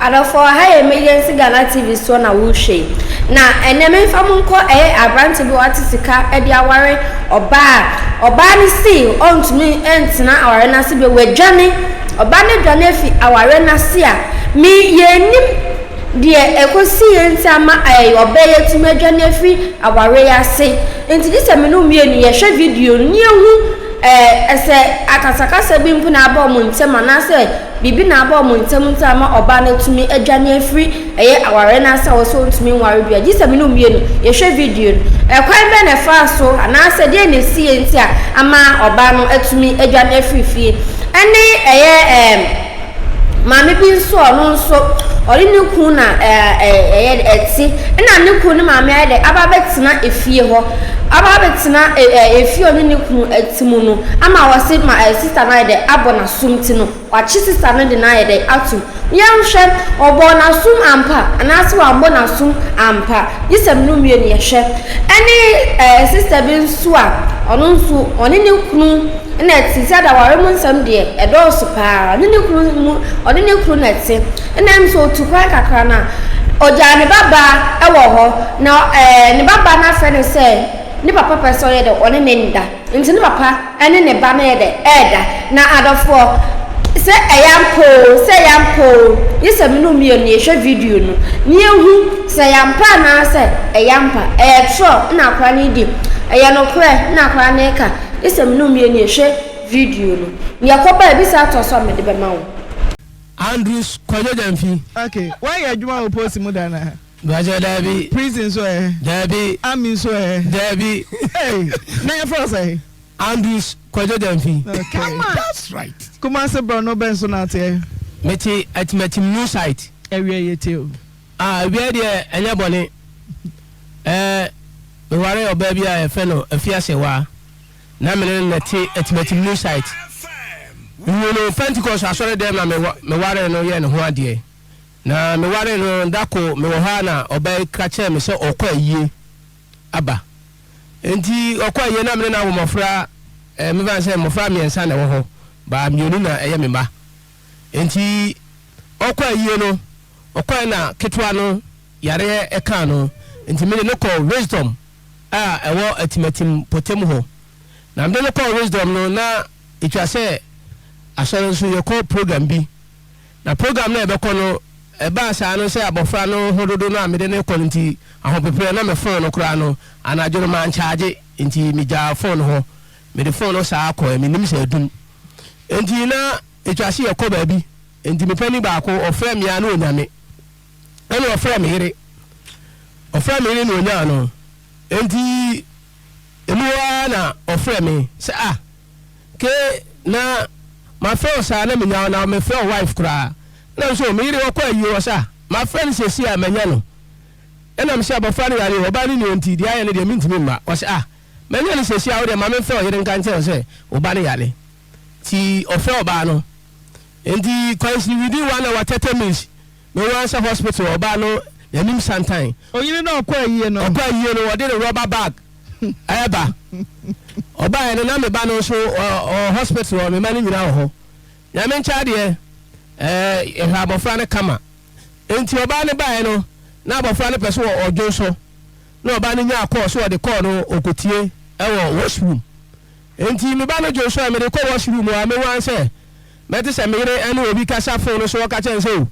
Adɔfoɔ, ha yɛ Emergency Ghana TV soɔ na worehwɛ yi. Na ɛnɛ memfa mo nkɔ ɛyɛ aberante bi a wate sika de aware ɔbaa a ɔbaa no sei ɔntumi ntena awareɛ no ase bio, wadwane. Ɔbaa no adwane afi awareɛ no ase a me yɛnnim deɛ ɛkɔsiiɛ nti ama ɛɛ ɔbaa yi atumi adwane afiri awareɛ yi ase. Nti gye sɛ me ne wo mmienu yɛhwɛ video no na yɛhu ɛɛ sɛ akasakasa bi mpo na aba wɔn ntam anaasɛ Biribi na aba wɔn ntam nti ama ɔbaa no atumi adwane afiri ɛyɛ awareɛ no ase a ɔsɛ ɔntumi nware bio a, gye sɛ me ne wo mmienu yɛhwɛ video no. Ɛkwan bɛn na ɛfaa so anaasɛ deɛn na ɛsiiɛ nti a ama ɔbaa no atumi adwane afiri fie? Ɛne ɛyɛ ɛɛm maame bi nso a ɔno nso ɔne ne kunu na ɛyɛ ɛte ɛna ne kunu ne maame ayɛ dɛ aba abɛtena efie hɔ aba abɛtena efie a ɔne ne kunu te mu no ama wɔse ma sista no ayɛ dɛ abɔ n'asom ti no wakye sista no de no ayɛ dɛ atom. Yɛnhwɛ, ɔbɔɔ n'asom ampa anaasɛ wambɔ n'asom ampa? Gye sɛ mene wo mmienu yɛhwɛ. Ɛne ɛɛ sista bi nso a ɔno nso ɔne ne kunu na ɛte sɛ adaware mu nsɛm deɛ ɛdɔɔso paa. Ɔne ne kunu mu ɔne ne kunu na ɛte. Ɛna ɛm sɛ ɔtu kwan kakra no a ɔgyaa ne babaa ɛwɔ hɔ na ɛɛ ne babaa no afrɛ no sɛ ne papa pɛ sɛ ɔyɛ dɛ ɔne ne nda. Nti ne papa ne ne ba no yɛ dɛ ɛɛda. Na adɔfoɔ, sɛ ɛyɛ ampa oo, sɛ ɛyɛ ampa oo, gye sɛ me ne wo mmienu yɛhwɛ video no na yɛhu sɛ ɛyɛ ampa anaa sɛ ɛyɛ ampa. Ɛyɛ torɔ na akwadaa no redi, ɛyɛ nokorɛ na akwadaa no reka. Gye sɛ me ne wo mmienu yɛhwɛ video no. Deɛ ɛkɔba a, ebi saa toa so a mede bɛma wo. Andrews Kwadwo Gyamfi. Okay, woayɛ adwuma wɔ post mu da anaa? Mpakyɛw daabi. Prison nso ɛ? Daabi. Army nso ɛ? Daabi. Hey, na yɛfrɛ wo sɛn? Andrews Kwadwo Gyamfi. Okay. That's right. Kumasi borɔno bɛn so na ateɛ? Mete Atimatim new site. Awia yɛ tie o. Ah, awia deɛ ɛnyɛ bɔne. Ɛɛ, meware ɔbaa bi a yɛfrɛ no Afiasewaa. Na me ne no na ɛte Atimatim new site. Mehuu no Pentecost asɔre dɛm na mewaree no yɛɛ ne ho adeɛ. Na mewaree no da ko mewɔ hɔ ara na ɔbaa yi ka kyerɛɛ me sɛ ɔrekɔ ayie aba. Enti ɔkɔ ayie na me ne no awo mmɔfra, eh, mefa no sɛ mmɔfra mmiɛnsa na ɛwɔ hɔ, baa mmienu na ɛyɛ me mma. Enti ɔkɔ ayie no, ɔkɔɛ na ketewa no yareɛ ɛkaa no, enti mede no kɔɔ Wisdom a ɛwɔ Atimatim mpɔtam hɔ. Na mede no kɔɔ Wisdom no, na ɛtwa sɛ asɔre nso yɛkɔ program bi. Na program no a yɛbɛkɔ no, ɛbaa saa no sɛ abɔfra no ho dodo no a mede no rekɔ no nti, ahopepreɛ na me fon no koraa no, anadwo no mankyagye, nti megyaa fon no hɔ. Mede fon no saa kɔɛ, mennim sɛ adum. Nti na ɛtwa se yɛkɔ baabi, nti me panin baako ɔfrɛ me a na ɔnya me. Ɛna ɔfrɛ me yere, ɔfrɛ me yere na ɔnyaa no. Nti ɛmu hɔ ara na ɔfrɛ me sɛ ah, Ke na mafrɛ wo saa na menya wo na mefrɛ wo wife koraa ɛna me sɛ o me yere ɔkɔ ayie ɔsɛ ah mafrɛ no seesei a manya no ɛna me sɛ abɔfra no yare o ɔbaa no ni o nti deɛ ayɛ no deɛ mentumi mma ɔsɛ ah manya no seesei a wodeɛ ma memfrɛ wo yere nka nkyerɛ wo sɛ wo ba no yare nti ɔfrɛ ɔbaa no nti kwansini within 1 hour 30 minutes me wan sɛ hospital ɔbaa no n'anim santan. Ɔyere no ɔkɔ ayie no. Ɔkɔ ayie no ɔde ne rubber bag ɛɛba. Ɔbaeɛ no na me ba no nso ɔwɔ hospital hɔ, me mma no nyinaa wɔ hɔ. Nyame nkyɛ adeɛ, ɛɛ yɛhwɛ abɔfra no kama. Enti ɔbaa no baeɛ no, na abɔfra no pɛ sɛ ɔdwo nso. Na ɔbaa no nyaa kɔɔ so ɔde kɔɔ no ɔkɔtie ɛwɔ wash room. Enti me ba no dwo nso a mede kɔ wash room a mehu ara sɛ mɛte sɛ me yere ɛne obi kasa phone no so ɔka kyerɛ no sɛ o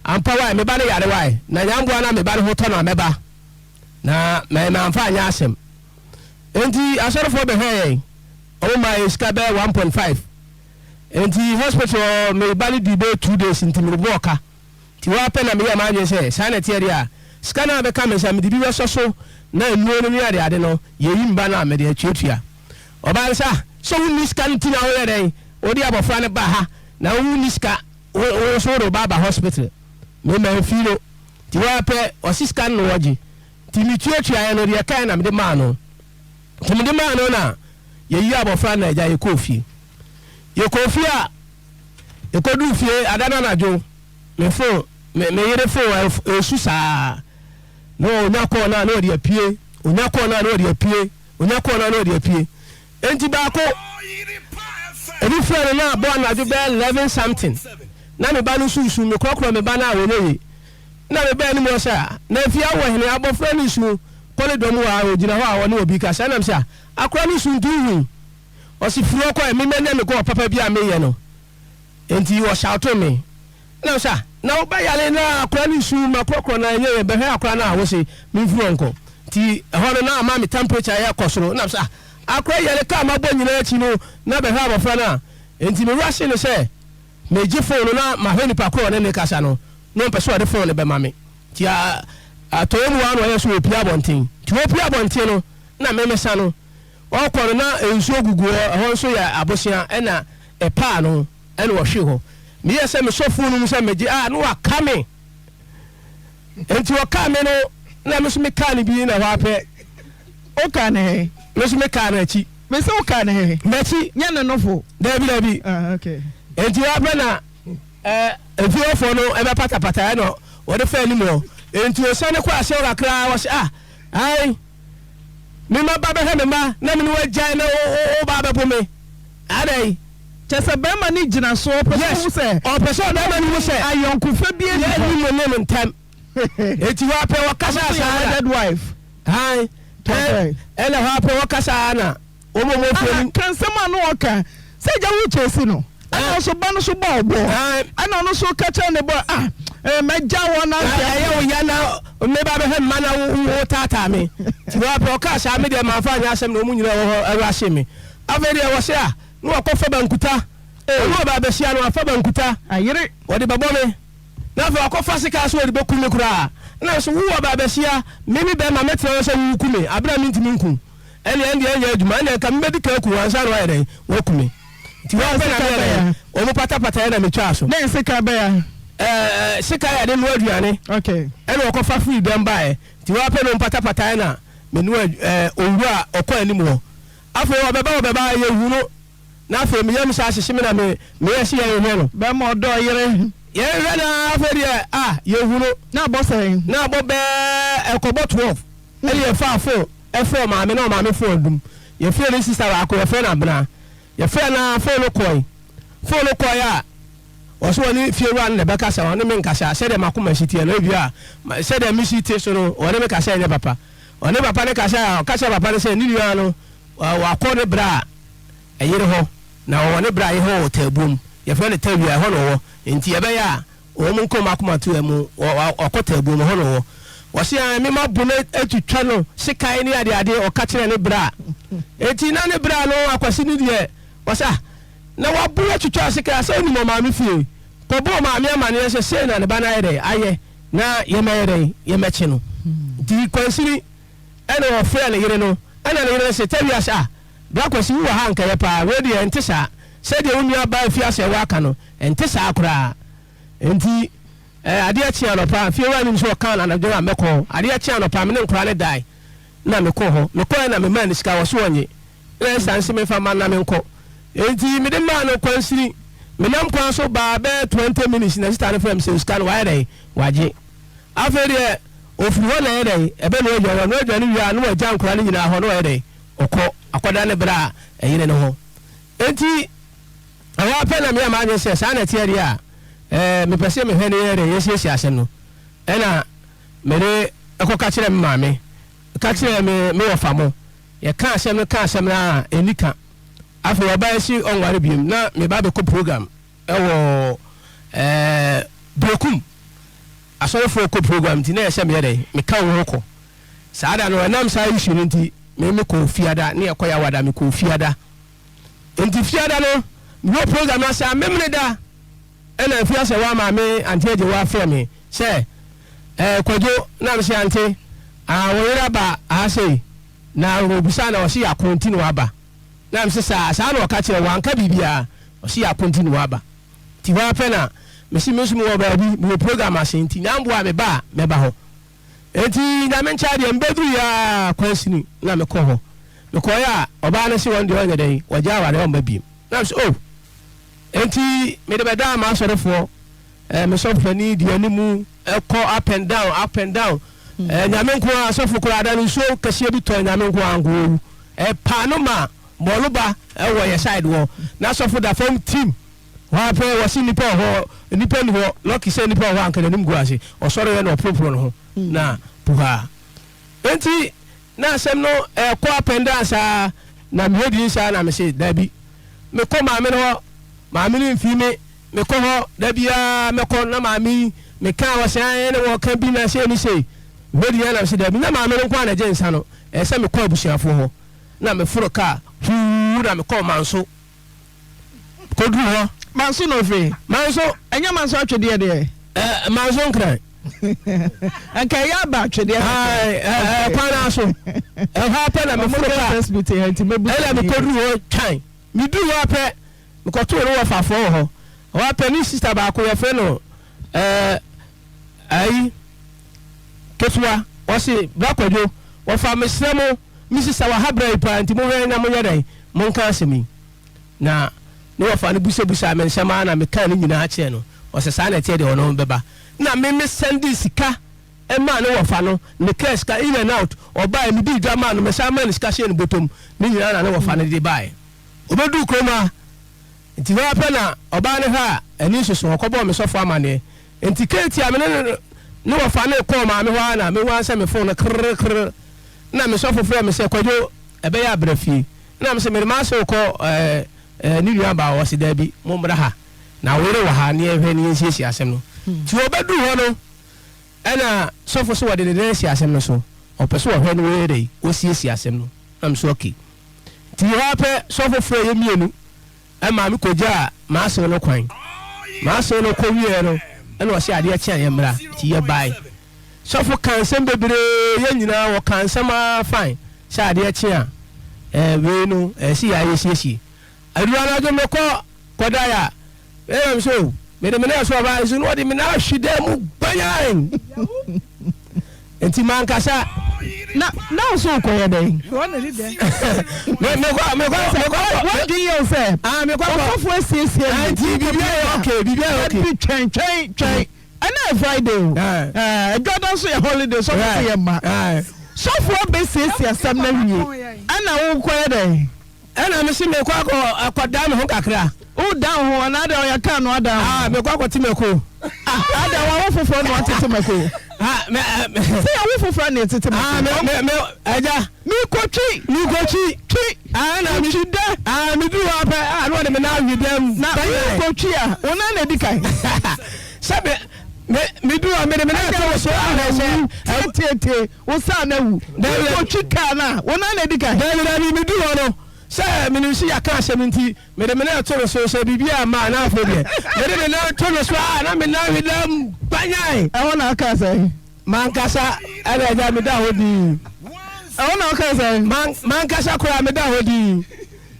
ampa wae me ba no yare wae na nyamboa no a me ba no ho tɔ no a mɛba. Na mamfa anyɛ asɛm. Enti asɔrefoɔ bɛhwɛɛ yɛn. Wɔn maa yɛn sika bɛyɛ 1.5. Enti hospital hɔ me ba no dii bɛyɛ 2 days nti mebobɔɔ ka. Nti hɔ ara pɛ na meyɛɛ m'adwene sɛ saa na ɛteɛ deɛ a, sika no a bɛka me nsa mede bi bɛsɔ so na nnuro no ne adeade no yɛyi me ba no a mede atuatua. Ɔbaa no sɛ ah, sɛ wonni sika no nti na woyɛ dɛn wode abɔfra no ba ha na wonni sika wo nso wode wo ba aba hospital. Me mamfii no. Nti hɔ ara pɛ ɔse sika no na ɔgye nti me tuatuaeɛ no deɛ ɛkaeɛ na mede maa no nti mede maa no na yɛyi abɔfra no na agya yɛkɔɔ fie. Yɛkɔɔ fie a yɛkɔduu fie ada no anadwo me fon me me yere fon ɛsu saa na ɔnya kɔɔ no a na ɔde apue ɔnya kɔɔ no a na ɔde apue ɔnya kɔɔ no a na ɔde apue nti baako ebi frɛ no na abɔ anadwo bɛyɛ 11 something. Na me ba no nso resu, mekorɔkorɔ me ba no a ɔnyɛ yie. Nna mebaa anim hɔ sɛ, Ah, na afie awɔ hene, abɔfra no resu kɔ ne dɔm hɔ a, ɔgyina hɔ a ɔne obi rekasa. Ɛnna mese, Ah, akora no su nti wohui? Ɔse, Firi hɔ kɔ ɛ, me manya me goal papa bi a meyɛ no. Enti ɔshoutoo me. Ɛnna mese, Ah, na wo ba yare na akora no resu, makorɔkorɔ no a ɛnyɛ yie, bɛhwɛ akora no a wose memfiri hɔ nkɔ. Nti ɛhɔ no na ama me temperature rekɔ soro. Ɛnna mese, Ah, akora yi yare, kaa mabɔ nyinaa akyi no na bɛhwɛ abɔfra no a. Enti me rushee no sɛ megye phone no na mahwɛ nipa ko a ɔne no rekasa no, na ɔmpɛ sɛ ɔde phone no bɛma me. Nti atɔeɛ mu hɔ ara na ɔyɛɛ sɛ ɔrepue abɔnten. Nti ɔrepue abɔnten no na me mesa no. Ɔrekɔ no na nsuo gugu hɔ, ɛhɔ nso yɛ abosea ɛna ɛpaa no ɛna ɔhwee hɔ. Meyɛɛ sɛ mesɔ phone no mu sɛ megye a na waka me. Nti ɔkaa me no na me nso mekaa no bi na hɔ ara pɛ. Wokaa no he? Me nso mekaa no akyi. Me sɛ wokaa no he? M'akyi. Nyɛ ne nofo. Dabi dabi. Ah, okay. Nti hɔ ara pɛ na ɛɛ efie hɔfoɔ no ɛbɛpatapata ɛna wɔde faa anim hɔ. Nti osiane kɔ aseɛ hɔ kakra wɔsi ah ae me ma ba bɛhwɛ me mma na me ne wo agyae na wo wo wo ba abɛbo me adɛn. Kyerɛ sɛ bɛrima no gyina so ɔpɛ sɛ Yes ɔhu sɛ ɔpɛ sɛ ɔbɛrima no hu sɛ ayɔnkofa bi nni hɔ. Yɛnni mo ne no ntam. Enti hɔ ara pɛ wɔkasa Ɔno nso yɛ saa na. wedded wife. Ae Tɔfɛe. ɛna hɔ ara pɛ wɔkasa ara na wɔn a wɔwɔ fie Ana no. ka nsɛm a na ɔka sɛ agya wo kyɛsi no ɛna ɔso ba no so bɔ ɔbɔ ɛna ɔno so ka kyerɛ ne bɔ ah eh, mɛgya wɔn na Na ɛyɛ wo ya na me ba bɛhwɛ mma na wo wo taataa me. Nti hɔ ara pɛ ɔkaa saa, me deɛ mamfa anyɛ asɛm na wɔn nyinaa wɔ hɔ ɛrush me. Afei deɛ wɔse a na wakɔfa bankuta. Ɔne ɔbaa bɛhyia no wafa bankuta. Ayere. Wɔde bɛbɔ me. Na afei wakɔfa sekan sɛ ɔde bɛku me koraa. Ɛna nso wo ɔbaa bɛhyia me me bɛrima mɛtena hɔ sɛ woreku me aberɛ a mentumi nku. Ɛnneɛ ɛndeɛ ɛnyɛ adwuma ɛnneɛ nka mebɛdi kan aku wo ansa na woayɛ dɛn woaku me. Nti hɔ ara pɛ na meyɛ dɛn wɔn patapataeɛ na metwaa so. Dɛn sekan bɛya? Ɛɛ sekan a yɛde noa aduane. Okay. Ɛna ɔkɔfa firi dɛm baeɛ. Nti hɔ ara pɛ na wɔn patapataeɛ na menoa ɛɛ owura a ɔkɔ anim hɔ. Afei ɔbɛba ɔbɛba yɛhu no na afei me yam saa hyehye me na me meyɛ se yɛnhwɛ no. Bɛma ɔdɔ yere. Yɛnhwɛ no ara afei deɛ ah yɛhu no. Na abɔ sɛn? Na abɔ bɛɛ ɛkɔbɔ 12 ɛne yɛfaa phone ɛfrɛ ɔmaame na ɔmaame phone adum. Yɛfrɛ ne sister baako yɛfrɛ no Abena. Yɛfrɛ no ara phone no kɔe. Phone no kɔe a ɔse ɔne fiewura no na ɛbɛkasa ɔne me nkasa sɛdeɛ m'akoma si teɛ no ebia sɛdeɛ mesi te so no ɔne me kasa ɛnyɛ papa. Ɔne papa no kasae a, ɔka kyerɛɛ papa no sɛ ne nua no wakɔ ne bra yere hɔ, na ɔwɔ ne bra yere hɔ wɔ Taabuom. Yɛfrɛ no Tawia, ɛhɔ na ɔwɔ. Enti ɛbɛyɛ a wɔn nkɔ wɔn akoma to mu, wakɔ Taabuom, ɛhɔ na ɔwɔ. Ɔse ae, me mabo no atwitwa no sekan ne adeade, ɔka kyerɛɛ ne bra. Enti na ne bra no, Akwasi no deɛ, ɔse ah, na wabo atwitwa sekan a, sɛ wonim ɔmaame fie? Kɔbɔ ɔmaame amaneɛ sɛ sei na ne ba no ayɛ dɛn, ayɛ. Na yɛmɛyɛ dɛn? Yɛmɛkye no. Nti kwansini ɛna ɔfrɛɛ ne yere no, ɛna ne yere no se, Tawia se, ah, Bra Kwasi, wo wɔ ha anka ɛyɛ paa, wei deɛ ɛnte saa, sɛdeɛ wo nua baa fie asɛ woaka no, ɛnte saa koraa. Nti eh, adeɛ kye anɔpa, fiewura nim sɛ ɔkaa no anadwo no a mɛkɔ hɔ. Adeɛ kye anɔpa, me ne nkwadaa no dae, na mekɔɔ hɔ. Mekɔɛ na memaa no sika, ɔse ɔnye. Na ɛsiane se memfa mma no na menkɔ. Enti mede maa no kwansini. Menam kwan so baa bɛyɛ 20 minutes na sista no frɛɛ me sɛ sika no wayɛ dɛn? Wagye. Afei deɛ ɔfiri hɔ na ɛyɛ dɛn? Ɛbɛnoa aduane. Ɔnoa aduane wie a na wagya nkwadaa no nyinaa hɔ na wayɛ dɛn? Ɔkɔ akɔda ne bra a ɛyere no hɔ. Enti ɛhɔ ara pɛ na meyɛɛ m'adwene sɛ saa na ɛteɛ deɛ a, ɛɛ mepɛ sɛ mehwɛ na yɛyɛ dɛn? Yɛsiesie asɛm no. Ɛna mede kɔka kyerɛɛ me maame, ka kyerɛɛ me me wɔfa mo. Yɛkaa asɛm no kaa asɛm no ara a, ɛnni ka. Afei ɔbaa yi se ɔnware biom. Na meba abɛkɔ program wɔ ɛɛ Berekum. Asɔrefoɔ kɔ program nti na ɛyɛ sɛ meyɛ dɛn? Meka wɔn ho kɔ. Saa da no, ɛnam saa issue no nti, me mekɔɔ Fiada ne yɛkɔ Yawada, mekɔɔ Fiada. Nti Fiada no, mewɔ program no ase a, Memeneda ɛna afie asɛ wa maame Ante Agyewa frɛ me sɛ, Ɛɛ Kwadwo, na mese Ante, ah wo yere aba ha sei, na ɔbisaa na ɔse yɛako nti na waba. Na mese saa, saa na ɔka kyerɛ wo, wanka biribiara, ɔse yɛako nti na waba. Nti hɔ ara pɛ na mese me nso mewɔ baabi, mewɔ program ase nti nyamboa a meba a mɛba hɔ. Enti Nyame nkyɛn deɛ mebɛduruiɛ ara kwansini na mekɔ hɔ. Mekɔeɛ a ɔbaa no se wɔn deɛ ɔnyɛ dɛn, wɔgyae awareɛ ɔmma biem. Na mese oh! Enti mede bɛdaa m'asɔrefoɔ, eh, me sɔfo panin di animu, ɛkɔ up and down, up and down. Eh, Nyame nko ara, sɔfo koraa da no nsuo kɛseɛ bi tɔɔ Nyame nko ara nko owu. Ɛpaa no ma bɔɔlo ba ɛwɔ yɛ side hɔ. Na sɔfo da fam tim. Hɔ ara pɛ wɔse nnipa wɔ hɔ, nnipa nni hɔ, lucky sɛ nnipa wɔ hɔ a anka n'anim gu ase. Ɔsɔreeɛ na ɔporoporo ne ho na puhaa. Enti na asɛm no ɛrekɔ up and down saa, na mehwɛ din saa na mese dabi, mekɔ maame no hɔ, maame no mfii me, mekɔ hɔ da biara mɛkɔ na maame yi meka a ɔse ae na wɔka bi na sei ne sei. Mehwɛ din ara na mese dabi, nyɛ maame no nko ara na ɛgye nsa no, ɛsɛ sɛ mekɔ abusuafoɔ hɔ. Na meforo kaa huu na mekɔɔ Manso. Kɔduru hɔ. Manso na ofiri? Manso. Ɛnyɛ Manso atwedeɛ deɛ? Ɛɛ Manso Nkran. Nka ɛyɛ aba atwedeɛ kakra. Ɛɛ kwan naa so. Ɛhɔ apɛ na meforo kaa. Ɛna mekɔduru hɔ twan. Meduru hɔ apɛ mekɔtoo no wɔfafoɔ wɔ hɔ. Ɛhɔ apɛ ne sista baako yɛfrɛ no ɛɛ ayi ketewa ɔse bra Kwadwo wɔfa mesrɛ mo me sista wɔ ha bra yi paa nti mohwɛ na monyɛ dɛn Monka asɛm yi. Na ne wɔfa no busabusaa me nsɛm ara na mekaa ne nyinaa kyerɛɛ no. Ɔsɛ saa na ɛteɛ deɛ ɔno bɛba. Na me me sɛndee sika maa ne wɔfa no, mekaa sika in and out, ɔbaeɛ medii dwa maa no, mesan maa no sika hyɛɛ ne bɔtɔm, ne nyinaa na ne wɔfa no de baeɛ. Ɔbɛduu kurom ha, nti hɔ ara pɛ na ɔbaa no hwɛ a ani nsoso, ɔkɔbɔɔ me sɔfo amaneɛ. Nti Katie a me ne no ne wɔfa no rekɔɔ maame hɔ ara na mehu ara sɛ me phone no krrr krrr, na me sɔfo frɛɛ me sɛ Kwadwo ɛbɛyɛ a bra fie. Ɛna mese mede m'ase rekɔ ɛɛ ne nua baa hɔ, ɔse daabi mommra ha na wo yere wɔ ha ne yɛnhwɛ ne yɛnsiesie asɛm no. Nti wɔbɛduu hɔ no ɛna sɔfo se wɔde ne nan asi asɛm no so, ɔpɛ sɛ ɔhwɛ ne wɔyɛ dɛn wɔsiesie asɛm no. Na mese okay. Nti hɔ ara pɛ sɔfo frɛɛ yɛn mmienu ɛmaa me kɔgyaa m'asew no kwan. M'asew no kɔ wieɛ no ɛna ɔse adeɛ kye a yɛmmra, nti yɛbae. Sɔfo kaa nsɛm bebree, yɛn nyinaa wɔkaa nsɛm ara fine sɛ adeɛ kye a ɛɛ wei no ɛɛ si yɛ a yɛsiesie. Aduru anadwo mekɔ kɔdae a, ɛna me sɛ o mede me nan so ɔbaa nso na ɔde me nan ahwe dan mu gbanyan. Nti mankasa. Na na wo so wokɔyɛ dɛn? Me mekɔ mekɔ mekɔ. Wadwene yɛ wo sɛ ah mekɔ kɔ. Ɔsɔfo asiesie mi. Nti biribi ayɛ okay biribi ayɛ okay. Dabi twɛn twɛn twɛn. Ɛnɛ yɛ Friday o. Ɛdwada nso yɛ holiday sɔfo sɛ yɛ mma. Sɔfo abɛsiesie asɛm no awie ɛna wokɔyɛ dɛn? Ɛna mese mekɔ akɔ akɔdan me ho kakra. Wodan wo ho anaa dɛ ɔyɛ kaa na wadan wo ho? Ah mekɔ akɔte mako. Ah ada wawo foforɔ na watete mako. Ah me me. Sɛ yɛwo foforɔ na yɛtete mako. Ah me me me ɛgya. Mekɔtwi. Mekɔtwi. Twi. Ah na me. Twi dɛ. Ah meduru hɔ apɛ ah na ɔde me nan awe dɛm. Na wokɔtwi a wo nan na edi kan. Sɛ me me meduru hɔ mede me nan to wo so ahwɛ sɛ. Tie tie tie wo saa na awu. Wokɔtwi kaa no a wo nan na edi kan. Dabi dabi meduru hɔ no sɛ menim sɛ yɛaka asɛm nti mede me nan to no so sɛ biribi amma a na afei deɛ mede me nan to no so a na me nan we dɛm gbanyan. Ɛhɔ na ɔkaa sɛn? Mankasa ɛna agya meda hɔ dinn. Ɛhɔ na ɔkaa sɛn? Man mankasa koraa meda hɔ dinn.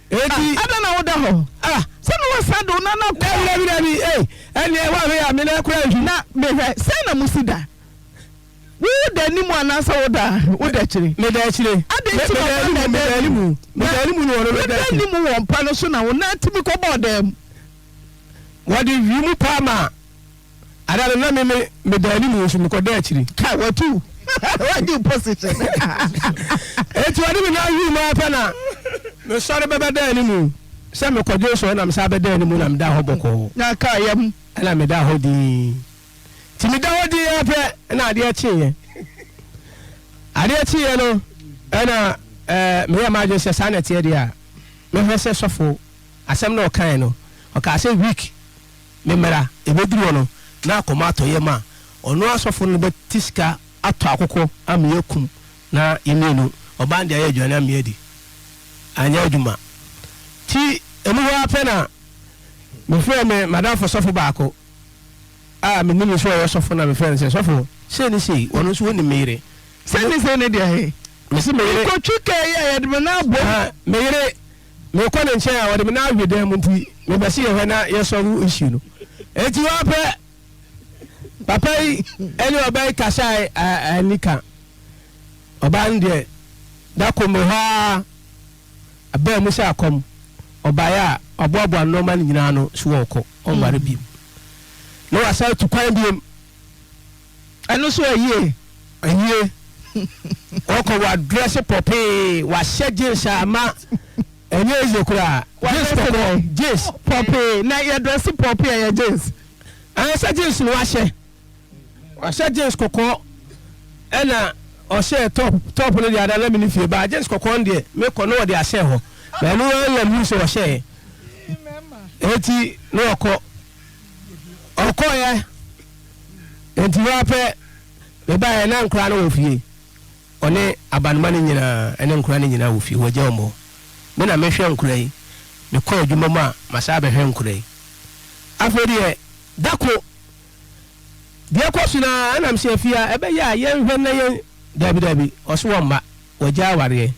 Eti. Ah, adɛn na woda hɔ? Ah. Sɛ na wasa de wo nan akɔ. Dabi dabi dabi ei ɛneɛ woahwɛ yɛ a me nan koraa nhwim. Na mehwɛ sɛn na mosi da? Wo da anim anaasɛ woda woda akyire? Meda akyire. Adɛn nti na ɔba na ɛda anim? Meda anim na ɔno da akyire. Woda anim wɔ mpa no so na wo nan tumi kɔbɔɔ dan mu. Wɔde wi mu paa ma ada no na me me meda anim nso mekɔda akyiri. Ka watu wagye wo position. Eti ɔde me nan wi mu ara pɛ na mesɔre bɛbɛda anim sɛ mekɔdwo so na mesan bɛda anim na meda hɔ bɔkɔɔ. Na kaa yam. Ɛna meda hɔ dinn. Nti meda hɔ dinn ara pɛ na adeɛ kyeeɛ. Adeɛ kyeeɛ no ɛna ɛɛ meyɛɛ m'adwene sɛ saa na ɛteɛ deɛ a mɛhwɛ sɛ sɔfo asɛm na ɔkaeɛ no ɔkaa sɛ week me mmara ɛbɛduru hɔ no na akɔma atɔ yam a ɔno asɔfo no bɛte sika atɔ akokɔ ama yɛakum na yɛmmienu ɔbaa no de ayɛ aduane ama yɛadi. Anyɛ adwuma. Nti ɛmu hɔ ara pɛ na mefrɛɛ me madamfo sɔfo baako a menim no sɛ ɔyɛ sɔfo na mefrɛɛ no sɛ, Sɔfo, sei ne sei, ɔno nso ɔnim me yere. Sei ne sei ne deɛ he? Mese me yere. Mekɔtwi kaa yi a yɛde me nan abom. Ah, me yere, mekɔ ne nkyɛn a ɔde me nan ahwe dan mu nti mepɛ sɛ yɛhwɛ na yɛsɔlve issue no. Enti hɔ ara pɛ, papa yi ne ɔbaa yi kasae anika. Ɔbaa no deɛ, da koro mewɔ hɔ ara, ɛbaa mu sɛ akɔm, ɔbaeɛ a, ɔboaboa nnoɔma no nyinaa ano so ɔrekɔ, ɔnware bio. Na wasan atu kwan biom. Ɛno nso ayie. Ayie. Ɔkɔ wadrɛse pɔpee, wahyɛ jeans a ama. Ɛnyɛ easy koraa. Jeans kɔkɔɔ, jeans. Pɔpee, na yɛ dresse pɔpee a ɛyɛ jeans. Ɛɛ sɛ jeans na wahyɛ. Wahyɛ jeans kɔkɔɔ ɛna ɔhyɛɛ top, top no deɛ ada na mene fie baa jeans kɔkɔɔ no deɛ mekɔ na ɔde ahyɛ hɔ. Na ɛno ara na mehu sɛ ɔhyɛɛ. Eti na ɔkɔ. Ɔkɔeɛ. Enti hɔ ara pɛ mebaeɛ na nkoraa no wɔ fie. Ɔne abanoma no nyinaa ne nkora no nyinaa wɔ fie, wɔagya wɔn hɔ. Me na mehwɛ nkora yi. Mekɔ adwuma mu a, masan abɛhwɛ nkora yi. Afei deɛ, da ko, deɛ ɛkɔ so no ara, ɛna mese afie a, ɛbɛyɛ a yɛnhwɛ na yɛn, daabi, daabi, ɔse wɔmma, wɔagya awareɛ.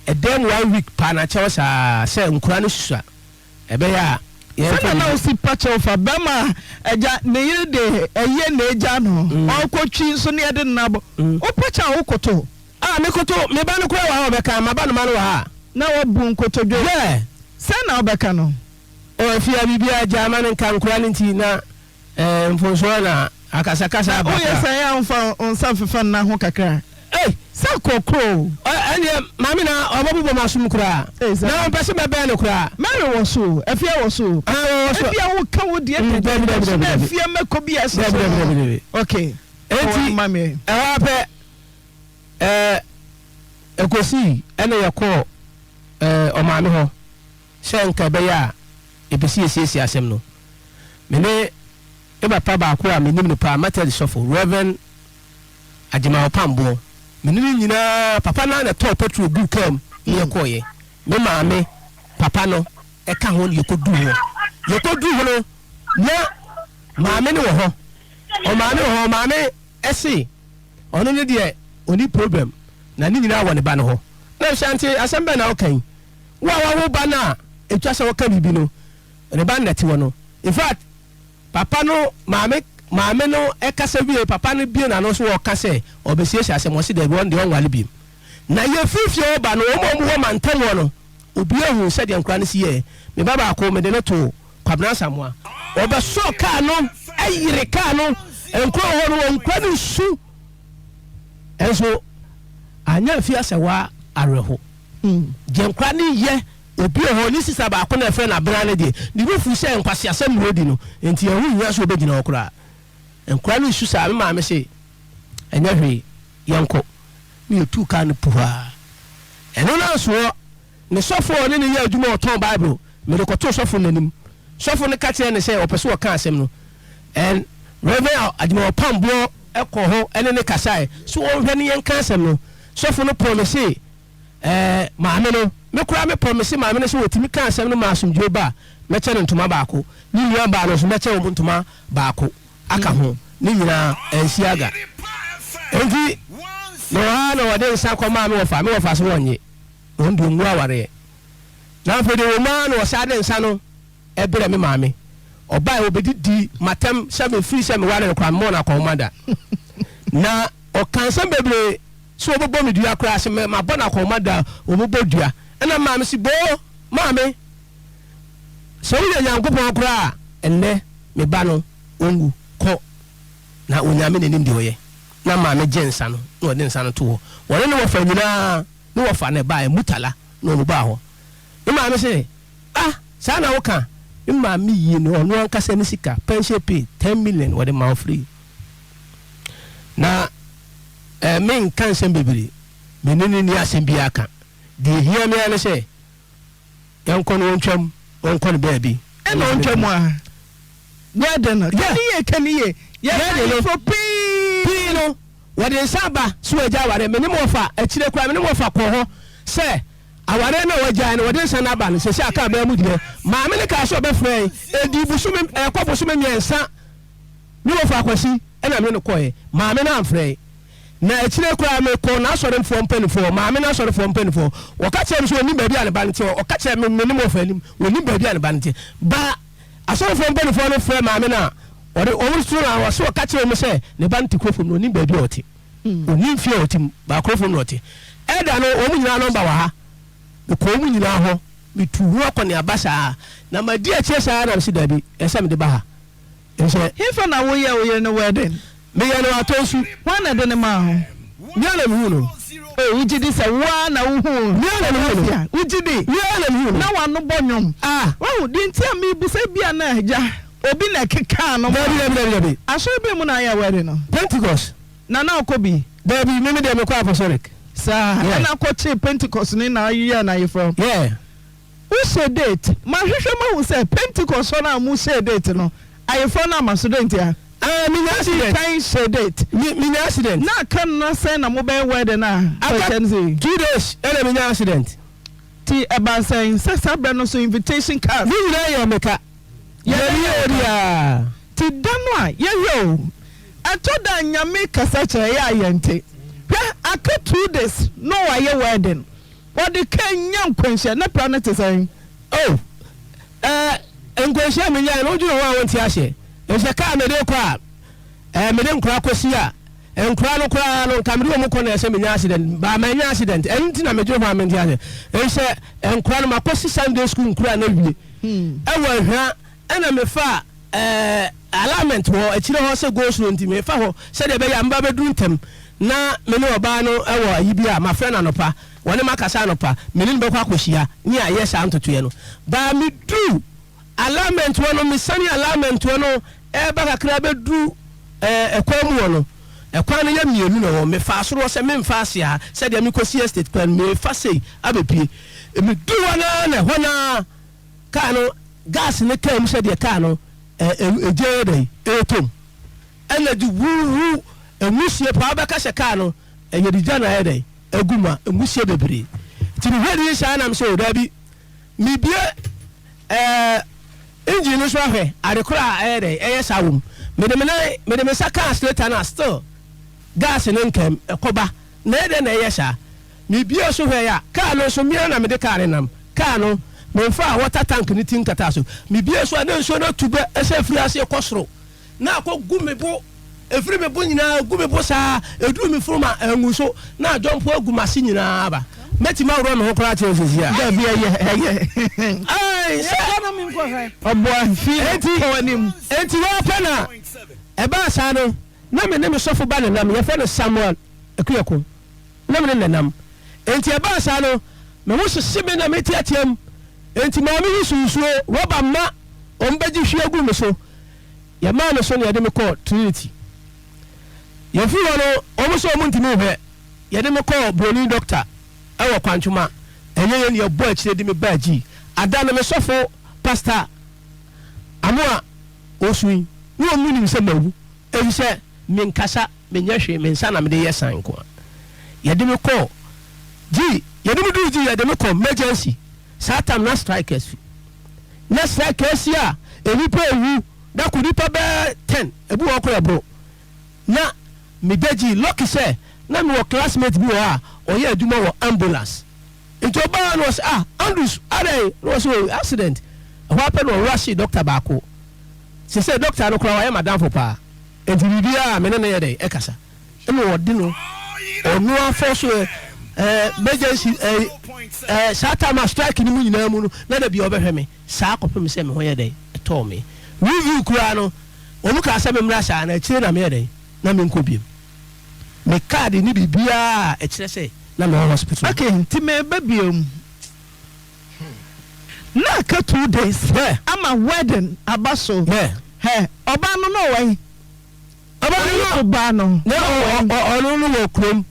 Ɛdɛm one week paa na kyɛw saa sɛ nkora no susua. Ɛbɛyɛ a yɛmfa Sɛnea na biribi. wosi pa kyɛw fa bɛrima a agya ne yere de ayie na agya no ɔrekɔtwi nso ne yɛde no abɔ wo pa kyɛw a wokoto. Ah mekoto, me ba no koraa wɔ ha a ɔbɛka, m'abanoma no wɔ ha a. Na wabu nkotodwe. Yeah. Sɛn na wobɛka no? Oh Afia biribiara gyaa ma no nka nkora no nti na eh mfonsoɔ na akasakasa Na aba woyɛ koraa. sɛn a womfa wo nsa mfefa nna ho kakra? Ei! Sɛ kɔkoro o. Ɛ ɛndeɛ maame na ɔbɛbobɔ m'asom koraa. Ei sɛ. Na ɔmpɛ sɛ mɛbɛn no koraa. Mary wɔ so o, Afia wɔ so o. Ah ɔwɔ so. Ebia woka wo deɛ Mm, dabi, dɛdɛɛdɛ dabi, so dabi, na dabi. Afia mɛkɔ bi a ɛsɛ Dabi, so dabi, no. dabi, dabi. Okay. Enti Ɔwɔ ma me. ɛhɔ ara pɛ ɛɛ ɛkɔsii ɛna yɛkɔɔ ɛɛ ɔmaame hɔ sɛ nka ɛbɛyɛ a yɛpɛ sɛ yɛsiesie asɛm no. Me ne me papa baako a menim no paa, Methodist sɔfo, Rev. Agyemang Ɔpamboɔ. Me ne no nyinaa, papa no ara na ɛtɔɔ petrol guu kaa mu ne yɛkɔeɛ. Me maame, papa no ka ho na yɛkɔduu hɔ. Yɛkɔduu hɔ no, na maame no wɔ hɔ. Ɔmaame wɔ hɔ, ɔmaame se ɔno no deɛ ɔnni problem na ne nyinaa wɔ ne ba no hɔ. Na mese ante asɛm bɛn na woka yi? Wo a woawo ba no a ɛtwa sɛ woka biribi no, ne ba no na ɛte hɔ no. In fact, Papa no maame maame no kasa wiei papa no bue n'ano nso ɔka sɛ ɔbɛsiesie asɛm ɔse daabi ɔno deɛ ɔnwale biom. Na yɛfiri fie hɔ ba no wɔn a wɔwɔ mantam hɔ no obiara huu sɛdeɛ nkwadaa no si yɛɛ. Me ba baako mede no too Kwabena Asamoah ɔbɛsɔɔ kaa no yere kaa no nkuro wɔ hɔ no wɔn nkura no nsu nso anyɛ afie asɛwa awerɛho deɛ nkwadaa no yɛ. Obi wɔ hɔ, ne sista baako na ɛfrɛ no Abena no deɛ, ne bo fu sɛ nkwaseasɛm na ɔredi no, enti ɛho nhia sɛ ɔbɛgyina hɔ koraa. Nkwadaa no resu saa, me maame se, Ɛnyɛ hwee, yɛnkɔ. Na yɛtuu kaa no puhaa. Ɛno no ansoɔ, ne sɔfo a ɔne no yɛ adwuma a ɔtɔn Bible, mede kɔtoo sɔfo no anim. Sɔfo no ka kyerɛɛ no sɛ ɔpɛ sɛ ɔka asɛm no. And Rev. Agyemang Ɔpamboɔ kɔɔ hɔ ne no kasae sɛ ɔnhwɛ ne yɛnka asɛm no. Sɔfo no prɔmisee Ɛɛ, maame no. Me koraa me promise maame no sɛ ɔtumi ka asɛm no ma asomdwoeɛ ba a, mɛkyɛ no ntoma baako. Ne nua baa no nso mɛkyɛ wɔn ntoma baako aka ho. Ne nyinaa ansi aga. Enti, mewɔ ha na wɔde nsa kɔmaa me wɔfa. Me wɔfa se wɔnnye. Na ɔno deɛ ɔngu awareɛ. Na afei deɛ wɔ mu ara na wɔsan de nsa no brɛɛ me maame. Ɔbaeɛ ɔbɛdidii m'atɛm sɛ mefiri sɛ meware no koraa memmɔɔ no akɔnhoma da. Na ɔkaa nsɛm bebree. Sɛ wɔbɛbɔ me dua koraa sɛ mabɔ no akɔnhoma da a, wɔbɛbɔ dua. Ɛna maame se, Boo, maame, sɛ woyɛ Nyankopɔn koraa a, ɛnnɛ me ba no ɔnwu. Kɔ, na Onyame na nim deɛ ɔyɛ. Na maame gye nsa no, na ɔde nsa no to hɔ. Wɔne ne wɔfa nyinaa, ne wɔfa na ɛbaeɛ, Murtala, na wɔn baa hɔ. Me maame se, Ah, saa na woka? Me maame yii no ɔno ankasa ne sika, pension pay, 10 million, wɔde maa ɔfiri. Na Eh, menka nsɛm bebree. Me ne no nni asɛm biara ka. Deɛ ɛhia me ara ne sɛ, yɛnkɔ no ɔntwam, ɔnkɔ no baabi. Ɛna ɔntwam a, wedding no, ka ne yie, ka ne yie. Yɛka ayeforo pii. Pii no, wɔde nsa aba sɛ wɔagya awareɛ. Me ne me wɔfa, akyire koraa, me ne me wɔfa kɔɔ hɔ sɛ awareɛ no a wɔagyae no, wɔde nsa no aba no, seesei aka abaa mu deɛ. Maame no kaa sɛ ɔbɛfrɛ yɛn. Ɛdii bosome, ɛrekɔ bosome mmiɛnsa. Me wɔfa Akwasi na me ne no kɔeɛ. Maame no amfrɛ yɛn. Na akyire koraa mekɔɔ n'asɔremfoɔ mpanimfoɔ hɔ, maame no asɔrefoɔ mpanimfoɔ hɔ. Wɔka kyerɛɛ me sɛ wɔnnim baabi a ne ba no te. Ɔka kyerɛɛ me, me ne me wɔfa anim, wɔnnim baabi a ne ba no te. Ba asɔrefoɔ mpanimfoɔ no frɛɛ maame no a, ɔde wɔn to no a, ɔse ɔka kyerɛɛ wɔn sɛ ne ba no te Kurofom na ɔnnim baabi a ɔte. Ɔnnim fie a ɔte mu, ba Kurofom na ɔte. Ɛda no, wɔn nyinaa nɔmba wɔ ha. Mekɔɔ wɔn nyinaa hɔ, metuu ho akɔneaba saa. Na madi akyire saa na mese daabi, ɛsɛ sɛ mede ba ha. Efisɛ. Hefa na woyɛɛ wo yere no wedding? Meyɛɛ no wɔ Atɔnsu. Hwan na ɛde no maa wo? Me ara na mehuu no. Oh, wogye di sɛ wo ara na wohuu Me ara na mehuu no. Afia? Wogye di? Me ara na mehuu no. Na w'ano bɔ nnwom. Ah. Wahu, deɛ nti a merebisa, ebia na agya, obi na ɛkekaa no ma. Dabi, dabi, dabi, dabi. Asɔre bɛn mu na ayɛ wedding no? Pentecost. Na na ɔkɔ bi? Dabi, me me deɛ mekɔ Apostolic. Saa, Yeah. ɛna kɔkyee Pentecost ni na yɛɛ no ayeforɔ. Yeah. Wo hyɛ date? Mahwehwɛ mahu sɛ Pentecost hɔ no a mo hyɛɛ date no, ayeforɔ no amma so, dɛn ntia? Ah, me nya Wodii accident. kan hyɛɛ date. Me, me nya accident. Na aka nna sɛn na mobɛyɛ wedding a Aka kyɛ no sei? 2 days ɛna me nya accident. Nti ɛbaa sɛn sɛ saa berɛ no so invitation cards. Ne nyinaa yɛɛ me ka. Yɛbɛyɛ Deɛ meyɛɛ wo ka. biara. Nti da no a yɛhwɛ o, ɛtɔ da a Nyame kasa kyerɛ yɛ a yɛnte. Hwɛ aka 2 days na wayɛ wedding. Wɔde ka nya nkwanhyia. Ne pra no te sɛn? Oh, eh, nkwanhyia a menyae no, wodwene ho a wonte aseɛ. Efisɛ kaa a mede rekɔ a, eh, mede nkora kɔsi a, nkora no koraa no, nka mede wɔn kɔ na ɛsɛ menya accident, but manya accident. Ɛno nti na medwene ho a mente aseɛ. Efisɛ nkora no, makɔsi Sunday school nkora no awie. Ɛwɔ Ahwira, ɛna mefaa, eh, alignment wɔ akyire hɔ sɛ go slow nti mefa hɔ sɛdeɛ ɛbɛyɛ a mɛba bɛduru ntɛm na me ne ɔbaa no wɔ ayi bi a mafrɛ no anɔpa, wɔne me akasa anɔpa, me ne no bɛkɔ akɔhyia ne ayɛ saa ntotoeɛ no. Baa meduru alignment hɔ no, mesane alignment hɔ no ɛreba kakra bɛduru eh, ɛkwan mu hɔ no, ɛkwan no yɛ mmienu na ɛwɔ, mefaa soro hɔ sɛ memfa ase ha sɛdeɛ mekɔsi estate kwan no, mefa sei abɛpue. Meduru hɔ no ara na ɛhɔ no ara Kaa no gas no kaa mu sɛdeɛ kaa no egya yɛ dɛn ɛretɔ mu ɛna de wuwu nwusie paa wobɛka sɛ kaa no ɛyɛ de gya na ayɛ dɛn agu mu a nwusie bebree nti mehwɛ din saa nam sɛ o daabi mebie ɛɛ engine no so ahwɛ ade koro a ɛyɛ dɛn ɛyɛ saa wɔ mu mede me nan mede me nsa kaa accelerator no a still gas no nkam ɛkɔba na ɛyɛ dɛn na ɛyɛ saa Mibuee so hwɛe a, kaa no nso, me ara na mede kaa no nam. Kaa no, memfaa water tank no ti nkataa so. Mibuee so a, na nsuo no atu bɛ sɛ afiri ase rekɔ soro, na akɔgu me bo. Ɛfiri me bo nyinaa, ɛgu me bo saa, ɛduru me funuma a, angu so, na adwɔmpo agu m'ase nyinaa aba. Mɛtumi aworɔ me ho koraa akyerɛ wo seesei a. Dabi, ɛyɛ, ɛyɛ. Ae, sɛ. Ɔboa, fi Enti, kɔ w'anim. enti hɔ ara pɛ na ɛbaa saa no, na me ne me sɔfo ba nenam, yɛfrɛ no Samuel Akuako. Na me ne no nam. Enti ɛbaa saa no, me ho hyehye me na meteateam. Enti maame yi soo nsuo rɔba ma wɔbɛgye hwie guu me so. Yɛmaa me so na yɛde me kɔɔ Trinity. Yɛfiri hɔ no, wɔn nso wɔntumi nhwɛ. Yɛde me kɔɔ buroni dɔkta wɔ Kwantwoma. Ɛnyɛ yɛn na yɛbɔɔ akyire de me baa Gyi. Ada no, me sɔfo, Pastor Amoah, ɔsui. Na wɔn nim sɛ mawu, efisɛ menkasa. Menyɛ hwee, me nsa na mede yɛ sign nko a. Yɛde me kɔɔ Gyi, yɛde me duru Gyi, yɛde me kɔ emergency. Saa time na strike asi. Na strike asi a, nnipa ewu, da ko nnipa bɛyɛ 10, ebi wɔ hɔ koraa ɛboro. Na meda Gyi, lucky sɛ na mewɔ classmate bi wɔ hɔ a ɔyɛ adwuma wɔ ambulance. Nti ɔbaa na ɔse ah Andrews adɛn? Na ɔse oh accident. Ɛhɔ ara pɛ na ɔrushee doctor baako. Sesei doctor no koraa wayɛ m'adamfo paa. Enti biribiara a me ne no yɛ dɛn ɛkasa ɛna ɔde no ɔno afɔ so ɛ ɛ emergency ɛ ɛ saa time a strike no mu nyinaa mu no na da bi ɔbɛhwɛ me saa kɔpem sɛ me ho yɛ dɛn ɛtɔɔ me review koraa no wɔn kaa sɛ me mmra saa na akyire na meyɛ dɛn na menkɔ biem me card ne biribiara a ɛkyerɛ sɛ na mewɔ hospital. Okay nti meba biom. Na aka 2 days ama wedding aba so. Hɛ ɔbaa no na ɔwɔ he? Ɔbaa no na ɔbaa no na ɔno no wɔ kurom.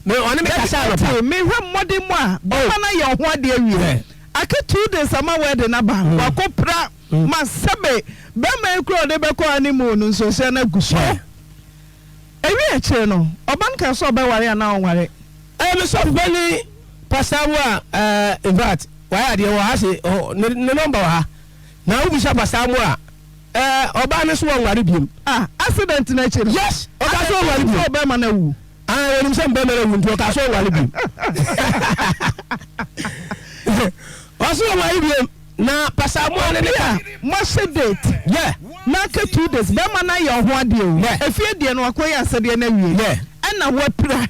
Me ɔne me kasa anɔpa. Mehwɛ mmɔden mu a bɛma no ayɛ ɔho adeɛ awie. Aka 2 days ama wedding aba. Wakɔ pra ma sɛbe bɛrima yi kura ɔde bɛkɔ honeymoon no nso ɔhyɛ no agu so. Ewie akyire no ɔba no kaa sɛ ɔbɛware anaa ɔnware. Ɛɛ me sɔfo panin Pastor Amu a ɛɛ in fact wayɛ adeɛ wɔ ha se ne ne number wɔ ha na wobisa Pastor Amu a ɛɛ ɔbaa no so wɔnware biem. Ah accident no akyi no. Yes ɔka so ɔnware biem. Sɛ ɔbɛrima no awu. Ah wɔnim sɛ mbɛrima no awu nti ɔka so ɔnware biem. Ɔso ɔnware biem na Pastor Amu a ne ne ka. Moahyɛ date. Yeah. Na aka 2 days bɛrima no ayɛ ɔho adeɛ o. Yeah. Efie deɛ no wakɔyɛ asɛdeɛ no awie. Yeah. Ɛna wapira.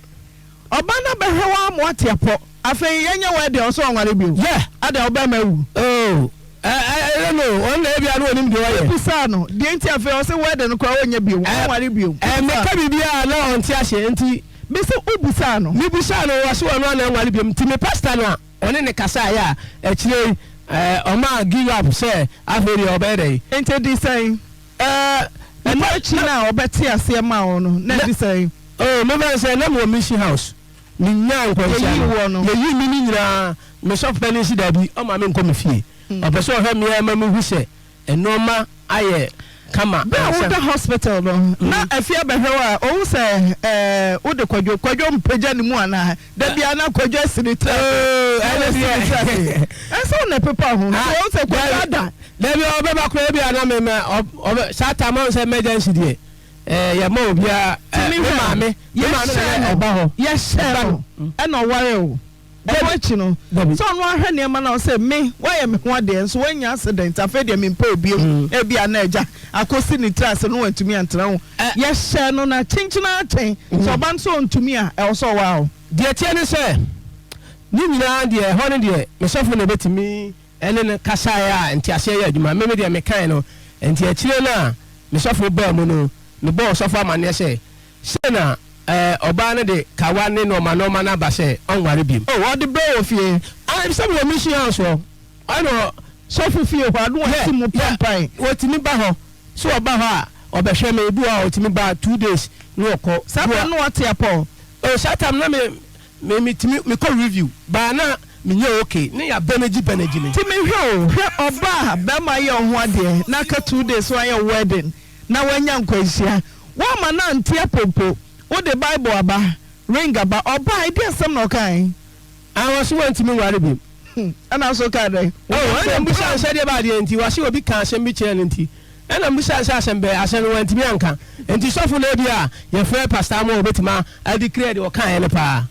Ɔbaa no abɛhwɛ wo ara ma woate apɔ. Afei yɛnyɛ wo ɛdeɛ ɔsɛ ɔnware bio. Yeah. Adɛn ɔbɛrima awu? Oh, eh, eh, I don't know. Ɔno na ebia na onim deɛ ɔyɛ. Wobisaa no deɛ nti afei ɔse wedding no koraa ɔnyɛ bio, ɔnware bio. Eh, meka biribiara na ɔnte aseɛ nti. Mese wobusaa no? Mebusaa no, ɔse ɔno a na ɛnware biom. Nti me pastor no a ɔne no kasaeɛ a akyire yi ɔmaa give up sɛ afei deɛ ɔbɛyɛ dɛn? Nti ɛdii sɛn? Ɛno akyi no a ɔbɛte aseɛ maa wo no, na ɛde sɛn? Oh, mefa no sɛ na mewɔ mission house. Menyaa nkwanhyia no, yɛyii me no nyinaa. Me sɔfo panin se dabi, ɔmma menkɔ me fie. Ɔpɛ sɛ ɔhwɛ me ara ma mehu sɛ nnoɔma ayɛ kama Berɛ a ansa. woda hospital no, na Afie abɛhwɛ wo a, ɔhu sɛ wode Kwadwo, Kwadwo mpagya ne mu anaa? Da biara na Kwadwo asi ne tiri ase. Oh, Na ɛno wasi ne tiri ase. deɛ. Ɛnsɛ wo na ɛpepa ho. Nti Ah, ɔhu sɛ Kwadwo dabi, ada. dabi ɔbɛba koraa bi a na me ma ɔbɛ saa time ɔhu sɛ emergency deɛ ɛɛ yɛma obiara ɛɛ Tumi me hwɛ. maame me maame na Yɛhyɛɛ na no, ɔba hɔ yɛhyɛɛ ɔba no, no. ɛna ɔwaree wo. Ɛno Dabi, akyi no, dabi. sɛ ɔno ara hwɛ nneɛma no a, ɔsɛ me, woayɛ me ho adeɛ, nso woanya accident, afei deɛ mempɛ wo bio. Ebia na agya akɔsi ne tiri ase no wantumi antena ho. Ɛ. Yɛhyɛɛ no na kyenkyen ara kyɛn. Sɛ ɔba no sɛ ɔntumi a, ɛwɔ sɛ ɔwaa wo. Deɛ ɛteɛ ne sɛ, ne nyinaa deɛ, ɛhɔ no deɛ, me sɔfo na ɛbɛtumi ne no kasaeɛ a nteaseɛ yɛ adwuma. Me me deɛ mekae no, nti akyire no a me sɔfo baa mu no, mebɔɔ ɔsɔfo amanneɛ sɛ, sei na ɛɛ ɔbaa no de kawa ne nnoɔma nnoɔma no aba sɛ ɔnware biom. Oh, ɔde brɛ wɔ fie? Ah, sɛ mewɔ mission house hɔ, ɛna ɔ. Sɔfo fie hɔ a, na Yeah, wasi mu yeah, pampan. wɔtumi ba hɔ. So ɔba hɔ a, ɔbɛhwɛ me. Ebi wɔ hɔ a, ɔtumi ba 2 days na ɔkɔ. Saa Bi wɔ berɛ no na wate apɔ? Oh, saa time na me me metumi mekɔ review, but na menyɛ okay, ne yɛ abɛnagyi bɛnagyi me. Nti mehwɛ o, hwɛ ɔbaa a bɛrima ayɛ wo ho adeɛ na aka 2 days wayɛ wo wedding na wanya nkwanhyia, woamma no ante apɔ mpo, wode bible aba, ring aba, ɔbaa ɛdeɛn asɛm na ɔkae? Ah, ɔse wantumi nware biom. Ɛna nso kaa dɛn? Oh, ɛna mbusa no sɛ deɛ baa deɛ nti, wɔse obi kaa asɛm bi kyerɛɛ no nti, ɛna mbusa no sɛ asɛm bɛn, asɛm no wantumi anka, nti sɔfo no ebi a yɛfrɛ pastor ama ɔbɛtumi a declare deɛ ɔkaeɛ no paa.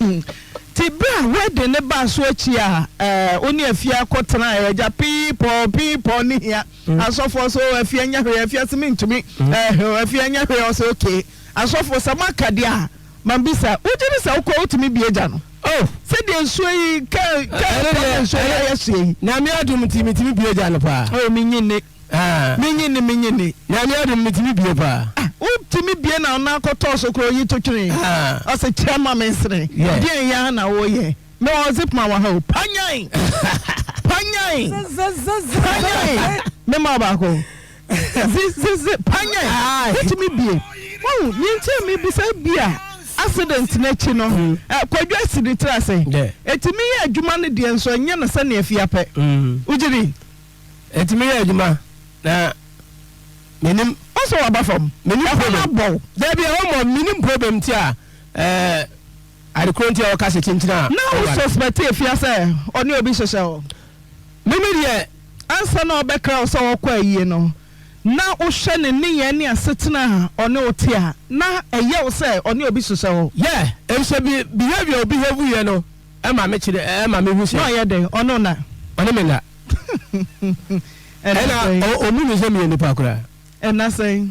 Nti berɛ a wedding no baa so akyi a eh, wo ne Afia kɔtenaeɛ, agya pii pɔɔ pii pɔɔ ne hia, asɔfoɔ so oh, Afia nyɛ hwee, Afia se mentumi, eh, Afia nyɛ hwee, ɔse okay, asɔfoɔ sɛ moaka deɛ a, Mabisa, wogye di sɛ wokɔ a wotumi bue gya no? Oh! Sɛdeɛ nsuo yi, kɛ, kɛ, Ɛno kɛ deɛ, nsuo yi ayɛ hyeɛ yi. Nyame adom nti metumi bue gya no paa. Oh, menye nni. Ah. Menye nni, menye nni. Nyame adom metumi bue paa. Ah, wotumi bue na wo nan kɔtɔɔ so koraa oyi to twene. Ah. Ɔse kyerɛ ma mensere. Yeah. Deɛn yɛ ara na woyɛ? Mewɔ zip ma wɔ ha o. Panyan! Panyan! Panyan! Mema wo baako. Zizizi panyan wotumi bie wahu nea nti a mebisa ebia accident no akyi no mm. eh, Kwadwo asi ne tiri ase ɛtumi yɛ adwuma no deɛ nso ɛnyɛ no sɛnea afie apɛ mm. wogye di ɛtumi yɛ adwuma na menim ɔsɛ waba fam menim problem abɔw dabi ɛhɔ mɔ menim problem nti a ɛɛ eh, adekoro nti a wɔka sɛ kyenkyene a na wo suspect afia sɛ ɔne obi hyehyɛ hɔ. Meme deɛ. Ansa na ɔbɛkra wo sɛ ɔrekɔ ayie no, na wohwɛ ne nneyɛɛ ne asetena a ɔne wo te a, na ɛyɛ wo sɛ ɔne obi hyehyɛ hɔ? Yeah, efisɛ be behaviour a ɔbehave yɛ no ma me kyerɛ ɛma me hu sɛ. Na ɔyɛ dɛn? Ɔne wo nna? Ɔne me nna. Ɛna Ɛna sɛn? ɔ ɔmmu me sɛ meyɛ nipa koraa. Ɛna sɛn?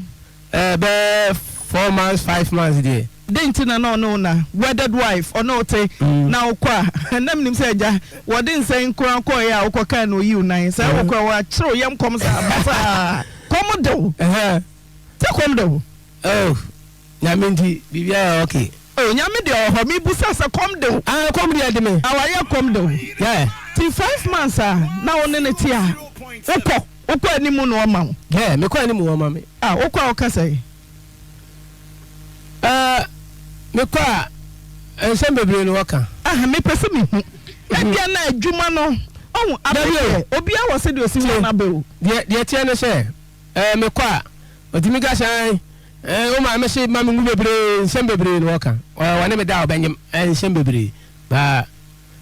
Ɛɛ bɛyɛ 4 months 5 months deɛ. Dɛn nti na na ɔne wo nna? Wedded wife, ɔne wo te, na wokɔ a, na menim sɛ agya, wɔde nsɛn nko ara kɔeɛ a wokɔkae na ɔyii wo nan. Saa wokɔ a, wɔakyere wo yam kɔm saa, basaa. Kɔm de wo. Sɛ kɔm de wo. Oh, Nyame nti, biribiara yɛ okay. Oh, Nyame deɛ ɔwɔ hɔ. Mebusa sɛ kɔm de wo. Ah, kɔm deɛ ɛde me. Awareɛ kɔm de wo. Yeah. Ti 5 months a na wo ne no te a, wokɔ, wokɔ anim na ɔma wo. Yeah, mekɔ anim na ɔma me. Ah, wokɔ a woka sɛn? Ɛɛ, mekɔ a, nsɛm bebree na wɔka. Ah, mepɛ sɛ mehu. Ebia na adwuma no, ɔhu, abɛ deɛ, obiara wɔ sɛdeɛ ɔsi hu n'abɛ o. Deɛ, deɛ ɛteɛ ne sɛ, ɛɛ, mekɔ a, ɔtumi ka sɛ, ae, ɛɛ, wo maame se ma mengu bebree, nsɛm bebree na wɔka. Ɔɛ, wɔne me da a ɔbɛnyem, ɛɛ, nsɛm bebree. Baa.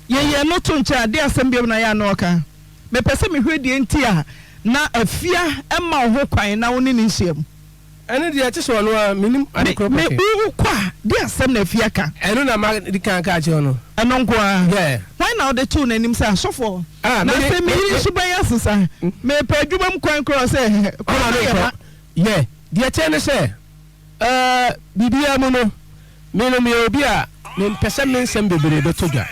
Yɛyi ɛno to nkyɛn a, deɛ asɛm biom na yɛ a na ɔka? Mepɛ sɛ mehwɛ deɛ nti a na Afia mma wo ho kwan na wo ne no nhyiam. Ɛno deɛ ɛte sɛ ɔno ara, mennim ade korɔ Me, pɔtee. wo kɔ a, deɛ asɛm na Afia ka? Ɛno na madi kan aka akyerɛ wo no. Ɛno nko ara? Yeah. Hwan na wode too n'anim sɛ, Asɔfoɔ, Ah, na mede, afei me me, yere me. suban asesa, mepɛ adwuma mu kwan koraa sɛ, kwan Ɔma no yɛ menkɔ. ma. Yeah, deɛ ɛteɛ ne sɛ, eh, biribiara mu no, me no meyɛ obi a mempɛ sɛ me nsɛm bebree bɛtɔ dwa.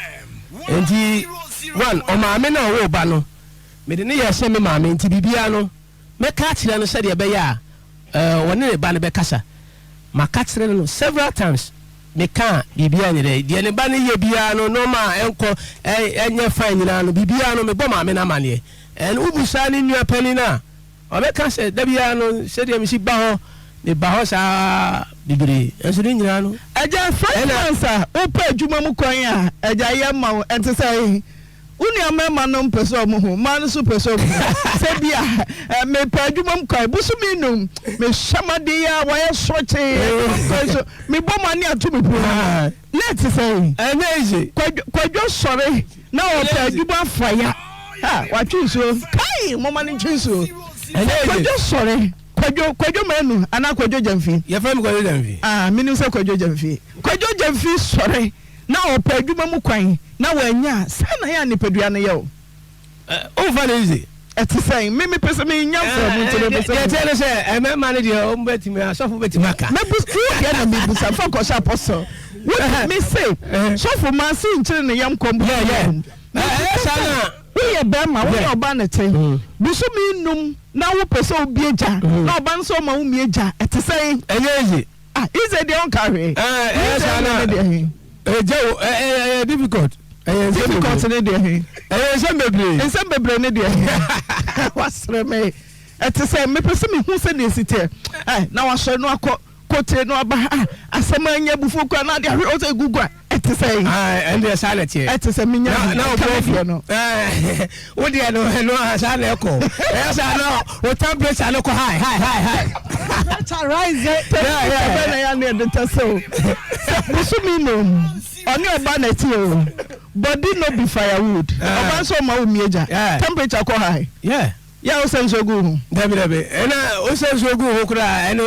Enti, one, ɔmaame no a ɔwoo ba no, mede no yɛɛ sɛ me maame, nti biribiara no, Mɛka akyerɛ no sɛdeɛ ɛbɛyɛ a ɔne ne ba no bɛkasa. Maka akyerɛ no several times. Meka a, biribiara nyɛ dɛ. Deɛ ne ba no yɛ biara no, nnoɔma a ɛnkɔ, ɛnyɛ fine nyinaa no, biribiara no, mebɔ maame no amaneɛ. And wobusa ne nua panin no a, ɔbɛka sɛ da biara no, sɛdeɛ mesi ba hɔ, meba hɔ saa ara bebree. Nanso ne nyinaa no, Agya, five ɛna. months a wopɛ adwuma mu kwan a, agya yɛ ma wo, ɛnte sɛn? Wo nua mmarima no mpɛ sɛ wɔn hu, mmaa no nso pɛ sɛ wɔn hu. Sɛ bi a, mepɛ adwuma mu kwan, bosome num, mehyɛ m'adeɛ yi a wɔayɛ sɔkyee, adwuma mu kwan so, mebɔ mu ani ato me pon mu. Na ɛte sɛn? Ɛnyɛ easy. Kwadwo, Kwadwo sɔre na ɔpɛ adwuma afa ya. Ha, watwe nsuo. Kai, momma no ntwe nsuo. Ɛnyɛ easy. Kwadwo sɔre, Kwadwo, Kwadwo Manu anaa Kwadwo Gyamfi? Yɛfrɛ me Kwadwo Gyamfi. Ah, menim sɛ Kwadwo Gyamfi. Kwadwo Gyamfi sɔre. na ɔpɛ adwuma mu kwan na wannya a, sɛn na ɛyɛ a nipadua no yɛ wo? Womfa no easy. Ɛte sɛn? Me mepɛ sɛ menya mfaa mu nti mepɛ sɛ. Deɛ ɛteɛ ne sɛ mmarima no deɛ wɔn bɛtumi asɔfo bɛtumi aka. Mɛbu wo deɛ na mebusa fa kɔhyɛ apostle. Wo deɛ me se sɔfo maa se nkyere ne yam kɔm Yeah yeah. Ɛyɛ saa na. Woyɛ bɛrima wo ne ɔbaa na ɛte. Bosome num na wopɛ sɛ wobie gya na ɔba no sɛ ɔma wo mmie gya ɛte sɛn? Ɛnyɛ easy. Ah Ize deɛ ɔnka hwee. Ɛɛ ɛyɛ saa na ɛgya wo ɛyɛ ɛyɛ difficult. Ɛyɛ nsɛm bebree. Difficult ne deɛ he. Ɛyɛ nsɛm bebree. Nsɛm bebree ne deɛ he. Wasere me. Ɛte sɛ mepɛ sɛ mehu sɛdeɛ ɛsi teɛ. Ɛ na wasɔre no akɔ kotire no aba ha asɛm anya abufuo kura na ade ahwɛ ɔsɛ egu a. Ɛte sɛ. Ɛndeɛ saa na ɛteɛ. Ɛte sɛ menya na na ɛka me deɛ no. Wo deɛ no ɛno a saa na ɛkɔ. Ɛyɛ saa na wo temperature no kɔ high high high high. Temperature rise. Temperature bɛn na yɛ ne ɛde tɛ sɛ o. Sɛ bosome no ɔne ɔba na ɛte o. Body no be firewood. Ɔba nso ɔma wo mie gya. Temperature kɔ high. Yeah. Yɛ a wosɛ nsuo gu wo ho. Dabi dabi, ɛna wosɛ nsuo gu wo ho koraa ɛno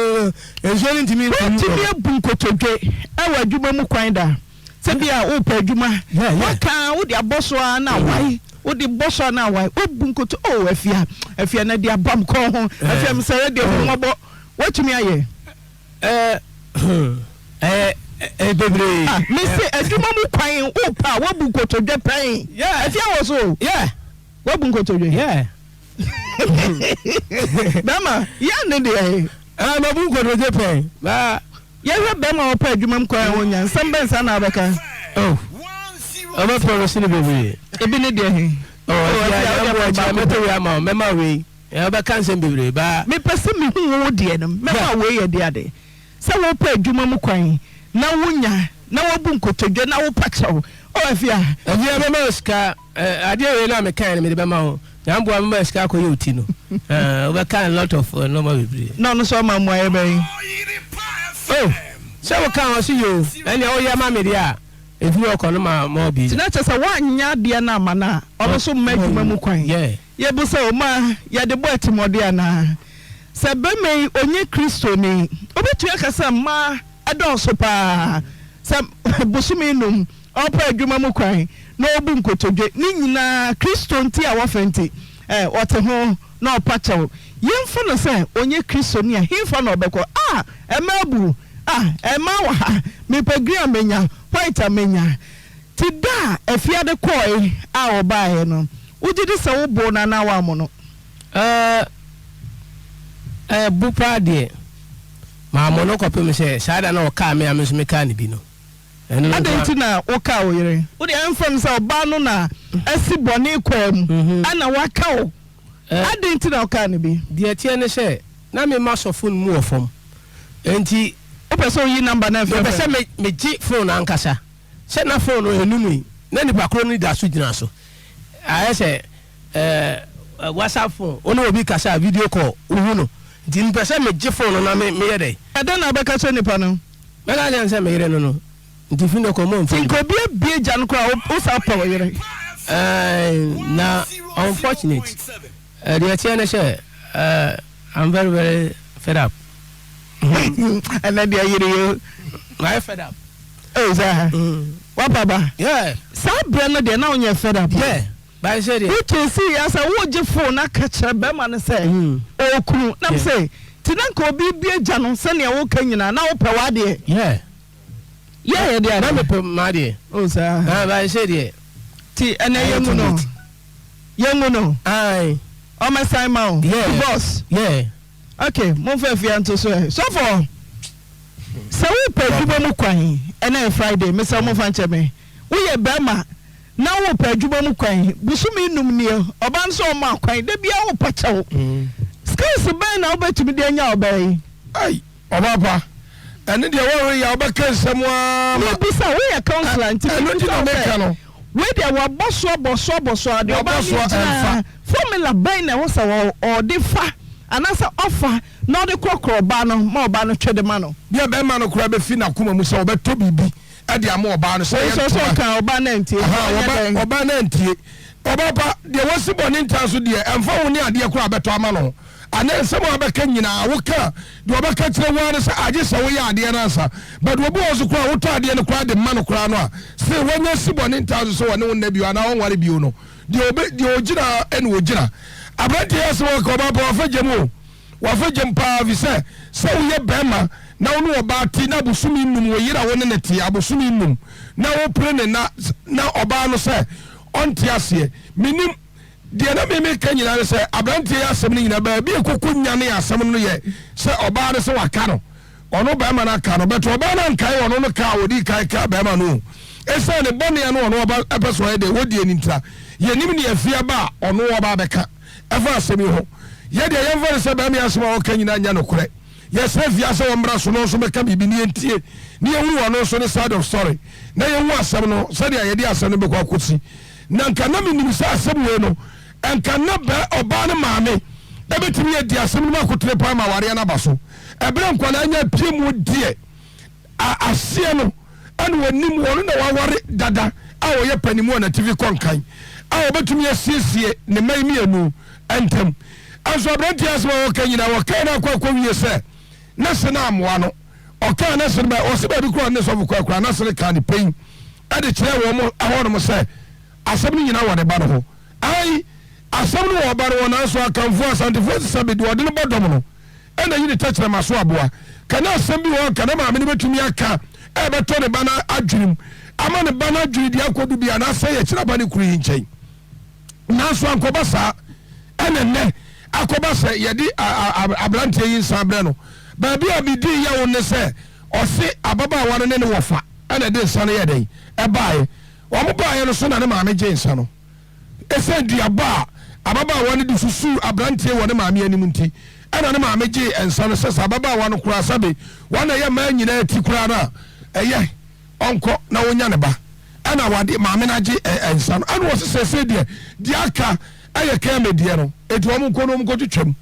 nsuo no ntumi ntu. Woatumi abu nkotodwe wɔ adwuma mu kwan da? Sɛ bi a wopɛ adwuma, woaka a wode abɔ so ara na awae, wode bɔ so ara na awae, woabu nkoto, oh Afia, Afia na de aba me kɔn ho, Afia mesrɛ deɛ hu mmɔbɔ, woatumi ayɛ? Ɛɛ ɛyɛ ɛyɛ bebree. Ah, mese adwuma mu kwan wopɛ a woabu nkotodwe pɛn, Afia wɔ so o. Woabu nkotodwe? Yeah. Bɛrima, yɛ ne deɛ. Ah, mabu nkotodwe pɛn. Ba. Yɛhwɛ bɛrima a ɔpɛ adwuma mu kwan a ɔnya, nsɛm bɛn saa na wobɛka? Oh, ɔbɛ promise ne bebree. Ebi ne deɛ he? Oh, ɛfia, oh, ɛfia, ɛfia, mɛtɔ wei ama wo, mɛma wei. Ɔbɛka nsɛm bebree, ba. Mepɛ sɛ mehu wo deɛ no, mɛma wei yɛ deɛ ade. Sɛ wopɛ adwuma mu kwan na wonya na woabu nkotodwe na wopa kyɛw. Oh, Afia. Afia, mɛma wo sika. Eh, adeɛ wei na mekae no mede bɛma wo. Nyamboa mɛma wo sika akɔyɛ wo ti no. Eh, wobɛka a lot of eh, nneɛma bebree. Na ɔno nso ɔma mmuaeɛ bɛn? Oh, sɛ woka a ɔse yoo, ɛnneɛ woyɛ ma me deɛ a, ɛfiri hɔ kɔ no ma ma ɔbi. Nti na kyerɛ sɛ woanyɛ adeɛ no amma no a, ɔno nso mma adwuma mu kwan. Yeah. Yɛbu sɛ ɔma yɛde bɔ atirimuɔden anaa? Sɛ barima yi ɔnyɛ Kristoni, wobɛtumi aka sɛ mmaa dɔɔso pa ara sɛ bosome nnum ɔrepɛ adwuma mu kwan na ɔrebu nkotodwe, ne nyinaa Kristo nti a wɔfrɛ nti ɔte ho na ɔpa kyɛw. Yɛmfa no sɛ ɔnyɛ Kristoni a, hefa na ɔbɛkɔ? Ah, mmaa abu! Ah, mmaa wɔ ha! Mepɛ green a mɛnya, white a mɛnya. Nti da a Afiade kɔɔe a ɔbaeɛ no, wogye di sɛ woboo no anaa woammo no? Ɛɛ, bo paa deɛ, mammɔ no kɔpem sɛ saa da no a ɔkaa me a me nso mekaa no bi no. Ɛno no Adɛn nko ara. nti na wokaa wo yere? Wo deɛ ɛmfa no sɛ ɔbaa no na asi bɔne kwaa mu ɛna waka wo. Adɛn nti na wokaa no bi? Deɛ ɛteɛ ne sɛ, na me masɔ phone mu wɔ fam, enti. Wopɛ sɛ woyi number no Mepɛ frɛfrɛ sɛ no? megye phone no ankasa. Sɛ na phone no ɛnumui, na nipa korɔ no da so gyina so. Ayɛ sɛ. Eh, WhatsApp phone, wo ne obi kasa a, video call, wohu no. Nti mepɛ sɛ megye phone no na me meyɛ dɛn? Ɛdɛn na wobɛka kyerɛ nipa no? Mɛka kyerɛ no sɛ me yere no no, nti fi nnɛ kɔ momfa Nti bi. nka obi abue gya no koraa a, wo san pɛ wo yere? Eh, na unfortunate, eh, deɛ ɛteɛ ne sɛ, eh, I'm very very fed up. Ɛnɛ deɛ yere yi o. Mayɛ fed up. Ei saa? Wapa ba? Yeah. Saa berɛ no deɛ na wonyɛ fed up o. Yeah. Bae sɛ deɛ. Wo chasee ya sɛ wo gye phone aka kyerɛ bɛrima no sɛ ɔwɔ kunu na me sɛ ti na nka obi bue gya no sɛnea wo ka nyinaa na wo pɛ w'adeɛ. Yeah. Yeah yɛ deɛ Na me pɛ m'adeɛ. Oh saa. Ah bae sɛ deɛ. Ti ɛnɛ yɛ ngu no yɛ ngu no. Aye. Ɔmɛ san ma wo. Yeah. Divorce. Yeah. Ok momfa afia nto so ɛ. Sɔfo sɛ wo. Wopɛ adwuma mu kwan, ɛnɛ yɛ Friday, mesrɛ wo momfa nkyɛ me. Woyɛ barima na wopɛ adwuma mu kwan, bosome nnum nie, ɔbaa no sɛ ɔmma wo kwan, da biara wopa kyɛw. Skills bɛn na wobɛtumi de anya ɔbaa yi? Ai, ɔbaa pa, ɛno deɛ wɔreyɛ a wobɛka nsɛm ara ma. Mebisa, woyɛ councillor nti Ɛno nti mebisa na wo meka sɛ, no. wei deɛ wabɔ so abɔ so abɔ so a, deɛ Wabɔ ɔbaa no so a, gyina ɛmfa. formula bɛn na ɛwɔ sɛ ɔde fa anaasɛ ɔfa na ɔde korɔkorɔ ɔbaa no ma ɔbaa no twe de ma no? Deɛ bɛrima no koraa bɛfi n'akoma mu sɛ ɔbɛtɔ biribi de ama ɔbaa no sɛ Wei ɛyɛ nso ɔsɛ ntoma. ɔka ɔbaa no antie nti Aha, ɔnyɛ ɔba, dɛn? ɔbaa no antie. Ɔbaa pa, deɛ wasi bɔne ntaa so deɛ, ɛmfa wo ne adeɛ koraa a bɛtɔ ama no. Anaa nsɛm a wobɛka nyinaa, woka a, deɛ ɔbɛka kyerɛ wo ara ne sɛ agye sɛ woyɛ adeɛ no ansa. But obi wɔ hɔ nso koraa a, wotɔ adeɛ no koraa de ma no koraa no a, se wanya si bɔne ntaa so sɛ ɔne wo nna bio anaa ɔnware bio no, deɛ ɔbɛ, deɛ ɔgyina ara na ɔgyina. Aberanteɛ yi asɛm a ɔka, ɔbaa pa, wafa gya mu o. Wafa gyam paa efisɛ sɛ woyɛ barima na wo ne ɔbaa te na abosome nnum wo yere a wo ne no te abosome nnum na wopere ne na na ɔbaa no sɛ ɔnte aseɛ. Menim deɛ na me meka nyinaa ne sɛ aberanteɛ yi asɛm no nyinaa baabi a ɛkɔkɔ nyane asɛm no yɛ sɛ ɔbaa no sɛ waka no ɔno barima no aka no but ɔbaa no ankae ɔno no ka a ɔdii kan kaa barima no o ɛsiane ne bɔne a na ɔno ɔba ɛpɛ sɛ ɔyɛ deɛ wɔdie no ntira yɛnim deɛ afie aba a ɔno ɔba abɛka Ɛfa asɛm yi ho, yɛ deɛ yɛmfa no sɛ barima yi asɛm a ɔka nyinaa nyɛ nokorɛ. Yɛsrɛ Afia sɛ ɔmmra so na ɔnso mmɛka biribi na yɛntie na yɛnhunu ɔno nso ne side of story na yɛnhu asɛm no sɛdeɛ yɛde asɛm no bɛkɔ akɔsi. Na nka na menim sɛ asɛm wei no nka na bɛ ɔbaa no maame bɛtumi adi asɛm no mu akotene paa ma awareɛ no aba so. Ɛberɛ a nkwadaa nya apue mu deɛ, A aseɛ no ɛna ɔnim ɔno na waware dada a ɔyɛ panimu a n'atifi kɔ nkan a ɔbɛtumi asiesie ne mma yi mmienu ntam. Nso aberanteɛ asɛm a ɔka nyinaa ɔkaa no akɔ akɔwie sɛ ne se no ammoa no. Ɔkaa ne se no bɛ ɔse baabi koraa ɔne ne sɔfo kɔɛ koraa n'ase no kaa ne pɛn de kyerɛɛ wɔn ɛhɔnom sɛ asɛm no nyinaa wɔ ne ba no ho. Ae, asɛm no wɔ ɔba no hɔ nanso Akanfoɔ, Asantefoɔ se sɛbe deɛ ɔde no bɔ dɔm no na yi ne tɛkyerɛma so aboa. Ka na asɛm bi wɔ hɔ a anka ne maame no bɛtumi aka a ɛbɛtɔ ne ba no adwenem ama ne ba no adwene de akɔdu bia na asɛe akyiri aba ne kunu yi nkyɛn. Nanso ankɔba saa. Ɛna nnɛ akɔba sɛ yɛde aberanteɛ yi nsa abrɛ no. Baabi a medii yaw ne sɛ ɔse ababaawa no ne ne wɔfa ɛna ɛde nsa no yɛ dɛn ɛbaeɛ. Wɔn baeɛ no so na ne maame gyee nsa no. Esiane duaba a ababaawa no de susuu aberanteɛ wɔ ne maame anim nti, ɛna ne maame gyee nsa no sɛ sɛ ababaawa no koraa sɛbe wɔn na ɛyɛ mmaa nyinaa ti koraa no a, ɛyɛ ɔnkɔ na ɔnya ne ba. Ɛna wade maame no agye nsa no. Ɛna ɔse seesei deɛ, deɛ aka ɛyɛ Kɛmɛ deɛ no, enti wɔn nkɔ na wɔn nkɔtwitwam.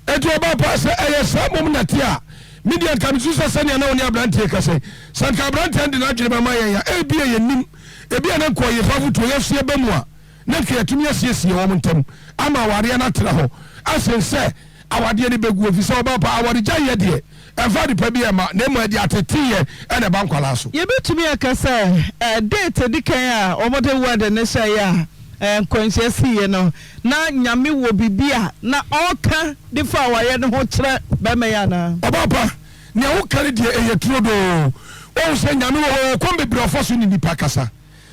Enti ɔbaa paa, sɛ ɛyɛ saa mmom na ɛte a, me deɛ anka mesusu sɛ sɛnea na wo ne aberanteɛ rekasa yi, sɛ anka aberanteɛ no de n'adwene bɛma yɛn a, ebia yɛnnim, ebia na anka ɔyɛ fa afotuo, yɛn nso yɛba mu a, na anka yɛatumi asiesie wɔn ntam ama awareɛ no atena hɔ asen sɛ awadeɛ no bɛgu, ɛfiri sɛ ɔbaa paa, awaregyaeɛ deɛ, ɛmfa adepa biara mma, na mmom ɛde ateteeɛ na ɛba nkwadaa so. Yɛbɛtumi aka sɛ date a ɛdi kan a wɔde wedding no hyɛeɛ a nkwanhyia siiɛ no, na Nyame wɔ biribi a na ɔreka de fa awareɛ no ho kyerɛ bɛrima yi anaa? Ɔbaa pa, nea woka no deɛ ɛyɛ turodoo. Woahu sɛ Nyame wɔ hɔ, ɔwɔ kwan bebree a ɔfa so ne nnipa kasa.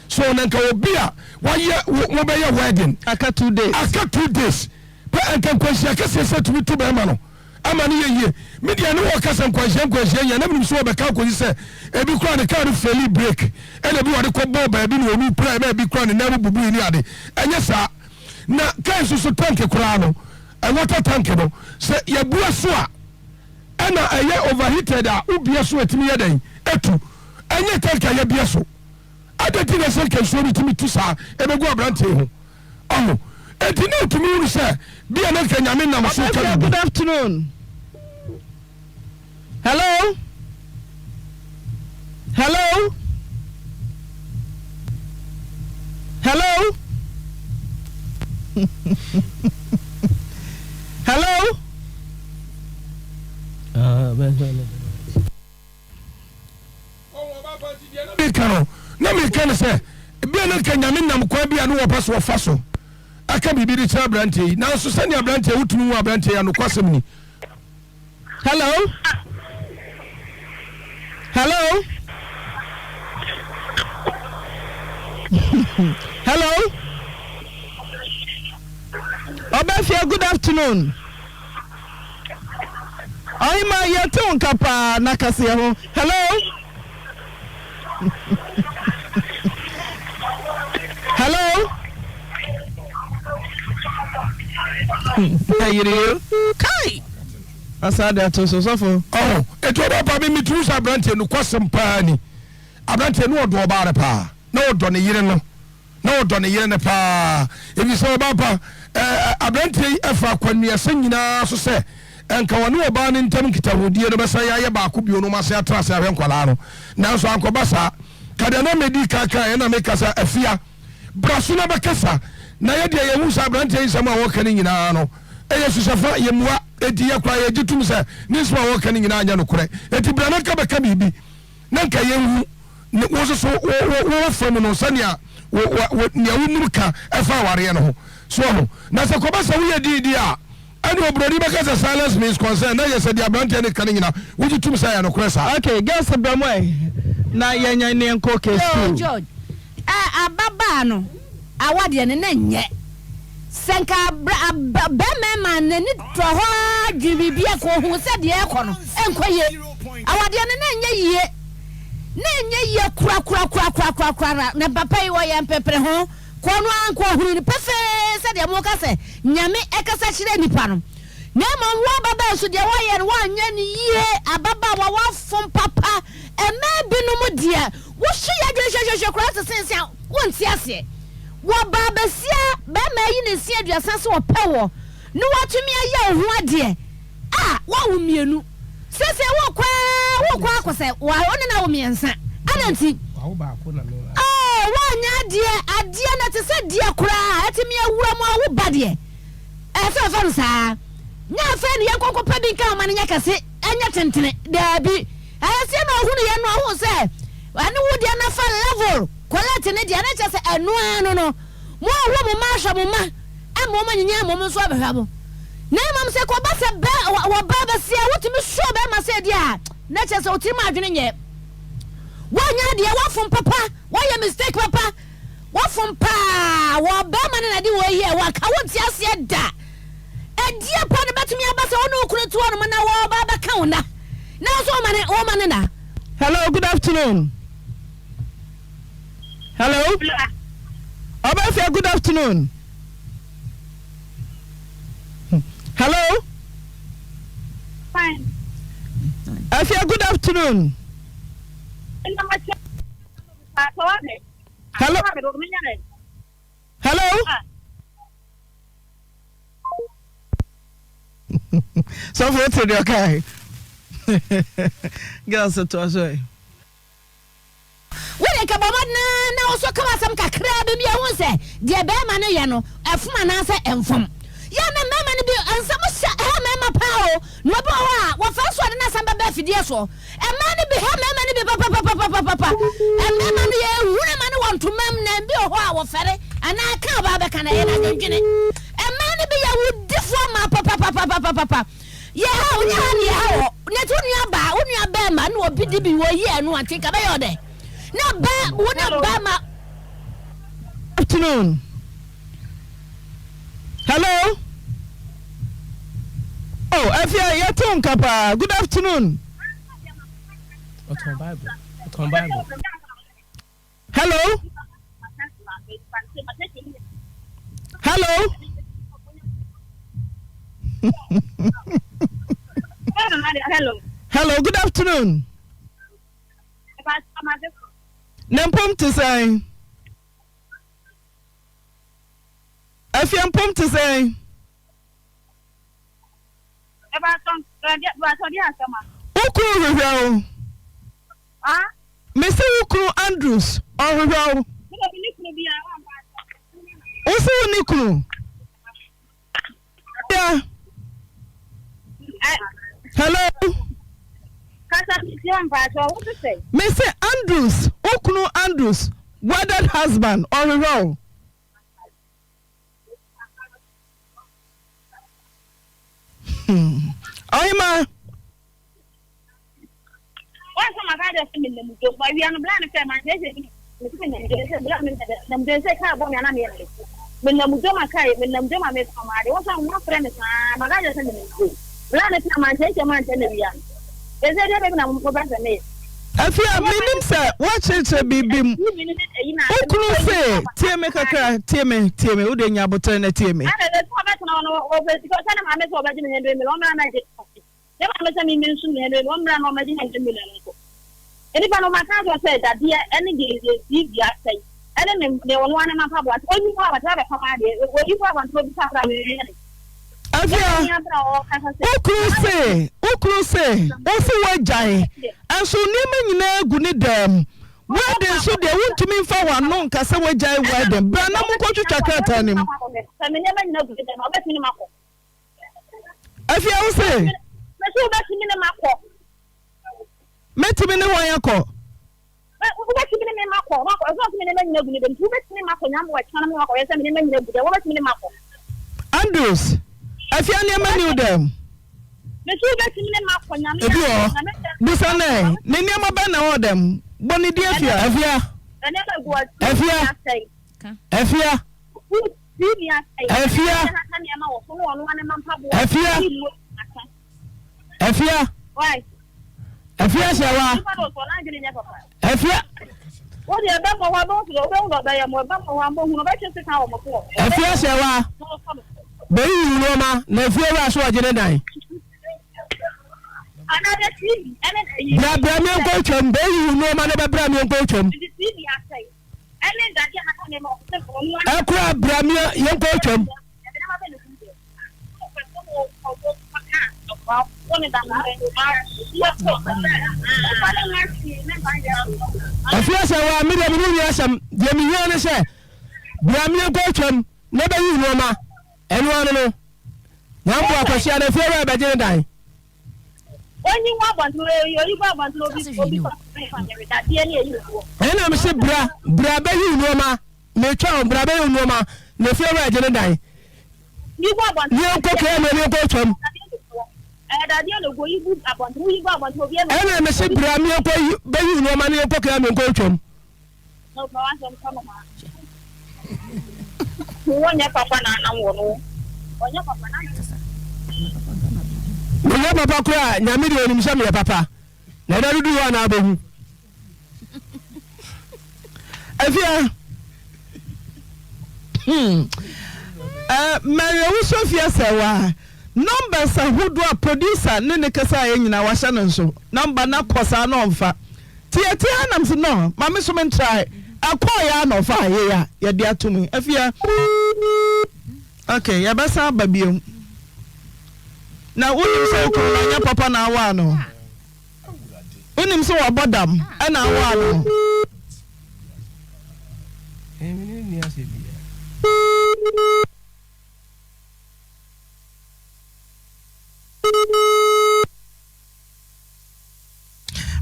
So na nka obi a wayɛ wo mobɛyɛ wedding. Aka 2 days. Aka 2 days pɛ nka nkwanhyia kɛseɛ sɛ tumi to bɛrima no. Ama no yɛ yie. Me deɛ ne wɔka sɛ nkwanhyia nkwanhyia nyɛ na menim sɛ wɔbɛka akɔsi sɛ ebi koraa ne kaa no feli break ɛna ebi wɔde kɔ bɔɔ baabi na ɔnu pirae ma ebi koraa ne nan mu bubui ne ade. Ɛnyɛ saa. Na kaa nso so tank koraa no, water tank no, sɛ yɛbua so a ɛna ɛyɛ overheated a wobia so a ɛtumi yɛ dɛn? Ɛtu. Ɛnyɛ tank a yɛbia so. Adɛn nti na ɛsɛ nka nsuo no tumi tu saa ɛbɛgu aberanteɛ yi ho? Ɔho. Enti na otumi hunu sɛ bia na nka Nyame nam so reka Ɔbɛfia biribi. good afternoon. Hello. Hello. Hello. Hello. Meka no, na meka no sɛ bia na nka Nyame nam kwan bi a ne wɔpɛ so wɔfa so aka biribi de kyerɛ aberanteɛ yi, nanso sɛnea aberanteɛ wotumi hu aberanteɛ yi a nokwasɛm ni. Hello? Hello? Hello? Ɔbɛfia, good afternoon. Ɔhema, yɛte wo nka paa na kaseɛ ho. Hello? Hello. Ayiri kai. Asa de ato so sɔfo. Ɔho etu ɔbɛ pa mi mi turu sɛ aberanteɛ no kwasɛm paa ni aberanteɛ no ɔdɔ ɔbaa no paa na ɔdɔ ne yere no na ɔdɔ ne yere no paa efisɛ ɔbaa pa ɛɛ aberanteɛ yi ɛfa akwannuasɛ nyinaa so sɛ nka ɔne ɔbaa no ntam nkitahodie no bɛsan ayɛ baako bio no wɔn asan atena ase ahwɛ nkwadaa no nanso ankɔba saa ka deɛ na medi kan kan ɛna meka sɛ afia bra so na bɛkasa na yɛ deɛ yɛhu sɛ aberanteɛ yi nsɛm a wɔka no nyinaa no ɛyɛ susɛfa yɛmmua enti yɛ koraa yɛgye tom sɛ ne nsɛm a wɔka no nyinaa nyɛ nokorɛ enti bra na nka bɛka biribi na nka yɛnhu ne wo nso so wo wo wo fam no sɛnea wo wo nea wonim ka ɛfa awareɛ no ho so ho na sɛ kɔba sɛ woyɛ diidi a ɛne oburoni bɛka sɛ silence means consent na yɛ sɛ deɛ aberanteɛ no ka no nyina wogye tom sɛ ɛyɛ nokorɛ saa. Okay, girls bra mu ɛ na yɛnyɛ ne yɛnkɔ okay Yo, school. George, ɛ ababaa no awadeɛ no na nyɛ Sɛ nka bra ab bɛrima ma n'ani tɔ hɔ ara dwen biribi a, nka ɔhuu sɛ deɛ ɛrekɔ no nkɔ yie. Awadeɛ no na ɛnyɛ yie. Na ɛnyɛ yie korakorakorakorakorakora. Na papa yi ɔyɛ mpepere ho. Kɔ no ara nka ɔhunuu no pefee sɛdeɛ moka sɛ Nyame kasa kyerɛ nnipa no. Na mmom wo ababaa nso deɛ woayɛ no woanyɛ no yie. Ababaawa woafom papa. Mmaa binom deɛ wohwe yɛ adwene hwɛhwɛhwɛ koraa te sen sɛ wonte aseɛ. Wɔ baa basia barima ayi ne nse aduasa sɛ ɔpɛ woɔ na watumi ayɛ wo ho adeɛ a, woawo mmienu. Seesei wokɔ ara wokɔ akɔ sɛ wo ne no awo mmiɛnsa. Adɛn nti? Oh, woanyɛ adeɛ, adeɛ no ɛte sɛ deɛ koraa atumi awura mu awo ba deɛ. Ɛsɛ sɛ ɔfa no saa. Nyɛ afei ne yɛnkɔ nkɔpɛ bi nka ho ma no nyɛ kɛse, ɛnyɛ tentene. Daabi. Ɛsɛ na ɔhunu yɛn no, ɔhuu sɛ ɛne wo deɛ no afa level. Collect ne deɛ, na kyerɛ sɛ ɛno ara no no, mo a wɔwɔ mo mma ahwɛ mo mma ama wɔn anyinyin ama wɔn nso abɛhwɛ mo. Na mmom sɛ kɔba sɛ bɛ wɔba bɛsi a wotumi sɔ bɛrima sɛ deɛ a, na kyerɛ sɛ otirim adwene nyɛ. Woanya adeɛ, woafom papa, woayɛ mistake papa, woafom paa, wɔ bɛrima no na de wɔ yi a waka wonte aseɛ da. Ɛdeɛ pa no bɛtumi aba sɛ wo ne wo kunu te hɔnom na wɔba bɛka wo nna, na wo nso woma ne woma ne nna. Hello, good afternoon. Hello. Obafia, good afternoon. Hello. Fine. Afia, good afternoon. Hello. Hello. Sɔfo wote deɛ ɔkae. Girls toa so ɛ. Wo de, nka bɔ mmɔden ara na wo nso ka w'asɛm kakraa bi ma yɛahu sɛ deɛ barima no yɛ no, ɛfom anaasɛ ɛmfom. Yɛ a na mmarima no bi nsɛm hyɛ ha mmarima paa o, na obi wɔ hɔ a, wɔfa nso a ɔde n'asɛm bɛba afidie soɔ. Mmaa no bi ha mmarima no bi papapapapapa. Mmarima no yɛhunu ma no wɔ ntoma mu, na ebi wɔ hɔ a wɔfɛre anaa ka a ɔbaa bɛka no ɛyɛ no adwendwene. Mmaa no bi yɛ awudifoɔ mmaa papapapapapa. Yɛ ha o, nyɛ ha ne yɛ ha o. Na nti wo nua baa, wo nua bɛɛma ne obi de bi wɔ yi ɛno a, nti nka bɛyɛ ɔdɛ. Na bɛ, wo ne bɛɛma. Afternoon. Hello. Oh, Afia, yɛte wo nka paa. Good afternoon. Ɔtɔn Bible. Ɔtɔn Bible. Hello. Hello. Hello. Hello, good afternoon. Ne mpom te sɛn? Afia mpom te sɛn? Wo kunu hwehwɛ wo. Mese wo kunu Andrews ɔhwehwɛ wo. Wo se wo ne kunu? Yeah. Hello. Mese Andrews, wo kunu Andrews, wedded husband, ɔhwehwɛ wo. Hmm. Ɔhema. Afei a menim sɛ woakyerɛkyerɛ biribi mu. Wo kunu se, tie me kakra, tie me, tie me, wode nya aboterɛ na tie me. Afia, wo kunu se, wo kunu se, wo se woagyae, nso nneɛma nyinaa gu ne dan mu. Wedding nso deɛ wontumi mfa w'ano nka sɛ woagyae wedding. Bra na monkɔtwitwa krataa no mu. Afia, wo se? Mɛtumi ne wɔn akɔ. Wobɛtumi ne me makɔ, makɔ, ɛsɛ sɛ me nneɛma nyina gu ne dɛm, nti wobɛtumi makɔ nyambo ɛkyena na me wakɔ yɛ sɛ me nneɛma nyina gu dɛm, wobɛtumi ne makɔ. Andrews, afia nneɛma ni wo dɛm. Mesi wobɛtumi ne makɔ nyame Ebi wɔ hɔ. Busa no ɛ, ne nneɛma bɛn na ɛwɔ dɛm? Bɔ ne din afia. Afia. Afia. Afia. Afia. Afia. Afia. Afia sɛ wa. Afia. Afia sɛ wa. Bɛyi yi nneɛma na afia wura so ɔgye ne dan. Bra bra mi nkɔ twam bɛyi yi nneɛma na bɛbra mi nkɔ twam. Ɛkura bra mi yɛn kɔ twam. Afei sɛ wa me deɛ me ne asɛm deɛ mehia ne sɛ bra me nkɔ atwam na bɛyi nneɛma ɛno ano no nyambo akɔhyia no afei wura bɛgye ne dan. Ɛna me se bra bra bɛyi nneɛma Metwa wo, bra bɛyɛ wo nnoɔma, na efie wura gye ne dan. Ne yɛnkɔ kra mu, ne yɛnkɔ twam. Ɛna mese bra me yɛnkɔ bɛyi wo nnoɔma, ne yɛnkɔ kra mu, yɛnkɔ twam. Menyɛ papa koraa, Nyame deɛ onim sɛ meyɛ papa. Na ɛda no du hɔ a na abɛhu. Afia hmm eh, Mary Owusu Afia Sɛwa numbers ahodoɔ a producer ne ne kasa yɛ nyinaa wahyɛ no nso number na kɔ saa na ɔmfa ti yɛte ha nam sɛ no ma me so me ntrae ɛkɔɔ yɛ a na ɔfa yɛ yɛ a yɛde ato mu Afia ok yɛbɛsan aba biom na wonim sɛ wokunu no anyɛ papa na awaa no Wonim sɛ wabɔ dam ɛna awaa no.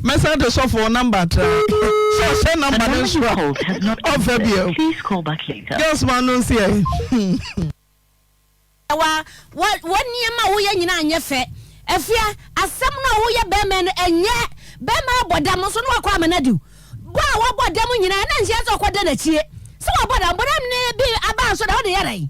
Mɛsan de sɔfo namba tra sɛ ɔhyɛ namba no nso a ɔmfa bio. Girls ma no nsi ɛ. Wa, wa, wo nneɛma a woyɛ nyinaa nyɛ fɛ. Afia, asɛm no a woyɛ bɛrima no, ɛnyɛ. Bɛrima abɔ dam nso na wakɔ amena di wo. Bɔ a wabɔ dam nyinaa, na nhyɛ sɛ ɔkɔda n'akyie. Sɛ wabɔ dam, bɔ dam no bi aba nso da, wode yɛ dɛn?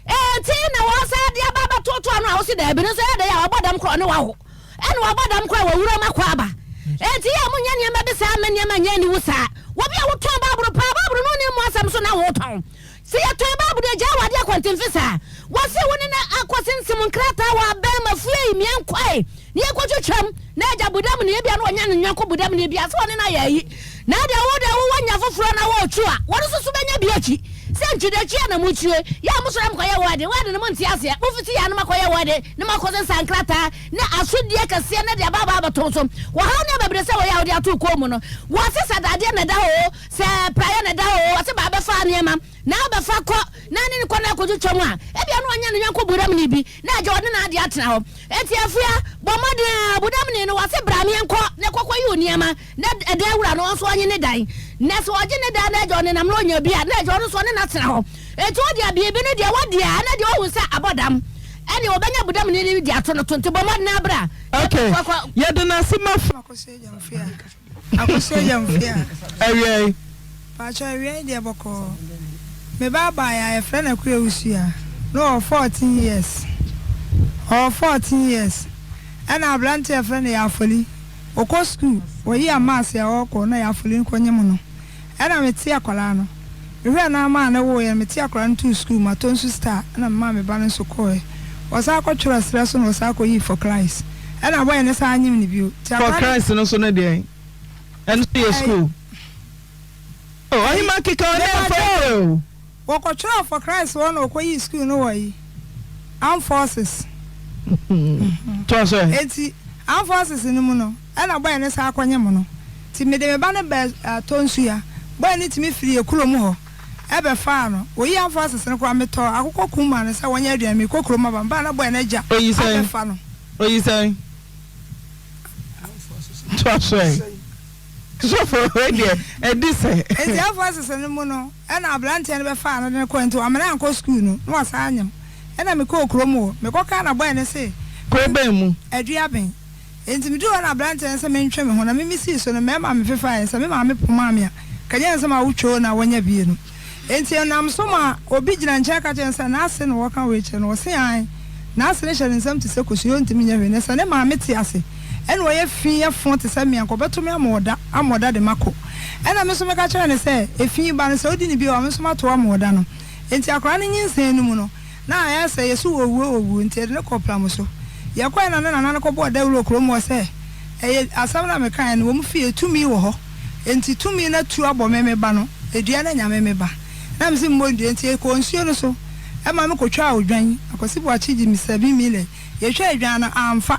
Enti na wɔsan de aba abɛtoto ano a wose daabi no nso ɛyɛ dɛn a wabɔ dam korɔ ne waho. Ɛna wabɔ dam korɔ a wawura mu akɔ aba. Enti yɛ a monyɛ nneɛma bi saa mma nneɛma nyɛ aniwu saa. Obi a wotɔn Bible paa, Bible no nni mu asɛm so na wotɔn. Sɛ yɛtɔn Bible de agyaa wɔ adeɛ akwantemfe saa a, wɔse wo ne no akɔsensem nkrataa wɔ abɛn ma fie yi mia nkɔe na yɛnkɔtwitwam na agya budamni ebia na ɔnya ne yɔnko budamni bi a sɛ ɔne no ayɛ ayi na deɛ wo deɛ wowɔ nya foforɔ na wɔretwi a wɔno nso so bɛnya bi akyi sɛ ntwidakyi a na motwie yɛ a mosɔre a mokɔyɛ wɛde wɛde no monte aseɛ mofiti yɛ a na moakɔyɛ wɛde na moakɔsensan nkrataa ne asodie kɛseɛ na de aba aba abɛto so wɔhaw ne abɛbrɛsɛ wɔ yɛ a wode ato kɔn mu no wɔse sɛ dadeɛ na ɛda hɔ o Sɛ praeɛ na ɛda hɔ oo, ɔse baa bɛfa nneɛma na wobɛfa kɔ na ne ne kɔ na akɔtwitwa mu a, ebia na wanya ne yɔnko budamni bi na agya ɔne n'adeɛ atena hɔ. Enti Afua, bɔ mmɔden ara, budamni no wɔse bra meɛnkɔ na kɔkɔyi wo nneɛma na ɛdan wura no ɔnso ɔnye ne dan. Na sɛ ɔgye ne dan na agya ɔnenam na ɔnya bi a, na agya ɔno nso ɔne no atena hɔ. Enti wo deɛ biribi no deɛ wadi a na deɛ wahu sɛ abɔ dam, ɛneɛ ɔbɛnya budamni no de ato no to. Nti bɔ mmɔden ara bra na Okay, kɔkɔ. yɛde no ase ma. Akosua Gyamfia. Awiei. Paatwɔ awiei deɛ bɔkɔɔ. Me ba baeɛ a yɛfrɛ no Akua Owusua na ɔwɔ 14 years ɔwɔ 14 years ɛna aberanteɛ a yɛfrɛ no Yaafoli. Ɔkɔ sukuu, wɔyi ama ase a ɔɔkɔ na yɛafoli no kɔnyem no. Ɛna mete akwadaa no. Mehwɛɛ no ara maa no woeɛ no, metee akwadaa no too sukuu mu, Atonsu Star, ɛna memaa me ba no nso kɔɔɛ. Ɔsan kɔtwerɛɛ serɛ so na ɔsan kɔyii For Christ. Ɛna bɔyɛ no san nyem no bio. Nti For akwadaa no. Christ no nso ne deɛn? Ɛno nso yɛ sukuu? Oh, Ɔhema keka ɔne ɛmfa yie o. Wɔkɔtwerɛɛ For Christ hɔ na ɔkɔyii sukuu no wɔ yi, Armed Forces. Toa so ɛ. Enti Armed Forces no mu no, Ɛna bɔe no san kɔnyem no. Nti mede me ba no bɛɛ Tonsua. Bɔe no tumi firii yɛ kurom hɔ bɛfaa no. Wɔyii amfoases no koraa, metɔɔ akokɔ kum maa no sɛ wɔnyɛ aduane. Merekɔ kurom aba, mebaa na bɔe no agya Oyi sɛn? abɛfa no. Oyi sɛn? Toa so ɛ. Sɔfo wei deɛ ɛdi sɛ. Nti amfoases no mu no, ɛna abranteɛ no bɛfaa no de no kɔɛ. Nti wamene ankɔ sukuu no, na wasan anyem. Ɛna mekɔɔ kurom hɔ. Mekɔkaa na bɔe no se. Kuro bɛn mu? Aduaben. Enti miduu hɔ na aberanteɛ no sɛ mentwe me ho, na me misii so no, mmarima a mefefaeɛ no, sɛ me maame pomaa me a, anka ɛnyɛ nsɛm a wotwoo na wɔanya bie no. Enti ɛnam so ma obi gyina nkyɛn ka kyerɛ no sɛ n'ase na wɔka wei kyerɛ no. Ɔse aane, n'ase no hyɛ ne nsam te sɛ kosua, ɔntumi nyɛ hwee. Na sɛ ne maame te ase ɛna ɔyɛ fi yɛ fo te sɛ me a, anka ɔbɛto me ama ɔda, ama ɔda de makɔ. Ɛna me nso meka kyerɛɛ no sɛ, efi ba no, sɛ wodi no bio a, me nso mato wo ama ɔda no. Enti akwadaa no nyinsɛn no mu no, Na ayɛ sɛ yɛse ɔwuo ɔwuo nti yɛde no kɔɔ pramo so. Yɛkɔeɛ na ne nana no kɔbɔɔ dawuro wɔ kurom hɔ sɛ ɛyɛ asɛm no a mekaeɛ no, wɔn fie tumi wɔ hɔ nti tumi no atu abɔ me me ba no, dua no anya me me ba. Na mese memmɔ nnua nti yɛkɔɔ nsuo no so ma me kɔtwaa odwan, Akwasi Boakye gye me 7 million, yɛtwaa dwan no amfa.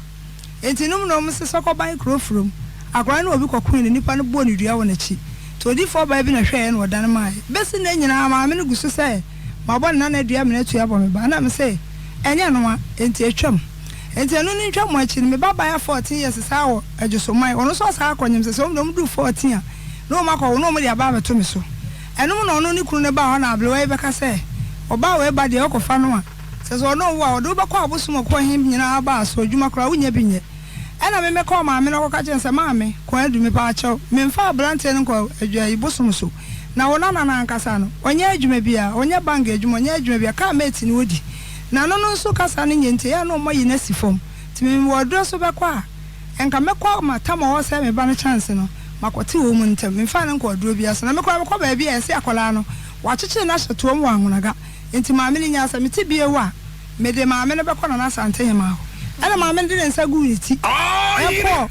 Enti nom na wɔse sɛ kɔban kuro furom. Akwadaa no ne obi kɔkoe na nipa no bɔɔ no dua wɔ n'akyi. Nti odiyifoɔ baa bi na hwɛeɛ na ɔdane maeɛ. Bɛsi nnɛ nyinaa maame no gu so sɛ mabɔ ne nana dua mena atua abɔ me ba. Na mese ɛnyɛ noa, enti atwam. Enti ɛno ne ntwamu akyi no me ba baeɛ 14 years saa wɔ Adwosoman. Ɔno nso asan akɔ nyem sɛ sɛ wɔn deɛ wɔduru 14 a na wɔn akɔwo na wɔn de aba abɛto me so. Ɛno mu na ɔno ne kunu no baa hɔ na abrewa yi bɛka sɛ ɔbaa wei ba deɛ ɔkɔfa no a Sɛ sɛ ɔno wo a, ɔde wo bɛkɔ abosom ɔkɔ he nyinaa aba a, so adwuma koraa wonnya bi nyɛ. Ɛna me mekɔɔ maame no kɔka kyerɛɛ no sɛ, Maame, Kwadu, mepaakyɛw, memfa abranteɛ no nkɔ adwa yi bosom so. Na wo nana no ankasa no, ɔnyɛ adwuma biaa, ɔnyɛ bank adwuma, ɔnyɛ adwuma biaa, car mate na odi. Na no no nso kasa no nyɛ nti, ɛyɛ a na ɔma yi no asi fam. Nti me mewɔ aduro so bɛkɔ a, nka mɛkɔ ama tam a ɔɔsɛe me ba no chance no, makɔte wɔn ntam. Memfaa no nkɔɔ aduro biaa so. Na me koraa mekɔ baabi a, yɛse akwadaa no, wɔakyekyere no ahyɛ toam wɔ Anhonaga. Enti maame no nyaa sɛ mete bio a, mede maame no bɛkɔ Nana Asante Hemaa hɔ. Ɛnna maame no de ne nsa guu ne ti kɔɔ,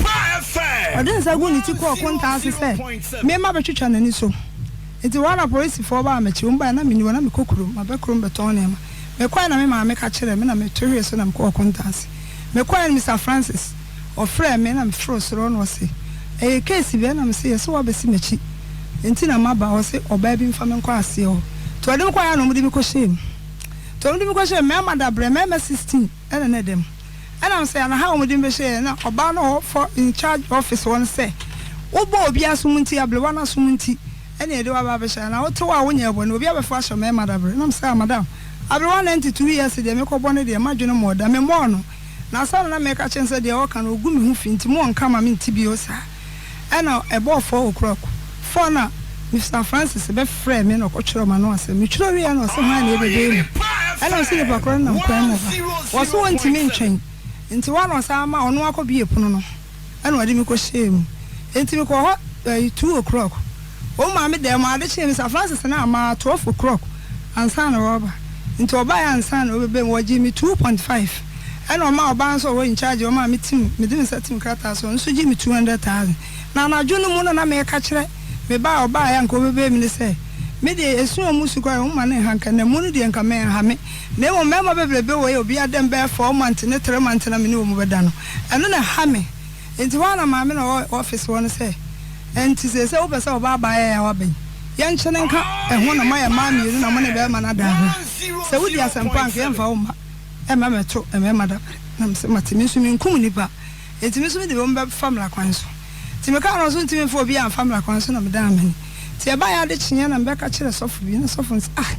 ɔde ne nsa guu ne ti kɔɔ kontaa ase sɛ memma bɛtwitwa n'ani so. Enti hɔ ara na polisifoɔ baa m'akyi. Wɔbaeɛ na menni hɔ, na mekɔ kurom, maba kurom bɛtɔn nneɛma. Mekɔeɛ na me maame ka kyerɛɛ me na meto hwee so na mekɔɔ kontaa ase. Mekɔeɛ no Mister Francis, ɔfrɛɛ me na meforoo soro hɔ na ɔse, Ɛyɛ case bɛn? Na mese, Yɛse woabɛsi m'akyi. Nti na maba hɔ se ɔbaa bi mfa me nkɔ aseɛ hɔ. Nti ɔde me kɔeɛ a na wɔde me kɔhyɛɛ mu. Nti wɔde me kɔhyɛɛ mu, mmarima dabrɛ, mmarima 16 ɛna na ɛda mu. Ɛna mesɛ ana ha a wɔde me bɛhyɛɛ na ɔbaa no a ɔwɔ in charge office hɔ no sɛ, wobɔ obi asom nti, abrewa no asom nti ɛna yɛde wo aba abɛhyɛ ha. Na wote hɔ a wonyɛɛ bɔne, obi abɛfa ahyɛ mmarima dabrɛ. Na mesɛ ah madam, abrewa 92 years deɛ mekɔbɔ no deɛ m'adwene mmɔɔ da, memmɔɔ no. Na ansa na na mereka kyerɛ no sɛ deɛ ɔreka no ɔgu me ho fi nti mo ɔnka ma mente bio saa. Ɛna ɛbɔɔ 4 o'clock, 4 na Mister Francis bɛfrɛɛ me na ɔkɔtwerɛɛ m'ano asɛm. Metwerɛ wieɛ na ɔse hwan na ɛbɛbɛɛ mu? Ɛna ɔse nipa korɔ no nam kwan mu ba. Ɔse ɔntumi ntwɛn nti hɔ na ɔsan ma ɔno akɔbue pono no ɛna ɔde me kɔhyɛɛ mu. Nti mekɔɔ hɔ ɛyi 2 o'clock. Wɔn maa me dan mu ade kyee Mister Francis no amma 12 o'clock ansa na ɔreba. Nti ɔbaeɛ ansa na ɔbɛbɛɛ mu. Wɔgyee me 2.5 ɛna ɔmaa ɔbaa nso a ɔwɔ in charge ɔmaa me tim mede me nsa tim krataa so ɔno nso gyee me 200,000. Na anadwo no mu no na meka kyerɛ me ba a ɔbaeɛ a nka ɔbɛbɛɛ mu no sɛ me deɛ esu a wɔsu koraa deɛ wɔmma no nha nka na mu no deɛ nka menha me na mmom mmarima bebrebe wɔ yi a obiara dɛm bɛyɛ 4 months ne 3 months na me ne wɔn bɛda no ɛno na ɛha me. Enti hɔ ara na maame na ɔwɔ office hɔ no sɛ, Ɛnti seesei wopɛ sɛ ɔbaa baa yɛn a waba yi, yɛnkyene nka ɛho na moayɛ mmaa mmienu na mo ne barima no ada anaa? Sɛ wodi asɛmpa a anka yɛmfa wo mma mma mmɛto mmarima dabere. Na mese, Mate, me nso menkum nnipa, enti me nso mede wɔn bɛfa mmara kwan so. Nti mekaa no, ɔse ɔntumi mfa obiara mfa mmara kwan so na medaa m'ani. Nti ɛbaeɛ ade kyeeɛ na mebɛka kyerɛɛ sɔfo bi, na sɔfo no se, Ah,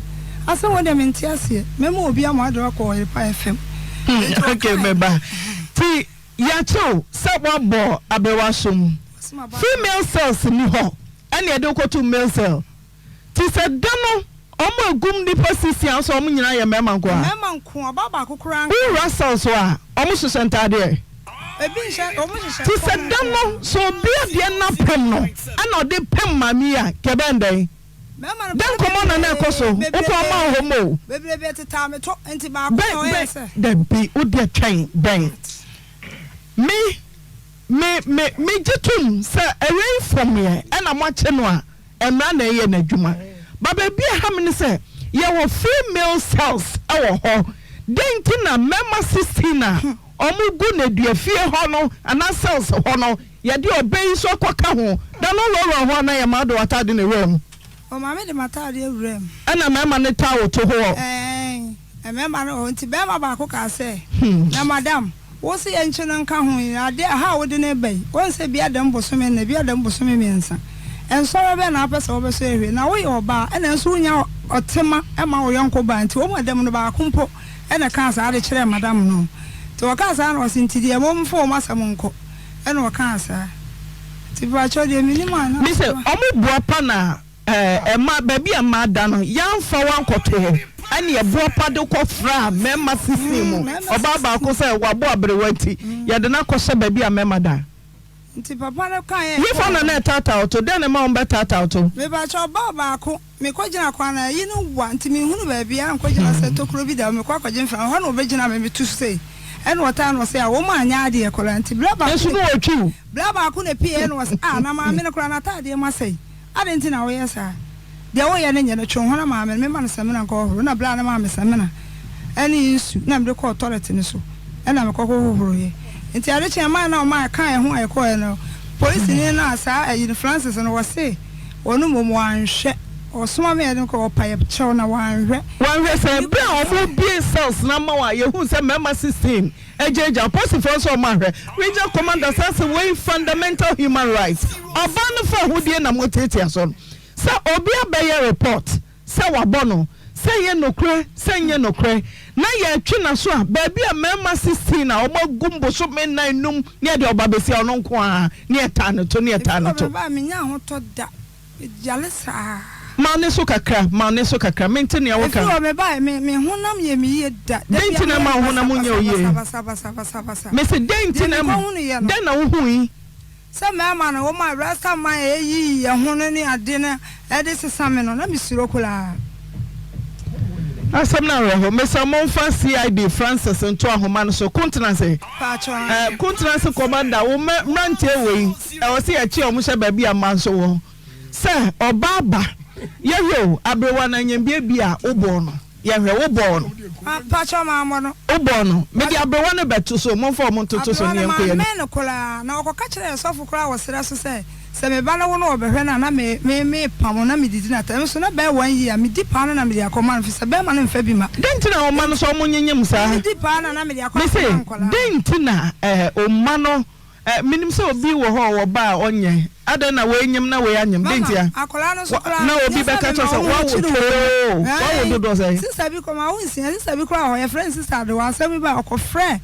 asɛm wei deɛ mente aseɛ, mɛma obi ama wode wo akɔ Ɔyerepa FM. Enti Okay, ɔkaeɛ. meba. Nti Yɛakye wo sɛ woabɔ aberewa som. Female cells nni hɔ ɛna yɛde wo kɔto male cell. Nti sɛ da no ɔmo agum nnipa sisi a nso ɔmo nyinaa yɛ mmarima nko a. Mmarima nko a, ɔbaa baako koraa nka Wo ho. wura cells hɔ a, ɔmo hyehyɛ ntaadeɛ? Ebi nhyɛ, wɔn hyehyɛ Te sɛ fam da nko no, ara. sɛ obi adeɛ no apem no ɛna ɔde pem maame yi a, nka ɛbɛyɛ no dɛn? Mmarima no Dɛn koraa nkɔmmɔ na na ɛkɔ so? bebree, Wokɔ ɔma bebrebe, wo hɔ mu o. bebrebe tetaa me to, nti baako na Bɛn, ɔyɛɛ bɛn, sɛ. dabi, wo deɛ twɛn, bɛn. Me, me, me, megye tom sɛ ɛwɛn fam yɛ ɛna moakye no a, mmara na ɛyɛ n'adwuma. But baabi a ɛha me ne sɛ, yɛwɔ female cells wɔ hɔ. Dɛn nti na mmarima 16 a wɔgu nneduafie hɔ no anaa cells hɔ no, yɛde ɔbaa yi nso akɔka ho? Da no worɔworɔ ho anaa yɛma wode w'ataade na ɛwura mu? Ɔma mede m'ataade awura mu. Ɛna mmarima no taa wo to hɔ? Ɛɛn, mmarima no wɔ hɔ. Nti barima baako kaa sɛ, Na madam, wo se yɛnkye no nka ho yi, adeɛ a, ha a wode no reba yi, woahu sɛ bi ada mu bosome nna, bi ada mu bosome mmiɛnsa. Nsɔhwɛ bɛn na wopɛ sɛ wobɛsɔ ahwɛ? Na woyɛ ɔbaa, ɛna nso wonnya ɔtema mma wo yɔnko baa, nti wɔn a ɛda mu no baako mpo na ɛkaa saa de kyerɛɛ madam no. Nti ɔkaa saa na ɔse, nti deɛ momfa wɔn asɛm nkɔ. Ɛna ɔkaa saa. Nti mpakyɛw deɛ menim a na. Me se ɔmo boa pa na ɛma baabi a mmaa da no yɛanfa wo ankɔto hɔ ɛne ɛboa pa de kɔ fraa mmarima sisii mu ɔbaa baako sɛ wabɔ aberewa nti yɛde no akɔhyɛ baabi a mmarima da. Nti papa no kaeɛ Hefa na na ɛtaataa wo to? Dɛn na ɛma wɔbɛtaataa wo to? Mepakyɛw ɔbaa baako Mekɔ gyina kwan no ayi no wa nti menhunu baabi a nkɔ gyina sɛ tokuro bi da hɔ mekɔ akɔgye mframa hɔ na ɔbɛgyina me metu so sei ɛna ɔtaa na ɔsɛ a wɔn anyɛ adeɛ koraa nti bra baako Nso na na ɔtwi wo. bra baako na pie ɛna ɔsɛ a na maame no koraa n'ataadeɛ mu asɛe adɛn nti na woyɛ saa deɛ woyɛ no nyɛ no twe wo ho na maame no mema no samina nka ɔhoro na bra no maa me samina ɛne nsu na mede kɔɔ tɔlɛt no so ɛna mekɔ kɔ hohoroeɛ nti ade kyeɛ maa na ɔmaa ɛkaa ɛho a yɛkɔɔɛ no polisini no a saa ayi no Francis no wɔse Ɔno mmom wanhwɛ. Ɔsoma me a yɛde no kɔ, ɔpa yɛ kyɛw na wanhwɛ. Wanhwɛ sɛ bere a wɔrebue cells no ama wo a yɛhuu sɛ mmarima 16 agyaagyaa apolisifoɔ nso wɔn anhwɛ. Regional commander san sɛ wei fundamental human rights ɔbaa no fa ahodie na motiatia so no sɛ obi abɛyɛ report sɛ wabɔ no, sɛ ɛyɛ nokorɛ sɛ ɛnyɛ nokorɛ, na yɛretwe n'aso a, baabi a mmarima 16 a wɔagum bosome nnan num ne yɛde ɔba bɛsi a ɔno nko ara ne yɛtaa no to ne yɛtaa Ɛfiri no hɔ to. meba a, mennya ahotɔ da. Meyare saa. Ma wo nne so kakra, ma wo nne so kakra, mente nea woka. Ɛfiri hɔ mebaeɛ, me, me honam yɛ me yie da. Da Dɛn biara nti na meyɛ ɛma wo honam nyɛ wo yie? basabasa, basabasa, basabasa. Mese dɛn nti Deɛ na ɛma, mekɔhunuiɛ no. dɛn na wohui? Sɛ mmarima no, wɔn a Rasta man a ɛreyiyi yɛn ho no ne ade no de sesa me no, na mesuro koraa. Asɛm no awerɛho. Mesrɛ momfa CID Francis nto ahoma no so. Kontenase. Paatwɔ. Eh, Kontenase commander, wo mmeranteɛ wei, ɛwɔ sɛ yɛkye wɔn hyɛ baabi a mmaa nso wɔ. Sɛ ɔbaa ba, yɛhwɛ o, aberewa no anyambie bi a wobɔɔ no. Yɛhwɛ, wobɔɔ no. Mpakyɛw mammɔ no. Wobɔɔ no. Mede aberewa no bɛto so, momfa wɔn ntoto so Aberewa ne no, yɛnkɔ yɛn anim. mammɛn no koraa. Na ɔkɔka kyerɛɛ sɔfo koraa wɔ serɛ so sɛ, sɛ me ba no wo no ɔbɛhwɛ no a, na me, me, mepam no na medidi no atɛm. Nso na bɛyɛ one year a, medi paa no na mede akɔma no, efisɛ bɛrima no mfa bi mma. Dɛn nti na wo mma no nso wɔnyenyem saa? Medi paa no na na mede akɔ Mese, akɔma nkwadaa no. dɛn nti na eh, wo mma no Eh, menim sɛ obi wɔ hɔ a ɔwɔ ba a ɔnyɛ. Adɛn na wei nyem na wei anyem? Dɛn Mama, ntia? akwadaa no nso Wa, koraa na no, obi nyɛ sɛ bɛka mema kyerɛ sɛ wɔn woawo akyiri twoo, o. woawo Ae, dodoɔ sɛn? sista bi kɔ, mawo nsia, sista bi koraa wɔ hɔ, yɛfrɛ no sista Adewa, asɛm bi bae, ɔkɔfrɛɛ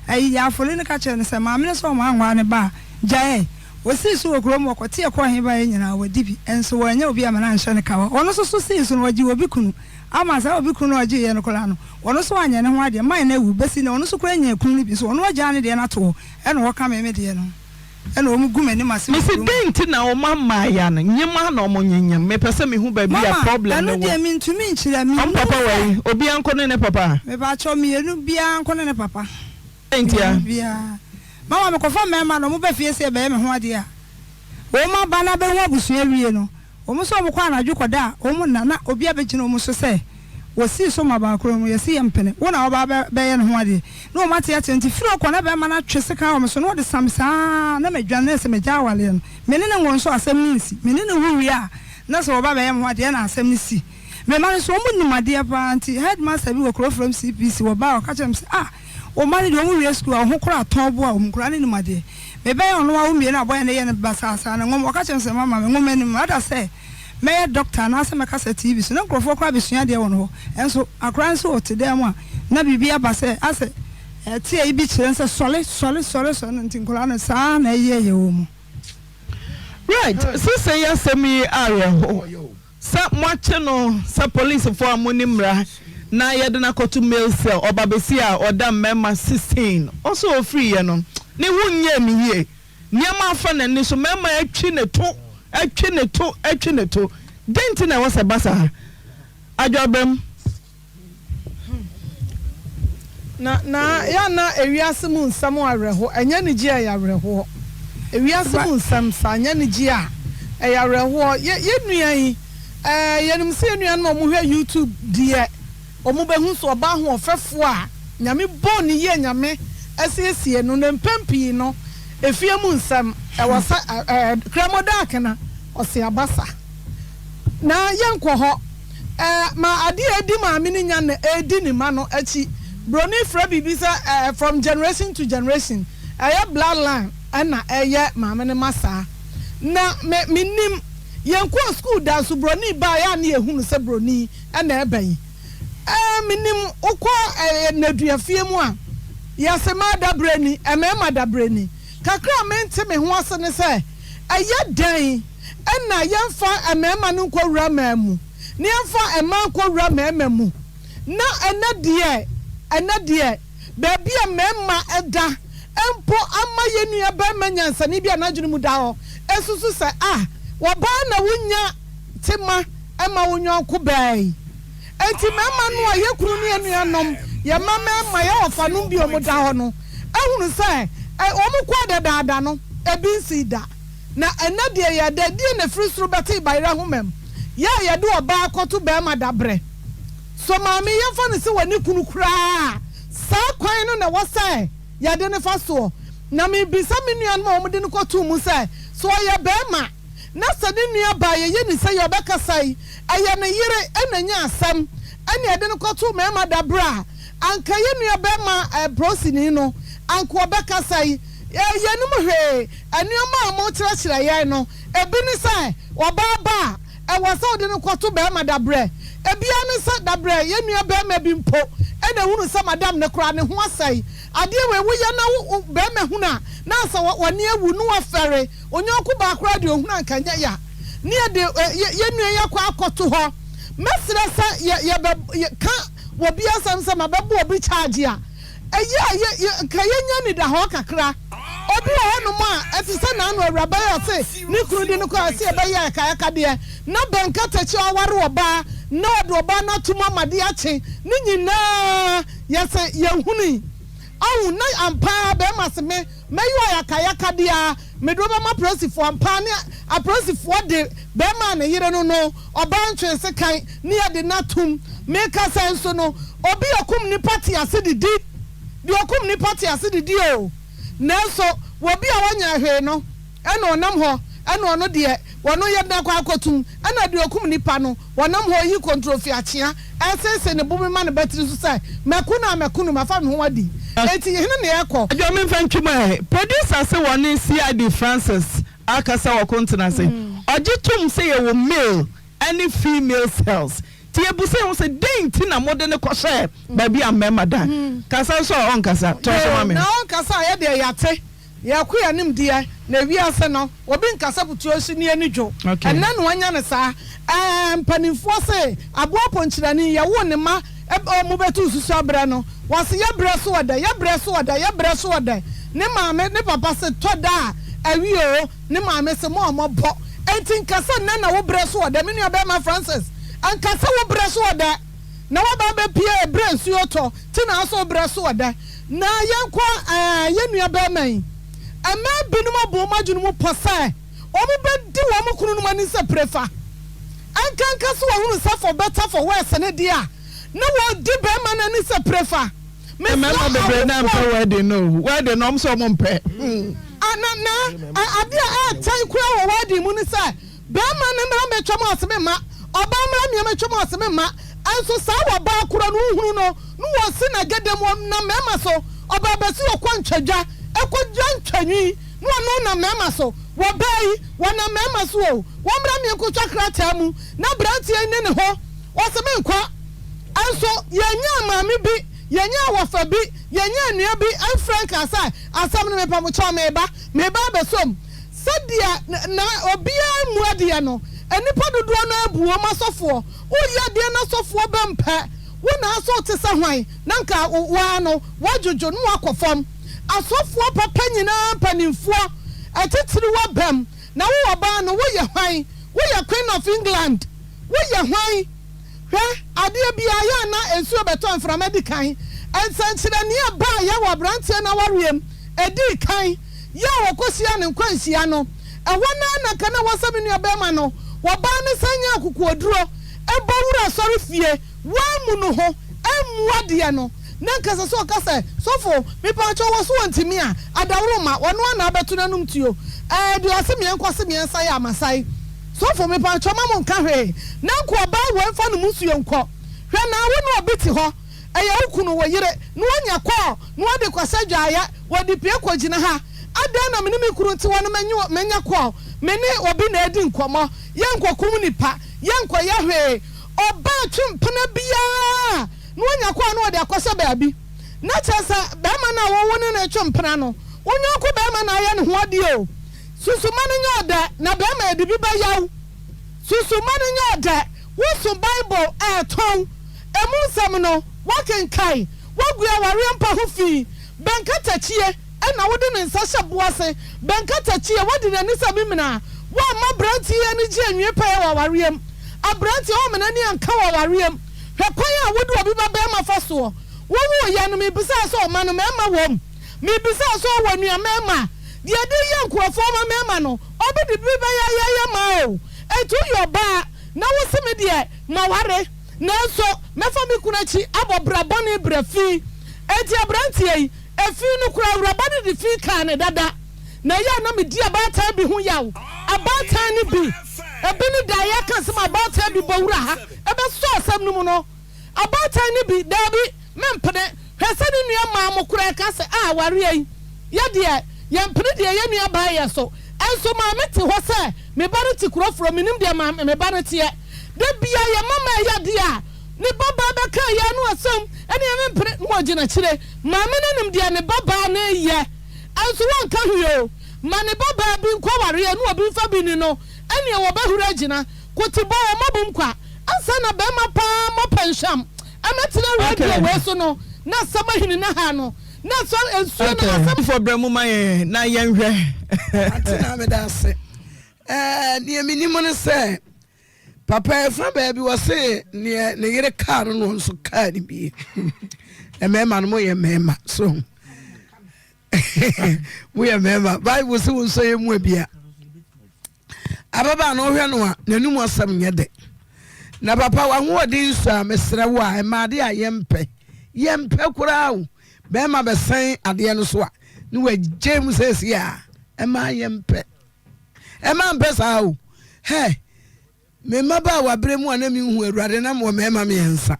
ayi, Afoli no ka kyerɛɛ no sɛ, maame no sɛ ɔma anwaa ne ba a, gyae. Ɔsii so wɔ kurom, ɔkɔteɛ kɔɔ he baeɛ nyinaa, wadi bi, nso wannya obi amma no anhyɛ no kawa. Ɔno nso so sii so no, ɔgyee obi kunu, ama saa obi kunu no a ɔgyeeɛ no koraa no, ɔno nso anyɛ ne ho adeɛ, mine no awu, bɛsi nnɛ, ɔno nso koraa nyaa kunu no bi, nso ɔno agyaa ne deɛ no ato hɔ. Ɛna ɔka me me deɛ no ɛna wɔn gu m'anim ase wɔ Mese kurom. dɛn nti na wɔn ammaaya no nyem a na wɔn nyenyem mepɛ sɛ mehu baabi a Mama, problem no ɛno wɔ. deɛ mentumi nkyerɛ, Wɔn mennim papa wɔ sɛ. he? Obiara nko ne ne papa? Mepakyɛw, mmienu biara nko ne ne papa. Dɛn ntia? Mmienu biara. Mama, mekɔfa mmarima na wɔba fie sɛ yɛbɛyɛ me ho adeɛ a, wɔn aba no abɛhu abusua awie no, Wɔn nso wɔkɔ anadwo kɔda a, wɔn nna, na obi abɛgyina wɔn so sɛ, Wɔsii so ma baakoro no, yɛse yɛmpene, wo na woba abɛyɛ ne ho adeɛ. Na wɔn ateatea nti, firi hɔ kɔ, na barima no atwe sekan wɔ me so, na ɔde sa me saa ara, na madwane, na ɛsɛ magyae awareɛ no. Me ne no nwo nso asɛm no nsi. Me ne no wo wie a, na sɛ wɔba abɛyɛ me ho adeɛ na asɛm no si. Me mma no nso, wɔn nim adeɛ pa ara, nti headmaster bi wɔ kuro frɛm CPC, wɔbaa a, ɔka kyerɛɛ me sɛ, Ah, wo mma no deɛ wɔn wie sukuu a, wo ho koraa tɔn boa wɔn, nkwadaa no nim adeɛ. Mebɛyɛ ɔno awo mmienu a bɔyɛ no yɛ no basaa saa no nwoma. Ɔka kyerɛɛ me sɛ mama me nwoma anim ada sɛ mɛyɛ dɔkta anaasɛ mɛkasa TV so na nkurɔfoɔ koraa bɛsua adeɛ wɔ no hɔ. Nso akwadaa nso ɔte dan mu a na biribi aba sɛ asɛ ɛte ayi bi kyerɛ no sɛ sɔre sɔre sɔre sɔre no nti nkwadaa no saa na ɛyɛɛyɛ wɔn mu. Right, sesei asɛm yi awerɛho. Sɛ moakye no sɛ polisifo a monni mmara na yɛde no akɔto male cell, ɔba basia a ɔda mmarima 16 ɔsɛ ɔfiriiɛ no. Ne ho nyɛɛ no yie. Nneɛma afa n'ani so, mmarima atwi ne to, atwi ne to, atwi ne to. Dɛn nti na ɛwɔ sɛ ɛba saa? Adwoabam. Na na yɛ a na ewiase mu nsɛm awerɛho, ɛnyɛ anigye a ɛyɛ awerɛhoɔ. Ewiase mu nsɛm saa, ɛnyɛ anigye a ɛyɛ awerɛhoɔ. Yɛ yɛn nua yi, ɛɛ yɛnim sɛ yɛn nuanom a wɔhwɛ YouTube deɛ, wɔbɛhu sɛ ɔbaa ahoɔfɛfoɔ a Nyame bɔɔ no yie, Nyame asiesie no, na mpɛn pii no, efie mu nsɛm, ɛwɔ sɛ ɛɛ Kramoda akena, ɔse abasa. Na yɛnkɔ hɔ. Ɛɛ, ma adeɛ a ɛdi maame no nya na ɛredi ne mma no akyi. Buroni frɛ biribi sɛ ɛɛ from generation to generation. Ɛyɛ blood line na ɛyɛ maame no ma saa. Na me, mennim. Yɛnkɔɔ sukuu da nso buroni ba a, ɛyɛ a na yɛhu no sɛ buroni na ɛreba yi. Ɛɛ, mennim. Wokɔ ɛɛ nneduafie mu a, yɛse mmaa dabrɛ ni, mmarima dabrɛ ni. Kakra a mente me ho ase ne sɛ, ɛyɛ dɛn na yɛmfa mmarima no nkɔwura mmaa mu, na yɛmfa mmaa nkɔwura mmarima mu? Na ɛnnɛ deɛ, ɛnnɛ deɛ, baabi a mmarima da mpo ama yɛn nuabarima nyansani bi a n'adwene mu da hɔ susu sɛ, Ah, ɔbaa na wonnya tema mma wo yɔnko baa yi. Enti mmarima no a yɛn kunu ne yɛn nuanom, yɛn mma mmarima, yɛn wɔfanom bi a wɔda hɔ no ahunu sɛ wɔn kɔɔ dadaada no, ebi nsii da. Na ɛnnɛ deɛ yɛ dɛ, deɛn na ɛfiri soro bɛtee bayerɛ ahoma mu? Yɛ a yɛde ɔbaa kɔto barima dabrɛ. So maame, yɛmfa no sɛ wɔne kunu koraa a, saa kwan no na ɛwɔ sɛ yɛde no fa soɔ? Na mebisa me nuanom a wɔde no kɔtoo mu sɛ, sɛ ɔyɛ barima na sɛ ne nua baa yɛyɛ ne sɛi a ɔbɛkasa yi, ɛyɛ ne yere na anya asɛm ɛna yɛde no kɔtoo mmarima dabrɛ a, anka yɛn nua barima polisini no, anka ɔbɛkasa yi? Yɛnnim hwee. Nneɛma a wɔkyerɛkyerɛ yɛn no, ebi ne sɛ ɔbaa ba a, ɛwɔ sɛ wode no kɔto barima dabrɛ. Ebi ara ne sɛ dabrɛ yɛn nua barima bi mpo na ehunu sɛ madam no koraa ne ho asɛe. Adeɛ wei woyɛ na wo barima hunu a, na asɛ w'ani awu na wafɛre. Wo yɔnko baa koraa deɛ ɔhunu a anka ɛnyɛ ya. Ne yɛde yɛn nua yi akɔ akɔto hɔ. Mɛsrɛ sɛ yɛbɛka wɔ bi asɛm sɛ mabɛbɔ obi charge a, Ɛyɛ a yɛ, yɛ, nka yɛnya anidahɔ kakra. Obi wɔ hɔnom a, ɛte sɛ n'ano awuraba yi a ɔse ne kunu de no kɔɔ ase ɛbɛyɛ akayakadeɛ, na Ben Katakyi a ɔware ɔbaa na ɔde ɔbaa no atom ama de akye, ne nyinaa yɛse yɛnhunui. Ahu, na ampa ara bɛrima se me, mɛyɛ wo ayakayakadeɛ ara, mede wo bɛma apolisifoɔ. Ampa ara ne apolisifoɔ de bɛrima a ne yere no no, ɔbaa ntwee sekan ne yɛde no atom. Mekasa yi nso no, obi a ɔkum nnipa te ase didi. Deɛ ɔkum nnipa te ase didi o. Nanso obi a ɔnyɛɛ hwee no, ɛna ɔnam hɔ, ɛna ɔno deɛ, ɔno yɛde no akɔ akɔtum. Ɛna deɛ ɔkum nnipa no, ɔnam hɔ reyi kontrofi akyea, ɛresese ne bo mema ne batiri so sɛ, Mɛko no a mɛko no, mafa me ho adi. Enti hene na yɛrekɔ? Adwoa memfa ntwi mu ɛ. Producer se wɔne CID Francis akasa wɔ Kontenase. Ɔgye tom sɛ yɛwɔ male ne female cells. Nti yɛbisa yɛn ho sɛ dɛn nti na mode no kɔhyɛɛ baabi a mmarima da? Kasa nso a ɔnkasa. Toa so ma me. Na ɔnkasa a, yɛdeɛ yɛate. Yɛko yɛn nimdeɛ. Na wiase no, obi nkasa putuo nso ni ani dwo. Ɛnnɛ na wanya no saa. Ɛɛ, mpanimfoɔ se, aboa ponkyerɛni, yɛwoo ne mma wɔn bɛtu nsusu abrɛ no. Wɔse yɛbrɛ so ɔdɛ, yɛbrɛ so ɔdɛ, yɛbrɛ so ɔdɛ. Ne maame, ne papa se, tɔ da a, awie o. Ne maame se, Mo a moabɔ. Enti nka sɛ nnɛ na wo berɛ so ɔdɛ, me nuabarima Francis. Nka sɛ wo berɛ so ɔdɛ, na woaba abɛpue berɛ nsuo tɔ, nti na asɛ wo berɛ so ɔdɛ. Na yɛnkɔ ɛɛ, yɛn nuabarima yi. Mmaa binom abɔ wɔn adwene mu pɔ sɛ wɔbɛdi wɔn kununom ani sɛ prefa. Ɛnkanka sɛ wɔhunu sɛ for better for worse no deɛ a, na wɔdi barima no ani sɛ prefa. Mesrɛ Mmarima bebree na mpɛ awofoɔ. wedding no o. Wedding no, wɔn sɛ wɔn mpɛ. A Na na adeɛ a ɛɛtan koraa wɔ wedding mu ne sɛ barima no mmra mmɛtwa mu ase memma, ɔbaa mmra mmea mmɛtwa mu ase memma. Nso saa ɔbaa korɔ no wohunu no na wɔsi n'agada mu ɔnam mmarima so, ɔbaa bɛsi ɔkɔ ntwadwa ɛkɔdwa ntwanwi na ɔno nam mmarima so. Wɔbaa yi wɔnam mmarima so o, wɔmmra mmea nkɔtwa krataa mu na aberanteɛ yi ne ne ho ɔse menkɔ. Nso yɛnyaa maame bi, yɛnyaa wɔfa bi, yɛnyaa nua bi mfrɛ nkaa sɛ, Asɛm no, mepa mo kyɛw, mereba, mereba abɛsɔ mu. Sɛdeɛ na obiara mmu adeɛ no, nnipa dodoɔ no ara bu wɔn asɔfoɔ. Woyɛ adeɛ na asɔfoɔ bɛmpɛ wo na asɛ wote sɛ hwan, na nka wo ara no, woadwodwo na woakɔ fam. Asɔfoɔ papa nyinaa mpanimfoɔ atitiriw abam. Na wo ɔbaa no, woyɛ hwan? Woyɛ Queen of England? Woyɛ hwan? Hwɛ, adeɛ biara yɛ a na nsuo bɛtɔ mframa di kan. Nsɛnkyerɛnneɛ a ɛbaeɛ wɔ aberanteɛ no awareɛ mu, ɛdii kan, yɛ a wɔkɔhyiaa no nkwanhyia no, ɛhɔ no ara na anka na ɛwɔ sɛ me nuabarima no, wɔbaa no san nyaa akokoɔduro bɔ wura asɔrefie, wammu no ho, ammu adeɛ no, na anka ɛsɛ sɛ ɔka sɛ, Sɔfo, mepaakyɛw wɔ so ɔntumi a, adaworoma, ɔno ara na abɛto n'anom tuo. Ɛɛ, deɛ ɔse meɛnkɔ se meɛnsae a, masae. Sɔfo, mepaakyɛw mma mo nka hwee, na nka ɔbaa wei mfa no musuo nkɔ. Hwɛ naa wo ne obi te hɔ, ɛyɛ wo kunu, wo yere, na wanya kɔɔ, na wɔde kɔsɛ dwaeɛ, wɔde pue kɔgyina ha. Adɛn na me ne me kunu te hɔ no manya kɔɔ, me ne obi na ɛredi nkɔmmɔ, yɛnkɔkum nipa, yɛnkɔyɛ hwee. Ɔbaa twe mpena biara na wanya kɔɔ na wɔde akɔhyɛ baabi. Na kyerɛ sɛ barima no a wo ne no retwe mpena no, wo yɔnko barima na ayɛ ne ho adeɛ o. Susu ma no nyɛ ɔdɛ, na bɛrima yɛde bi bɛya wo. Susu ma no nyɛ ɔdɛ. Woso Bible ɛretɔn. Emu nsɛm no, woakenkan. Woagu awareɛ mpa ho fi. Bɛn katakyie na wode ne nsa hyɛ bo ase? Bɛn katakyie, woadi n'ani sɛ memena. Woamma aberanteɛ yi ani gye anwie pɛyɛ wɔ awareɛ mu. Aberanteɛ, woamma n'ani anka wɔ awareɛ mu. Hwɛ kwan a wode obi ba barima fa soɔ. Wowooeɛ no, mebisaa sɛ ɔma no mmarima wom? Mebisaa sɛ ɔwɔ nua mmarima a? Deɛ yɛde yɛ nkurɔfoɔ ma mmarima no, obi de bi bɛyɛ ayɛyɛ maa o. Enti woyɛ ɔbaa na wose me deɛ maware nanso mɛfa me kunu akyi abɔ bra bɔne bra fi. Enti aberanteɛ yi, efi no koraa awuraba no de fi kaa no dada. Na ɛyɛ a na medi abaatan bi ho yaw. Abaatan no bi, ebi ne da a yɛka asɛm a abaatan bi bɔ wura ha bɛsɔ asɛm no mu no. Abaatan no bi, Daabi, mempene. Hwɛ sɛ ne nua mmaa mo koraa ka sɛ, Ah, awareɛ yi, yɛ deɛ, yɛmpene deɛ yɛn nua baa yɛ so. Nso maame te hɔ sɛ me ba no te kuro forɔ, mennim deɛ maame, me ba no teɛ. Da biara yɛn mma mmaa yɛ adeɛ a, ne ba baa bɛka yɛn ano asɛm, ɛnneɛ mempene, na wɔgyina akyire. Maame no nim deɛ ne ba baa no reyɛ, nso wɔnka hwee o. Ma ne ba baa bi nkɔ awareɛ na obi mfa bi nni no, ɛnneɛ wɔbɛhuri agyina. Kotibɔ, wɔmmɔ bom kwa. Ansa na bɛrima paa mmɔ pɛnhwam mmɛtena radio wei so no, na asɛm ahini ne ha no, na sɔ nsuo no asɛm. Fɔ brɛ mu ma yɛn na yɛnhwɛ. Ante na meda ase. Ɛɛ neɛ menim ne sɛ papa ɛfa baabi wɔ se neɛ ne yere kaa no no nso kaa ne bie. Mmarima no moyɛ mmarima so moyɛ mmarima Bible se wo nso yɛ mu abia. Ababaa no wohwɛ no a n'anum asɛm nyɛ dɛ. Na papa w'ahoɔden sua a mesrɛ wo a ɛma ade a yɛmpɛ yɛmpɛ koraa o bɛrima bɛsɛn adeɛ no so a ne wagye mu sɛsi a ɛma yɛmpɛ ɛma mpɛ saa o hɛ me mmabaawa berɛ mu a na menhu awurade na mewɔ mmarima mmiɛnsa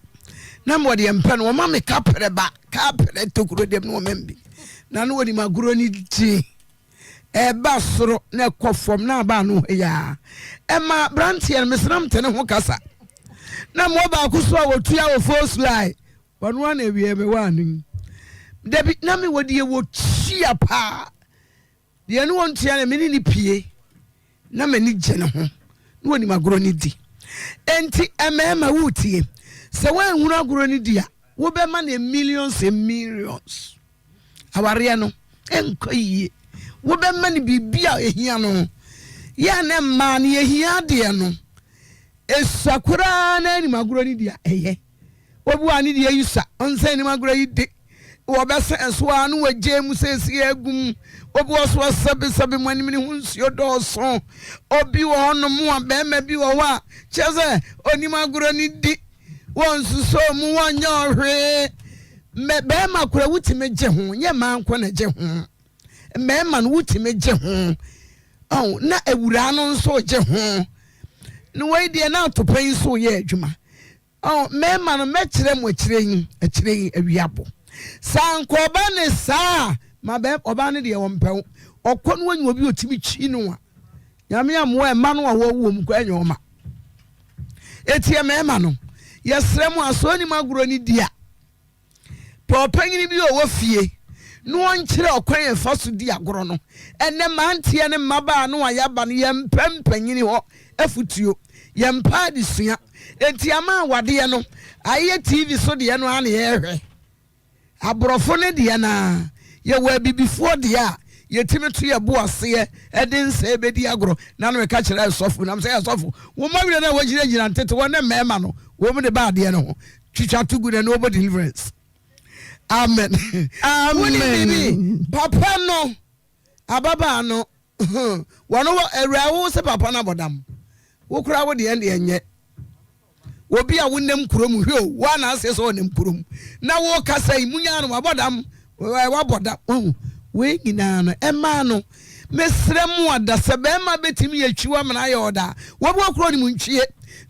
na mewɔ deɛ mpɛ no wɔma me kaprɛ ba kaprɛ tokuro deɛ no wɔma bi na no wɔnim agorɔ no gye Ɛba soro na ɛkɔ fam na aba ano hɔ yi ara. Ɛma aberanteɛ no, mesrɛ mo te ne ho kasa. Na mmoa baako so a wɔtua wɔ first line, ɔno ara na awie mewɔ ano yi. Dabi, na mewɔ deɛ wɔtua paa. Deɛ ne wɔntua no, me ne ne pie. Na m'ani gye ne ho, na wɔnim agorɔ no di. Enti mmarima woretie, sɛ woanhunu agorɔ no di a, wobɛma no millions and millions. Awareɛ no nkɔ yie. Wobɛma no biribi a ɛhia no. Yɛ a na mmaa no yɛhia adeɛ no. Ɛsua koraa na anim agorɔ no di a ɛyɛ. Obi wɔ a ne deɛ yi sua, ɔnsɛ anim agorɔ yi de. Wɔbɛsɛ ɛso a na wɔagye mu sɛsi agu mu. Obi wɔ so ɔsɛbesɛbe mu anim ne ho nsuo dɔɔso. Obi wɔ hɔnom a bɛrima bi wɔ hɔ a kyerɛ sɛ onim agorɔ no di. Wɔnsusoo mu, wɔnyɛ ɔhwee. Mɛ bɛrima kora wotumi gye ho, nyɛ mmaa nko na gye ho. Mmarima no wotumi gye ho. Oh, na awuraa no nso gye ho. Na wei deɛ na atopɛ yi nso yɛ adwuma. Oh, mmarima no mɛkyerɛ mo akyire yi, akyire yi awia bo. Saa nka ɔba ne saa ma bɛ ɔba no deɛ ɔmpɛ wo. Ɔkɔ no wanya obi otumi twi no a. Nyame amoa ɛma no a wɔwɔ mu kɔ ɛnyɛ ɔma. Eti mmarima no, yɛsrɛ mo asɔ anim agorɔ no di a, pɛ ɔpanyin bi a ɔwɔ fie na ɔnkyerɛ ɔkwan a ɛfa so di agorɔ no. Ɛnnɛ mmeranteɛ ne mmabaa no a yɛaba no, yɛmpɛ mpanyin hɔ afotuo, yɛmpɛ adesua. Enti ama awadeɛ no ayɛ TV so deɛ no ara na yɛrehwɛ. Aborɔfo no deɛ no ara. Yɛwɔ abibifoɔ deɛ a yɛtumi to yɛn bo aseɛ de nsɛe bɛdi agorɔ. Na na meka kyerɛ sɔfo, na mesɛ, sɔfo, wo mma werɛ no a wɔgyinagyina ntete wɔn ne mmarima no, wɔn de ba adeɛ no ho, twitwa to gu na ɛne wɔbɔ deliverance. Amen. Amen. Wone biribi, papa no, ababaa no, wɔn wɔ awura wo sɛ papa no abɔdam. Wo koraa wo deɛ deɛ nyɛ. Obi a wonam kurom hwɛ o, wo a na aseɛ sɛ ɔnam kurom na wokasa yi, munyaa no wabɔ dam, wabɔ dam. Wahu, wei nyinaa no, ɛmaa no. Mesrɛ mo ada sɛ bɛrima bɛtumi yɛ twi wamena ayɛ ɔda a, wɔbɔ kuro no mu ntwie.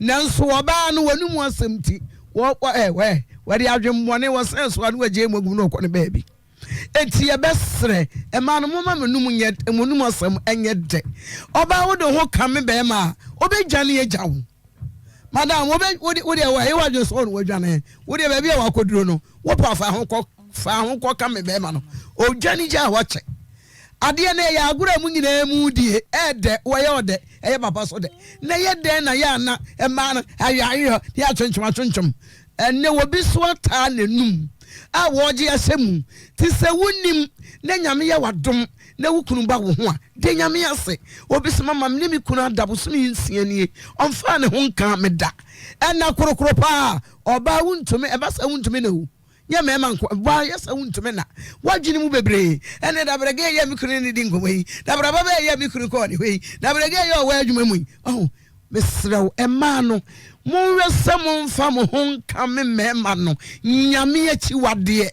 Nanso ɔbaa no wɔne mu asɛm ti, wɔ, wɔ, ɛ, wɛ, wɔde adwemmɔne wɔsɛn so a na wɔagyae mu agum na ɔkɔ ne baabi. Enti yɛbɛsrɛ, mmaa no momma mo anum nyɛ, mo anum asɛm nyɛ dɛ. Ɔbaa wode ho kame bɛrima a, ɔbɛdwane agya wo. Madam, wobɛ, wode, wode ɛwɔ ɛyɛ w'adwene sɛ ɔno wadwane. Wodeɛ baabi a wakɔduro no, wopɛ fa ho kɔ, fa ho kɔ kame bɛrima no. Ɔdwane gya a wakyɛ. Adeɛ no ɛyɛ agorɔ a mo nyinaa mu die, ɛɛdɛ, wɔyɛ ɔdɛ, ɛyɛ papa so dɛ. Na ɛyɛ dɛn na yɛ ana mmaa no ayɔ ayɔ, yɛ atwentwem atwentwem. Ɛnnɛ obi so ataa n'anum a wɔregye ahyɛ mu te sɛ wonnim na Nyame yɛ w'adom na wo kunu ba wo ho a, da Nyame ase. Obi se mama me ne me kunu ada bosome nsia nie, ɔmfaa ne ho nkaa me da. Ɛna korokoro paa, ɔbaa wontumi, ɛba saa wontumi na o. Nyɛ mmarima nko, ɔbaa yɛ saa wontumi na. W'adwene mu bebree, ɛne dabrɛ gɛ yɛ me kunu ne ne di nkɔmmɔ yi, dabrɛ ba bɛyɛ me kunu kɔɔ ne hɔ yi, dabrɛ gɛ yɛ ɔwɔ adwuma mu yi. Ɔho. Mesrɛ wo, mmaa no, monhwɛ sɛ momfa mo ho nkame mmarima no Nyame akyiwadeɛ.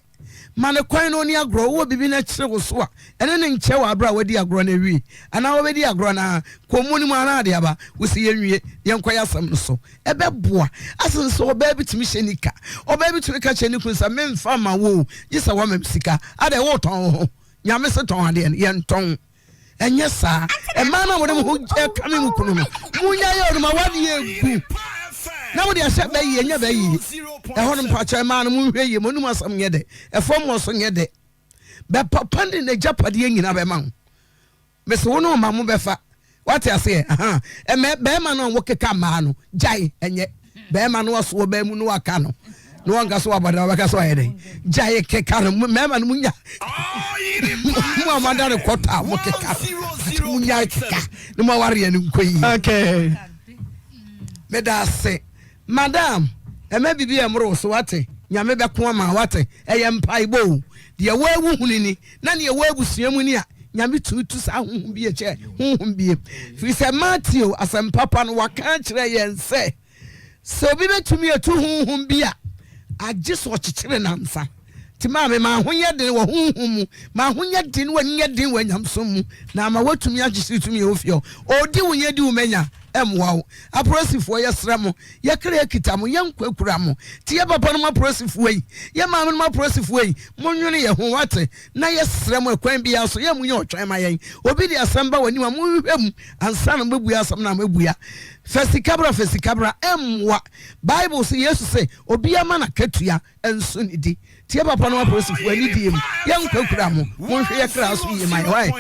Ma no kwan na ɔnni agorɔ. Wowɔ biribi na ɛkyere wo so a, ɛne no nkyɛ wɔ aberɛ a wadi agorɔ no awie. Anaa wobɛdi agorɔ no ara, kɔ mu no mu ara de aba. Wo se yɛnwie, yɛnkɔ yɛn asɛm no so. Ɛbɛboa. Asen sɛ ɔbaa bi tumi hyɛ nika. Ɔbaa bi tumi ka kyerɛ ne kunu sɛ, memfa mma wo o, gye sɛ woama me sika. Adɛn, woretɔn wo ho? Nyame se tɔn adeɛ no, yɛntɔn. Ɛnyɛ saa. Mmaa no a mode mo ho kame mo kunu no, monnyae o, ma w'adeɛ gu na mode ahyɛ bɛyie, ɛnyɛ bɛyie. Ɛhɔ no mpakyɛ mmaa no monhwɛ yie, mo anom asɛm nyɛ dɛ, ɛfam wɔ so nyɛ dɛ. Bɛpapa de n'agyapadeɛ nyina bɛma wo. Mese wo ne wo mma mobɛfa. Wate aseɛ? Aha. Ɛmɛ bɛrima no a wokeka mmaa no, gyae, ɛnyɛ. Bɛrima no aso ɔbaa mu no waka no. Na wɔnka so wabɔ dam, wɔbɛka so ayɛ dɛn? Gyae keka no. Mmarima no munya. Mo a moada no kɔtɔ a mokeka no. Munya keka. Na mo awareɛ no nkɔ yie. Okay. Meda ase. Madam, ɛmɛ biribi a ɛmmoro wo so, wate? Nyame bɛko ama wo, wate? Ɛyɛ mpaebɔ o. Deɛ woawu hunu ni, na nea ɛwɔ abusua mu ni a, Nyame tumi tu saa honhom bi kyɛ honhom bie. Firi sɛ Mateo asɛmpa pa no waka akyerɛ yɛn sɛ, sɛ obi bɛtumi atu honhom bi a, agye sɛ ɔkyekyere nansa. Nti maame, ma ho nyɛ den wɔ honhom mu, ma ho nyɛ den wɔ nyɛ den wɔ nyamesom mu, na ama woatumi akyekyere tumi a ɛwɔ fie hɔ. Ɔdi wo nya di wo manya, ɛmmoa wo. Apolisifoɔ, yɛsrɛ mo, yɛ kra kita mo, yɛ nkwa kura mo. Nti yɛ papa nom apolisifoɔ yi, yɛ maame nom apolisifoɔ yi, monwene yɛ ho, wate? Na yɛsrɛ mo ɛkwan biara so, yɛ monyɛ ɔtwɛn ma yɛn. Obi de asɛm ba w'anim a, monhwehwɛ mu ansa na mobɛbua asɛm no a moabua. Fa sika bra, fa sika bra, ɛmmoa. Bible se, Yesu se, obiara ma n'akatua nso ne di. Tie papa no apolisifoɔ anidie mu, yɛ nkwa kura mo, monhwɛ yɛ kra so yie ma yɛ. Why?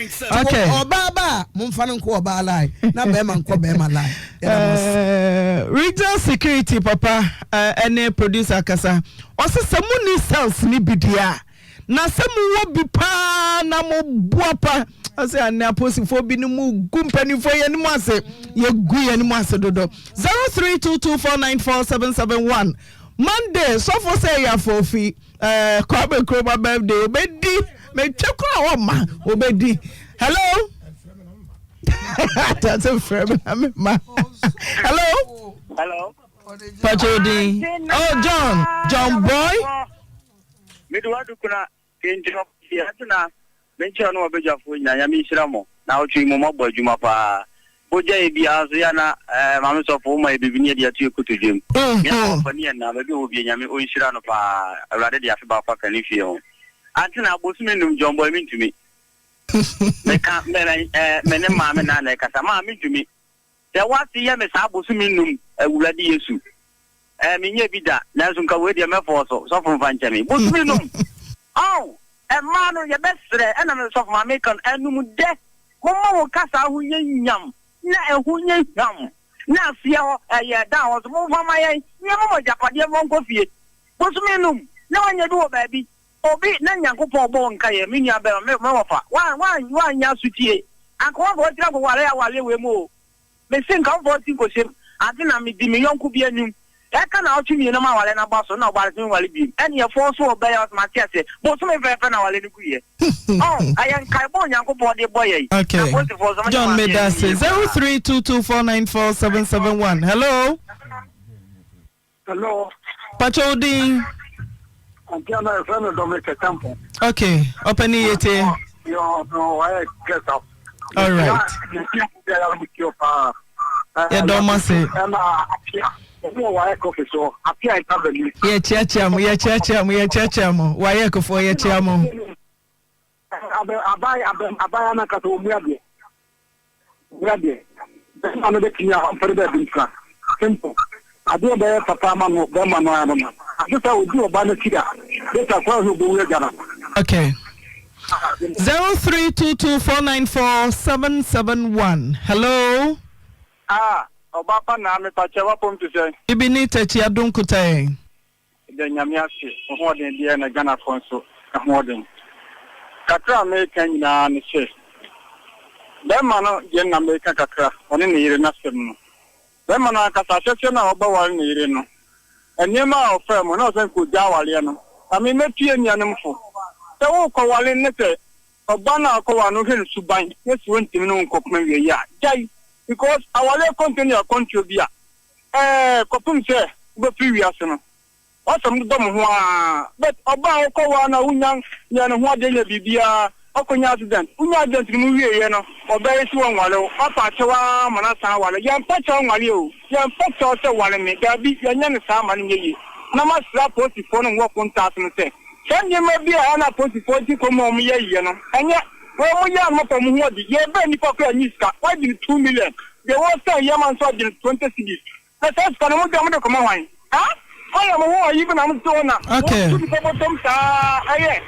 Okay. Ɔbaa ba a, momfa no nkɔ ɔbaa line, na bɛrima nkɔ bɛrima line. Yɛda mo ase. Eh, regional security papa ɛne eh, producer kasa. Ɔse sɛ monni cells ne bi deɛ a, Na sɛ mowɔ bi paa na moboa pa ɔsɛ ane aposifoɔ bi no mu gu mpanimfoɔ yɛn anim ase yɛgu yɛn anim ase dodo 0322494771 Monday sɔfo sɛ ɛyɛ afɔfi ɛɛ Kwame Nkrumah birthday obɛdi metwa kora ɔma obɛdi hello atase frɛ me na mema hello hello patro din oh John John boy Mede w'adukuna kente no kɔsi atena me nkyerɛ no wɔ badwafoɔ nyinaa Nyame nhyira mo naawɔtwe yi mu moabɔ adwuma paa bogya yɛ biara nso yɛ na eh, maame sɔfo woma yɛ biribi ne yɛde ato yɛ kotodwam me akɔfa ne yɛ na baabi a ɔwɔ bia Nyame ɔnhyira no paa Awurade de afe baako aka ne fie ho Antena bosome num John boy mentumi meka me, eh, me ne maame na na ɛkasa maa mentumi Sɛ w'ase yɛ me saa bosome num Awurade Yesu eh menyɛɛ bi da nanso nka wei deɛ mɛfɔɔ so sɔfo mfa nkyɛ me bosome num oh mmaa no yɛbɛsrɛ ɛna me sɔfo maame ka no anum dɛ momma mo kasaa ho nyɛ nyam na ɛho nyɛ hwam na aseɛ hɔ ɛyɛ ɛdan hɔ nso momfa ma yɛn na yɛma mo agyapadeɛ mfa nkɔ fie bosome num na wanya bi wɔ baabi. Obi na Nyankopɔn bɔ wo nkaeɛ, me nua bɛrima, me me wɔfa, woan woan woanyɛ asotie, anka woamfa w'atiri ankɔware awareɛ wei mu o. Mese nka womfa w'atiri nkɔhyɛ mu, ante na medi me yɔnko bi anim, ɛka naawɔtwe mmienum a awareɛ no aba so na ɔbaa no sɛ menware biom, ɛneɛ fɔɔ so ɔbaa yi a ɔse mate aseɛ, bosome fɛɛfɛ na awareɛ no guiɛ. Ɔn, ɛyɛ nkaebɔ a Onyankopɔn de bɔ yɛn, na Okay. apolisifoɔ nso monyɛ John mo adeɛ medase. yie paa. 0322494771. Hello. Hello. Pacho wo din? Auntie Anna, yɛfrɛ me Dominic Kɛtɛmpɔn. Okay, ɔpɛni yɛ tie. Yɔ no wayɛ guest house. All right. Yɛdɔ mo ase. Ɛna apia. Ɛmu wɔ wayɛ kɔfi so. Apia nka bɛni. Yɛkyiakyia mo, yɛkyiakyia mo, yɛkyiakyia mo. Wayɛ kofoɔ yɛkyia mo. Abɛ aban abɛ aban anankasa wɔn mu adeɛ. Bra deɛ, bɛrima no bɛtumi a ɔmpere baabi ntena. Simple. Adeɛ bɛyɛ papa ama no bɛrima no ara no no. Agye sɛ ɔdi ɔbaa no akyi a, later koraa ɔhwɛ ɔbɛwu agya no. Okay. 0322494771 Hello. Ah, ɔba pa naa mepa kyɛ w'apɔm te sɛn? Bibi ne Takyi Adom kuta yɛn. Yɛda Nyame ase, wo hoɔden deɛ na Ghanafoɔ nso hoɔden. Kakra a meka nyinaa ne sɛ, bɛɛma no deɛ na meka kakra, ɔne ne yere n'asɛm no. Bɛɛma no ankasa ahyɛseɛ no a ɔbɛware ne yere no, nneɛma a ɔfaa mu na ɔsɛ nka ɔgya awareɛ no. Na me mɛtu yɛn nuanom fo, sɛ worekɔware ne sɛ ɔbaa no a wokɔware no wohwɛ ne suban na sɛ ɔntumi ne wo nkɔpem awieɛ a, gyae. Because awareɛ kɔntɔ ne akɔntuo bi a, Ɛɛ kɔpem sɛ wobɛfiri wiase no w'asɛm dodɔ mo ho aa but ɔbaa a wokɔ waa no a wonya nyɛɛ ne ho adeɛ nyɛ biribiaa ɔkɔnya accident wonya accident no mu wieɛ no ɔbaa yi se wɔnware wo wapa akyɛw aa ma no asan aware wo yɛmpa kyɛw nware oo yɛmpa kyɛw sɛ ware me daabi yɛnyɛ no saa ma no nyɛ yie na masrɛ apolisifoɔ no wɔ kontaase no sɛ saa nneɛma bi a ɛna apolisifoɔ gye kɔm a wɔyɛ yɛ no ɛnyɛ wɔn yɛ a no mɔfa mo ho adi yɛbɛ nnipa koraa nyi sika wagye no 2 million Deɛ wɔsɛn yɛ ma nso agye no 20 cedis. Na saa sika no mo deɛ mo de kɔma hwan? Ha? Moayɛ mo ho ayi bi na mo te hɔ na Okay. mo tu nipa bɔtɔm saa ɛyɛ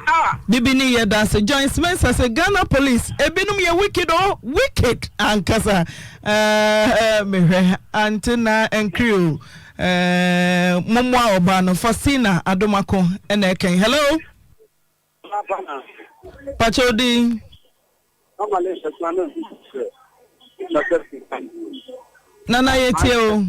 ah. Bibini yɛdase Joyce Mensah sɛ Ghana police ebinom yɛ wicked oh wicked ankasa eh mehwɛ ante na nkri o eh mommoa ɔbaa no Faustina Adomako ɛna ɛkɛn hello Pakyɛ wo din. Nana yɛ tie o.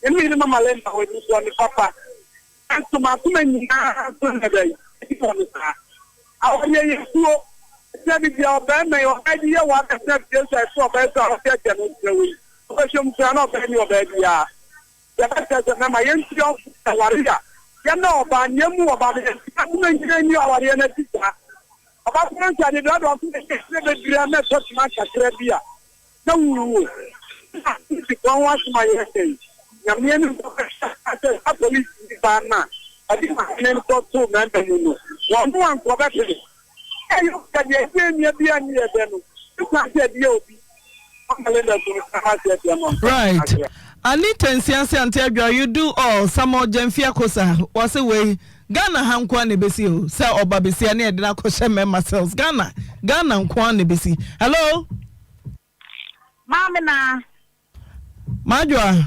Me yere Mama Linda wɔ ani bɔne papa, nanso m'akoma nyinaa nso nyɛ dɛn di wɔ no saa. Awareɛ yɛ kuo. Ɛkyerɛ me deɛ ɔbarima yi, ɔbaa bi yɛ wɔ abɛtena fie nso a ɛsɛ ɔbaa su a ɔteatea no nkyerɛ wei. Wobɛhwɛ mu koraa na ɔbaa ni ɔbaa biara. Deɛ ɛbɛkyerɛ sɛ mɛma yɛntua aware a yɛne ɔbaa no, yɛmmu ɔbaa no, yɛnte akoma nyinaa nni awareɛ no akyi saa. Ɔbaa koraa nso adeduadua nso yɛ bebree a na ɛtɔ sima kakra bi a. Na wuwu. Na apolisifoɔ ho asɛm a yɛreka yi, Nyame anim bɛhwɛ sɛ saa polisini baa no a ɔde maame no kɔtoo mmarima mu no, wɔn anka ɔbɛpene. Ɛyɛ sɛ deɛ ɛdeɛ nua bi a ne yɛ dɛ no, ne kwan sɛ ɛdeɛ obi. Mama Linda so no kama sɛ ɛdeɛ ma Right. Anita Nsiansi Auntie Adwoa you do all Samuel Gyamfi Akosa wɔse wei Ghana ha nkoa na ebesi o sɛ ɔba besia ne yɛde no akɔhyɛ mmarima cells Ghana Ghana nkoa na ebesi Hello. Maame na. Madwoa.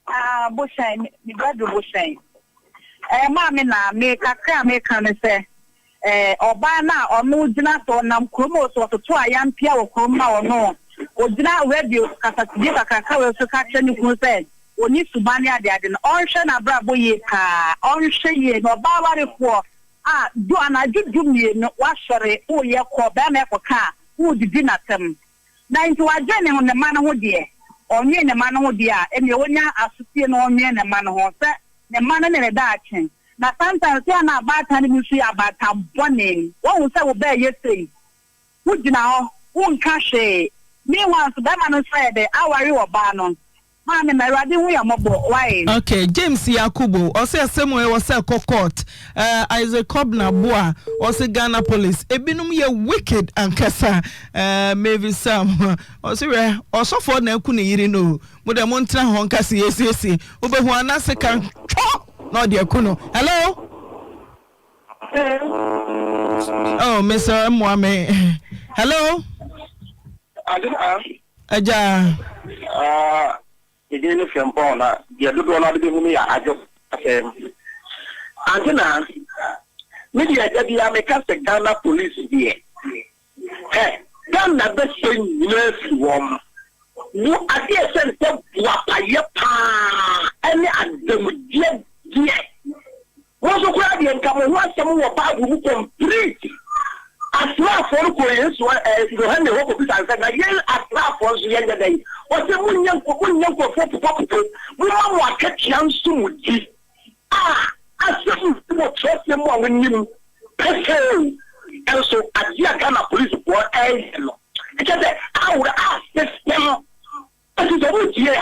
Ah, Bohyɛn, me brɛdo Bohyɛn. Eh, maame na, me kakra a meka ne sɛ, eh, ɔbaa no a ɔno gyina sɛ ɔnam kurom o, sɛ ɔtoto ayampia wɔ kurom na ɔno ɔgyina radio kasafidie kakraka wei so ka kyerɛ ne kunu sɛ ɔnni suban ne adeade no, ɔnhwɛ n'abrabɔ yie paa, ɔnhwɛ yie na ɔbaa warefoɔ a du anadwo 12 wasɔre woyɛ kɔ bɛrima ɛkɔka a woredidi n'atɛm. Na nti wadwen ne ne mma no ho deɛ, ɔnnwen ne mma no ho deɛ a, ɛnneɛ ɔnya asotie na ɔnnwen ne mma no ho sɛ ne mma no ne ne daakye. Na sometimes yɛ a na abaatan no bi nso yɛ abaatan bɔne. Woahu sɛ wo ba reyɛ sei, wogyina hɔ, wonka hwee. Meanwhile nso barima no nso ayɛ dɛn, aware ɔbaa no. Maame ma Awurade hu yɛn mmɔbɔ wai. Ok James Yakubu ɔse asɛm wei ɛwɔ sɛ ɛkɔ court eh, Isaac Kobna Boa ɔse Ghana police ebinom yɛ wicked ankasa eh, Mavis Sam ɔse hwɛ ɔsɔfoɔ na aku ne yere no o mo deɛ montena hɔ nka se yɛsiesie wobɛhu anase ka twɔ na ɔde aku no hello Oh, Mr. Mmoa me hello Agya. Ah, me din ne Frimpong na deɛ dodoɔ no ara de bɛhu me yɛ Adwo Asɛm. Ante na, me deɛ da biara meka sɛ Ghana police deɛ, hɛ, Ghana bɛsɛ nyinaa firi wɔn. Wo adeɛ ɛsɛ ne sɛ boapayɛ paa ɛne adamudeɛ deɛ. Mo nso koraa deɛ, nka mo ho asɛm wɔ Bible mu complete. Asraafoɔ no kɔɔ Yesu ɛɛ Yohane hɔ kɔbisaa no sɛ, Na yɛn asraafoɔ nso yɛnyɛ dɛn? Ɔse, Monyɛ nko monyɛ nkurɔfoɔ popopopo, momma mo akatua nso mo di. A asɛm bi wɔ twerɛsɛm mu a monim pefee. Nso adeɛ a Ghana polisifoɔ ɛreyɛ no, kyerɛ sɛ awerɛ asesɛm. Nti sɛ wɔtie a,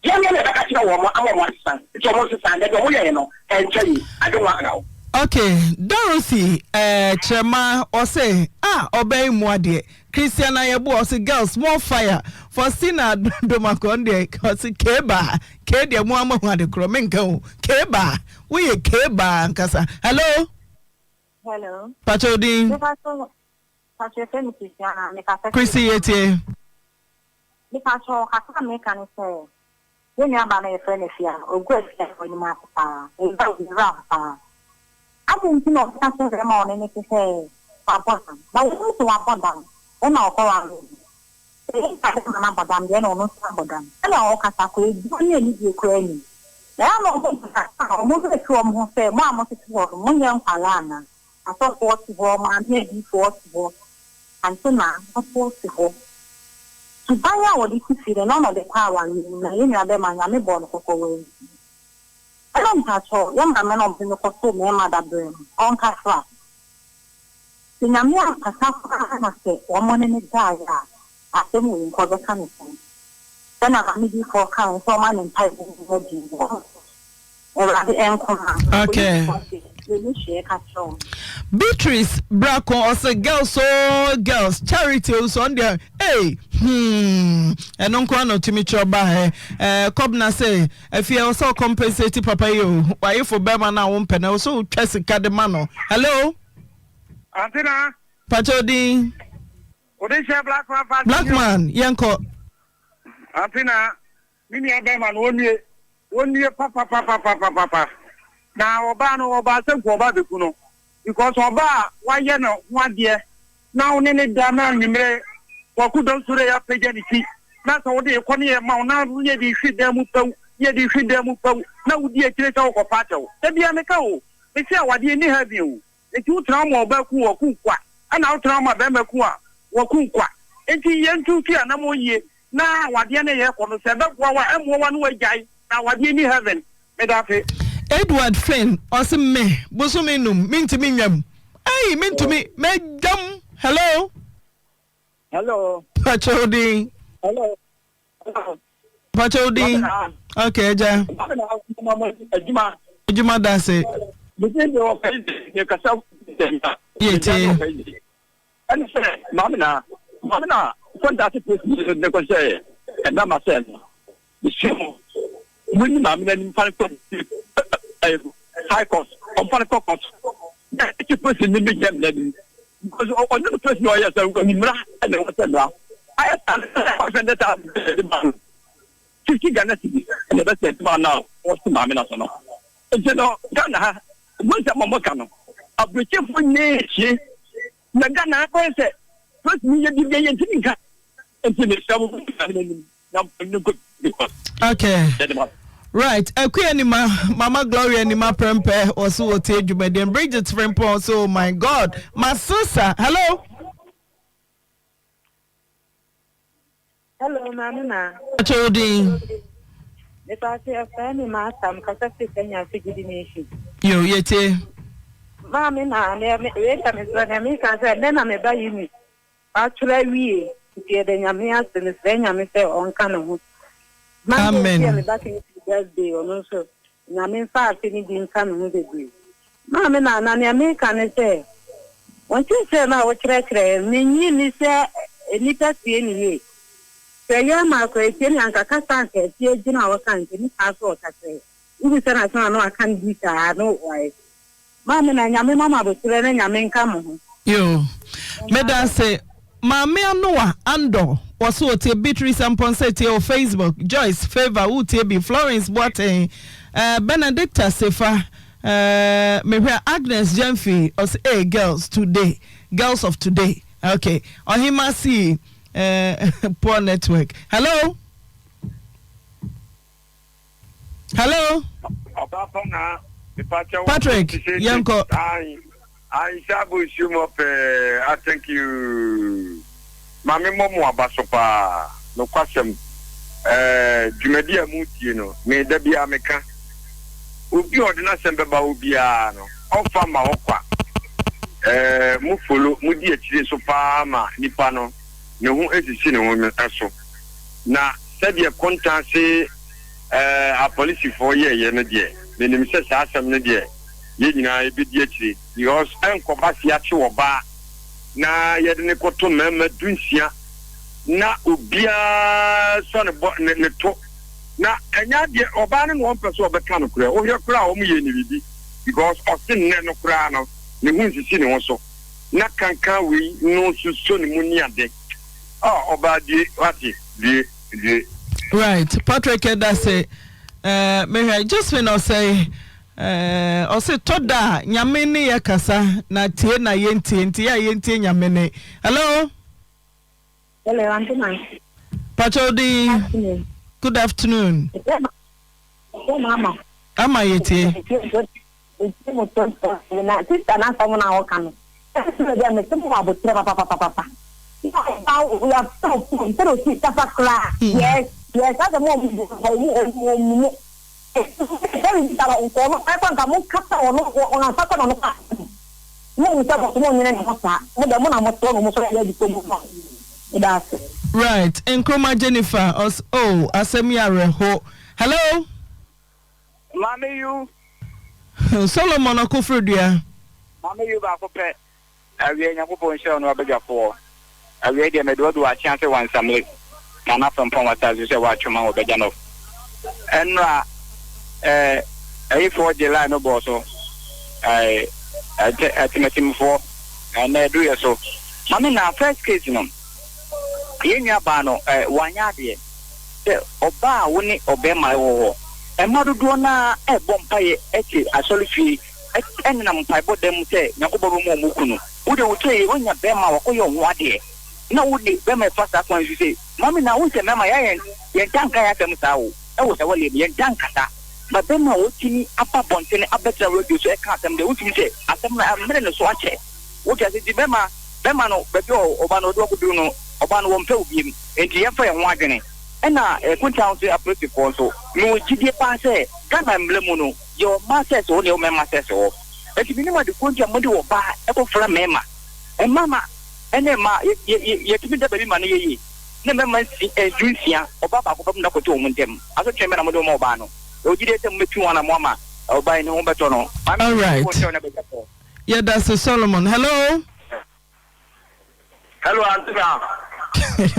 Yɛn deɛ na yɛbɛka kyerɛ wɔn ama wɔn asesa, nti wɔn nsesa, na deɛ wɔn yɛeɛ no ɛnkyɛ yie, ade ho akra wo. Ok Dorothy eh kyerɛma ɔse ah ɔbaa yi mua deɛ Christiana Yeboah ɔse girls more fire Faustina Adomako ɔno deɛ ɔse keebaa kee deɛ mo ara moahu ade korɔ menka o keebaa woyɛ keebaa ankasa Hello Hello. Pakyɛ wo din? Mepa so yɛfrɛ me Christiana mekasa firi. Christy yɛtie. Mepakyɛw, kakra a meka ne sɛ, yɛn nuabaa no a yɛfrɛ no Afia no, ogu Afia no anim ase paa. Ɛyaw ne werɛ how paa. Adɛn nti na ɔbɛka kyerɛ barima a ɔne no te sɛ wabɔ dam? Na yenim sɛ wabɔ dam, ɛnna ɔkɔwaree no. Sɛ yɛn nuabarima no abɔ dam deɛ, ɛnna ɔno nso abɔ dam. Sɛnea ɔkasa koraa, adwuma ne anidie koraa nnim. Na ɛyɛ a na wɔn kasa a, wɔn werɛ fi wɔn ho sɛ, Mo a motete hɔ no, monyɛ nkwadaa anaa? Asɔfoɔ te hɔ, maame adiyifoɔ te hɔ, antenna nso te hɔ. Suban a wɔde te fie no, ɛno na ɔde kɔ awareɛ mu, na yɛn nua bɛrima, Nyame bɔɔ no kɔkɔ wantie. Ɛna mpakyɛw, yɛn maame na ɔde no kɔtoo mmarima dabrɛ no, ɔnkasa. Sɛ Nyame ankasa koraa na sɛ wɔn ne no gyaeɛ a, asɛm wei nka ɔbɛka no sɛn? Sɛnea maame diyifoɔ kaeɛ sɛ ɔma ne mpaebɔ mu nyɛ den no, ɔnkɔ so. Awurade nko ara. Okay. Polisifoɔ deɛ, yɛnni hwee ka kyerɛ wɔn. Beatrice Brako ɔsɛ girls oo girls Charity owusu ɔno deɛ ee hmm ɛno nko ara na ɔtumi kyerɛ ɔbaa ɛ ɛɛ Kɔbena sɛ afie ɛwɔ sɛ ɔcompensate papa yi o wayefo bɛrima no a wompɛ no ɛwɔ sɛ wotwa sika de ma no hello. Antina. Pakyɛ odin. Ode hyɛ Blackman fa. Blackman yɛnkɔ. Antina. Me nua bɛɛma no ɔnue ɔnue papapapapapapa na ɔbaa no ɔbaa sɛ nka ɔba bɛku no because ɔbaa a wayɛ no ho adeɛ na wo ne ne da na anwummerɛ kwaku dɔnsore apagya ne ti na sɛ wode kɔ ne yɛ ma wo na yɛ de hwe dan mu pɛw yɛ de hwe dan mu pɛw na wodi akyire sɛ wokɔpa akyɛw da bia meka o mese awadeɛ nni heaven o Enti wotena hɔ ma ɔbaa ku wo, ɔku kwa, ɛna wotena hɔ ma barima ku a, wɔku kwa. Enti yɛntu tu anamɔn yie na awadeɛ no yɛkɔ no, sɛ ɛbɛboa wo a, ɛmmoa wo a na woagyae, na awadeɛ nni heaven. Meda ase. Edward Finn ɔse me bosome num mentumi nwam ei mentumi mɛdwam hello. Hello. Pakyɛ wo din. Hello. Pakyɛ wo din. Ok agya. Adwuma. Adwuma da ase. Yɛ tie. Ɛne sɛ maame na maame na kɔntaase polisi ne ne kɔhyɛ ɛna ma sɛ no mesua mo mo ni maame na anim fa no kɔ high court ɔmfa no kɔ court na ɛkyi polisi ne bi gyina mmara nim because ɔne no polisi na ɔyɛ sɛ ɔni mmara ɛna ɛwɔ sɛ mmara ayɛ saa no sɛ 500,000 ɛde ma no 50 Ghana cedis ɛna ɛbɛsɛ ɛde ma no a ɔsi maame na so no nti no Ghana ha mo nsɛm a mo ka no aburokyefo nyɛ ekyie na Ghana ha kɔyɛ sɛ polisi ni yɛ biribi yɛ ntumi nka nti mesrɛ mo mo maame n'anim Okay. Right. Akua Nima, Mama Gloria Nima Prempeh, also wɔ tie dwumadie. Bridget Frimpong, so oh my God, my sister. Hello. Hello, Maame Ma. Akyɛwodin. Mepa ase ɛfɛ mi ma asam kasa fi Kenya fi Gidi Nation. Yo, yɛtie. Maame ma, me wei da me srɛ na mi ka sɛ ɛnɛ na me ba yi mi. Watwerɛ awie nti yɛda Nyame ase mesrɛ Nyame sɛ ɔnka ne ho. Monday nso yɛ me ba Kingsley birthday ɔno nso Nyame mfa afe no bi nka ne ho bebree. Maame Nana nea meka ne sɛ wo nkyerɛkyerɛ no a wokyerɛkyerɛ yɛn no mennye nni sɛ nnipa tie no yie. Sɛ yɛn ma akwatie ne anka kasa anka atie gyina a ɔka nka nni saa sɛ ɔka kyerɛ yɛn. Wobisa no asɛm a na waka no bi saa na wayɛ. Maame na Nyame ma mo aboterɛ na Nyame nka mo ho. Yoo medase maame Anoah Andor wɔse ɔtie Beatrice Amponsah tie wɔ Facebook Joyce Favour wotie bi Florence Boateng eh, Benedicta Sefa eh, mehwɛ Agnes Gyamfi ɔse eh girls today girls of today ok Ɔhema sii eh, poor network hello. Hello. Patrick, yɛnkɔ. Ayi abo nsuo mu ɔpɛɛ ah thank you maame mmɔ mo aba so paa nokwasɛm ɛɛ dwumadi a mo die no me da biara meka obi a ɔde n'asɛm bɛba hɔ biara no ɔmfa mma hɔ kwa ɛɛ mo folo mo di akyire so paa ma nipa no ne ho esisi ne ho so na sɛdeɛ kontan se ɛɛ apolisifoɔ yɛɛyɛ no deɛ menim sɛ saa asɛm no deɛ yɛn nyinaa yɛbɛdi akyire because ɛnkɔba se yɛakye ɔbaa na yɛde no kɔto mmarima dunsia na obiara sɔ ne bɔ ne ne to na ɛnyɛ adeɛ ɔbaa no na ɔmpɛ sɛ ɔbɛka nokorɛ wohwɛ koraa a wɔn yɛ ne biribi because ɔse nnɛ no koraa no ne ho nsisi ne ho so na kankan wei no nso sɔ ne mu ne ade oh ɔbaa due wate due due. Right Patrick ɛdase eh, mehwɛ Josephine ɔsɛe eh, ɔse tɔ da a nyame ne yɛ kasa na tie na yɛntie nti yɛ a yɛntie nyame ne. Hello. Hello, Auntie Nancy. Pacho di. Afternoon. Good afternoon. Ama. Ama yɛtie. Metie mo to na sister n'asɛm no a ɔka no ɛsɛ dɛ mese mo wɔ aboterɛ papapapapa na ɔba yɛafrɛ wo phone sɛdeɛ ɔsi kasa koraa yes yes asɛ mo ɔmo bu ɔmo ɔmo ɔmo mo sɛre bi tara nkɔ ɔno ɛkɔ nka mo kasa ɔno ɔno ansa kɔ na ɔno kɔ mo ɔmo sɛ mo so mo nyene ne ho saa mo dɛ mo na mo tɔ no mo so yɛ adi kɔ mo ma meda ase. Right Nkrumah Jennifer ɔs oh asɛm yi awerɛho hello. Maame Yu. Solomon Ɔkoforodua. Maame Yu baako pɛ. Awiei Nyankopɔn nhyira wo ne w'abadwafoɔ. Awiei deɛ mede wo de w'akye ase wansamle na na frempɔn w'asase so sɛ w'atwe ma wɔ bɛgya nɔf. Ɛnora eh ayifoɔ gye line no bɔɔ so eh ɛtɛ atematimfoɔ ɛnɛ ɛduru yɛ so. Maame na first case no yɛn nua baa no eh wanyɛ adeɛ. Sɛ ɔbaa a wo ne ɔbarima wɔ hɔ. Mmaa dodoɔ no ara rebɔ mpaeɛ te asɔrefie nenam mpaebɔ dan mu sɛ Nyankopɔn bɛma wɔn kunu. Wo deɛ wokyerɛ yei, woanya barima a wakɔyɛ wo ho adeɛ na wo de barima refa saa kwan yi so sei. Maame Naa, wohu sɛ mmarima yɛayɛ yɛntaa nka yɛn asɛm saa o, ɛwɔ yɛn awaleɛ mu, yɛntaa nkasa. But barima a ɔtumi aba abɔntene abɛtena radio so ɛka asɛm deɛ, wotumi sɛ asɛm no amene ne so akyɛ. Wote aseɛ? Nti barima, barima no baabi a ɔba no ɔde wo akɔduru no, ɔbaa no wɔmpɛ wo biom. Enti yɛmfa yɛn ho adwene. Ɛna Kunta nso apolisifoɔ nso, mewɔ gyidie paa sɛ Ghana mmara mu no, yɛwɔ mmaa sɛs hɔ na yɛwɔ mmarima sɛs hɔ. Enti mennim ade korɔ nti a mode ɔbaa kɔfra mmarima. Mmarima ne mmaa, yɛtumi da baabi ma no yɛ yie. Na mmarima nsi, dunsia, ɔbaa baako pɛ mu na kɔto wɔn ntam. Asotwe bɛn na mode ma ɔbaa no? Yɛwɔ gyidie sɛ mobɛtu wɔn anamɔ ama ɔbaa yi ne ho bɛtɔ no. Maame, Alright. Nyankopɔn nhyira wo ne abadwafoɔ. Yɛdase Solomon. Hello. Hello, Auntie Na.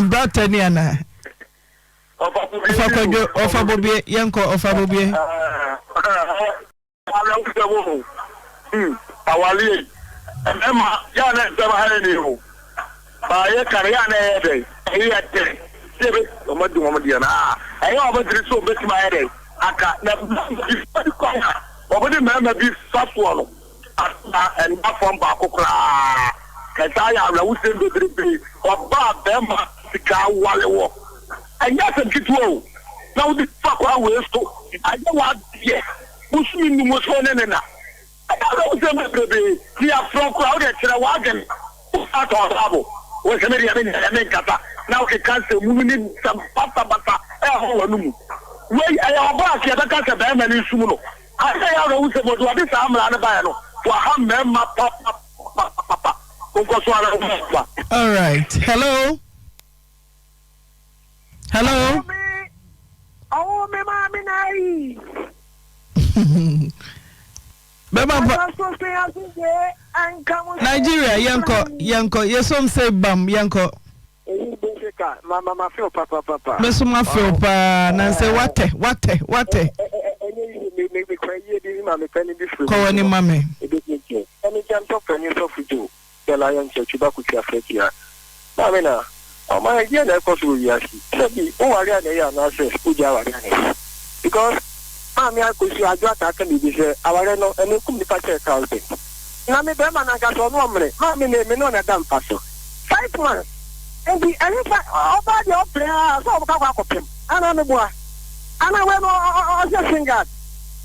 Bra tani ana? Ɔfa kwadwo, ɔfa bobie, yɛnkɔ ɔfa bobie. Awale yi, mmarima yɛ a na nsɛm ha yɛ ni o. Ba yɛ ka no yɛ a na ɛyɛ dɛ, ɛyɛ dɛ. Sɛ ebe wɔn adi wɔn deɛ no a, ɛyɛ wɔn adwene sɛ wɔbɛtumi ayɛ dɛ aka na bi kwan a wɔde mmarima bi fa soɔ no. Aseda nna fam baako koraa. Ɛtaa yɛ awerɛhosɛm bebrebe. Ɔbaa bɛɛma sika awale wɔ. Ɛnyɛ asɛm ketewa o. Na wode fa kwan wei so ayɛ w'adeɛ. Bosome num wo so ne ne na. Ɛyɛ awerɛhosɛm bebrebe. Ne yɛafrɛ wo koraa wode kyerɛ w'adwene. Wo san tɔn Bible. Wo se me deɛ menyɛ dɛ menkasa. Na wokeka nsɛmhunu ne nsɛm basabasa ɛwɔ w'anomu. Wei ɛyɛ ɔbaa a yɛbɛka sɛ bɛɛma no nsum no. Ade a ɛyɛ awerɛhow sɛ wɔde wɔde saa mmara no bae no, wɔaha mmarima papapapapa. Monkɔ so ara mmɔ adwuma. All right. Hello. Hello. na yi. Bɛma pa. Nigeria yɛnkɔ yɛnkɔ yɛsom sɛ bam yɛnkɔ. Me so ma feel paa na sɛ watɛ watɛ watɛ. Kɔ w'ani ma me. The Lion Church ba Kutia Frɛtia. Maame na, ɔman ɛdeɛn na ɛkɔ so wɔ wiase yi? Sɛbi wo ware a na ɛyɛ anaasɛ wogyae aware a na ɛyɛ? Because maame Akosua Adwo ataa ka biribi sɛ aware no ɛno ɛkum nipa kyɛɛ thousand. Na me bɛɛma no ankasa ɔno ɔmene maame na me ne ɔna da mpa so five months nti ɛhefa ɔbaa deɛ ɔpere aa sɛ ɔbɛkɔ akɔ akɔpem anaa meboa anaa wei no ɔhyɛ shin guard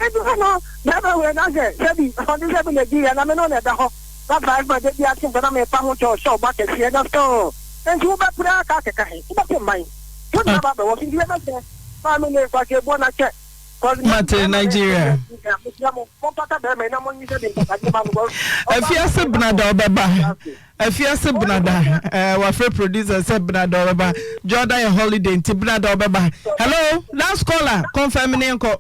nti sɛ no bɛɛma wei no asɛ sɛbi ɔde sɛbi na ɛdi yɛ na me ne ɔna ɛda hɔ. Na five ma da biara se na mepa ho kyɛw sɛ ɔba kɛseɛ na sɛ nti wobɛpere aka akeka he wobɛte mman wode aba abɛwɔ so nti yɛbɛsrɛ maame ne Kwasi Abuo na kyɛ Mate Nigeria. Afiase benada ɔbɛba. Afiase benada. Eh, wafrɛ producer sɛ benada ɔbɛba. Jordan yɛ holiday nti benada ɔbɛba. Hello, last caller, confirm ne nkɔ.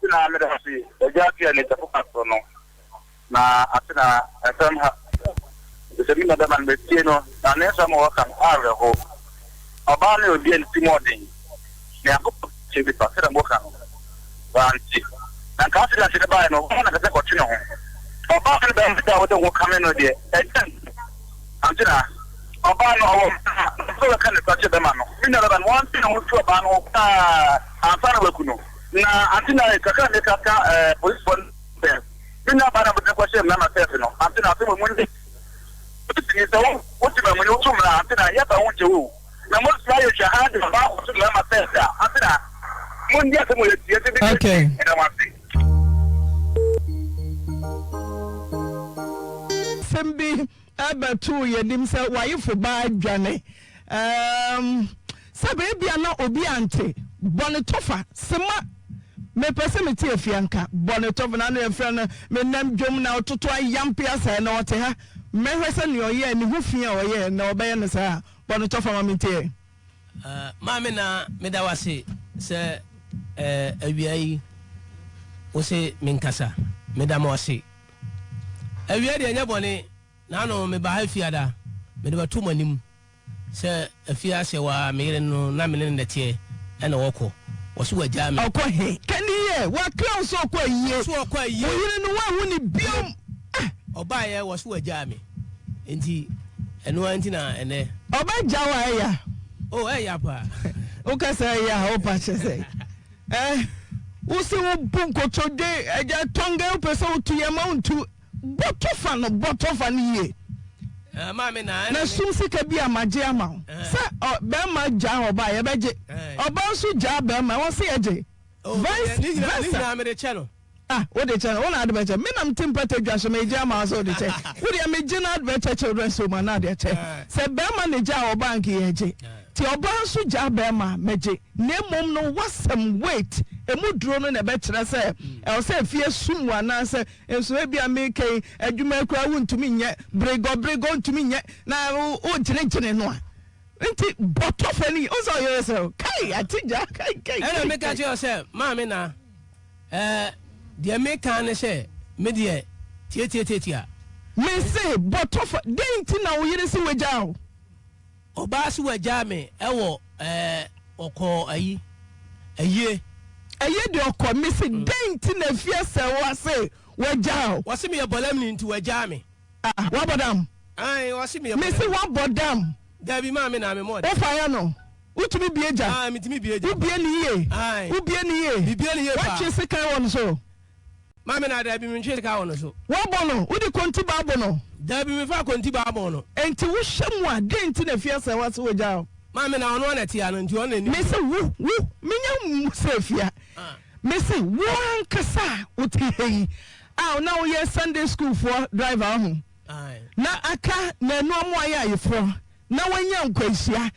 Atena meda ase agya afia ne tafo pastor no na atena fm ha efisɛ me nua bɛma no metie no na ne nsɛm a ɔka no awerɛho ɔbaa no yɛ obi a ne ti mu ɔden na Nyankopɔn kyɛ nipa sɛdeɛ mo ka no wante na nka accident no baeɛ no ɔbaa no kɛsɛ kɔtwe ne ho ɔbaa no bɛma sɛ wode ho kame no deɛ ɛkyɛn atena ɔbaa no ɔwɔ mma na sɛ wɔka ne sa kyɛ bɛma no me nua bɛma no wɔntwe ne ho mfiri ɔbaa no ho koraa ansa na waku no. Na ante na kakra a meka ka eh, polisifoɔ no sɛ me nua baa na mede no kɔhyɛɛ mmarima sɛɛse no, ante na asɛm wɔ mu ne polisini sɛ wo wote mamuni woto mmara ante na yɛfa ho nkyɛ wo o, na moatumi ayɛ hwɛ ha de ɔbaa akɔto mmarima sɛɛse a, ante na mondi asɛm wɔ yɛn ti bi Okay. Meda mo ase. Asɛm bi bɛtoo yɛn anim sɛ w'ayefo ba adwane. Erm, sɛ ebia na obi ante, bɔ no tɔfa, sema mepɛ sɛ mete afie anka, bɔ no tɔfa, na ano yɛfrɛ no menam dwom na ɔtoto ayampe asɛe na ɔte ha, mɛhwɛ sɛ nea ɔyɛɛ ne ho fi a ɔyɛɛ na ɔbɛyɛ no saa a, bɔ no tɔfa ma mentie. Eh, maame na meda wo ase sɛ eh, awia yi wo se menkasa, meda mo ase. Awia deɛ ɛnyɛ bɔne, naano mebaa ha fiada, mede bɛto mo anim sɛ afie ase wɔ a me yere no na me ne no nɛteɛ ɛna wɔkɔ, wɔse wagyaa me. Ɔkɔ he? Kani yɛ, wakra wo sɛ ɔkɔ ayie, Wɔse ɔkɔ ayie. wo yere no woanhu no biom ah. Ɔbaeɛ wɔse wagyaa me, nti ɛno ara nti na ɛnɛ. Ɔbɛgya wo a ɛya? Oh ɛya paa. Woka sɛ ɛya a wopa kyerɛ sɛn? Eh, wo se wo bu nkotodwe, agya tɔnga wopɛ sɛ wotu yɛn ma wontu. Bɔtɔ fa no, bɔtɔ fa no yie. Eh, maame na Na sum sika bi a magye ama wo. Eh. Sɛ ɔ, bɛrima gyaa ɔbaa yɛbɛgye. Eh. Ɔbaa nso gyaa bɛrima, ɛwɔ sɛ yɛgye. Oh, Vice ne nyinaa, ne versa. nyinaa mede kyɛ no. Ah, wode kyɛ no, wo na ade bɛkyɛ. Me na mete mpata dwa so megye ama wo sɛ wode kyɛ. Wo deɛ megye na ade bɛkyɛ children's home anaa ade akyɛ. Sɛ bɛrima na gyaa ɔbaa nka yɛgye. Nti ɔbaa nso gyaa bɛrima a, mɛgye. Na mmom no, w'asɛm, weight, ɛmu duro no na ɛbɛkyerɛ sɛ ɛwɔ sɛ afie sum wo anaasɛ nso ebia meka yi, adwuma yi koraa wontumi nyɛ, bregɔ bregɔ wontumi nyɛ, na wogyinagyina no a. Nti bɔ tɔfa ni, wo sɛ ɔyere sɛ, kai, ate gya, kai, kai, Ɛna kai, meka kai. kyerɛ wo sɛ, maame na, ɛɛ, deɛ meka ne sɛ, me deɛ, tiatiatiatia. Mese, bɔ tɔfa, dɛn nti na wo yere se wagyaa wo? Ɔbaa se wagyaa me ɛwɔ ɛɛ ɔkɔɔ ayi ayie. Ayie deɛ ɔkɔ me se dɛn nti na afie asɛe wo ase wagyaa wo. Ɔse meyɛ bɔlamni nti wagyaa me. Ah wabɔ dam. Ae ɔse meyɛ bɔlamni. Me se wabɔ dam. Dabi maame na me mɔɔ dam. Wo fa yɛ no wotumi bie gya. Ae metumi bie gya. Wo bie ne yie. Ae. Wo bie ne yie. Me bie ne yie paa. Watwe sekan wɔ no so. Maame na dabi mentwe sika wɔ no so. Woabɔ no? Wode kontibaa bo no? Dabi memfaa kontibaa bɔɔ no. Enti wohyɛ mu a, dɛn nti na afie asɛe wo ase wagyaa wo? Maame na ɔno ara na ɛte ano nti ɔno na ɛnim. Mese wo, wo, menya mmu sɛ afia. Mese wo ankasa a wote ha yi a na woyɛ Sunday school foɔ driver woho na aka nanu amoa ayɛ ayeforɔ na wanya nkwanhyia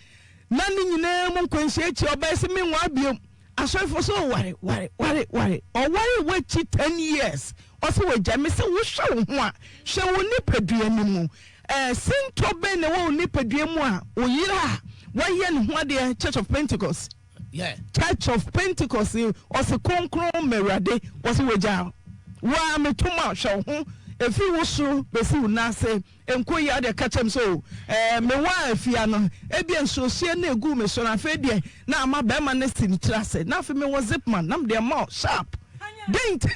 na ne nyinaa mu nkwanhyia akyi ɔbɛyɛ sɛ menwaa biom. Asɔrefo sɛ ɔware ware ware ware ɔware wakyi ten years ɔsɛ wagyae me sɛ wohwɛ wo ho a hwɛ wo nipadua no mu ɛɛ sintɔ bɛn na ɛwɔ wo nipadua mu a wo yere a wayɛ ne ho adeɛ Church of Pentecost. Church of Pentecost ni ɔse kronkron ma Awurade wɔse wagyaa wo a meto ma hwɛ wo ho ɛfiri wo soro bɛsi wo nan ase nkɔ yie adeɛ ka kyerɛ me sɛ o ɛɛ mewɔ a afia no ebia nsuosuo na egu me so na afei deɛ na ama bɛrima no si ne tiri ase na afei mewɔ zipman na mede ama wo sharp den nti.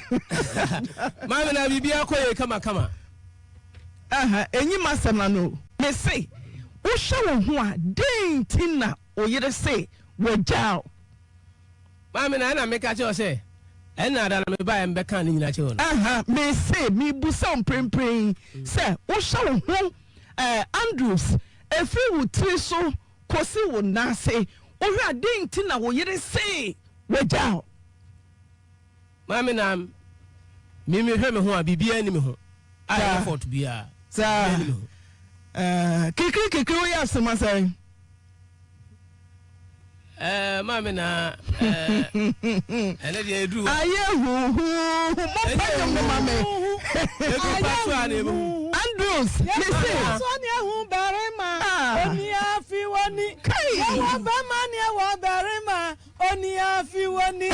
Maame na biribi akɔ yie kamakama. Aha enyi m'asɛm no ano o mese wohwɛ wo ho a den nti na Wo yere se wagyaa wo. Maame na ɛna meka kyerɛ wo sɛ ɛna da na mebaeɛ mebɛkaa ne nyinaa kyerɛ wo no. Aha, mese mebusa wo mprempren yi sɛ wohyɛ wo ho eh, Andrews, ɛfiri wo tiri so kɔsi wo nan ase, wohwɛ a dɛn nti na wo yere se wagyaa wo? Maame na me mehwɛ me ho a biribiara nni me ho a ɛyɛ fault biara. Saa, eh, kikiri kikiri woyɛ asoma sɛn? Eh, maame na eh, ɛnɛ deɛ ɛduru hɔ. Ayɛ huhuhu momfa nnwom no ma me. Ɛduru pa so a na ɛbɛhu. Andrews me se. Sɔ ne ehu barima oni afi woni. Yɛwɔ bɛma ne ɛwɔ barima oni afi woni. Ye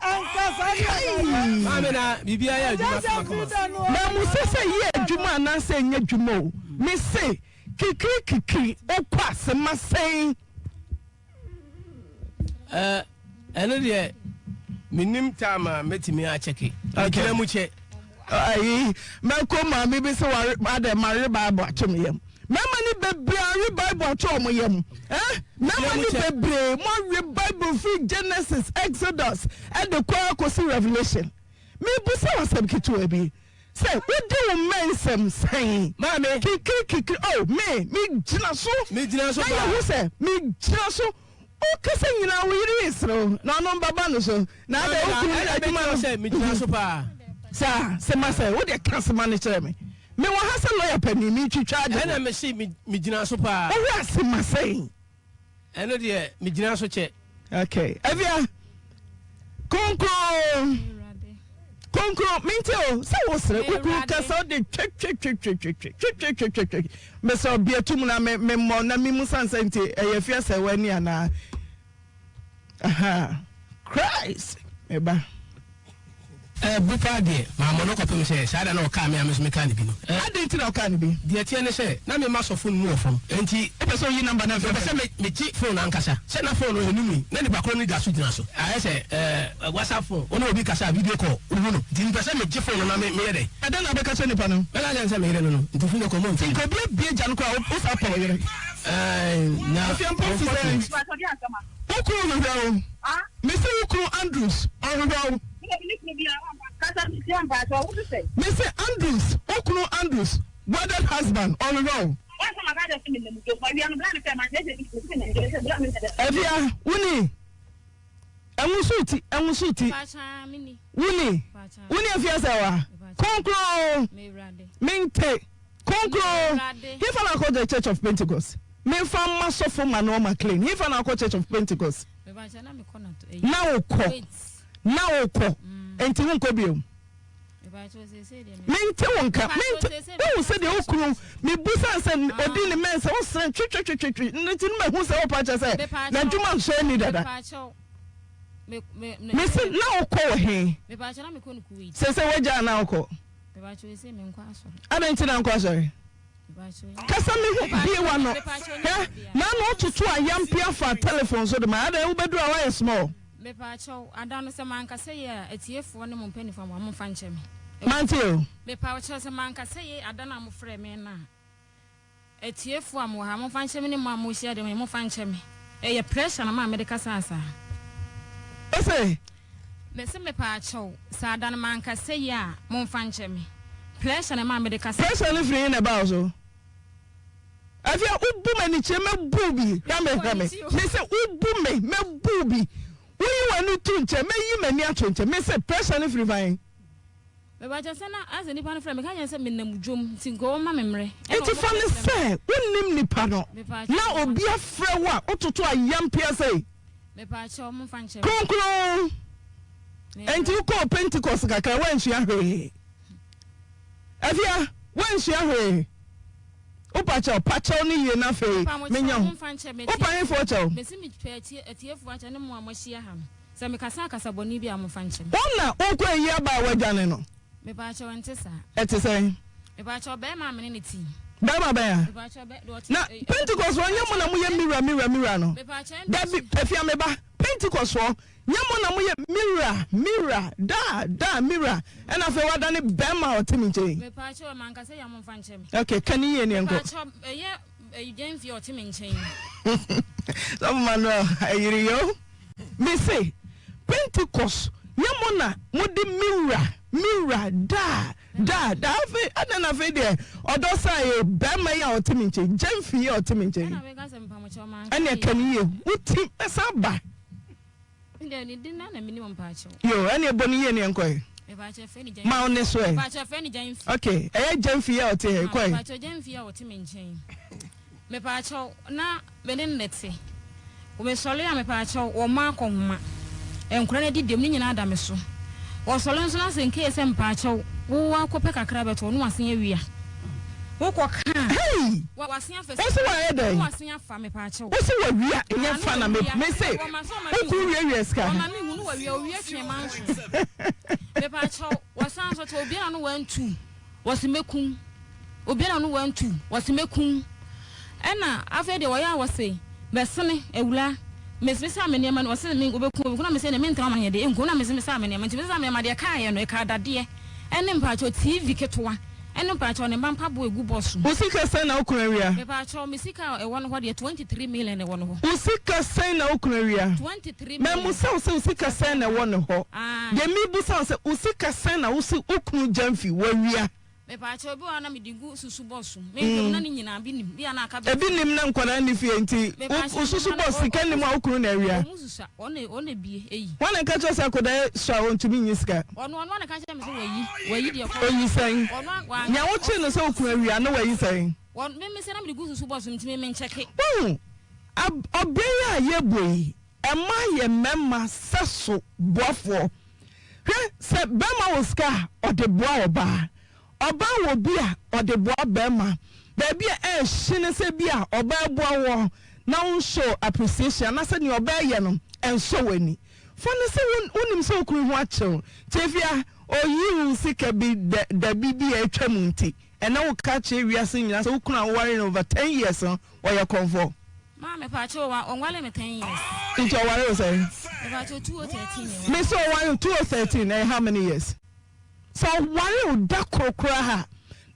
ankasa ne ɔbɛyɛ. Maame na biribiara yɛ adwuma kamakama. Na mo sɛ sɛ yɛ adwuma anaasɛ ɛnyɛ adwuma o me se. Kikiri kikiri okɔ asem asɛn. Ɛɛ ɛno deɛ menim time a mɛtumi akyɛke. Megyina mu kyɛ. Ayi mɛkɔ maame bi sɛ ware adɛ mare bible ato me yam. Mɛma ne bebree awe bible ato wɔn yam. Eh mɛma ne bebree mo awe bible firi Genesis Exodus ɛde kɔ akɔsi Revelation. Mebisa wo asɛm ketewa bi. Sɛ wodi wo mma nsɛm sɛn? Maame. Kikiri kikiri oh me me gyina so. Me gyina so paa. Na yɛ hu sɛ me gyina so. Wo kasa nyinaa wo yere resere wo na ɔno mbaba no so. Na adɛ wo kunu adwuma no. Sɛ me gyina so paa. Saa sema sɛ wo deɛ ka sema no kyerɛ me. Me wɔ ha sɛ lawyer panin me twitwa agye. Ɛna me se me gyina so paa. Wo hwɛ asema sɛn? Ɛno deɛ me gyina so kyɛ. Okay. Avia. Kronkron. Kronkron. Mente o. Sɛ wo sere wokuru kasa wode twetwetwetwetwetwetwetwetwe. Mesɛ ɔbea tum na me me mmɔ na me mu sansa nti ɛyɛ fia sɛ w'ani anaa. Aha. Christ. Meba. Ɛɛ bu paa deɛ, mammɔ no kɔpem sɛ saa da no a ɔkaa me a me nso mekaa no bi no. Ɛɛ. Adɛn nti na ɔkaa no bi? Deɛ ɛteɛ ne sɛ, na memma sɔ fon mu wɔ fam, enti. Wopɛ sɛ oyi number no mepɛ sɛ me, megye fon no ankasa. Sɛ na fon no ɛnum yi, na nipa korɔ no da so gyina so. Ayɛ sɛ, ɛɛ, WhatsApp fon, wo ne obi kasa a, video call, wohu no. Nti mepɛ sɛ megye fon no na me, meyɛ dɛn? Ɛdɛn na wobɛka akyerɛ nipa no? Mɛka akyerɛ no sɛ me yere no no, nti firi nnɛ kɔ, mommfrɛ me. Nka obi abue gya no koraa a, wo, wosan pɛ wo yere. Ɛɛ, na Afei mpo te sɛ. Wo kunu hwehwɛ wo. Mese wo kunu Andrews ɔhwehwɛ wo. Mese Andrews wo kunu Andrews wedded husband ɔhwehwɛ wo. Afia woni ɛnwoso ti ɛnwoso ti woni woni afia sɛ wa kronkron mente. Kronkron, hefa na akɔ the Church of Pentecost? Memfa mma sɔfo ma no ɔma clean. Hefa na akɔ Church of Pentecost? Na wokɔ, na wokɔ, enti wonkɔ bio. Mente wo nka, mente, wohu sɛ deɛ wo kunu, mebusa sɛ odi ne mɛn sɛ wosrɛ twetwetwetwe, nti no mahu sɛ wopa kyɛ sɛ n'adwuma nsɔ ani dada. Mese na wokɔ wɔ he? Sɛ sɛ wagya na wokɔ. Adɛn nti na nkɔ asɔre? Kasa me ho bie w'ano. Hwɛ, n'ano wototo ayampea fa telephone so de ma. Adɛn wobɛduru a woayɛ small. Mepaakyɛw, ada no sɛ mankasa yie a, atiefoɔ ne mo mpaninfoɔ a momfa nkyɛ me. Mante o. Mepaakyɛw, sɛ mankasa yie ada no a mofrɛɛ me no a. Atiefoɔ a mowɔ ha, momfa nkyɛ me ne mo a morehyia deɛ momfa nkyɛ me. Ɛyɛ pressure na maa mede kasaa saa. Ose. Mese mepaakyɛw, sɛ ada no mankasa yie a, momfa nkyɛ me. Pressure na ɛmaa mede kasaa. Pressure no firi he na ɛbaa wo so? Afia, wobu m'anikyire, mɛbu wo bi. Hwɛ me, hwɛ me. Mese wobu me, mɛbu wo bi. Woyi w'ani to nkyɛn, mɛyi m'ani ato nkyɛn. Mese pressure no firi fan? Mepakyɛ sɛ na asɛ nipa no frɛ me ka kyerɛ sɛ menam dwom nti nka ɔmma me mmerɛ. Nti fa no sɛ wonnim nipa no na obi afrɛ wo a wototo ayampea sei. Mepakyɛw momfa nkyɛ me. Kronkron. Nti wokɔɔ Pentecost kakra woansua hwee. Afia woansua hwee. Wopa kyɛw, pa kyɛw no yie na afei menya wo. Wopa hefoɔ kyɛw? Mese mepɛ atiefoɔ akyɛ ne mo a moahyia ha no. Sɛ mekasa akasa bɔne bi a momfa nkyɛ me. Wo na wokɔ ayi aba a woadwane no? Mepaakyɛw ɛnte saa. Ɛte sɛn? Mepaakyɛw bɛɛma a mene no te yi. Bɛɛma bɛn a? Mepaakyɛw bɛ deɛ ɔte. Na Pentecost foɔ nyɛ mo na moyɛ mewura mewura mewura no? Mepaakyɛw ɛnte Dabi Afia me ba, Pentecost foɔ nyɛ mo na moyɛ mewura mewura daa daa mewura ɛna afei wadane bɛɛma a ɔte me nkyɛn yi? Mepaakyɛw mankasa yi a momfa nkyɛ me. Okay, ka ne yie ne yɛnkɔ. Mepaakyɛw ɛyɛ Gyamfi a ɔte me nkyɛn yi. Sɔfo Manuel ayiri yo. Me se, Pentecost nyɛ mo na mode me wura, me wura, daa, daa, daa. Afei, adɛn na afei deɛ ɔdɔ saa yi, barima yi a ɔte me nkyɛn, Gyamfi yi a ɔte me nkyɛn yi. Ɛnneɛ ka no yie, wo ti bɛsan aba. Yo, ɛnneɛ bɔ no yie ne yɛnkɔ ɛ. Ma wo ne so ɛ. Ok, ɛyɛ Gyamfi yi a ɔte ha yi, kɔ ɛ. Mepaakyɛw na me ne no na ɛte. Mesɔre a mepaakyɛw wɔma akɔnhoma. Nkwadaa no adi dɛm ne nyinaa da me so. Wɔsɔre nso na sɛ nkɛyɛ sɛ mepaakyɛw wo akɔpɛ kakra bɛtɔ na wasen awia. Wokɔ ka a. Hey! Wasen afa Wo se wayɛ dɛn? Na wasen afa mepaakyɛw. Wo se wawia nyɛ fa na me me se wo kunu wiawia sika. Wɔma me hu no wawia owia twe manso. Mepaakyɛw wɔsan nso kyɛ obiara no wantu. Wɔse mɛku wo Obiara no wantu Wɔse mɛku wo Ɛna afei deɛ wɔyɛ a wɔse bɛsene awura Mese mesaa me nneɛma no wɔse me wɔbɛku wo na mese ɛneɛ mentena hɔ ma deɛ ɛnku na mese mesaa me nneɛma nti mesaa me nneɛma deɛ ɛkaeɛ no ɛkaa dadeɛ ɛne mpaakyɛw TV ketewa ɛne mpaakyɛw ne mma mpaboa ɛgu bɔs mu. Wo sika sɛn na wo kunu awia? Mepaakyɛw me sika a ɛwɔ no hɔ deɛ 23 million ɛwɔ no hɔ. Wo sika sɛn na wo kunu awia? 23 million. Mammisa wo sɛ wo sika sɛn na ɛwɔ ne hɔ. Aane. Deɛ merebisa wo sɛ, wo sika sɛn na wose wo kunu Gyamfi wawia? Mepaakyɛw, ebi wɔ hɔ a na mede gu susu bɔs mu. Menhwɛ mu na ne nyinaa, bi nim, bi a na aka bɛyɛ. Ebi nim na nkwadaa nni fie nti, wo susu bɔs sika nni mu a wo kunu na awia? Ɔmo susua, ɔno na ɔno na ebie, eyi. Hwan na ɛka kyerɛ wo sɛ akwadaa yi sua a ɔntumi nyi sika? Ɔno, ɔno ara na ɛka kyerɛ me sɛ wayi, wayi deɛ kɔ. Oyi sɛn? Ɔno a, wa. Nea wokyee no sɛ wo kunu awia no wayi sɛn? Ɔno, me, me sɛ na mede gu susu bɔs mu nti me, menkyɛke. Woahu, ab, ɔbea yi a yɛrebɔ yi, Ɛma yɛ mmarima sɛso boafoɔ. Hwɛ, sɛ barima wɔ sika a, ɔde boa ɔbaa. Ɔbaa wɔ bi a, ɔde boa barima. Baabi a ɛɛhye ne sɛ bi a ɔbaa boa woɔ na wo show appreciation anaasɛ nea ɔbaa yɛ no ɛnsɔ w'ani. Fa no sɛ wo wonim sɛ wo kunu ho akyere wo nti afei a ɔyi wo sika bi da dabi bi a atwam nti ɛnɛ woka kyerɛ wiase nyinaa sɛ wo kunu a woware no over ten years no ɔyɛ korɔmfoɔ. Maa mepaakyɛw wa ɔnwale me ten years. Nti ɔware wo sɛn? Mepaakyɛw 2013 na ɛware. Me se ɔware wo 2013 ɛyɛ how many years? Sɛ ɔware wo da koro koraa a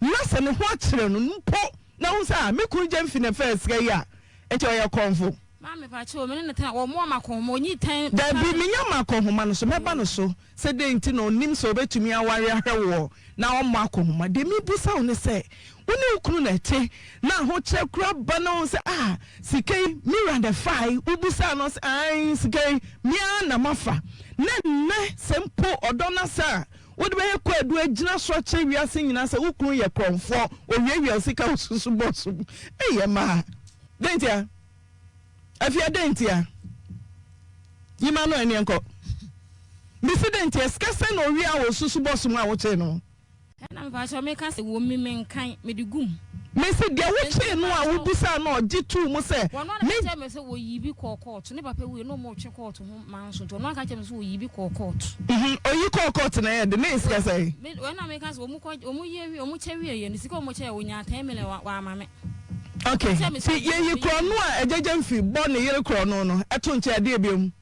na sɛ ne ho akyere no mpo na wohu sɛ ah me kunu Gyamfi na ɛfaa sika yi a nti ɔyɛ kɔmfo. Maa mepaakyɛw me ne no tena ɔmoa makɔnhoma ɔnyi ten. Dabi menya makɔnhoma no so mɛba no so Sɛ dɛn nti na ɔnim sɛ ɔbɛtumi aware ahwɛ woɔ na ɔmmɔ akɔnhoma? Deɛ merebisa wo ne sɛ, wo ne wo kunu na ɛte na ahokyerɛ koraa ba na wohu sɛ ah, sika yi me wura na ɛfae, wobisaa no ɔse ae sika yi me ara na mafa. Na nnɛ sɛ mpo ɔdɔ no asa a, wode bɛyɛ kwaadu agyina so akyerɛ wiase nyinaa sɛ wo kunu yɛ korɔmfoɔ, ɔwiawia wo sika wɔ susu bɔs mu. Ei ɛmmaa, dɛn ntia? Afia dɛn ntia? Yi ma no ɛneɛ nkɔ. Mese dɛn ntia? Sika sɛn na ɔwia wɔ susu bɔs mu a wokyee no? Ɛna mepakyɛw meka sɛ wɔ mi menkan mede gu mu. Mese deɛ wokyee no a wobisaa no a ɔgye too mu sɛ Wɔno ara na me. ka kyerɛɛ me sɛ wɔyii bi kɔɔ kɔɔto ne papa wuiɛ na ɔmo retwe kɔɔto ho manso nti ɔno ara ka kyerɛɛ me sɛ wɔyii bi kɔɔ kɔɔto. Mhm oyi kɔɔ kɔɔto na ɛyɛ de ne yɛ sika sɛn? Me ɛna meka sɛ ɔmo kɔ ɔmo yɛ wie ɔmo kyɛ wieɛ no sika ɔmo kyɛɛ ɔnyaa ten million wa wama me. Ok, nti yɛyi korɔno a Agyagya-Mfi bɔ ne yere korɔno no to nkyɛn a, deɛ biom?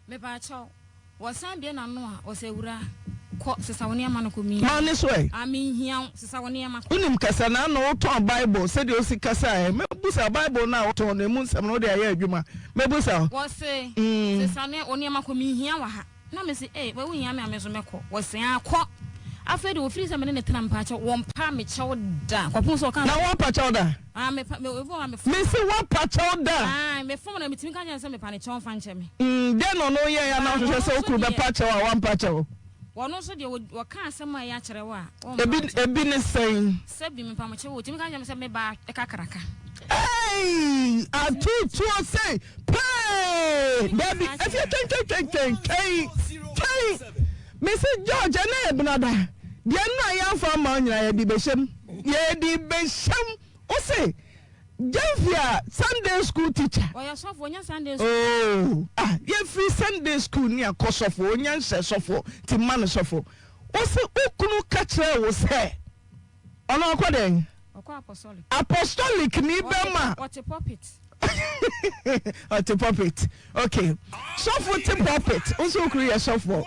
Mepaakyɛw, wɔsan bue n'ano a, ɔsɛ awuraa, kɔ, sesa wo nneɛma no kɔ, minhia Ma ne so ɛ. Ah, minhia wo, sesa wo nneɛma kɔ. Wonim kasa na ano wotɔn Bible sɛdeɛ wosi kasa ɛ? Mɛbusa wo, Bible no a wotɔn no, emu nsɛm no wode ayɛ adwuma? Mɛbusa wo. Wɔse, sesa wo nneɛma kɔ, minhia wɔ ha. Na mese, Ei, wei wohia me a me nso mɛkɔ. Wɔse, Aa, kɔ. Afei deɛ wɔfiri sɛ me ne no tena mpaakyɛw, wɔmpaa me kyɛw da. Kɔpem sɛ ɔkaa Na sɛ. woapa kyɛw da? Aa, mepa, me, ebi wɔ hɔ a mefom. Mese woapa kyɛw da? Aa, mefom no a metumi ka kyerɛ no sɛ mepa no kyɛw mfa nkyɛ me. Mm, dɛn na ɔno yɛeɛ a na Baa, wohwehwɛ ɔno sɛ wo nso kunu deɛ. bɛpa kyɛw a wampa kyɛw? Ɔno nso deɛ, ɔ, ɔka asɛm a ɛyɛ akyerɛ wo a, ɔmpa Ebi, wo kyɛw. ebi ne sɛn? Sɛbi, mepa mo kyɛw o, otumi ka kyerɛ me sɛ me ba kakraka. Eii atutuo sei pee dabi efie twɛn twɛn twɛn twɛn twɛn twɛn mesi George ɛnɛ yɛ benada deɛ nna yɛnfa ama wo nyinaa yɛde bɛhyɛm yɛde bɛhyɛm. Wo se Gyamfi a Sunday school teacher. Ɔyɛ sɔfo, ɔnyɛ Sunday school. Oh, ah, yɛfiri Sunday school ni akɔ sɔfo, ɔnya nhyɛ sɔfo, ti mma no sɔfo. Wo se wo kunu ka kyerɛɛ wo sɛ ɔno ɔkɔ dɛn? Ɔkɔ apostolic. Apostolic ni bɛma. Ɔte pulpit. Ɔte pulpit. Okay. Sɔfo te pulpit. Wo nso wo kunu yɛ sɔfo.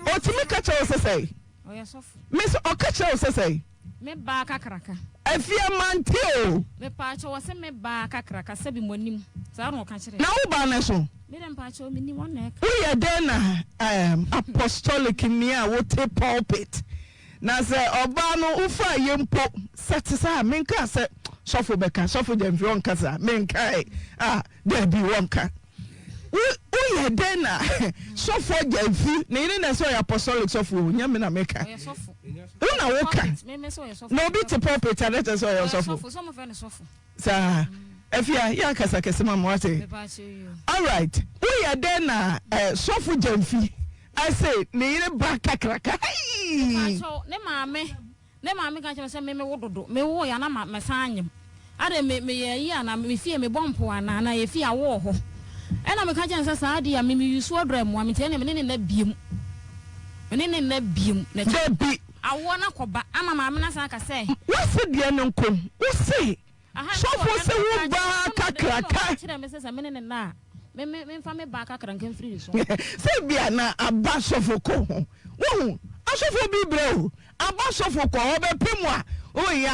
Ɔtumi ka kyerɛ wo sɛ sɛn? Ɔyɛ sɔfo. Me se ɔka kyerɛ wo sɛ sɛn? Me baa kakraka. Afia mante o. Mepaakyɛw ɔse me baa kakraka sɛbi mo anim saa na ɔka kyerɛ. Na wo baa no so? Me dɛ mpaakyɛw me nim ɔno na ɛka. Woyɛ dɛn na um, apostolic ni a wote pulpit na sɛ ɔbaa no wofaa yɛ mpo sɛ te saa menkaa sɛ sɔfo bɛka sɔfo gyamfi ɔnka saa menkae ah daabi wɔnka woyɛ dɛn na sɔfo gyamfi ne yere na ɛsɛ ɔyɛ apostolic sɔfo o nyɛ me na meka wo na woka na obi te pulpit a na kyerɛ sɛ ɔyɛ ɔsɔfo saa afia yɛ akasa kɛse ma ma wate alright woyɛ dɛn na eh, sɔfo gyamfi ase ne yere ba kakraka hei ne maame Ne maame ka kyerɛ me sɛ me mewo dodo, mewo yɛ a na ma mɛsan anyem. Adɛn me meyɛ ayi anaa me fie mebɔ mpo anaa anaa yɛ fie awo wɔ hɔ. Ɛna meka kyerɛ no sɛ saa adeɛ a me me use aduro a ɛmmoa me nti ɛneɛ me ne no nna biom. Me ne no nna biom. Na kyerɛ Dabi. Awoɔ no akɔba ama maame no asan aka sɛ. Wose deɛ no nko, wose Aha, nti sɔfo ɔka se no wo ɔka baa kyerɛ me, kakraka. ɔka kyerɛ me sɛ sɛ me ne no nna a, me me memfa me baa kakraka mfiri ne so. Sɛ bia na aba sɔfo kɔ ho. Wohu, asɔfo bi brɛ o, aba sɔfo kɔ hɔ bɛpem a, o ya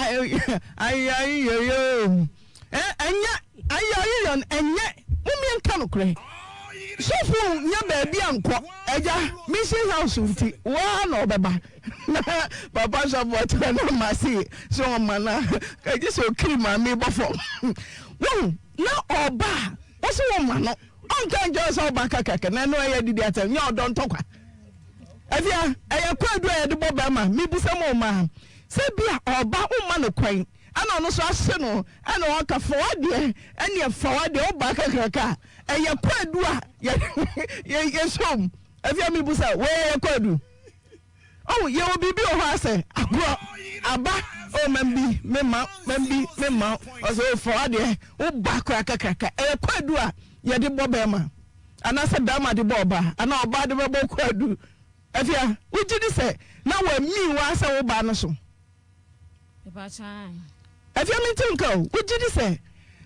ayayayayoo, ɛ ɛnyɛ ayayayɔ no ɛnyɛ, mommie nka nokorɛ. Sɔfo nya baabi ankɔ, agya mission house nti, waa na ɔbɛba. Na papa sɔfo ɔkyerɛ no ma se sɛ ɔma no a, agye sɛ ɔkiri maame bɔ fam. Wohu, na ɔba a, wo se womma no. Ɔnka nkyerɛ wo sɛ woba kakraka na ɛno ɛyɛ adidi atɛm, nyɛ ɔdɔ ntɔkwa. Afia, ɛyɛ kwaadu a yɛde bɔ bɛrima, mebisa mo mmaa, sɛ bi a ɔba womma no kwan, ɛna ɔno nso ahye no, ɛna ɔka fa w'adeɛ, ɛneɛ fa w'adeɛ, woba kakraka a, ɛyɛ kwaadu a yɛsom. Afia, mebusa, wei ɛyɛ kwaadu? Oh, yɛwɔ biribi wɔ hɔ a sɛ agorɔ aba, oh, mambi, memma, mambi, memma, ɔsɛ oh, fa w'adeɛ, woba koraa kakraka, ɛyɛ kwaadu a yɛde bɔ bɛrima, anaasɛ bɛrima de bɔ ɔbaa, anaa ɔbaa de bɛbɔ kwaadu. Afia, wogye di sɛ na wamii wo ara sɛ wo baa no so? Afia mente nka o, wogye di sɛ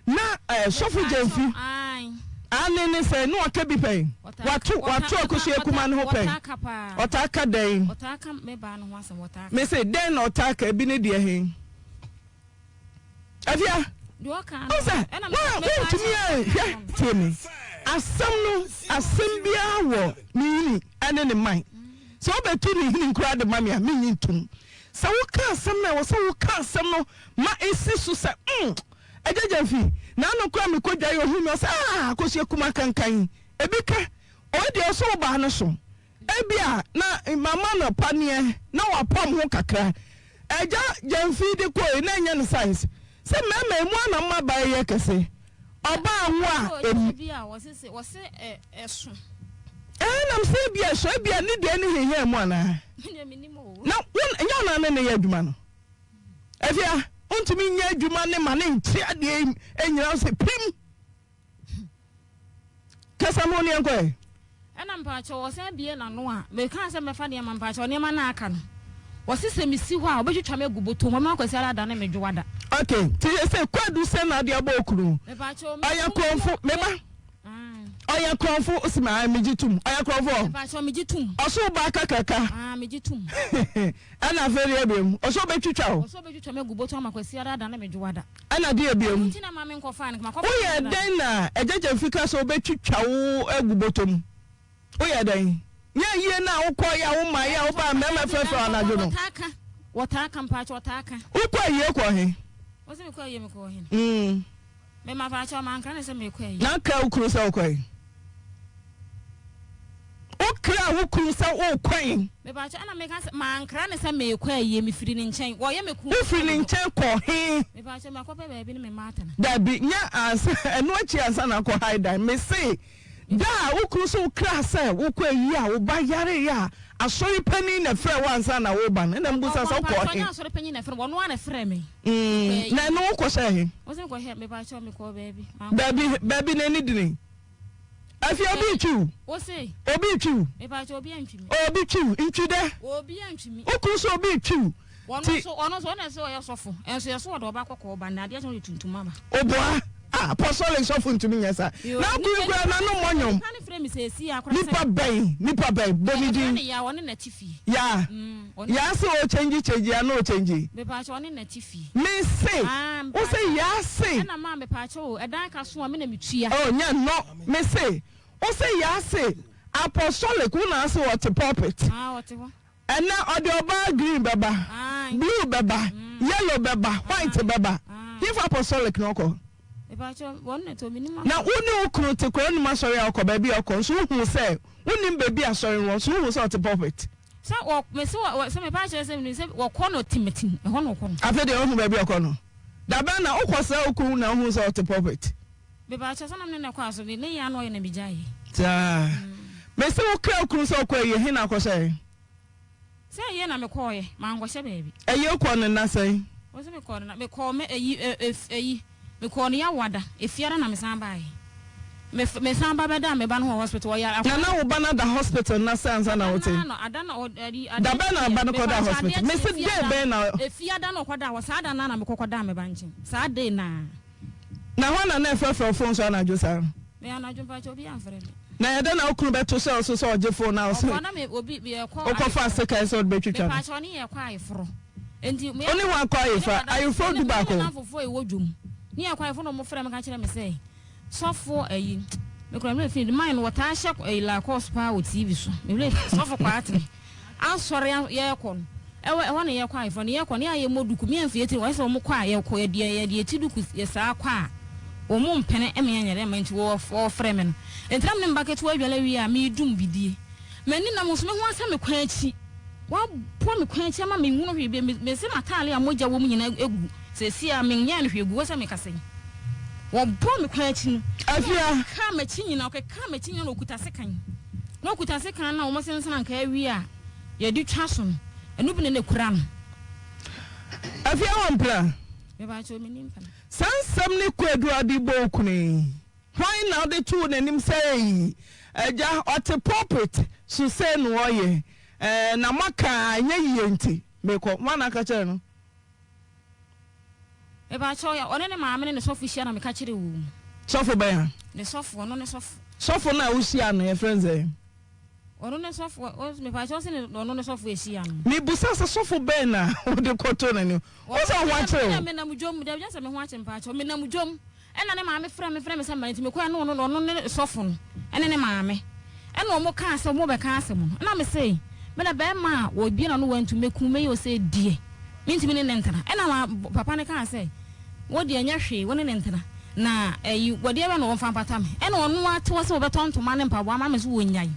na eh, sɔfo Gyamfi ane ne sɛ ne waka bi pɛn? Wato wato akosua kuma no ho pɛn? Ɔtaa ka dɛn? Mese dɛn na ɔtaa ka ebi ne deɛ he? Afia, ɔsɛ wontumi hwɛ tie me asɛm no asɛm biara wɔ ne hini ɛne ne man sɛ wobɛtu ne hini koraa de ma me a menyi ntom sɛ woka asɛm no a ɛwɔ sɛ woka asɛm no ma ɛsi so sɛ mm agya gyamfi na ano koraa mekɔ dwa yɛ ohu me ɔsɛ ah akosua kuma kankan ebi ka ɔyɛ deɛ ɔsɛ wo baa no so Ebia na mama no paneɛ na wapam ho kakra. Agya Gyamfi de kɔe na ɛnyɛ ne size. Sɛ mmarima emu a na mmabaa yɛ kɛse. Ɔbaa wo a emu. Ɛɛ nam sɛ ebia ɛso ebia ne deɛ ne hehaa mu anaa? Na wo nyɛ wo na ne ne yɛ adwuma no. Afia wontumi nyɛ adwuma ne ma ne nkyea deɛ nyina wo sɛ pim. Kasa mo ne yɛnkɔ ɛ. Ɛna mpakyɛw ɔsan bue n'ano a mekaa sɛ mɛfa nneɛma mpakyɛw nneɛma no a aka no ɔse sɛ mesi hɔ a ɔbɛtwitwa me agu bɔtɔ mu ɔbɛma Kwasi ara adane me dwoada. Ok nti sese kwadu sɛn na ade abɔ okunu Mepakyɛw ɔyɛ korɔnfo meba ɔyɛ korɔnfo osi ma megye tum ɔyɛ korɔnfo Mepakyɛw megye tum ɔso ba kakraka ah megye tum ɛna afei deɛ ebiem ɔso ɔbɛtwitwa o ɔso ɔbɛtwitwa me agu bɔtɔ ama Kwasi ara adane me dwoada. Ɛna deɛ biom? Woyɛɛ dɛn na Agya Gyamfi ka sɛ ɔbɛtwitwa wo agu bɔtɔ mu? Woyɛɛ dɛn? Nyɛ ayie no a wokɔeɛ a womaeɛ a wobaa mmarima frɛfrɛ wo anadwo no? Wokɔ ayie kɔɔ he? Mm. Na kra wo kunu sɛ wokɔ he? Wokra wo kunu sɛ wokɔ he? Mepakyɛ ɛna meka sɛ mankra no sɛ meekɔ ayie mefiri ne nkyɛn wɔyɛ me kuu Wofiri ne nkyɛn kɔ he? Mepakyɛ makɔpɛ baabi ne me mma atena. Dabi nyɛ ansa ɛno akyi ansa na akɔ high dan mese. Da a wo kunu so wo kra sɛ wokɔ ayi a wo ba yareeɛ a asɔre panin na ɛfrɛɛ wo ansa na woreba no, ɛna mbusa sɛ wokɔɔ he? Ɔnyɛ asɔre panyin na ɛfrɛ me, ɔno ara na ɛfrɛɛ me. Mm, na ɛno wokɔhyɛɛ he? Wo sɛ mekɔhyɛ, mepakyɛw mekɔɔ baabi. Mankɔ. Baabi, baabi na ɛni dini. Afei obi retwi wo. Wo se? Obi retwi wo. Mepakyɛw obi antwi me. Obi twi wo, ntwi dɛ. Obi antwi me. Wo kunu sɛ obi retwi wo. Ɔno Ti. nso, ɔno nso, ɔno na ɛsɛ ɔyɛ sɔfo. Ɛnso yɛso ɔde ɔba kɔkɔɔ ba, na adeɛ kye no ɔde tuntum aba. Oboa, ah, apostolic sɔfo ntumi nyɛ saa. Yoo, Na nipa, kunu koraa n'ano mmɔ nnwom. nipa no frɛ me seesei ara koraa sɛ. Nipa bɛn, nipa bɛn, bɔ ne Yɛfrɛ din. no Yaa, ɔne na te fie. Yaa, Mm, ɔne. Yaa se ɔkyɛngyi kyɛngyi a na ɔkyɛngyi. Mepaakyɛw, ɔne na te fie. Me se, Ah, wo se mepaakyɛw. Yaa se. Ɛna maa mepaakyɛw o, ɛdan ka so a me na metua. Oh, nyɛ nnɔ, me se, wo se Yaa se, apostolic wo na ase ɔte pulpit. Ah, ɔte hɔ. Ɛnɛ ɔde ɔbaa green bɛba, blue bɛba, yellow bɛba, white bɛba. Hefa apostolic na ɔkɔ? Na wo ne wo kunu te kora wonim asɔre a ɔkɔ baabi a ɔkɔ nso wohu sɛ wonim baabi asɔre no wɔ nso wohu sɛ ɔte pulpit. Sɛ wɔ mese wɔ sɛ mepa akyerɛ sɛ menim sɛ wɔkɔ no timatim ɛhɔ na ɔkɔ no. Afei deɛ wohu baabi a ɔkɔ no. Dabɛn na wokɔ sra wo kunu na wohu sɛ ɔte pulpit? Mepa akyerɛ sɛ na me ne no kɔ asɔre ne yɛ ano ɔyɛ na megyaeɛ. Saa. Mese wo kra wo kunu sɛ ɔkɔ ayie he na akɔhyɛɛ? Sɛ ayie na mekɔɔeɛ, mankɔhyɛ baabi. Ayie wokɔɔ no nna sɛn? Wo se mekɔɔ no na, mekɔɔ mɛ ayi ɛ ɛ ayi, mekɔɔ no Yawada, Efiada na mesan baeɛ. Me mesan ba bɛdaa me ba no wɔ hospital, ɔyare Na akwadaa na wo ba no ada hospital nna sɛn ansa na wote? Ada no ada na ɔ ayi adeɛ Da bɛn na kyeeɛ, ba no mepa kɔdaa kyɛw adeɛ hospital? kyeeɛ Mese day Efiada, bɛn na. Efiada na ɔkɔdaa hɔ, saa da no ara na mekɔ kɔdaa me ba nkyɛn, saa day no ara. Na hwan na na ɛfrɛfrɛ wo phone so anadwo saa no? Me anadwo mpakyɛ obi amfrɛ me. Na ɛyɛ dɛn na wo kunu bɛto hyɛ wo so sɛ ɔgye phone na wo se Ɔkɔ na me obi me yɛkɔ wokɔfa ayeforɔ. sekan sɛ wode bɛtwitwa no? Mepakyɛ ɔne yɛkɔ ayeforɔ. Enti me Wo ne hwan kɔ me ne ayeforɔ? madamfo Ayeforɔ me du ne baako. me namfofoɔ a ɛwɔ dwom. Ne yɛkɔ ayeforɔ na wɔn frɛ me ka kyerɛ me sɛ sɔfoɔ ayi me kura me werɛ fi ne man no wɔtaa hyɛ ayi Lacoste paa wɔ TV so. Me werɛ fi sɔfo Kwaaten. Asɔre a yɛkɔ no, ɛwɔ ɛhɔ na yɛkɔ ayeforɔ no, yɛkɔ no yɛ a yɛmmɔ duku, me amfi yɛti wɔyɛ sɛ wɔn kɔ a yɛkɔ yɛde yɛde yɛti duku yɛ saa kɔ a wɔn mpene ɛma yɛnyɛ dɛ ma nti wɔ wɔfrɛ me no nti na me ne me ba ketewa adwale wie a meredum bidie m'ani nam nso me ho asɛ me kwan akyi wɔabɔ me kwan akyi ama menhunu hwee bi mese m'ataale a mogya wɔ mu nyinaa egu seesei a menyɛɛ no hwee gu hɔ sɛ mekasa yi wɔbɔ me kwan akyi no Afia. ɔkeka m'akyi nyinaa ɔkeka m'akyi nyinaa na ɔkuta sekan. Na ɔkuta sekan no a wɔsensene anka awie a yɛde twa so no, ɛno bi na na ɛkura no. Afie wɔ mpena? Mepakyɛw, menni mpena. Saa nsɛm ne kwaadu a wode bɔ wo kunu yi, hwan na wode too n'anim sɛ ei, agya, ɔte pulpit so sei na ɔyɛ, eh, na moaka a ɛnyɛ yie nti mekɔ? Hwan na aka kyerɛɛ no? Mepakyɛw, ɔne ne maame ne ne sɔfo hyia na meka kyerɛɛ wɔn. Sɔfo bɛn a? Ne sɔfo, ɔno ne sɔfo. Sɔfo no a wohyiaa no, yɛfrɛ no sɛn? Ɔno ne sɔfo, mepakyɛw ɔse ne ɔno ne sɔfo ehyia no. Mebisa sɛ sɔfo bɛn na wode kɔtoo n'anim? Wo sɛ wo ho akyere wo. Menam dwom, dabi nyɛ sɛ me ho akyere mepakyɛw, menam dwom. Ɛna ne maame frɛ me frɛ me sɛ mmra nti mekɔɛ ne ɔno ɔno ne sɔfo no ɛne ne maame ɛna ɔmo kaa sɛ ɔmo bɛka asɛm no ɛna me se me na bɛɛma a wɔbie na no wantu mɛku mɛyɛ ɔsɛ deɛ mentumi ne ne ntena ɛna ma papa no kaa sɛ wo deɛ nyɛ hwee wo ne ne ntena na ɛyi wɔdeɛ bɛ na wɔmfa mpata me ɛna ɔno ate wɔ sɛ wɔbɛtɔ ntoma ne mpaboa ama me so wɔnyae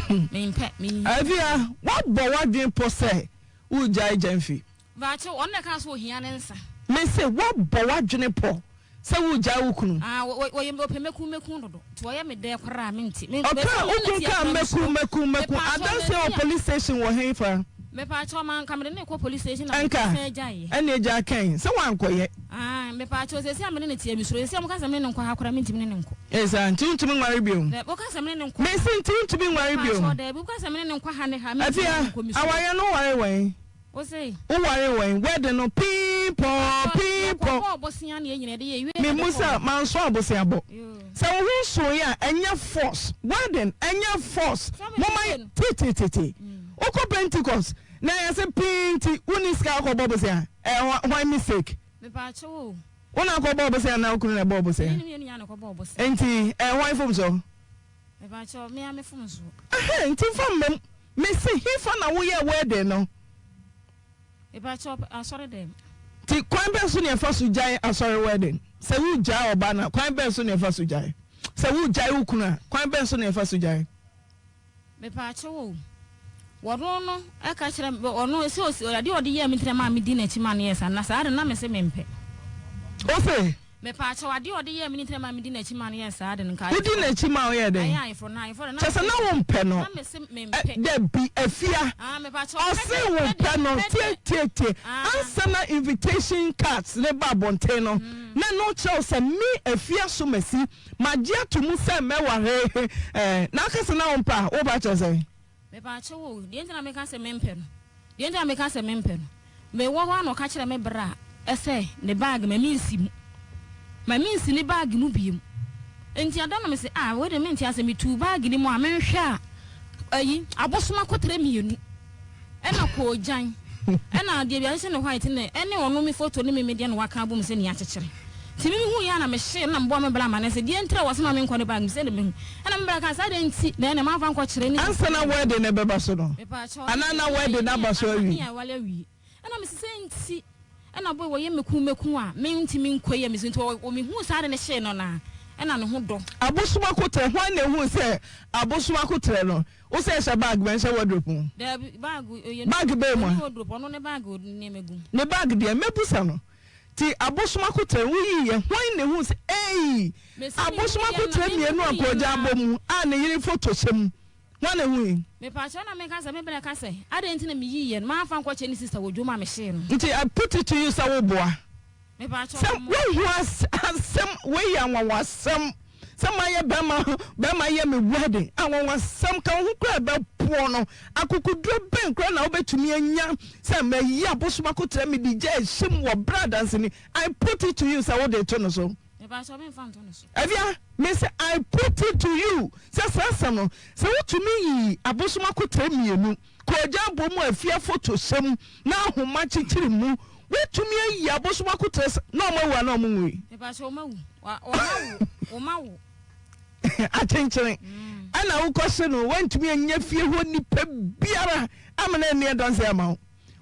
mempɛ menyi. Afia, woabɔ w'adwene pɔ sɛ woregyae Gyamfi? Baakye, ɔno na ɛkaa sɛ ohia ne nsa. Mese, woabɔ w'adwene pɔ sɛ woregyae wo kunu? Ah, ɔyɛ ɔpɛ mɛku mɛku dodo, nti ɔyɛ me dɛ koraa a mente. Me, Ɔkaa, wo kunu kaa mɛku mɛku mɛku, adanseɛ wɔ police station wɔ henfa? Mepaakyɛw, manka mede no rekɔ police station na Ɛnka, mesan gyaeɛ. ɛnneɛ gyaa kɛn, sɛ woankɔyɛ. Ah, mepaakyɛw, seesei a me ne no teɛ, mesuro, seesei a moka sɛ me ne no nkɔ ha koraa mentumi ne no nkɔ. Ee saa, nti wontumi nware bio? Daabi, woka sɛ me ne no nkɔ. Mese nti wontumi nware bio? Mepaakyɛw, daabi, woka sɛ me ne no nkɔ ha ne ha, mentumi ne Afia, no nkɔ, mesuro. awareɛ no woware wɛn? Wo se. Wo ware wɛn? Wedding no pii pɔɔ pii pɔ. Yɛkɔbɔɔ bosea na yɛn nyinaa de yɛ wie Me na mu sɛ yɛkɔɔ. manso abosea bɔ. Sɛ wo ho nsoe a ɛnyɛ force. Wedding ɛnyɛ force. Moma yɛ titititi. Wokɔ Pentecost na yɛse pii nti wonni sika akɔ bɔ bosea ɛyɛ hwan mistake? Mepaakyɛw o. Wo na akɔ bɔɔ bosea anaa wo kunu na ɛbɔɔ bosea? Me ne me nua na ɛkɔ bɔɔ bosea. Nti ɛyɛ hwan fomsoɔ? Mepakyɛw, me ara me fomsoɔ. Ɛhɛn, nti nfa mma mu. Mese, hefa na woyɛɛ wedding no? Mepakyɛw, asɔre dɛm. Nti kwan bɛn so na yɛfa so gyae asɔre wedding? Sɛ wogyae ɔba no a, kwan bɛn so na yɛfa so gyae? Sɛ wogyae wo kunu a, kwan bɛn so na yɛfa so gyae? Mepaakyɛw o, wɔno no ɛka kyerɛ me, ɔno sɛ ɔsi, adeɛ ɔde yɛɛ me nti na ɛmaa me di n'akyi maa no yɛɛ saa, na saa de na mese mempɛ. Ose? Mepaakyɛw, adeɛ a ɔde yɛɛ me no nti na ɛma medi n'akyi maa no yɛɛ saa ade no, nka Wodi ayeforɔ. n'akyi maa ɔyɛɛ dɛn? Ayɛ ayeforɔ, na ayeforɔ de na Kyerɛ sɛ na wompɛ no. Na mese mempɛ. Ɛ, dabi, Afia. Ah, mepaakyɛw, pɛ Ɔse deɛ, pɛ wompɛ deɛ, no. pɛ Tie, deɛ. tie, tie. Ah. Ansa na invitation cards no reba abɔnten no, na ɛno kyerɛ wo sɛ me, Afia Asomasi, magye ato mu sɛ mɛware, eh, na woka sɛ na wompɛ a, woreba akyerɛ sɛn? Mepaakyɛw o, deɛ nti na meka sɛ mempɛ no, deɛ nti na meka sɛ mempɛ no, mewɔ hɔ a na ɔka kyerɛ me bra sɛ ne bag ma mensi mu, ma mensi ne bag mu biom. Nti ada no mese ah wei deɛ mente ase, metuu bag no mu a menhwɛ a ayi abosom akoterɛ mienu ɛna koogyan ɛna deɛ bi ahyehyɛ ne white ne ɛne ɔno me photo ne me me deɛ na waka abom sɛ nea akyekyere. Nti me mehui a na mehyee no na mebɔɔ me bra amanneɛ sɛ deɛ nti a wɔse ma menkɔ ne bag mu sɛ na mehu. Ɛna me bra kaa sɛ adɛn nti na ɛnɛ mamfa nkɔkyerɛ ne Ansa na wedding no bɛba so no, Mepaakyɛw, anaa na wedding no aba so awie? Ne yɛaware awie. Ɛna mese sɛ nti ɛna boy wɔyɛ meku meku a mentumi nkɔ yi a mese nti wɔ mehuu saa ade no hyee no no a ɛna ne ho dɔ. Abosom akoterɛ, hwan na ehuu sɛ abosom akoterɛ no Wo sɛ hyɛ bag bɛn hyɛ wardrobe mu. Daabi bag oyɛ Bag bɛn mu a. Ɔni wardrobe ɔno ne bag ɔde nneɛma gu mu. Ne bag deɛ mɛbusa no. Ti abosom akoterɛ wo yii yɛ hwan na ehuu sɛ eii abosom akoterɛ mienu a koogyan abɔ mu a ne yere foto hyɛ mu hwan na ehui. Mepaakyɛw na meka sɛ me bra ka sɛ adɛn nti na me yii yɛ no manfa nkɔ kyɛ ne sister wɔ dwom a me hyee no. Nti I put it to you sɛ wo boa. Sɛ woahu asɛm wei yɛ anwanwasɛm sɛ mayɛ bɛrima bɛrima yɛ me wedding anwanwasɛm ka wo ho koraa ɛbɛpoɔ no akokoduro bɛn koraa na wobɛtumi anya sɛ mayi abosom akotrɛ mede gya ahyɛ mu wɔ berɛ adanseni I put it to you sɛ wode to no so Afia me sɛ I put it to you sɛ saa asɛm no sɛ wotumi yi abosom akotrɛ mienu Koogyan bɔ mu afia foto hyɛ mu na ahoma kyekyere mu. Woatumi ayi abosom akoterɛ sɛ na wɔn awu anaa wɔn nwui? Mepakyɛ wɔn awu. Wɔn awo. Wɔn awo. Akyenkyere. Ɛna wokɔhye no woantumi anya fie hɔ nipa biara amena anni adanse ama wo.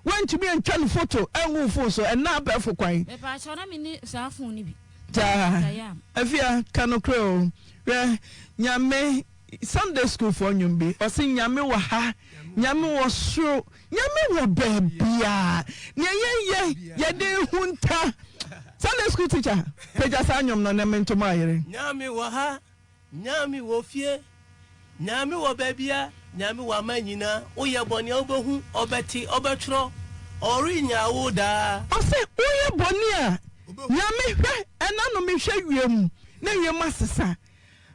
Woantumi antwa no foto angu wo fon so ɛnna abɛɛfo kwan. Mepakyɛ na menni saa fon no bi. Gyaa. Afia ka nokorɛ o. Hwɛ Nyame Sunday school foɔ nnwom bi ɔse Nyame wɔ ha, Nyame wɔ soro, Nyame wɔ baabiaa, nea yɛyɛ yɛde hunta. Sunday school teacher pagya saa nnwom no na mento ma ayere. Nyame wɔ ha, Nyame wɔ fie, Nyame wɔ baabia, Nyame wɔ aman nyinaa, woyɛ bɔne a wobɛhu, ɔbɛte, ɔbɛtwerɛ, ɔrennyaa wo daa. Ɔse woyɛ bɔne a Nyame hwɛ, ɛna no mehwɛ wiem na wiem asesa.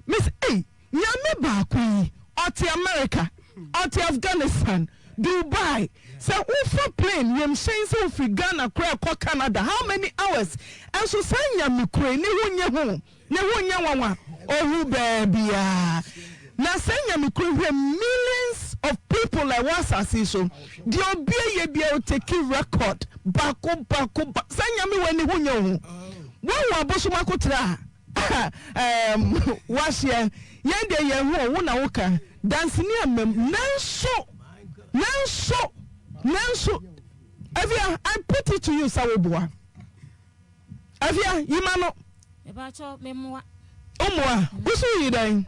Mese ei Nyame baako yi ɔte America, ɔte Afghanistan, Dubai, sɛ wofa plane wiemhyɛn sɛ wofiri Ghana koraa kɔ Canada how many hours ɛnso saa Nyame koro yi ne ho nyɛ hu, ne ho nyɛ nwanwa, ɔhu baabiaa. Na saa Nyame koro yi hwɛ millions of people a ɛwɔ asase yi so, deɛ obi ayɛ biara ɔteki record baako baako ba, saa Nyame wei ne ho nyɛ hu. Woahu abosom akoterɛ a? Erm wahyeɛ yɛn deɛ yɛn ho wo na woka danseni amam nanso nanso nanso Afia I put it to you sɛ wo boa Afia yi ma no. Mepakyɛw me mmoa. Wo mmoa wo so yi dɛn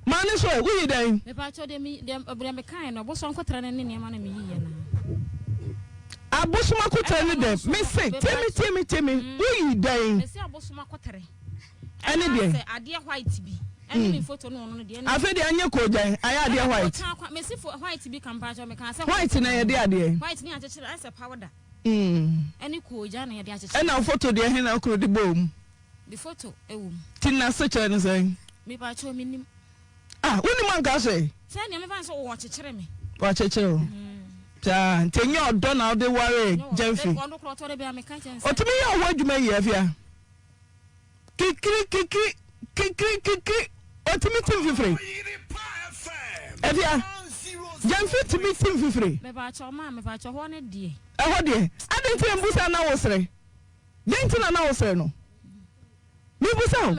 maa ne so ɛ wo yi dɛn. Mepakyɛw deɛ me deɛ deɛ me kae no abosom akotra no ne nneɛma na me yi yɛ na. Abosom akotrɛ ne dɛn me se tie me tie me tie me wo yi dɛn. Me se abosom akotrɛ. Ɛne deɛ. Ɛna sɛ adeɛ white bi. Ɛne me photo no ɔno no deɛ. Afei deɛ anyɛ koogyan ayɛ adeɛ white. Ɛna me se white bi ka mpakyɛw me ka sɛ. White na yɛde adeɛ. White ne akyekyere ayɛ sɛ powder. Ɛne koogyan na yɛde akyekyere. Ɛna photo deɛ he na okunu de bɔɔ mu. Me photo ɛwɔ mu. Ti n'asekyerɛ ne sɛn. Me pakyɛw me nim. Ah, wonim anka hwee? Sɛ nea mefa no sɛ wɔkyekyere me. Wɔakyekyere wo. Saa, nti ɛnyɛ ɔdɔ na wode waree Gyamfi? Ɔno korɔ ɔtɔ da bi a meka kyerɛ no sɛ. Ɔtumi yɛ wo ho adwuma yie, Afia? Kikiri kikiri kikiri kikiri, ɔtumi ti mfifire? Afia, Gyamfi tumi ti mfifire? Mepaakyɛw maa, mepaakyɛw hɔ ne deɛ. Ɛhɔ deɛ, adɛn nti na mbusa na wosere? Dɛn nti na na wosere no? Mebisa wo,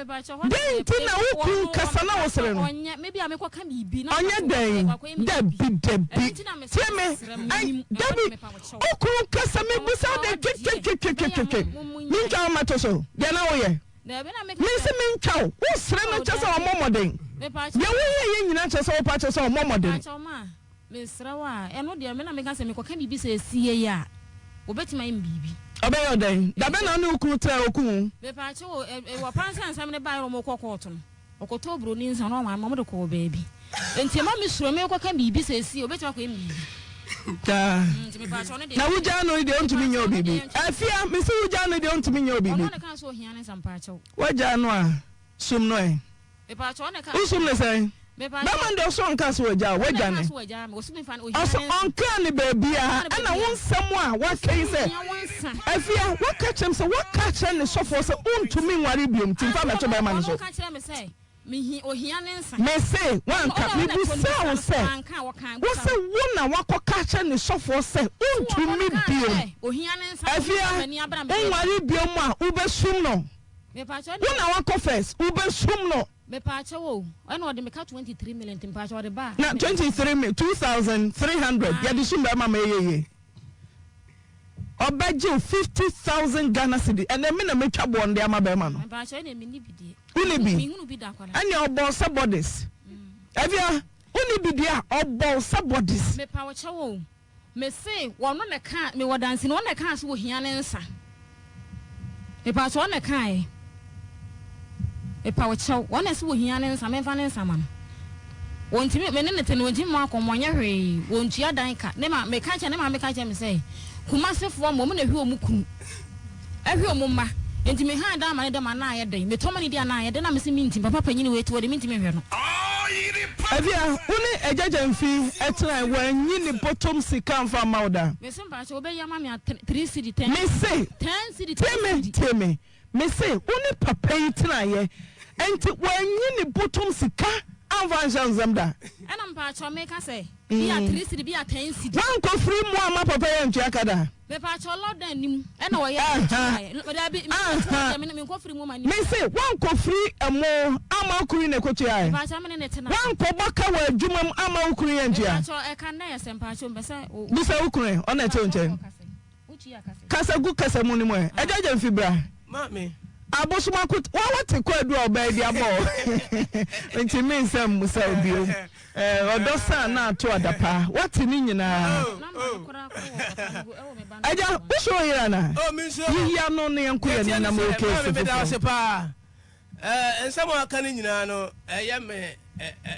dɛn nti na wo kunu kasa na wosere no? Ɔnyɛ dɛn? Dabi, dabi. Tie me, ɛn, dabi. Wo kunu kasa, mebisa wo dɛn twetwetwetwetwe. Mentwa wo mmɛto so, deɛ na woyɛ. Mese mentwa wo, wosere no kyɛ sɛ ɔmmɔ mmɔden. Deɛ woyɛ yɛ nyinaa kyerɛ sɛ wopɛ akyerɛ sɛ ɔmmɔ mmɔden. Mesrɛ wo a, ɛno deɛ me na meka sɛ mekɔka biribi sɛ ɛsiei a, wɔbɛtumi ayɛ me biribi. Ɔbɛyɛ wo dɛn? Da bɛn na wo ne wo kunu trae oku wo? Mepaakyɛw o, ɛ, ɛ, wɔ pan sɛ nsɛm no bae na wɔkɔ kɔɔto no, ɔkɔtɔɔ buroni nsa na ɔma wɔde kɔɔ baabi. Enti ɛma me suro, merekɔka biribi seesei, obetumi akɔyɛ me biribi. Daa. Mm, nti mepaakyɛw no deɛ. Na wogyaa no deɛ ɔntumi nyɛ wo biribi. Afia, mese wogyaa no deɛ ɔntumi nyɛ wo biribi. Ɔno na kaa sɛ ohia ne nsa, mepaakyɛw. Woagyaa no a, sum no ɛ. Wosum no sɛn? Bɛma no deɛ ɔsɛ ɔnka sɛ wagya wo, wagya ne. Ɔsɛ ɔnkaa ne baabiara ɛna wo nsɛm a waka yi sɛ Afia waka kyerɛ me sɛ waka akyerɛ ne sɔfoɔ sɛ wontumi nware biom nti mfa mɛto bɛrima no so. Mese wanka mebusaa wo sɛ wo sɛ wo na wakɔka akyerɛ ne sɔfoɔ sɛ wontumi biom Afia wonware biom a wobɛsum no. Wo na wakɔ first wo bɛ sum no. Mepaakyɛw o, ɛna ɔde me ka 23 million nti mepaakyɛw ɔde ba a. Na 23 mi 2300 yɛde sum bɛrima ma ɛyɛ yie. Ɔbɛgye wo 50,000 Ghana cedi ɛnɛ me na metwa boɔ no de ama bɛrima no. Mepaakyɛw ɛna menni bi deɛ. Wonni bi? Menhunu bi da akwadaa. Ɛnea ɔbɔɔ sɛ bodies. Afia wonni bi deɛ a ɔbɔɔ sɛ bodies. Mepaakyɛw o. Mese wɔno na ɛkaa, mewɔ danseni, ɔno na ɛkaa sɛ ohia ne nsa. Mepakyɛw, ɔno na ɛkaeɛ. Mepawokyɛw, ɔno na ɛse ohia ne nsa, memfa ne nsa ma no. Wɔntumi, me ne no te no, wɔntumi mmɔ akɔmmɔ, ɔnyɛ hwee, wɔntua dan ka. Ne ma, meka kyerɛ, ne maame ka kyerɛ me sɛ, Kumasefoɔ ma wɔn na ɛhwɛ wɔn kunu. Ɛhwɛ ɔmo mma. Enti me han dan ma ne dɛm anaa ayɛ dɛn? Metɔ ma ne di anaa ayɛ dɛn? Na mese mentim, papa panyin wei te hɔ de mentimi nhwɛ no. Afia, wo ne Agya Gyamfi tenae, wanyi ne bɔtɔm sika amfa amma wo da? Mese mpakyɛw wobɛyi ama me a three cedi, ten Mese, ten cedi, tie ten me, cedi. tie me, mese wo ne papa yi tenaeɛ, enti wanyi ne bɔtɔm sika amfa anhyɛ wo nsam da? Ɛna mpakyɛw meka sɛ, bi a three cedi, bi a ten cedi. Woankɔ firi mu amma papa yi antua ka da? Mepaakyɛw lockdown nim ɛna ɔyɛ ɛtuaeɛ dabi Aha. me nkɔ firi mu ma ni. Mese woankɔ firi ɛmo ama wo kunu yi na ɛkɔtuaeɛ? Mepaakyɛw me ne ne tena. Woankɔ bɔ ka wɔ adwuma mu ama wo kunu yi antua? Mepaakyɛw ɛka nnɛ yɛ sɛ mpaakyɛw mpɛ sɛ o. Bisa wo kunu ɛ, ɔna ɛte wo nkyɛn. Kasa gu kasa mu no mu ɛ. Agya Gyamfi bra. Maame. Abosom akot wa wate kwaadu a ɔbaa bi abɔ nti me nsɛm mmusa wo bio. Ɔdɔ sa na ato adapaa wate ne nyinaa. Agya wosuro wo yere anaa? Yiyi ano na yɛnko yɛn anim na mewɔ case foforɔ. Nsɛm a ɔka no nyinaa no, ɛyɛ me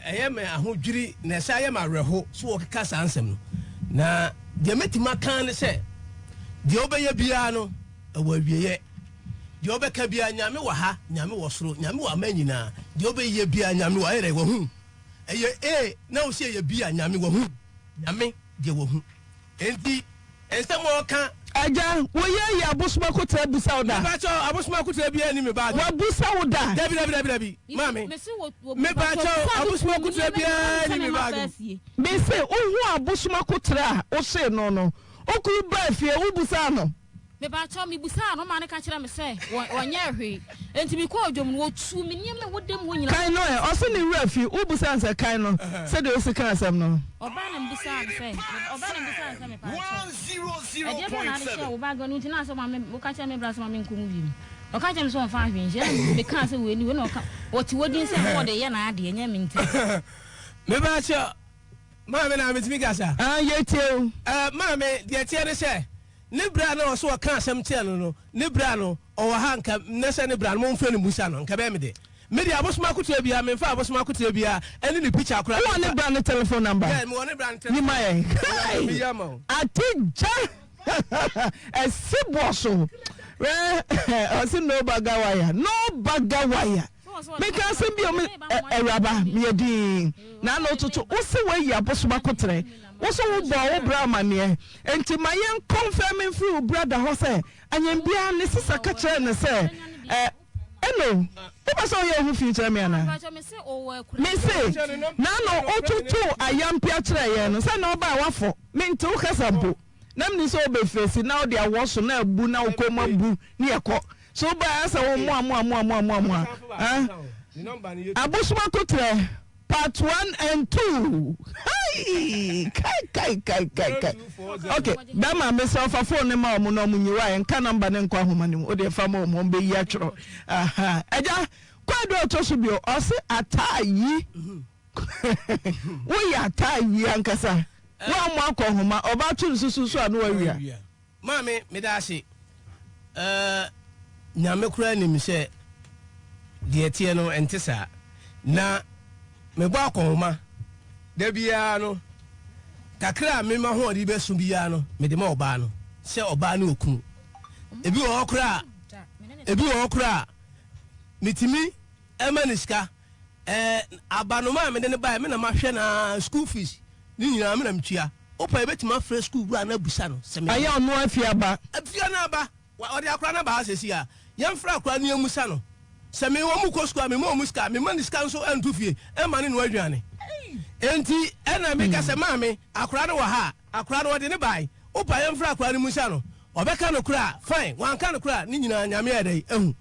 ɛyɛ me ahodwiri na ɛsan yɛ me awerɛho so wɔkeka saa nsɛm no. Na deɛ mɛtumi aka ne sɛ, deɛ wobɛyɛ biara no, ɛwɔ awieɛ. Deɛ wobɛka biara, Nyame wɔ ha, Nyame wɔ soro, Nyame wɔ aman nyinaa. Deɛ wobɛyɛ biara, Nyame wɔ, ayɛ dɛ, wahu. Ɛyɛ A na wo sɛ ɛyɛ B a, Nyame wahu. Nyame deɛ wahu. Enti nsɛm a ɔka. Agya, wo yɛ yɛ abosom akotra bisa wo da. Mepakyɛw, abosom akotra biara nni me bag mu. Wabusa wo da. Dabi, dabi, dabi, dabi, maame. Mepakyɛw, abosom akotra biara nni me bag mu. Mese, wohu abosom akotra a wosee no no, wo kunu baa fie, wobusaa no? Mepakyɛw, mibusaa no ma no ka kyerɛɛ me sɛ wɔnyɛɛ hwee. Enti mekɔɔ dwom no, wotuu me nneɛma a ɛwɔ dan mu hɔ nyinaa. Kan no ɛ? Ɔse ne werɛ afi. Wobusaa no sɛ kan no sɛdeɛ osi kaa asɛm no? Ɔbaa na mebusaa no sɛ, ɔbaa na mebusaa no sɛ, Mepakyɛw, ɛdeɛ bɛn na ade hyɛɛ wo bag no nti na asɛ ma woka kyerɛ me bra sɛ ma menkɔ mu bio? Ɔka kyerɛɛ me sɛ ɔmfaa hwee nhyɛ, ɛna mekaa sɛ wei ne wei na ɔka, ɔte hɔ din sɛ na ɔde reyɛ n'adeɛ, ɛnyɛ me nti. Mepakyɛw, maame na metumi kasa? Ah, yɛtie wo. Eh, maame, deɛ ɛteɛ ne sɛ, Ne bra no a ɔse ɔka asɛm kyerɛ no no ne bra no ɔwɔ ha nka nnɛ sɛ ne bra no momfrɛ no mmusa no nka ɛbɛyɛ me dɛ. Me deɛ abosom akoterɛ biara memfa abosom akoterɛ biara ɛne ne picture koraa Wowɔ ne memfa. bra no telephone number? Yeah, mewɔ ne bra no Yi telephone ma yɛn. number. Kai! Meyi ama wo. Ate gya! Ɛsi boɔ so. Wɛ ɔse no baga wire. No baga wire. Meka asɛm bi o me awuraba meyɛ dinn. Na ano toto wo se woayi abosom akoterɛ. Wo so wo bɔɔ wo bra amaneɛ. Enti ma yɛn kɔnfɛm mfiri wo brada hɔ sɛ anyɛnbiara ne sista ka kyerɛɛ no sɛ ɛ Eno wopɛ sɛ woyɛ wo ho fi kyerɛ me anaa? Mese n'ano wototoo ayampia kyerɛɛ yɛn no sɛ na ɔbaa wafɔ mente wo kasa mpo na menim sɛ wobɛfesi na wode awɔ so na abu na wo kɔn mu abu ne yɛkɔ so wobaa sɛ wo mmoa mmoa mmoa mmoa mmoa mmoa ah abosom akotrɛ Part one and two hai kai kai kai kai kai ok bɛma mesɛ ɔfa phone ne ma ɔmo na ɔmo nyi wa nka number ne nkɔ ahoma ne mu o deɛ fa ma ɔmo ɔmo bɛyi atwerɛ aha ɛgya kwaadu ɔtɔ so bio ɔse ataa yi woyɛ ataa yi ankasa wɔn mo akɔ nhoma ɔbaa to nsusu so a no wawia. Maame, meda ase. Eh, Nyame koraa nim sɛ deɛ ɛteɛ no ɛnte saa. Na mebɔ akɔnhoma da biara no, kakra a me m'ahoɔden bɛso biara no, mede ma ɔbaa no, sɛ ɔbaa ne okunu. Ebi wɔ hɔ koraa a, ebi wɔ hɔ koraa a, metumi ma no sika. Eh, abanoma a mede no baeɛ, me na mahwɛ no ara, school fees ne nyinaa me na metua. Wopɛ a yɛbɛtumi afrɛ sukuu wura no abusa no sɛ me. Ɛyɛ ɔno afie aba. Afie no aba. Ɔde akwadaa no aba ha seesei a, yɛmfrɛ akwadaa no yɛmmusa no sɛ me wɔn kɔ sukuu a mema wɔn sika, memma no sika nso nto fie mma no nnoa aduane. Enti ɛna meka sɛ maame, akwadaa no wɔ ha a, akwadaa no wɔde no bae. Wopɛ a yɛmfrɛ akwadaa no mmusa no. Ɔbɛka nokorɛ a, fine, wanka nokorɛ a, ne nyinaa Nyame ayɛ dɛn ahu.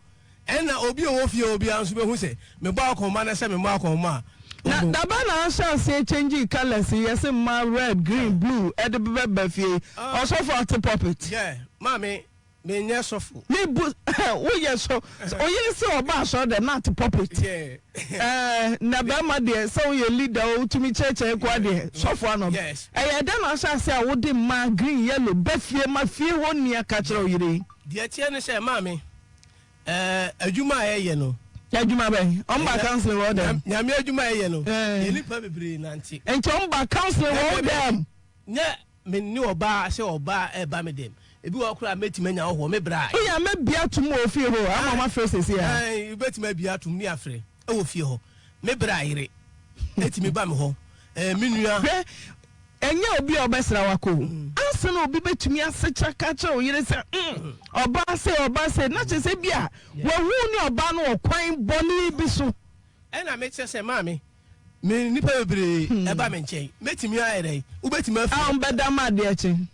Ɛnna obi a ɔwɔ fie hɔ biara nso bɛhu sɛ mebɔ akɔnhoma na sɛ memmɔ akɔnhoma a, Na ɔbɛhu. dabɛn na ahyɛ aseɛ changee colours yi yɛse mma red green blue ɛde bɛba ba fie yi ɔsɔfo ate pulpit. Yeah maame me nyɛ sɔfo. Me bu wo yɛ sɔ oyere se ɔba asɔre dɛm na ate pulpit Yeah. Ɛɛ na bɛrima deɛ sɛ woyɛ leader o wotumi kyerɛkyerɛ nkoa deɛ sɔfo ano Yes. ɛyɛ dɛn na ahyɛ aseɛ a wode mma green yellow ba fie ma fie hɔ nni aka kyerɛ oyere yi. Deɛ ɛteɛ ne sɛ maame Ɛɛ adwuma a yɛyɛ no. Adwuma bɛn? Wɔn ba counseling wɔ dɛm. Nyame adwuma a yɛyɛ no. Yɛ nipa bebree nante. Nti wɔn ba counseling wɔ dɛm. Nyɛ me ne ɔbaa sɛ ɔbaa ɛba me dɛm. Ebi wɔ hɔ koraa mɛtumi anya ɔhɔ me bra. Woyɛ a mɛbie atom wɔ fie hɔ ama wɔn afrɛ sɛsi a. Ɛɛ wobɛtumi abie atom ne afrɛ ɛwɔ fie hɔ. Me bra yere ɛtumi ba me hɔ. Ɛɛ me nua. Hwɛ Ɛnyɛ obi a ɔbɛsra wo akɔ o. Ansa na obi bɛtumi asekyerɛ ka akyerɛ wo yere sɛ, mm, ɔbaa sei, ɔbaa sei, na kyerɛ sɛ bi a wahu wo ne ɔbaa no wɔ kwan bɔne bi so. Ɛna mekyerɛ sɛ, Maame, me nnipa bebree ɛba me nkyɛn, mɛtumi ayɛ dɛn? Wobɛtumi afiri. A wɔbɛda ma adeɛ kye.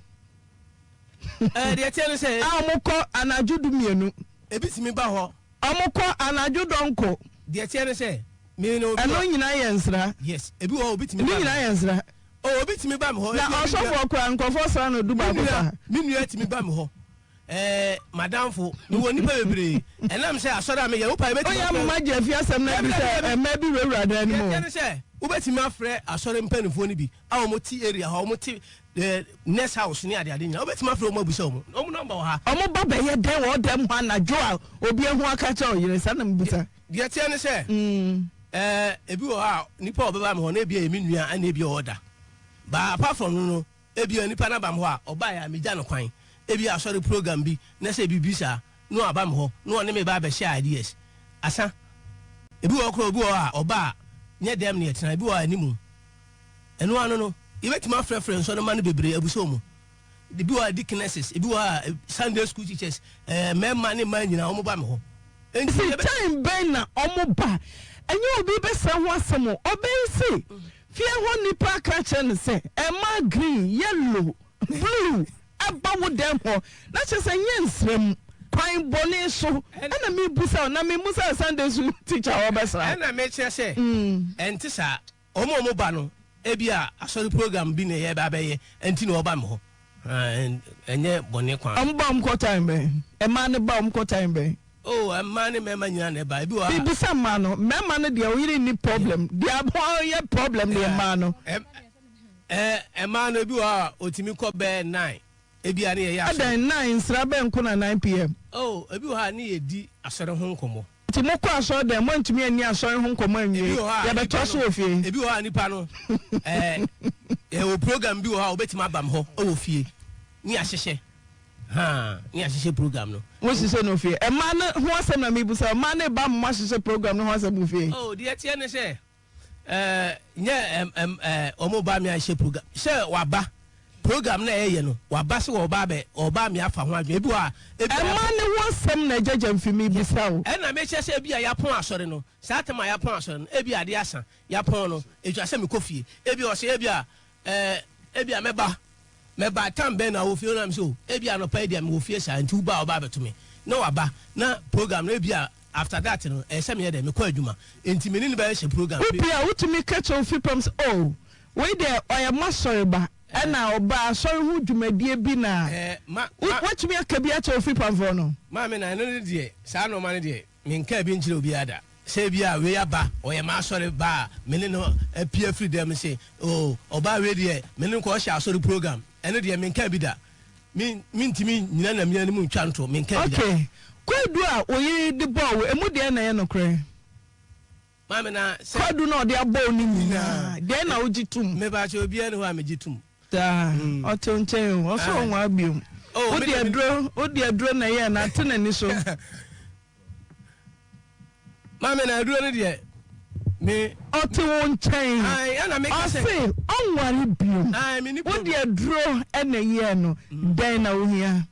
Ɛɛ, deɛ ɛteɛ ne sɛ. A wɔkɔ anadwo dummienu. Ebi tumi ba hɔ. Wɔkɔ anadwo dɔnko. Deɛ ɛteɛ ne sɛ, me no obi. Ɛno nyinaa yɛ nsra. Yes, ebi wɔ hɔ obi tumi ba. Ne nyinaa yɛ nsra. Oh, obi tumi ba me hɔ. Na ɔsɔfoɔ koraa nkurɔfoɔ sra no du baako paa. Me nua tumi ba me hɔ. Ɛɛ, madamfo, mewɔ nnipa bebree. Ɛnam sɛ asɔre a meyɛ, wopa ebetumi afrɛ. Oyɛ moma gye afi asɛm no adi sɛ mmaa bi wurawura dan no mu. Deɛ ɛteɛ ne sɛ, wobɛtumi afrɛ asɔre mpanimfoɔ no bi a wɔte area hɔ, wɔte eh, nurse house ne adeade nyinaa. Wobɛtumi afrɛ wɔn abusa wɔn. Wɔn nɔmba wɔ ha. Wɔn ba bɛyɛ dɛn wɔ ɔdan mu hɔ anadwo a obi ahu aka kyerɛ ɔyere? Saa na mebisa. Deɛ ɛteɛ ne sɛ, eh, ebi wɔ hɔ a nipa a ɔbɛba me hɔ no ebi yɛ me nua ɛna ebi ɔwɔ da. But apart from no no, ebi a nipa no aba me hɔ a ɔbaeɛ a megya no kwan. Ebi asɔre program bi na sɛ biribi saa na waba me hɔ na ɔne me ba abɛhyɛ ideas. Asa. Ebi wɔ hɔ koraa obi wɔ hɔ a ɔba a nyɛ dɛm na yɛtena, ebi wɔ hɔ a anim. Ɛno ano no, yɛbɛtumi afrɛfrɛ nsɔremma no bebree abusa wɔn. Ebi wɔ hɔ a deaconesses, ebi wɔ hɔ a Sunday school teachers, eh, mmarima ne mmaa nyinaa wɔn ba me hɔ. Enti Se yɛbɛ. time bɛn na ɔmo ba? Ɛnyɛ obi bɛsrɛ ho asɛm o, ɔbɛyi se fie hɔ nnipa aka akyerɛ no sɛ ɛmaa green, yellow, blue ɛba wo dɛm hɔ na kyerɛ sɛ ɛnyɛ nsra mu, kwan bɔne so ɛna mebusa wo na memmusa Sunday school teacher a ɔbɛsra wo. Ɛna mekyerɛ sɛ ɛnte saa. Wɔn a wɔba no, ebia asɔre program bi na yɛreba abɛyɛ nti na wɔba me hɔ. Ɛnyɛ bɔne kwan. Wɔn ba wɔn kɔ time bɛn? Mmaa no ba wɔn kɔ time bɛn? Oh, mmaa ne mmarima nyinaa na ɛba. Ebi wɔ hɔ a. Mebisa mmaa no, mmarima no deɛ wo yere nni problem. Deɛ wɔyɛ problem deɛ mmaa no. Mmaa no ebi wɔ hɔ a otumi kɔ bɛyɛ nine. Ebia ne yɛyɛ asɔre. Adɛn, nine nsra bɛn nko na nine pm? Oh, ebi wɔ hɔ a ne yɛdi asɔre ho nkɔmmɔ. Nti mokɔ asɔre dɛn moantumi anni asɔre ho nkɔmmɔ anwie? Ebi wɔ hɔ a Yɛbɛtoa nipa so no, wɔ fie. ebi wɔ hɔ a nipa no, ɛɛ, yɛwɔ program bi wɔ hɔ a obetumi aba me hɔ wɔ fie ne yɛahyehyɛ, haa, ne yɛahyehyɛ program no. Mohyehyɛ no wɔ fie? Mmaa no ho asɛm na mebisa o, mmaa no reba ma moahyehyɛ program no ho asɛm wɔ fie? Oh, deɛ ɛteɛ ne sɛ, Ɛɛ nyɛ ɛm ɛm ɛɛ wɔn ba mi ahyɛ program sɛ waba program na ɛyɛ no waba sɛ wɔba abɛ ɔba mi afa ho adwene ebi wɔ a. Ebi a Ɛma ne ho asɛm na ɛgya gyamfi mi bisa o. Ɛna mekyɛ sɛ ebi a yapɔn asɔre no saa tam a yapɔn asɔre no ebi a ade asa yapɔn no etwa sɛ mekɔ fie ebi a ɔsɛ ebi a ɛɛ ebi a mɛba mɛba tam bɛn na wɔ fie ɔnam sɛ o ebi a anɔpa yi deɛ mewɔ fie saa nti woba a ɔba abɛto me na waba na program no ebi a After that no ɛyɛ sɛ meyɛ dɛn mekɔ adwuma nti me ne no bɛyɛ hyɛ program. Wo pii a wotumi ka kyerɛ wo fipam sɛ oh wei deɛ ɔyɛ m'asɔre ba ɛna ɔba asɔre ho dwumadie bi na woatumi aka bi akyerɛ wo fipamfoɔ no. Maame na ɛno no deɛ saa nnoɔma no deɛ menkaa bi nkyerɛ obiara da sɛ ebia wei aba ɔyɛ m'asɔre ba a me ne no apue afiri dɛm se oh ɔbaa wei deɛ me ne no kɔ ɔhyɛ asɔre program ɛno deɛ menkaa bi da. Me mentumi nnyina Nyame anim ntwa nto, menka bi da. Ok, kwaadu a wo yere de bɔɔ wo, emu deɛn na ɛyɛ nokorɛ? Maame na sɛ. Kwaadu no a ɔde abɔ wo no nyinaa, deɛn na wogye tom? Mepakyɛ obiara ni hɔ a megye tom. Daa, ɔte wo nkyɛn o, ɔsɛ ɔnwaa biom. Oh, Wode aduro, wode aduro na ɛyɛɛ no, ate n'ani so. Maame na aduro no deɛ me. Ɔte wo nkyɛn. Ae, ɛna meka sɛ. Ɔse ɔnware biom. Ae, me ni Wode aduro na ɛyɛɛ no, dɛn na wohia?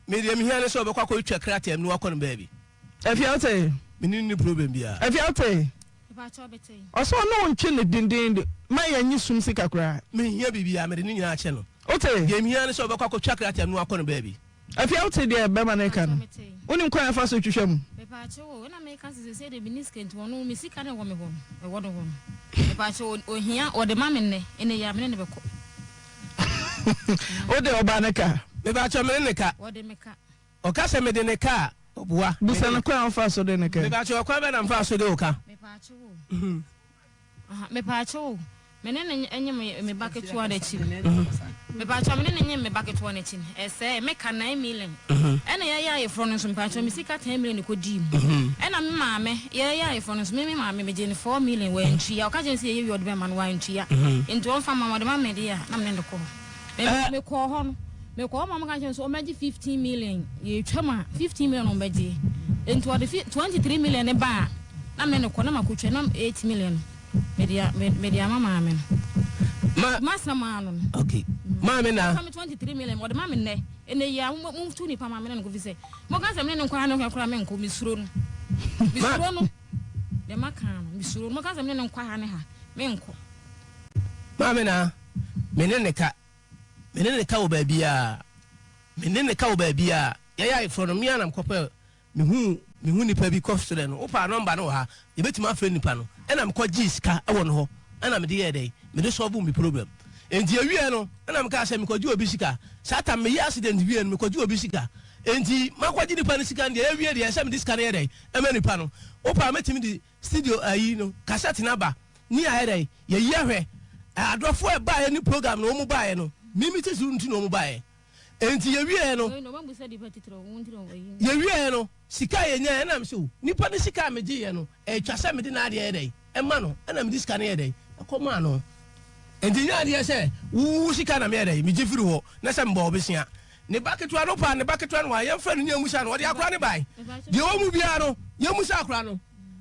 Me deɛ mehia ne sɛ ɔbɛkɔ akɔtwa krataa mu na wakɔ no baabi. Afia wote? Me ne no nni problem biara. Afia wote? Mepakyɛw bete. Ɔse ɔne wo ntwe no dendenden ma yɛnye sum sika koraa. Menhia biribiara, mede ne nyinaa akyɛ no. Wote? Deɛ mehia ne sɛ ɔbɛkɔ akɔtwa krataa mu na wakɔ no baabi. Afia wote deɛ bɛma no reka no? Wonim kwan a yɛfa so twitwa mu? Mepaakyɛw o, ɛna meka sɛ sɛsɛɛ deɛ menni sika nti ɔno me sika no ɛwɔ me hɔ no, ɛwɔ no hɔ no. Mepaakyɛw ohia ɔde ma me nnɛ, ɛnɛ yi a me ne no bɛkɔ. Wode ɔbaa no ka? Mepaakyɛw me ne no ka. Ɔde me ka. Ɔka sɛ mede ne ka a, ɔboa. Bisa no kwan a wofaa so de no ka. Mepaakyɛw ɔkwan bɛn na mefaa so de wo ka? Mepaakyɛw o. Aha, mepaakyɛw o, me ne no nyem me ba ketewa no akyi no, mepaakyɛw me ne no nyem me ba ketewa no akyi no, ɛsɛɛ, me ka 9 million, ɛna yɛyɛ ayeforɔ no nso, mepaakyɛw me sika 10 million kɔ dii mu, ɛna me maame, yɛyɛ ayeforɔ no nso, me me maame, me gyee no 4 million, wantua, ɔka kyerɛ me sɛ yɛyɛ wie ɔde bɛma no, wantua, nti ɔmfa mma me, ɔde ma me deɛ a, na me ne no kɔ hɔ. Me me kɔɔ hɔ no me kɔɔ hɔ ma wɔn ka kyerɛ me sɛ wɔn bɛgye 15 million yɛtwa mu a 15 million wɔn bɛgye nti wɔde fi 23 million ne ba a na me ne kɔ na ma kɔ twa na 8 million me de me de ama maame no. Ma ma sɛ maa no no. Okay maame na. Wɔfa me 23 million wɔde ma me nnɛ ɛnɛ yi a mo mo tu nipa ma me ne no kɔ fi sɛ mo ka sɛ me ne no nkɔ ha ne nkɔ kora me nkɔ me suro no me suro no deɛ ma kan no me suro no mo ka sɛ me ne no nkɔ ha ne ha me nkɔ. Maame na. Me ne no ka. Me ne no ka wɔ baabiara. Me ne no ka wɔ baabiara. Yɛyɛ ayeforɔ no, me ara na mekɔpɛ, mehuu, mehu nipa bi kɔsrɛ no, wopɛ a nɔmba no wɔ ha, yɛbɛtumi afrɛ nipa no. Ɛna mekɔgyee sika wɔ no hɔ, ɛna mede yɛɛ dɛn? Mede sɔlvoo me problem. Enti yɛwieɛ no, ɛna mekaa sɛ mekɔgye obi sika. Saa tam meyɛɛ accident wieɛ no, mekɔgye obi sika. Enti makɔgye nipa no sika no deɛ, yɛwie deɛ, ɛsɛ sɛ mede sika no yɛ dɛn? Ɛma nipa no. Wopɛ a mɛtumi de studio ayi no, kasɛt no aba. Ne ayɛ dɛn? Yɛyi ahwɛ. Adɔfoɔ a ɛbaeɛ ne program no wɔn baeɛ no, me me titiriw nti na wɔn baeɛ. Enti yɛwieɛ no, yɛwieɛ no, sika a yɛnyaeɛ ɛna me sɛ o, nipa no sika a megyeeɛ no, ɛtwa sɛ mede n'adeɛ yɛ dɛn? Ɛma no, ɛna mede sika no yɛ dɛn? Ɛkɔ maa no. Enti nyɛ adeɛ sɛ wo sika na meyɛ dɛn? Megye firi hɔ, na sɛ mebɔ wo bosea. Ne ba ketewa no paa, ne ba ketewa no wa, yɛmfrɛ no ne yɛmmusa no, ɔde akora no bae. Deɛ ɔwɔ mu biara no, yɛmmusa akora no.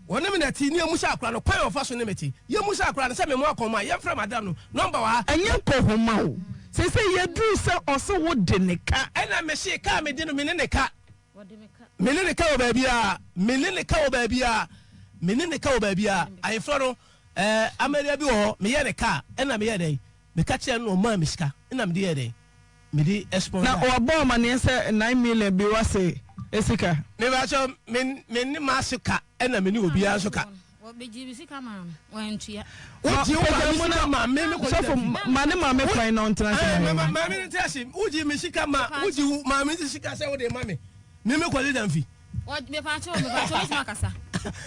Wɔne me na ɛte, ne yɛmmusa akora no kwan a ɔfa so ne me te. Yɛmmusa akora no sɛ me mo akɔnma a, yɛmfrɛ madam no, nɔmba wɔ ha. Ɛnyɛ nkɔhoma o, seesei yɛduru sɛ ɔse wo de ne ka. Ɛna mese ka a mede no, me ne ne ka. Me ne ne ka wɔ baabiara, me ne ne ka wɔ baabiara, me ne ne ka wɔ baabiara. Ayeforɔ no, ɛɛ, amaria bi wɔ hɔ, meyɛɛ ne ka a, ɛna meyɛɛ dɛn? Meka kyerɛɛ no na ɔmaa me sika, ɛna mede yɛɛ dɛn? Mede sponsor. Na wabɔ amaneɛ sɛ 9 million bi wase sika. Mepakyɛw me me ne m'ase ka ɛna me ne obiara nso ka. Wɔbɛgyee me sika maa no, wantua. Wogye wo maame sika ma me me kɔ Sɔfo ma ne maame kwan na ɔntena ase ma yɛn. Maame no tena ase wogye me sika ma wogye wo maame sika sɛ wode ma me me me kɔ leda mfi. Mepaakyɛw mepaakyɛw mɛtumi akasa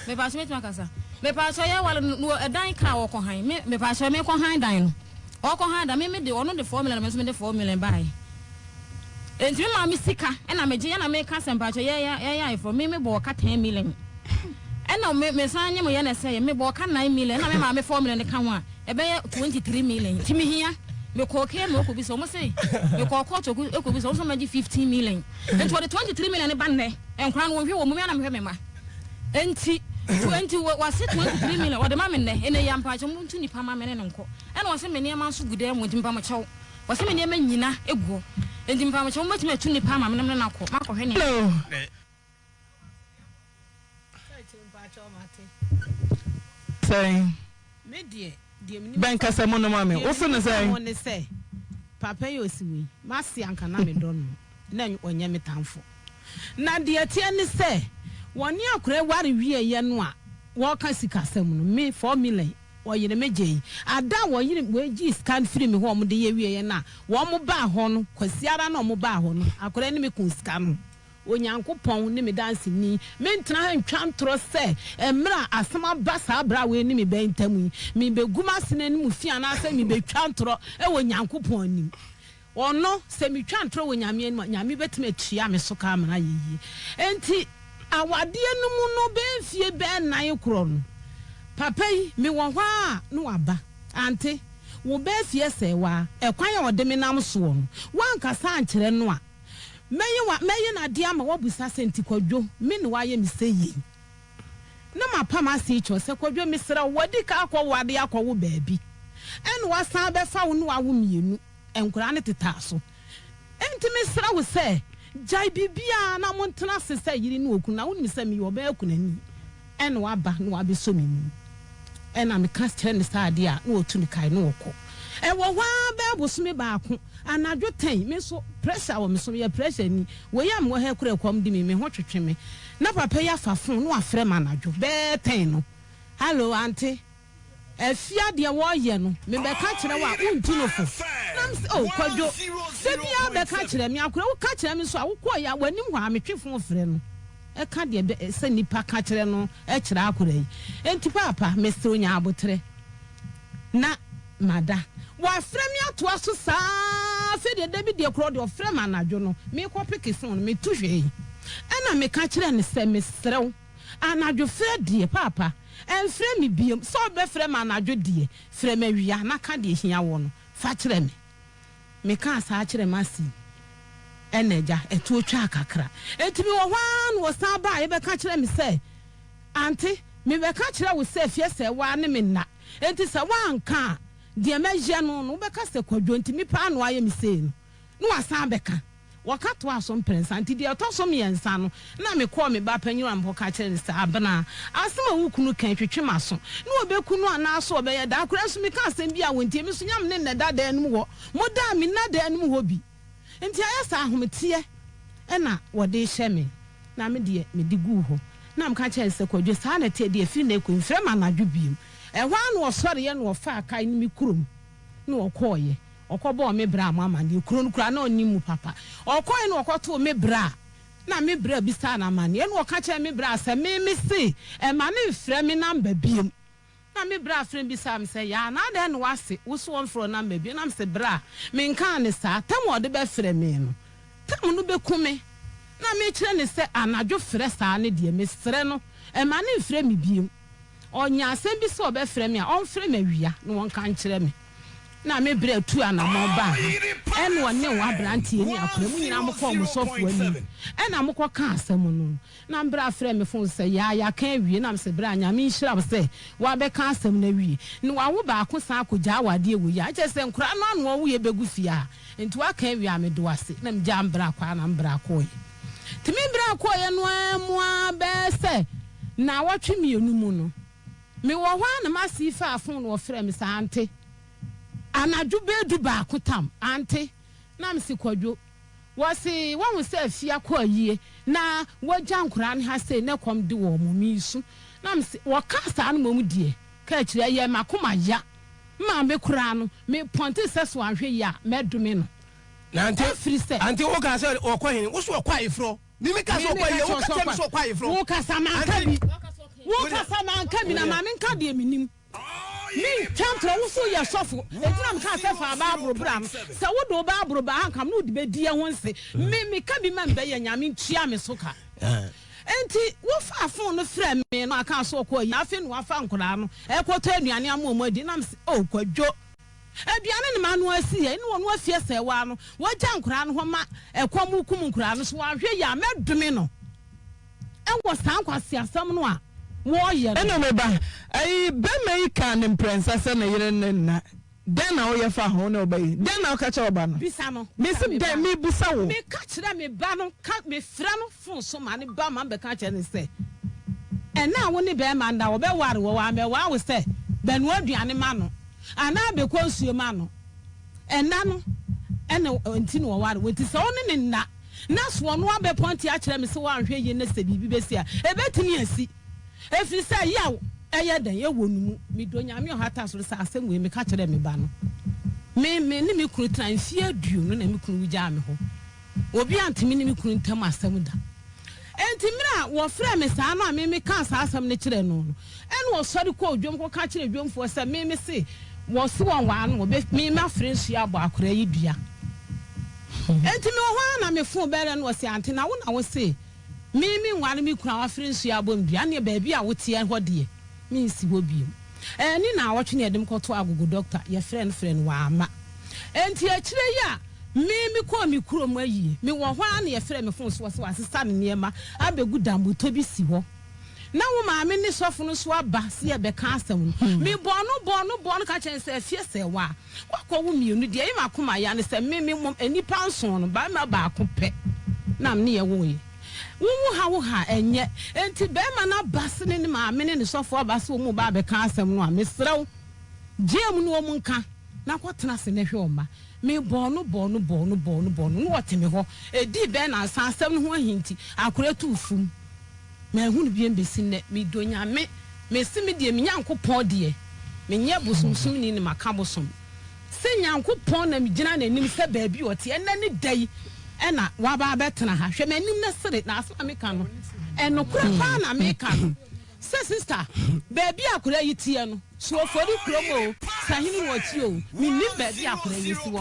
mepaakyɛw mɛtumi akasa mepaakyɛw yɛ wale no ɛdan kaa wɔkɔ han me mepaakyɛw mekɔ han dan no ɔkɔ han dan me me de ɔno de 4 million me nso me de 4 million baae nti me maame sika ɛna megye ɛna meka sɛ mpaakyɛw yɛ yɛ yɛ ayeforo me me bɔ ɔka 10 million ɛna me me san nye mo yɛ na ɛsɛ yɛ me bɔ ɔka 9 million ɛna me maame 4 million ka ho a ɛbɛyɛ 23 million nti me hia mekɔɔ kee ma ɔkɔ bi sɛ ɔmo se mekɔɔ kɔɔto ɛkɔ bi sɛ ɔmo sɛ ɔmo agye 15 million. Nti wɔde 23 million ba nnɛ. Nkora no wɔnhwɛ wɔn mu, me ara na mehwɛ me mma. Nti nti wɔse 23 million wɔde ma me nnɛ. Ɛnɛ yi ampa kyɛ montu nipa ma me ne no nkɔ. Ɛna wɔse me nneɛma nso gu dan mu nti mpa mo kyɛw. Wɔse me nneɛma nyina gu hɔ. Nti mpa mo kyɛw mobɛtumi atu nipa ama me ne no akɔ. Makɔhwɛ nneɛma. Sɛn? Me deɛ, deɛ menim Bɛn kasa mu no ma me. Deɛ Wo se no menim fa sɛn? ho ne sɛ, papa yi a ɔsi wei, m'ase anka na medɔ no, na ɔnyɛ me tamfo. Na deɛ ɛteɛ ne sɛ, wɔne akwadaa yi ware wieeɛ no a wɔreka sikasɛm no, me, 4 million, wɔyere me gyee. Ada a wɔyere wei gyee sika no firii me hɔ a wɔde yɛ wieeɛ no a, wɔbaa hɔ no, Kwasiara na wɔbaa hɔ no, akwadaa yi ne me kuu sika no. Onyankopɔn ne me danseni, merentena ha ntwa ntorɔ sɛ mmerɛ a asɛm aba saa berɛ a wei ne me ba yi ntam yi, merebɛgu m'asene anim fi anaasɛ merebɛtwa ntorɔ wɔ Onyankopɔn anim. Ɔno, sɛ metwa ntorɔ wɔ Nyame anim a, Nyame bɛtumi atua me so ka ama no ayɛ yie. Enti awadeɛ no mu no bɛyɛ mfie bɛyɛ nnan korɔ no, papa yi, mewɔ hɔ ara a na waba. Ante, wo ba afie sɛe wo a, ɛkwan a ɔde me nam soɔ no, woankasa ankyerɛ no a, mɛyɛ wa, mɛyɛ no adeɛ ama woabusa sɛ, Nti Kwadwo, me ne woayɛ me sɛ yei? Na mapam ase kyerɛ sɛ, Kwadwo, mesrɛ wo, wadi ka akɔ wo adeɛ akɔwo baabi, ɛna wasan abɛfa wo ne wawo mmienu. Nkwadaa no tetaa so. Enti mesrɛ wo sɛ, gyae biribiara na montena ase sɛ yere ne okunu. Na wonim sɛ meyɛ ɔbaa kunani. Ɛnna waba na wabɛsɔ me mu. Ɛnna meka kyerɛ no saa adeɛ a, na ɔtu ne kae na ɔkɔ. Ɛwɔ hɔ ara bɛyɛ bosome baako, anadwo tɛn, me nso pressure wɔ me so, meyɛ pressure ni. Wei a mewɔ ha yi koraa ɛkɔm de me, me ho twetwe me. Na papa yi afa phone na wafrɛ me anadwo bɛyɛ tɛn no, Hallo, ante? Afia deɛ wɔyɛ no me bɛka kyerɛ wo a wontu no fo na me se oh Kwadwo da biara bɛka kyerɛ me akora wo ka kyerɛ me nso a wokɔɔ yɛ a w'anim hɔ a metwe fon frɛ no ɛka deɛ bɛ sɛ nipa ka kyerɛ no kyerɛ akora yi enti paapa mesrɛ nya aboterɛ na mada wafrɛ me atoa so saa afei deɛ da bi deɛ korɔ deɛ ɔfrɛ me anadwo no mekɔ peke fon no metu hwee ɛna meka kyerɛ no sɛ mesrɛ wo Anadwo frɛ deɛ, Paapa, ɛmfrɛ me biom, sɛ wobɛfrɛ me anadwo deɛ, frɛ me awia na ka deɛ ɛhia woɔ no, fa kyerɛ me. Mekaa saa kyerɛɛ m'ase yi, ɛna agya, ɛtoɔ twaa kakra. Enti mewɔ hɔ ara na ɔsan baeɛ bɛka kyerɛɛ me sɛ, Ante, mebɛka kyerɛ wo sɛ fie sɛɛ wo ara ne me nna, enti sɛ woanka a, deɛ mɛyɛ no no, wobɛka sɛ Kwadwo nti me paa na woayɛ me sei no, na wasan abɛka. Wɔka toaa so mprɛnsa. Enti deɛ ɛtɔ so mmiɛnsa no, na mekɔɔ me ba panin hɔ kɔka kyerɛɛ no sɛ, Abena, asɛm a wo kunu ka yi twetwe m'aso. Na ɔbɛku no anaasɛ ɔbɛyɛ dɛn? Akwadaa nso meka asɛm bi a ɔntie. Me nso nyɛ me ne no na ɛda dan no mu hɔ. Moda a, menna dan no mu hɔ bi. Enti ayɛ sɛ ahometeɛ na wɔde rehyɛ me. Na me deɛ, mede guu hɔ. Na meka kyerɛɛ no sɛ, Kwadwo, saa na ɛteɛ deɛ, ɛfiri nnɛ rekɔ yi, mfrɛ me anadwo bio. Ɛhɔ ara na ɔsɔreeɛ na ɔfaa kae no me kurom na ɔkɔeɛ. Ɔkɔbɔɔ me bra mo amaneɛ. Kuro no koraa na ɔnnim mu papa. Ɔkɔeɛ na ɔkɔtoo me bra. Na me bra bisaa no amaneɛ. Ɛna ɔka kyerɛɛ me bra sɛ me me se ɛma no mfrɛ me number biom. Na me bra frɛ me bisaa me sɛ yaa na adɛn na wase wo se ɔmfrɛ wo number biom. Na me se bra menkaa no saa. Tam a ɔde bɛfrɛ me no tam no bɛku me. Na mekyerɛ no sɛ anadwo frɛ saa no deɛ mesrɛ no ɛma no mfrɛ me biom. Ɔnya asɛm bi sɛ ɔbɛfrɛ me a ɔmfrɛ me awia na ɔnka nkyerɛ me. Na me berɛ tuu anammɔn baa ha, ɛna ɔne wo aberanteɛ ne akora, mo nyinaa mokɔɔ mo sɔfoɔ anim, ɛna mokɔkaa asɛm no. Na me bra frɛɛ me fon so sɛ, Yaa, yɛaka awie. Na mese, Bra, Nyame nhyira wo sɛ woabɛka asɛm no awie. Na wawo baako san akɔgyaa wo adeɛ wɔ yi a, kyerɛ sɛ nkoraa no ano ɔwoeɛ bɛgu fie ha. Nti woaka awie a, mede wo ase. Na megyaa me bra kɔ a na me bra kɔeɛ. Nti me bra kɔeɛ no ara mu ara bɛyɛ sɛ nnawɔtwe mmienu mu no, Mewɔ hɔ ara na m'ase faa fon na ɔfrɛɛ me sɛ, Ante, anadwo bɛyɛ dubaako tam, Ante, na mese, Kwadwo, wɔse woahu sɛ afie akɔ ayie na woagya nkoraa no ha sei na ɛkɔm de wɔn, meresu. Na mese, wɔkaa saa no mmom deɛ, ka akyire, ɛyɛɛ m'akoma ya. Me maame koraa no, mepɔntee sɛ sɛ wanhwɛ yie a, mɛdome no. Na ante, Ɛfiri sɛ. ante wokaa sɛ ɔkɔ he? Wo so ɔkɔ ayeforɔ. Me me ka sɛ ɔkɔ ayie, wo ka kyerɛ me sɛ ɔkɔ ayeforɔ. Wo kasa manka bi. Wo kasa manka bi na ma menka deɛ menim. Mentwa ntorɔ, wo so yɛ sɔfo. Enti na mekaa sɛ fa Bible bra no. Sɛ wode wo Bible ba ha nka me ne wode bɛdi ɛho nse. Me meka bi ma mebɛyɛ Nyame ntua me so ka. Enti wofaa fon no frɛɛ me no akaa sɛ ɔkɔ ayie. Afei na wafa nkwadaa no ɛrekɔtɔ aduane ama wɔn adi. Na mese oh Kwadwo. Aduane no ma ano asi yɛ ne ɔno afie sɛɛ waa no wagya nkoraa no hɔ ma ɛkɔm rekum nkoraa no so wanhwɛ yie a mɛdome no ɛwɔ saa nkwaseasɛm no a wɔɔyɛ no. Ɛna me ba, ayi, bɛrima yi kaa ne mprɛnsa sɛ ne yere ne nna. Dɛn na woyɛ faa ho, wo ne wo ba yi? Dɛn na woka kyerɛ wo ba no? Bisa no. Mese Bisa me dɛn? ba no. Mebisa wo. Meka kyerɛ me ba no, ka, mefrɛ no fon so ma ne ba ma bɛka kyerɛ no sɛ, Ɛnnɛ a wo ne bɛrima nna, wɔbɛware wo, wɔammɛware wo sɛ bɛnoa aduane ma no anaa bɛkɔ nsuo ma no. Ɛnna no ɛna nti na wɔware wo. Nti sɛ wo ne no nna na so ɔno abɛpɔnte akyerɛ me sɛ woanhwɛ yie na sɛ biribi bɛsi a, ɛbɛtumi asi. Ɛfiri sɛ yaw ɛyɛ dɛn ɛwɔ no mu. Medɔ Nyame ɔhata soro sɛ asɛm wei meka kyerɛɛ me ba no. Me, me ne me kunu tena mfeɛ aduonu na me kunu wu gyaa me hɔ. Obi ante me ne me kunu ntam asɛm da. Enti mmerɛ a wɔfrɛɛ me saa no a me mekaa saa asɛm no kyerɛɛ no no, ɛna ɔsɔre kɔɔ dwam kɔka kyerɛɛ dwamfoɔ sɛ me mese wɔse wɔnwaa no, wɔbɛ, me mafrɛ nsuo abɔ akwadaa yi dua. Enti mewɔ hɔ ara na me fon bɛrɛ no ɔse ante na wo na wo se me me nware me kunu a wafere nsuo abɔ me dua ɛneɛ baabi a woteɛ hɔ deɛ mensi hɔ biom. Ɛɛ ne naawɔtwe na yɛde me kɔtoo agogo dɔkta yɛfrɛ no frɛ no wamma. Enti akyire yi a me me kɔɔ me kurom ayie mewɔ hɔ ara na yɛfrɛ me fon so ɔse wasesa ne nneɛma abɛgu dambotɔ bi si hɔ. Na wo maame ne sɔfo no nso aba sɛ yɛbɛka asɛm no. Mebɔɔ no bɔɔ no bɔɔ no ka kyerɛɛ no sɛ afie sɛ wa Woakɔ wo mmienu deɛ ɛyɛ m'akoma ya ne sɛ me me mmom nnipa nson no barima baako pɛ na me ne yɛ woeɛ. Wo wo ha wo ha ɛnyɛ. Enti barima no aba se ne ne maame ne ne sɔfo aba se wɔn reba abɛka asɛm no a mesrɛ wo gyaa mu na wɔn nka na kɔ tena ase na hwɛ wɔn mma. Me bɔɔ no bɔɔ no bɔɔ no bɔɔ no bɔɔ no na ɔte me hɔ. Ɛdii bɛyɛ nansa asɛm no ho ahinti akora tuu fum. Manhu no biom besi nnɛ. Medɔ Nyame. Mese me deɛ me Nyankopɔn deɛ menyɛ bosomsomni ne maka bosom. Sɛ Nyankopɔn na megyina n'anim sɛ baabi ɔte ɛnnɛ ne da yi ɛna waba abɛtena ha. Hwɛ m'anim na sere na asɛm a meka no ɛnokorɛ paa na meka no. Sɛ sister baabi a akwadaa yi teɛ no so ofori kurom o, sahene na ɔte o, mennim baabi a akwadaa yi si wɔ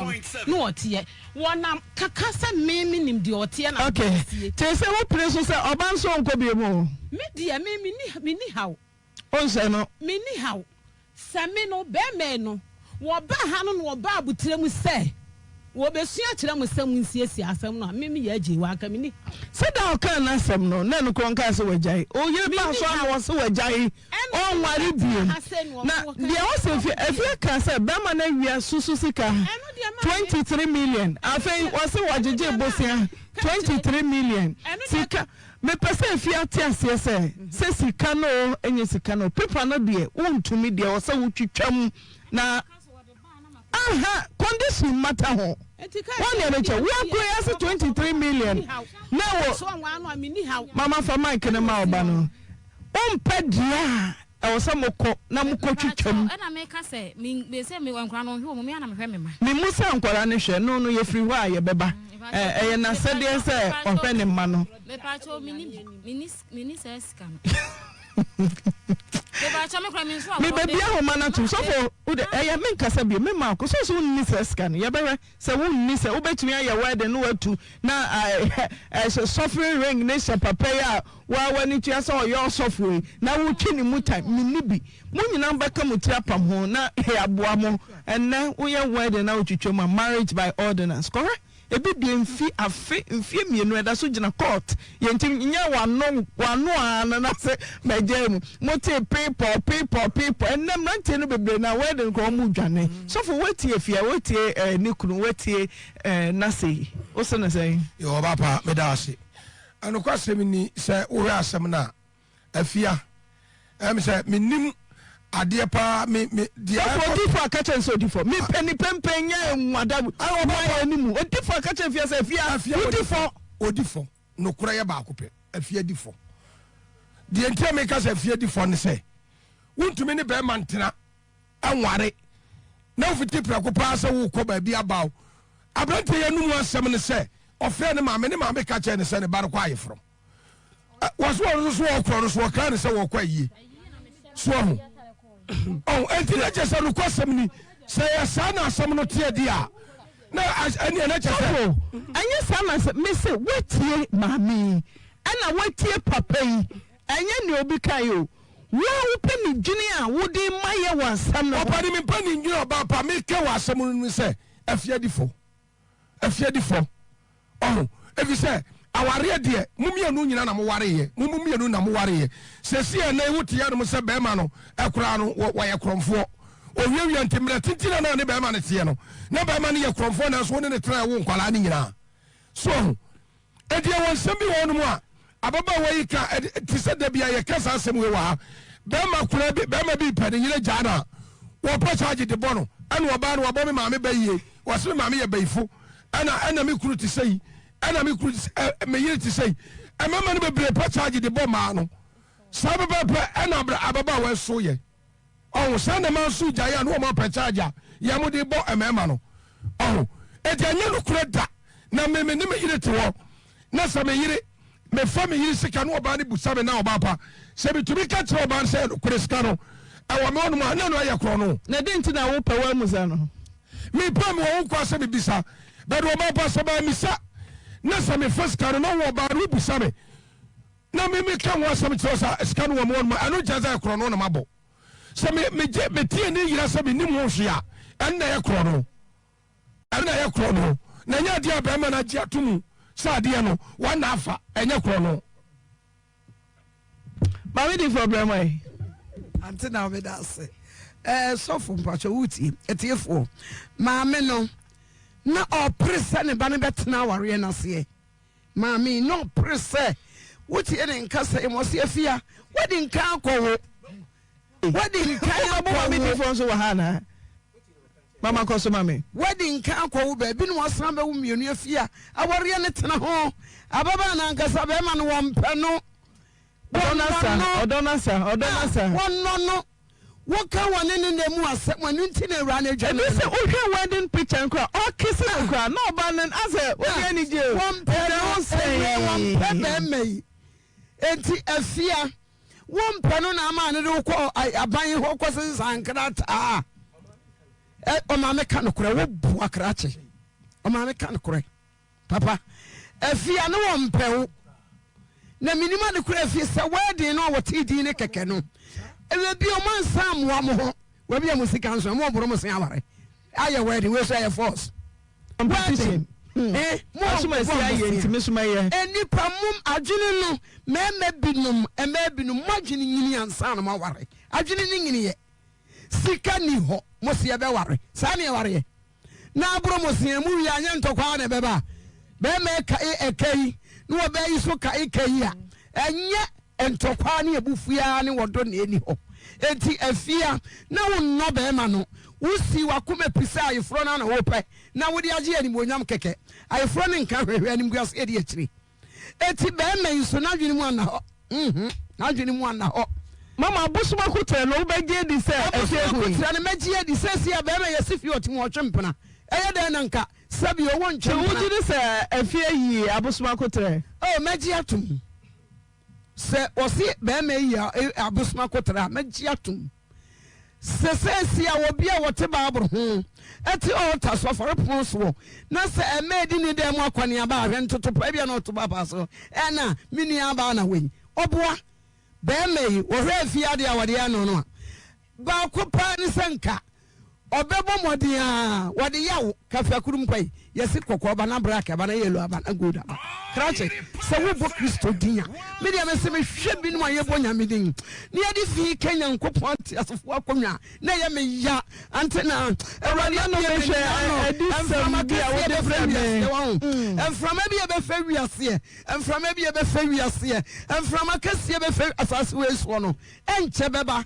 no na ɔteɛ. Wɔnam kaka sɛ me me nim deɛ ɔteɛ na Okay, mede asie. te sɛ wo pere so sɛ ɔba nso ɔnkɔ bio mu o. Me deɛ me me ni me ni haw. Ɔnhyɛ no. Me ni haw. Sɛ me no bɛɛma yi no wɔba ha no na wɔba aboterɛ mu sɛ wɔbɛsua akyerɛ mo sɛ monsiesie asɛm no a me me yɛ agyei wɔ anka me ni haw. Sɛ da a ɔkaa n'asɛm no na ɛno koraa ɔnkaa sɛ wagyae. Oyere Me baa ni so ara haw. na ɔse wagyae. Ɛna Ɔnware wɔbɛtena biom. ha sɛ na Na ɔmo wɔka deɛ ɔsɛ fie afie kaa sɛ bɛrima no awia susu sika Ɛno deɛ maame 23 million ɛno afei deɛ ɔse ɛno wɔgyegye deɛ maame bosea ka kyerɛ 23 million ɛno deɛ sika mepɛ sɛ afie ate aseɛ sɛ sɛ sika no o ɛnyɛ sika no o paper no deɛ wontumi deɛ ɔsɛ wotwitwa mu na aha condition mmata ho Enti ka wɔn kyerɛ deɛ me mekyɛ deɛ wo me akuro deɛ yi ase ɛwɔ hɔ 23 million menni haw na ɛwɔ so wɔn ano a menni haw mama fa mic no ɛna ma ɔsi ɔba hɔ no no. Wompɛ deɛ a, ɛwɔ sɛ mokɔ na mokɔtwitwa mu. Ɛna meka sɛ, me, me sɛ me nkwadaa no ɔnhwɛ wɔn, me ara na mehwɛ me mma. Memmu sɛ nkwadaa no hwɛ, no no yɛfiri hɔ a yɛbɛba. Ɛ, ɛyɛ n'asɛdeɛ sɛ ɔhwɛ ne mma no. Mepaakyɛw, menni bi, menni, menni saa sika no. Mepaakyɛw, me koraa menso awɔ. Mebɛbia ahoma no atom. Sɔfo, wo de, ɛyɛ menkasa bio, memma wo ko. Sɛ wo sɛ wonni saa sika no, yɛbɛhwɛ. Sɛ wo nni sɛ wobɛtumi ayɛ wedding no watu na ɛhyɛ suffering ring ne hyɛ papa yi a waa w'ani tua sɛ ɔyɛ ɔsɔfo yi na wotwe ne mu time menni bi mo nyinaa mobɛka mo tiri apam ho na yɛaboa mo ɛnnɛ woyɛ wedding na wotwitwa mu a marriage by ordinance kɔhwɛ ebi deɛ mfi afe mfie mmienu ɛda so gyina court Yɛnti nyɛ wano wano aa no na sɛ mɛgyae mu mo tee peepɔ peepɔ peepɔ ɛnɛ mmeranteɛ no bebree na wedding koraa ɔmo dwane sɔfo woatie afia woatie eh, ne kunu woatie eh, nase yi wose no sɛn. Yɛ ɔba pa meda ase. Nokwasɛm ni sɛ wohwɛ asɛm no a Afia, ɛm sɛ menim adeɛ paa me me deɛ. Sɔfo odifo aka kyerɛ sɛ odifo mepɛ ne pɛmpɛn nyɛ nwada nwa yɛ ne mu odifo aka kyerɛ fia sɛ afia wodifo. Odifo nokorɛ yɛ baako pɛ afia di fɔ deɛ nti a meka sɛ afia di fɔ ne sɛ wontumi ne bɛrima ntena nware na wofiti prɛko paa sɛ wokɔ baabi abaw aberanteɛ yɛ no mu asɛm ne sɛ ɔfrɛ ne maame ne maame ka kyerɛ ne sɛ ne ba no kɔ ayeforɔ wɔso wɔn nso so wɔkorɔ no so wɔkra ne sɛ wɔkɔ ayie so ɔho ɔho enti na kyɛ sɛ nokwasɛm ni sɛ yɛ saa na asɛm no teɛ di a na ɛneɛ na kyɛ sɛ ɛnyɛ saa na sɛ mese woatie maame yi ɛna woatie papa yi ɛnyɛ nea obi kae o wo a wopɛ ne dwene a wode ma yɛ wɔ asɛm no ho ɔpa ne mempɛ ne ndwene ɔbaa pa mekɛ wɔ asɛm no mu sɛ afiadifo afie di fɔ ɔho efisɛ awareɛ deɛ mo mmienu nyina na mo wareeɛ mo mo mmienu na mo wareeɛ sɛsi ɛnɛ wo te yɛnom sɛ bɛrima no ɛkoraa no wɔyɛ korɔmfoɔ owiawia nti mmerɛ tenten na ne bɛrima no teɛ no na bɛrima no yɛ korɔmfoɔ nanso wo ne ne tena ɛwo nkwalaa no nyinaa so ɔho Enti ɛwɔ nsɛm bi wɔ hɔnom a ababaawa yi ka, ɛde, te sɛ da bi a yɛka saa asɛm wei wɔ ha. Bɛrima koraa bi, bɛrima bi pɛ ne yere gyaa no a, wɔpɛ charge de bɔ no. Ɛna ɔbaa no, wabɔ me maame ba yie. Wɔse me maame yɛ bayifo. Ɛna, ɛna me kunu te sɛ yi. Ɛna me kunu te sɛ, ɛ, me yere te sɛ yi. Mmarima no bebree pɛ charge de bɔ mmaa no. Saa pɛpɛɛpɛ ɛna ababaawa yi so yɛ. Ɔho saa na ɛma nso gyae a na wɔn apɛ charge a yɛn mo de bɔ mmarima no. Ɔho eti ɛnyɛ nokorɛ da na me me ne me yere te hɔ na sɛ me yere me fa me yere sika na ɔbaa no busa me na ɔbaa pa sɛ me tumi ka kyerɛ ɔbaa no sɛ nokorɛ sika no ɛwɔ me hɔ nom a na ɛno ɛyɛ korɔ no. Na dɛn nti na wo pɛ w'amusa no? Me pɛ me wɔ ho kwa sɛ me bisa. But ɔbaa pa sɛ mammisa na sɛ mefa sika no na wo ɔbaa no wobisa me na me meka ho asɛm kyerɛ wo sɛ sika no wɔ me hɔ nom a, ɛno nkyerɛ sɛ korɔno na mabɔ. Sɛ me megye mete ani yera sɛ mennim ho hwee a, ɛno na ɛyɛ korɔno. Ɛno na ɛyɛ korɔno. Na ɛnyɛ adeɛ a barima no agye ato mu sɛ adeɛ no wɔn na afa, ɛnyɛ korɔno. Maame di fɔ brɛ mo ɛ. Ante na meda ase. Eh, sɔfo mpakyɛ wotie atiefoɔ. Maame no na ɔpere sɛ ne ba no bɛtena awareɛ no aseɛ. Maame yi na ɔpere sɛ wotie ne nkasa yi mu ɔse afia wadi nkan akɔwo. Wadi nkan akɔwo. Maame di fɔ nso wɔ ha anaa? Mama kɔ so ma me. Wadi nkan akɔwo baabi na wasan bɛwo mmienu afia awareɛ no tena ho. Ababaa no ankasa bɛrima no wɔmpɛ no. Ɔdɔ no asa, ɔdɔ no asa, ɔdɔ no asa. Wɔnnɔ no. Woka wɔne ne nna mu asɛm, ɛno nti na awuraa no adwane no. Ebi sɛ wohwɛ wedding picture no koraa, ɔkese no koraa na ɔbaa no asɛ ɔni anigye o. Wɔmpɛ no, awuraa wɔmpɛ bɛrima yi. Enti afia. Wompɛ no na ama no de wo kɔ aban hɔ kɔsensan nkrataa. Ɔmaame ka nokorɛ, woboa krakye. Ɔmaame ka nokorɛ. Papa, afia ne wɔmpɛ wo. Na menim ade korɔ afie sɛ wedding no a wɔtee din ne kɛkɛ no. Ɛwɛ bi ɔmo ansa amoa mo ho. Wabi a mo sika nso, ɛmo ɔboro mo sen aware. Ayɛ wedding, wei so ɛyɛ force. Competition. Wedding. Eh, mo Asoma ɔbɔ si ayɛ mo nti sen. me so mɛyɛ. Nnipa mom adwene no mmarima binom mmaa binom mo adwene nyini ansa na moaware adwene no nyiniyɛ sika ni hɔ mo se yɛbɛware saa ne ɛwareɛ na aboro mo se mo wie anyɛ ntɔkwa na ɛbɛba bɛrima ɛka ɛka yi na wɔbɛɛ yi so ka ɛka yi a ɛnyɛ Ntɔkwa ne abufuo ara ne ɔdɔ na ɛnni hɔ. Enti Afia, na wonnɔ barima no. Wosii w'akoma pi sɛ ayeforɔ no ara na wopɛ na wode agye animuonyam kɛkɛ. Ayeforɔ no nka hwɛ, hwɛ animguaseɛ di akyire. Enti barima yi nso, n'adwene mu anna hɔ. Mm-hmm, n'adwene mu anna hɔ. Mama, abosom akoterɛ no, wobɛgye adi sɛ ɛsɛ Abosom hui? akoterɛ no, mɛgye adi. Seesei a barima yi asi fie ɔte mu ɔtwe mpena. Ɛyɛ dɛn na nka sɛbi ɔwɔ ntwe Sɛ mpena? wogye di sɛ Afia yii abosom akoterɛ? Oh, mɛgye atom. Sɛ wɔse bɛɛma yi yɛ abosom akoterɛ a, mɛgye atom. Sɛ seesei a obi a wɔte Bible ho te altar so, afɔrepono soɔ, na sɛ ɛma ɛdi ne dan mu akɔneaba a, hwɛ ntoto pa bi a na ɔto papa so, ɛna me nua abaa na wei. Ɔboa. Bɛɛma yi, wɔhwɛ afie adeɛ a wɔde yɛ no no a, Baako paa ne sɛ nka ɔbɛbɔ mmɔden a wɔde yaw kafiakuru mpa yi, yɛse kɔkɔɔ ba na black aba na yellow aba na gold aba. Krakye, sɛ wobɔ Kristo din a, me deɛ mese mehwɛ binom a yɛbɔ Nyame din na yɛde fi ka Nyankopɔn ateasefoɔ akonnwa a, na ɛyɛ me ya. Ante na Awurade Ɛna abue mehwɛ m'ani ano, adisɛm mframa bi a kɛseɛ wode bɛfa brɛ me. wiaseɛ, wahu, mframa bi a ɛbɛfa wiaseɛ, mframa bi a ɛbɛfa wiaseɛ, mframa kɛseɛ bɛfa asase wei soɔ no, ɛnkyɛ bɛba.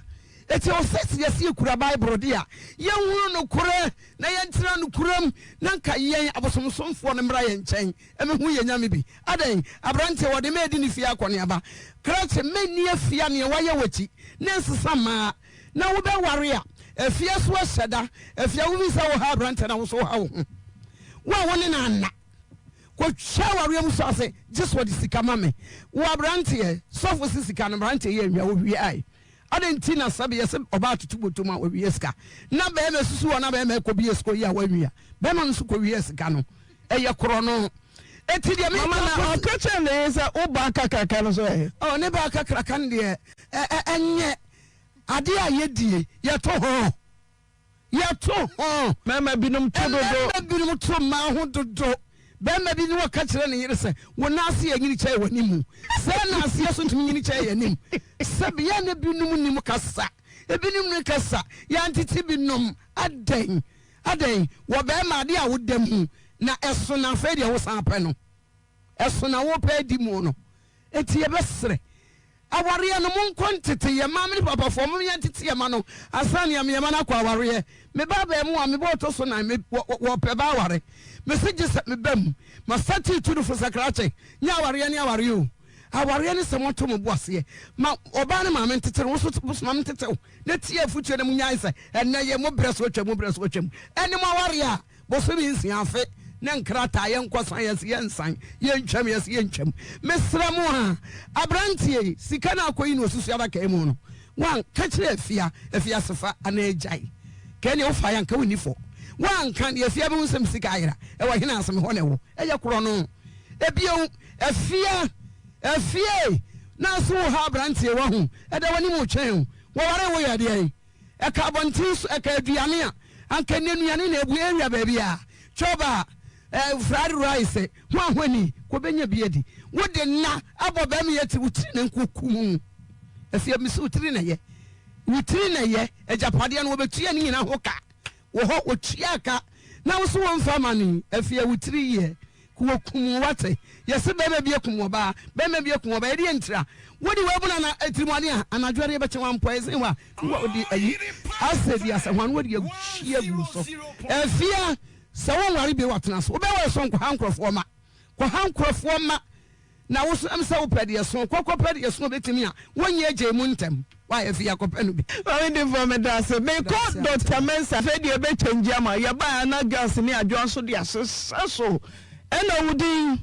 Enti ɛwɔ sɛ sɛ yɛse yɛkura Bible de a, yɛnhunu nokorɛ na yɛntena nokorɛm, na nka yɛn abosomsomfoɔ no mmra yɛn nkyɛn mmɛhu yɛn nyame bi. Adɛn, aberanteɛ, wɔde me redi ne fie akɔneaba. Krakye, menni afie a neɛ wayɛ w'akyi ne nsesa mmaa, na wobɛware a, afie so ahyɛ da. Afie a wofii sɛ woha aberanteɛ na wo nso woha wo ho. Wo a wo ne no anna. Kɔtwa awareɛ mu so ase gye sɛ ɔde sika ma me. Wo aberanteɛ, sɔfo se sika no mmeranteɛ yɛ nwia wɔwiae. Adɛn nti na sɛbe yɛse ɔbaa tutu bɔtɔ mu a wɔwia sika na bɛrima susu hɔ na bɛrima ɛkɔ bie sika yi a wɔanwia bɛrima no nso kɔwia sika no ɛyɛ korɔ no. Eti deɛ Mama meka na kɔsi. ɔka kyerɛ ne yere sɛ wo baa kakraka no so ɛ? Oh, ne baa kakraka no deɛ ɛ ɛ ɛnyɛ adeɛ a yɛdie yɛto ho. Yɛto ho. Mmarima binom to dodo. Mmarima binom to mmaa ho dodo. Barima bi ne ɔka kyerɛ ne yere sɛ, Wo nan ase yɛ nyini kyɛn w'anim. Sɛɛ na aseɛ so ntumi nyini kyɛn yɛn anim. Sɛbi yɛn na binom nim kasa. Ebinom nim kasa. Yɛantete binom. Adɛn? Adɛn? Wɔ barima adeɛ a woda mu na ɛso na afei deɛ wosan pɛ no. Ɛso na wopɛ adi mu no. Enti yɛbɛsrɛ, awareɛ no monkɔ ntete yɛn maame ne papafoɔ, mom yɛntete yɛn ma no ansa na yɛn ma no akɔ awareɛ. Me ba abaamuwa, me ba ɔtɔ so nan, me, wɔ, wɔ, wɔpɛ ba aware. Mese gye sɛ meba mu. Masate tu no fo sɛ krakye, nyɛ awareɛ ne awareɛ o. Awareɛ ne sɛ moato mo bo aseɛ ma ɔbaa ne maame ntete no, wo nso wo maame ntete wo, na tie afutuo na monyae sɛ ɛnnɛ yɛ mo berɛ so atwam, mo berɛ so atwam. Ɛne mo awareɛ a, Bosome nsia afe ne nkrataa yɛnkɔsan yɛse yɛnsan yɛntwam yɛse yɛntwam mesrɛ mo a abranteɛ yi sika no akɔyi no osusu adaka yi mu no wan ka kyerɛ afia afiasefa anaa agyae kɛɛ neɛ wofaeɛ anka wonni fɔ. Woanka deɛ afia bɛhu sɛ me sika ayera. Ɛwɔ hene ase me hɔ na ɛwɔ. Ɛyɛ korɔno. Ebio, afia, afie, na so wo ha abranteɛ wahu, ɛda w'anim retwɛn wo. Wɔwaree wo yɛ deɛn? Ɛka abɔnten so, ɛka aduane a, anka ɛnnɛ nnuane na abu area baabi a, chɔba, eh, fried rice, ho ahoni, kɔbɛnya bi adi. Wode nna abɔ bɛrima yɛ ti, wo tiri na nko kum. Afia, mese wo tiri na ɛyɛ. Wo tiri na ɛyɛ. Agyapadeɛ no wɔbɛtua ne nyina ho ka. Wɔ hɔ wɔtua ka na wo so wɔmfa ma no yi afei wo tiri yɛ ko wɔkum wo wate yɛse bɛrima bi akum ɔbaa bɛrima bi akum ɔbaa ɛdeɛ ntira wode wabunu ana atirimuade a anadwo adeɛ bɛkyɛ wampɔisen wa wɔde ayi asɛ bi asɛ ho ano wɔde ahwie agu so afia sɛ wonware bi watena so wobɛwɔ so nkɔha nkurɔfoɔ ma kɔha nkurɔfoɔ ma Na wo so ɛm sɛ wopɛ deɛ so kɔ kɔpɛ deɛ so obɛtumi a wonyɛ agyei mu ntɛm wayɛ fii akɔpɛ no bi. Maame Difoɔ meda ase. Mekɔ Doctor Mensah afei deɛ ɛbɛ change ama yɛbaeɛ a na girls ne Adwoa nso de ahyehyɛ so ɛna wo din?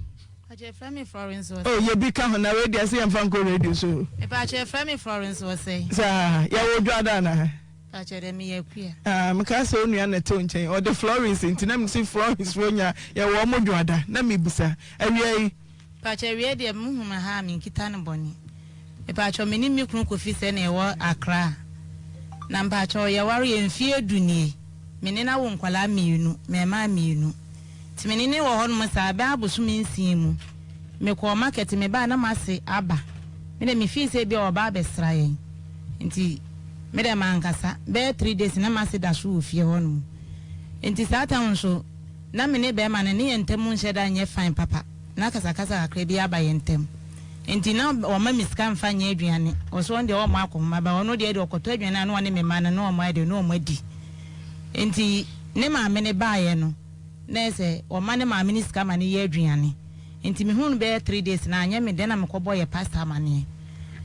Mpakyɛ yɛfrɛ me Florence Osei. Oh yɛ bi ka ho na wei deɛ sɛ yɛmfa nkɔ radio so. Mepakyɛ yɛfrɛ me Florence Osei. Saa yɛwɔ Dwoada anaa? Pakyɛ dɛ meyɛ akua. Ah mekaa sɛ wo nua na ɛte wo nkyɛn ɔde Florence nti na mese Florence foɔ nya yɛwɔ ɔmo dwoada na mebisa awia yi. Pakyɛ awia deɛ mo hu me ha a me nkita no bɔne mepakyɛ me ne me kunu Kofi sɛ na yɛwɔ Accra na mpakyɛ yɛware yɛ mfie du nie me ne no awo nkwadaa mienu mɛɛmaa mienu nti me ne no wɔ hɔ nom saa bɛɛ abosome nsia mu me kɔɔ market me baa na mase aba me deɛ me fii sɛ ebia ɔba abɛsra yɛn nti me deɛ mankasa bɛyɛ 3 days na mase da so wɔ fie hɔ nom nti saa tam nso na me ne bɛrima no ne yɛn ntam nhyɛ da nyɛ fine papa na kasakasa kakra bi aba yɛn ntam nti na ɔma me sika mfa nyɛ aduane ɔso ɔno deɛ ɔmmɔ akɔnhoma ba ɔno deɛ deɛ ɔkɔtɔ aduane a na ɔne me mma no na ɔmo ayɛ deɛ na ɔmo adi nti ne maame ne baayɛ no na ɛsɛ ɔma ne maame ne sika ma ne yɛ aduane nti mehuu no bɛyɛ 3 days na anyɛ me dɛ na mekɔbɔ yɛ pastor amaneɛ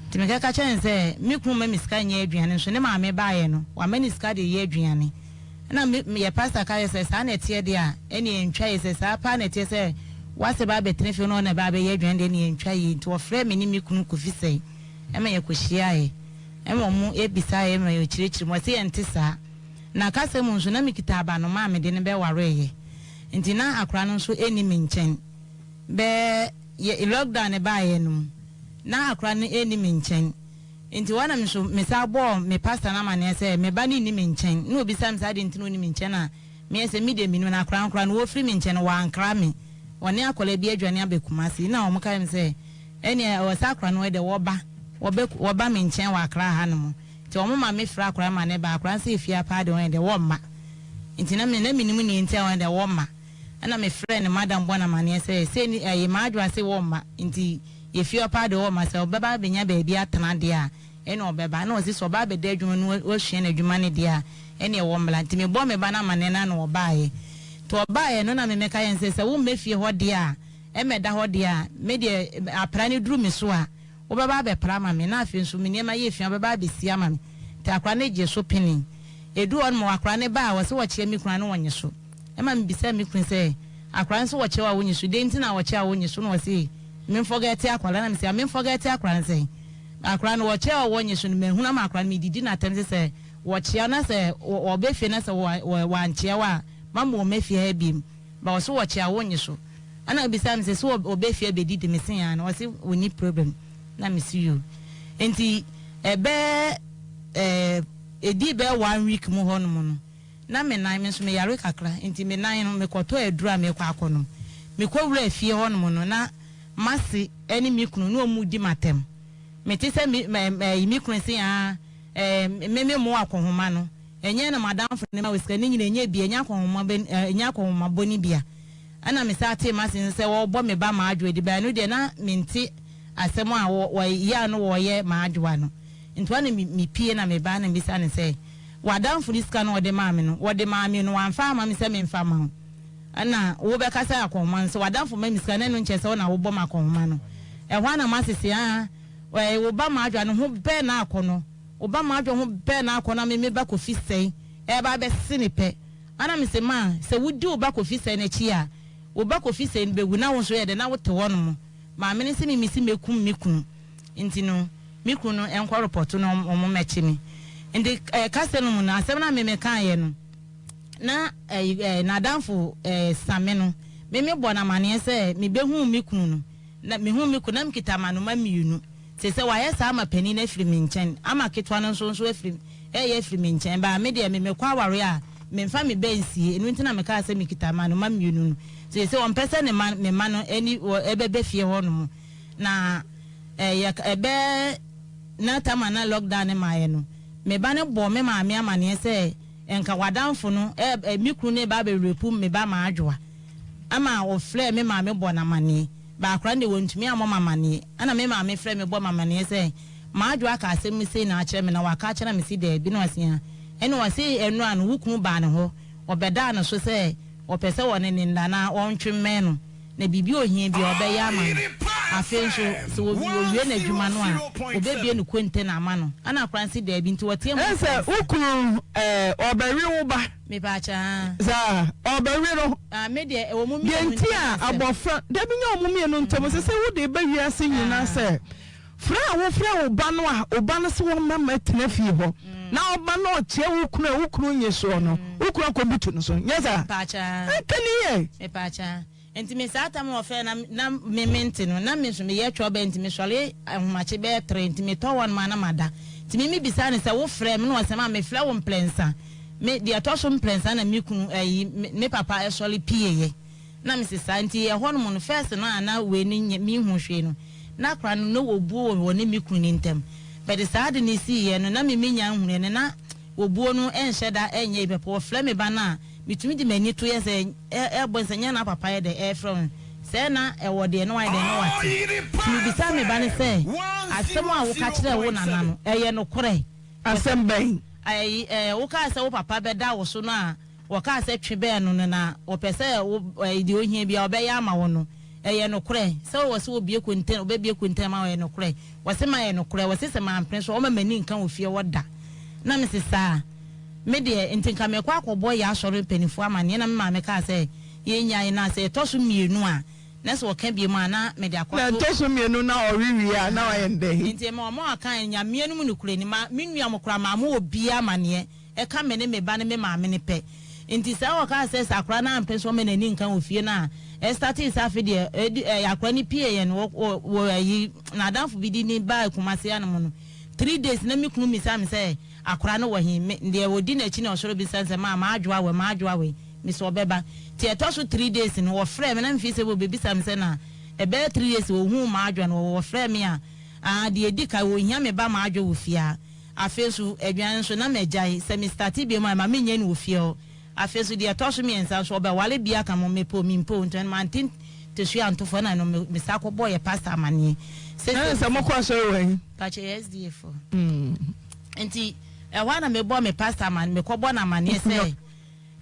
nti mekɛka kyerɛ no sɛ me kunu ma me sika nyɛ aduane nso ne maame baayɛ no wama ne sika de yɛ aduane na me yɛ pastor ka yɛ sɛ saa na ɛteɛ deɛ a ɛne ɛntwa yɛ sɛ saa paa na ɛteɛ sɛ wase ba abɛtena fie no ɔna ba abɛyɛ aduane deɛ ɛne ɛntwa yie nti wɔfrɛ me ne me kunu Kofi sɛe ɛma yɛkɔhyiaeɛ ɛma ɔmo ebisa yɛ ma yɛkyerɛkyerɛ mu ɔsɛ yɛnte saa na kasa mu nso na mekita abanoma a mede no bɛwareeɛ nti na akora no nso ɛnni me nkyɛn bɛɛ yɛ lockdown ne baeɛ no mu na akora no ɛnni me nkyɛn nti wɔn na nso mesa bɔɔ me pastor no amaneɛ sɛ me ba no nni me nkyɛn na obisa me sɛ ade nti na ɔnni me nkyɛn a meyɛ sɛ me de menim na akora nkora no wɔfiri me nkyɛn no wɔankra me wɔne akwadaa bi adwane abɛ Kumasi na wɔn ka mi sɛ ɛnea ɛwɔ sɛ akora no ɛdɛ wɔba wɔbɛ wɔba me nkyɛn wɔ akra ha no mu nti wɔn ma me frɛ akora ma ne ba akora nso efie apaa de wɔn ɛdɛ wɔmma nti na me na menim nea nti a wɔn ɛdɛ wɔmma ɛna me frɛ ne madam bɔ na amaneɛ sɛ sɛ ni ɛyɛ maa adwa se wɔmma nti yɛfie ɔpaa de wɔmma sɛ ɔbɛba abɛnya baabi atena deɛ a ɛna ɔbɛba ɛna ɔsi sɛ ɔba abɛda adwuma no wasua n'adwuma no deɛ a ɛna ɛwɔ mmla nti mebɔ me ba no amaneɛ na na ɔbaeɛ nti ɔbaeɛ no na memeka yɛn sɛ sɛ wommɛ fie hɔ deɛ a ɛmɛda hɔ deɛ a me deɛ apra no duru me so a wobɛba abɛpra ama me na afei nso me nneɛma yɛ fi a wobɛba abɛsi ama me nti akora no gye so pene edu hɔ nom akora no ba a wɔsɛ wɔkyea me kunu a na wɔnye so ɛma mebisa me kunu sɛ akora no sɛ wɔkyea wo a wonye so deɛ nti na wɔkyea a wonye so na wɔse memforget akora na mesɛ memforget akora no sɛ akora no wɔkyea a wɔnye so no mahunu ama akora no medidi n'atɛm sɛ sɛ wɔkyea na sɛ wɔbɛ fie na sɛ wɔankyea wo a mama wɔn afie ha biem ba wɔso wɔkyea wonye so ɛna obisa me sɛ sɛ ɔbɛ fie bɛdidi me se ya na wɔse wɔni problem na mesi yo nti ɛbɛɛ ɛɛ edi bɛɛ one week mu hɔ nom no na me nan me nso me yare kakra nti me nan no mekɔtɔ aduru a mekɔ akɔnom mekɔ wura fie hɔ nom no na mase ɛne me kunu ne ɔmu di m'atɛm mete sɛ me mɛ mɛ me kunu se aa ɛɛ me me mo akɔhoma no ɛnyɛ na madamfo ne ma wɔ sika ne nyina ɛnyɛ bi ɛnyɛ akɔhoma bɛ ɛnyɛ akɔhoma bɔ ne bia ɛna me sa te mase sɛ wɔbɔ me ba maadwo adi bɛn no deɛ na mente asɛm a wɔyɛ a no wɔyɛ maadwoa no nti wɔn na mepie na me ba na mbisa ne sɛ wadamfo ne sika no wɔde maa me no wɔde maa me no wɔamfa ama me sɛ memfa ma wo ɛna wobɛka sɛ akɔhoma no sɛ wadamfo ma me sika na ɛno nkyɛ sɛ wo na wobɔ ma akɔhoma no ɛhɔ a na masese a ɛɛ wo ba maadwoa no ho bɛɛ na akɔ no wo ba maadwoa ho bɛɛ na akɔ no me me ba Kofi sɛn ɛɛba abɛse ne pɛ ana me sɛ maa sɛ wodi wo ba Kofi sɛn n'akyi a wo ba Kofi sɛn bɛwu na wo nso yɛ dɛ na wote hɔ nom maame ne sɛ me mesi mekum me kunu nti no me kunu no nkɔ report no ɔmo mɛkye me nti ɛɛ kasa no mu no asɛm na me me kaeɛ no. na ɛyi ɛɛ n'adamfo ɛɛ Same no, me me bɔ no amaneɛ sɛ me bɛhuu me kunu no, na mehuu me kunu na mekita amanoma mmienu. Seesei wayɛ saa ama panin no afiri me nkyɛn, ama ketewa no nso nso afiri reyɛ afiri me nkyɛn. Baa me deɛ, me mekɔ awareɛ a, memfa me ba nsie. Ɛno nti na mekaa sɛ mekita mmanoma mmienu no. Seesei ɔmpɛ sɛ ne mma, me mma no ani wɔ ɛbɛba fie hɔnom. Na ɛyɛ ɛbɛ na tam a na lockdown no maeɛ no, me ba no bɔɔ me maame amaneɛ sɛ nka w'adamfo no, ɛ, me kunu no reba abɛrepu me ba Maadwoa. Ɛma ɔfrɛɛ me maame bɔɔ no amaneɛ. Baakora no deɛ wantumi ammɔ me amaneɛ. Ɛna me maame frɛɛ me bɔɔ me amaneɛ sɛ, M'adwoa aka asɛm yi sei na akyerɛ me na waka akyerɛ na mese daabi na ɔse aa. Ɛna ɔse ɛnora no wo kunu baa ne hɔ, ɔbɛdaa no so sɛ ɔpɛ sɛ ɔne no nna na ɔntwe mmɛn no na biribi a ɔhia biara ɔbɛyɛ ama no. Afei nso sɛ ɔwie n'adwuma no a ɔbɛbue ne kontena ama no. Ɛna akora no se daabi nti ɔteɛ mu Ɛne sɛ wo kunu ɛɛ ɔbɛwe wo ba. Mepaakyɛ aa. Saa ɔbɛwe no. Ah me deɛ ɛwɔ mo Deɛ mmienu nti ntam a asɛm. abɔfra dabi nyɛ wɔn mmienu ntam ɛsɛ sɛ wode ba wiase nyinaa sɛ frɛ a wofrɛ wo ba no a wo ba no sɛ wɔmma mɛtena fie hɔ na ɔba no ɔkyea wo kunu a wo kunu nye soɔ no wo kunu akɔbutu no so nyɛ saa Mepaakyɛ aa. ɛnka ne yie. Mepaakyɛ aa. Nti me saa tam a ɔfrɛ na na me mente no na me nso meyɛ twɔbɛ nti me sɔre ahomakye bɛyɛ tre nti me tɔ hɔ nom a na mada nti me me bisaa no sɛ wo frɛ me na ɔsɛ ma me frɛ wo mprɛnsa me deɛ ɛtɔ so mprɛnsa na me kunu ɛyi me papa ɛsɔre pieeɛ na me se saa nti ɛhɔ nom no first no a na wei no nyɛ me hu hwee no na akora no na obuo wɔ ne me kunu ne ntam but saa ade no siiɛ no na me me nya nhunu ɛno na obuo no ɛnhyɛ da ɛnyɛ yi pɛpɛ ɔfrɛ me ba no a Metumi de m'ani to yɛ sɛ ɛbɔ sɛ nyɛ na papa yɛ dɛ ɛrefrɛ wo sɛ na ɛwɔ deɛ na wayɛ dɛ na wate. Nti mebisaa me ba no sɛ, asɛm a woka kyerɛɛ wo nana no, ɛyɛ nokorɛ? Asɛm bɛn? Ɛyi, ɛɛ, wokaa sɛ wo papa bɛda wo so no a wɔkaa sɛ twe bɛn no no na wɔpɛ sɛ wo, ɛyi, deɛ ohia biara ɔbɛyɛ ama wo no, ɛyɛ nokorɛ? Sɛ wɔ sɛ wɔbue kontɛn, wɔbɛbue kontɛn ama wo, ɛyɛ nokorɛ? Wɔse ma ɛyɛ nokorɛ. Wɔse sɛ mampene so a, wɔmma m'ani nka wɔ fie hɔ da. Na mese saa. Me deɛ, nti nka merekɔ akɔbɔ yɛn asɔre mpanimfoɔ amaneɛ na me maame kaa sɛ yɛnnyae na sɛ ɛtɔ so mmienu a, na sɛ ɔka biom a na mede Na akɔto. ɛtɔ so mmienu na ɔwe wie a, na wayɛ no dɛn? Nti ɛma wɔn a wɔkaeɛ no, Nyame anom nokorɛ ni, ma me nua mo koraa mammɔ obiara amaneɛ, ɛka me ne me ba ne me maame no pɛ. Nti saa ɔkaa sɛ sɛ akwadaa no ampene so ɔmma n'ani nka wɔ fie no a, ɛstartee sɛ afei deɛ ɛdi ɛɛ akwadaa no pieeɛ no wɔ wɔ wɔ ayi n'adamfo bi de no baa Kumasi hanom no, three days na me kunu mmisaa me sɛ Akora no wɔ he? Me, deɛ ɔdi n'akyi na ɔsɔre bisa no sɛ, Maa, m'adwoa wɛ, m'adwoa wɛ? Mese, Ɔbɛba. Nti ɛtɔ so three days no, wɔfrɛɛ me, na mefii sɛ wɔbɛbisa me sɛ na ɛbɛyɛ three days wɔhuu m'adwoa no, wɔfrɛɛ me a, aa, deɛ ɛdi kan, wɔhia me ba m'adwoa wɔ fie ha. Afei nso, aduane nso, na magyae, sɛ me starte biom a, ɛma menyɛ no wɔ fie hɔ. Afei nso, deɛ ɛtɔ so mmiɛnsa nso, ɔbɛware bi aka mo, mepɛ o, mempɛ o, nti ɛno mante ntesua anto fam, ɛna ɛno me, mesan kɔbɔɔ yɛ pastor amaneɛ. Na Sɛsɛ. sɛ mokɔ asɔre wɔ he? Pakyɛ yɛ SDA foɔ. Nti ɛhɔ a na mebɔ me pastor amane mekɔbɔ no amaneɛ sɛ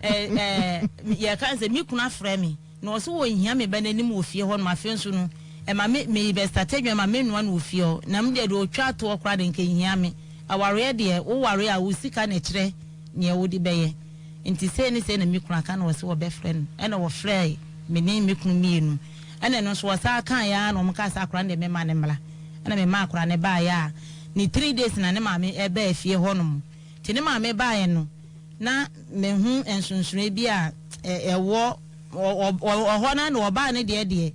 ɛ ɛ yɛka sɛ me kunu afrɛ me na ɔsɛ wɔnhia me ba n'anim wɔ fie hɔ nom afei nso no ɛma me me bɛstate adwuma ma mennoa no wɔ fie hɔ na me deɛ deɛ ɔtwa toɔ koraa de nka nhia me awareɛ deɛ woware a wo sika na ɛkyerɛ neɛ wode bɛyɛ nti sei ne sei na me kunu aka na ɔsɛ wɔbɛfrɛ no ɛna wɔfrɛ me ne me kunu mmienu ɛna ɛno nso wɔsan kaeɛ ara na wɔn kaa sɛ akora no deɛ mɛma no mmra ɛna memaa akora no baeɛ a ne three days na ne maame ɛbaa fie hɔ nom nti ne maame baeɛ no na mehu nsonsonoeɛ bi a ɛwɔ ɔhɔ no na ɔbaa ne deɛ deɛ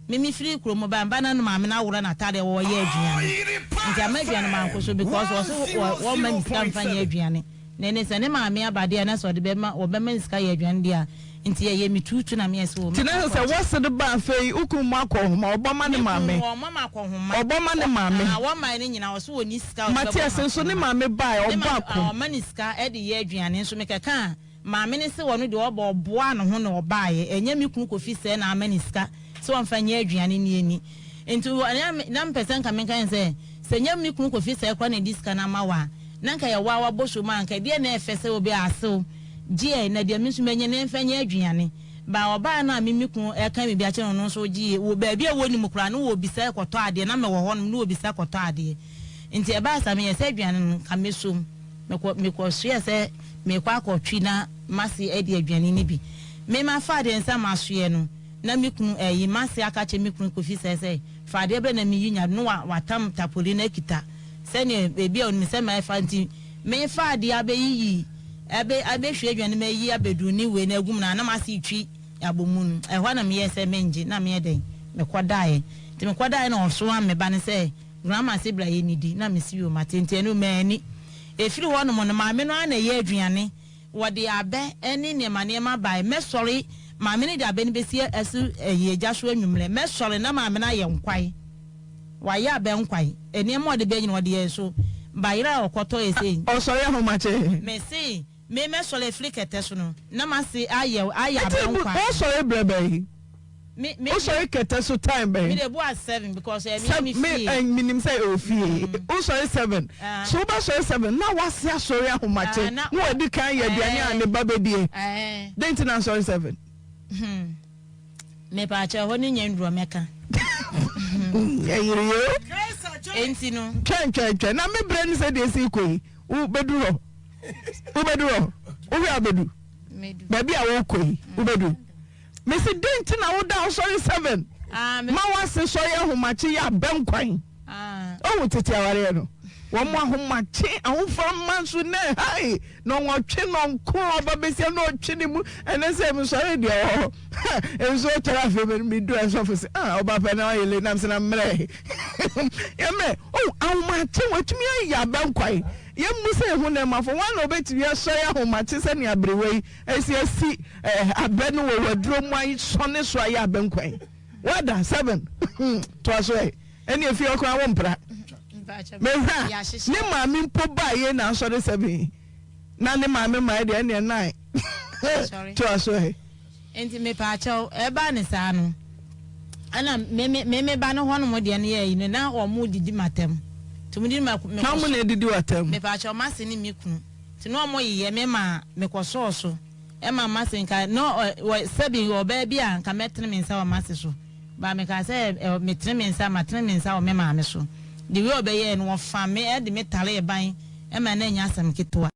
me me firi kuro mu ba mba na ne maame no aworɔ n'ataadeɛ wɔyɛ aduane nti ama aduane manko so because ɔso wɔmma me sika mfa nyɛ aduane. Na ɛne sɛ ne maame aba deɛ a na sɛ ɔde bɛma wɔbɛma no sika yɛ aduane deɛ a nti ɛyɛ me tuutu na meyɛ sɛ wɔ Nti na mɛkɔ sɛ akɔgye. wɔse de ba afei wo kunu mu akɔ nhoma ɔbɔ ma ne Me kunu maame wɔmmɔ ma akɔ nhoma. ɔbɔ ma ne maame. Ɔɔ wɔmmae no nyinaa ɔse ɔnni sika a ɔde Mate bɛbɔ ase ma nso ne akɔ nhoma. maame bae Ne ɔbɔ maame ako. ɔɔ ɔma no sika de yɛ aduane nso mekɛka a maame no se ɔno deɛ ɔba ɔboaa ne ho na ɔbaeɛ ɛnyɛ me kunu Kofi sɛɛ na ama no sika sɛ ɔmfa nyɛ aduane ne ɛni nti na mepɛ sɛ nka menka ne sɛ Sɛ nyɛ me kunu Kofi sɛɛ koraa na ɛde sika no ama wo a, na nka yɛwɔ a wabɔ so mu a, nka ɛdeɛn na ɛfɛ sɛ obi asew gyeɛ na deɛ me nso manya no ɛmfa nyɛ aduane. But ɔbaa no a me me kunu ɛka biribi akyerɛ no ɔno nso gyeeɛ. Wɔ baabi a wɔnnim koraa no wɔbisa kɔtɔ adeɛ, na mewɔ hɔnom na wɔbisa kɔtɔ adeɛ. Nti ɛbaa saa meyɛɛ sɛ aduane no nka mɛsom. Mekɔ mekɔsoɛɛ sɛ merekɔ akɔtwi na m'ase adi aduane no bi. Me mafa adeɛ no sɛ masoɛ no na me kunu ɛyi m'ase aka akyerɛ me kunu Kofi sɛɛ sɛ Fa adeɛ brɛ na meyi nya no wa watam tapoli no akita sɛdeɛ baabi a onim sɛ mɛfa nti mefa adeɛ abɛyiyi Ɛbɛ abɛhwie aduane no mayi abɛduru ne wei no agu mu no a na m'ase retwi abɔ mu no, ɛhɔ ara na meyɛɛ sɛ mengye na meyɛ dɛn, mekɔdaeɛ. Nti mekɔdaeɛ na ɔsoaa me ba no sɛ Grandma se bra yɛnnidi na mese yoo mate nti ɛno manni. Ɛfiri hɔ nom no maame no ara na ɛyɛ aduane, wɔde abɛ ne nneɛma nneɛma baeɛ, mɛsɔre maame no de abɛ no bɛsi ɛso ɛyi gya so anwummerɛ, mɛsɔre na maame no ayɛ nkwan. Wayɛ abɛ nkwan. Nneɛma a ɔde bɛyɛ nyina ɔde yɛɛ so. Bayerɛ a ɔkɔtɔɛ sei. Ɔsɔre ahomakye. Me se me mɛsɔre afiri kɛtɛ so no na m'ase ayɛ ayɛ abɛ Nti nkwan. wosɔre berɛ bɛn? Me me Wosɔre kɛtɛ so time bɛn? Me de bu at seven because ɛyɛ me Sɛ me me fie. eh, menim sɛ ɛwɔ fie. Wosɔre seven. Ah. So wobɛsɔre seven na w'ase asɔre ahomakye Ah, na na wadi kan yɛ aduane a ne ba bɛdie. Ɛɛ. Dɛn nti na nsɔre seven? Hmm. Mepaakyɛw ɛhɔ no nyɛ ndurɔ mɛka. Ɛyere yoo. Enti no. Twɛn twɛn twɛn na me brɛ ne sɛ deɛ esi kɔ yi wo bɛdu hɔ wo bɛdu hɔ wohwɛ a wobɛdu baabi a wokɔ yi wobɛdu mesi den nti na woda wosɔre seven ah, ma wase sɔre ahomakye yɛ abɛnkwan. Ohu tete awareɛ no, wɔn ahomakye ahofama nso na ɛhae na ɔtwe na ɔnko ɔba besia na ɔtwe ne mu ɛnɛ sɛ mesɔre deɛ wɔ hɔ nso ɔtɔre afei me medu ɛsɔfo sɛ ah ɔba pɛ na ɔyɛ le nam sɛ na mmerɛ yɛmmerɛ oh ahomakye wɔatumi ayɛ abɛnkwan yɛmmu sɛ ɛho na ɛmafo wɔn na ɔbɛtumi asɔre ahomakye sɛnea aberewa yi asi asi abɛ no wɔ waduro mu ayɛ so ayɛ abɛnkwan wada seven toa so ɛ. Ɛne efie hɔ koraa wompra. Mehwɛ a ne maame mpo baa yei na asɔre sɛbe na ne maame mae deɛ ɛneɛ nine toa so ɛ. Nti mepaakyɛw ɛbaa ne saa no ɛna me me me ba no hɔ nom deɛ no yɛ yi no na wɔn didi matam nti wɔn didi ma me kɔ so na edidi watam mepaakyɛw m'ase ne me kunu nti na wɔn yeyɛ me ma me kɔ sɔɔ so ɛma m'ase nka na ɔ sɛbi ɔbaa bi a nka mɛtene me nsa wɔ m'ase so. But mekaa sɛ ɛ metene me nsa matene me nsa wɔ me maame so. The way ɔbɛyɛɛ no ɔfaa me de me taree ban ma na ɛnyɛ asɛm ketewa.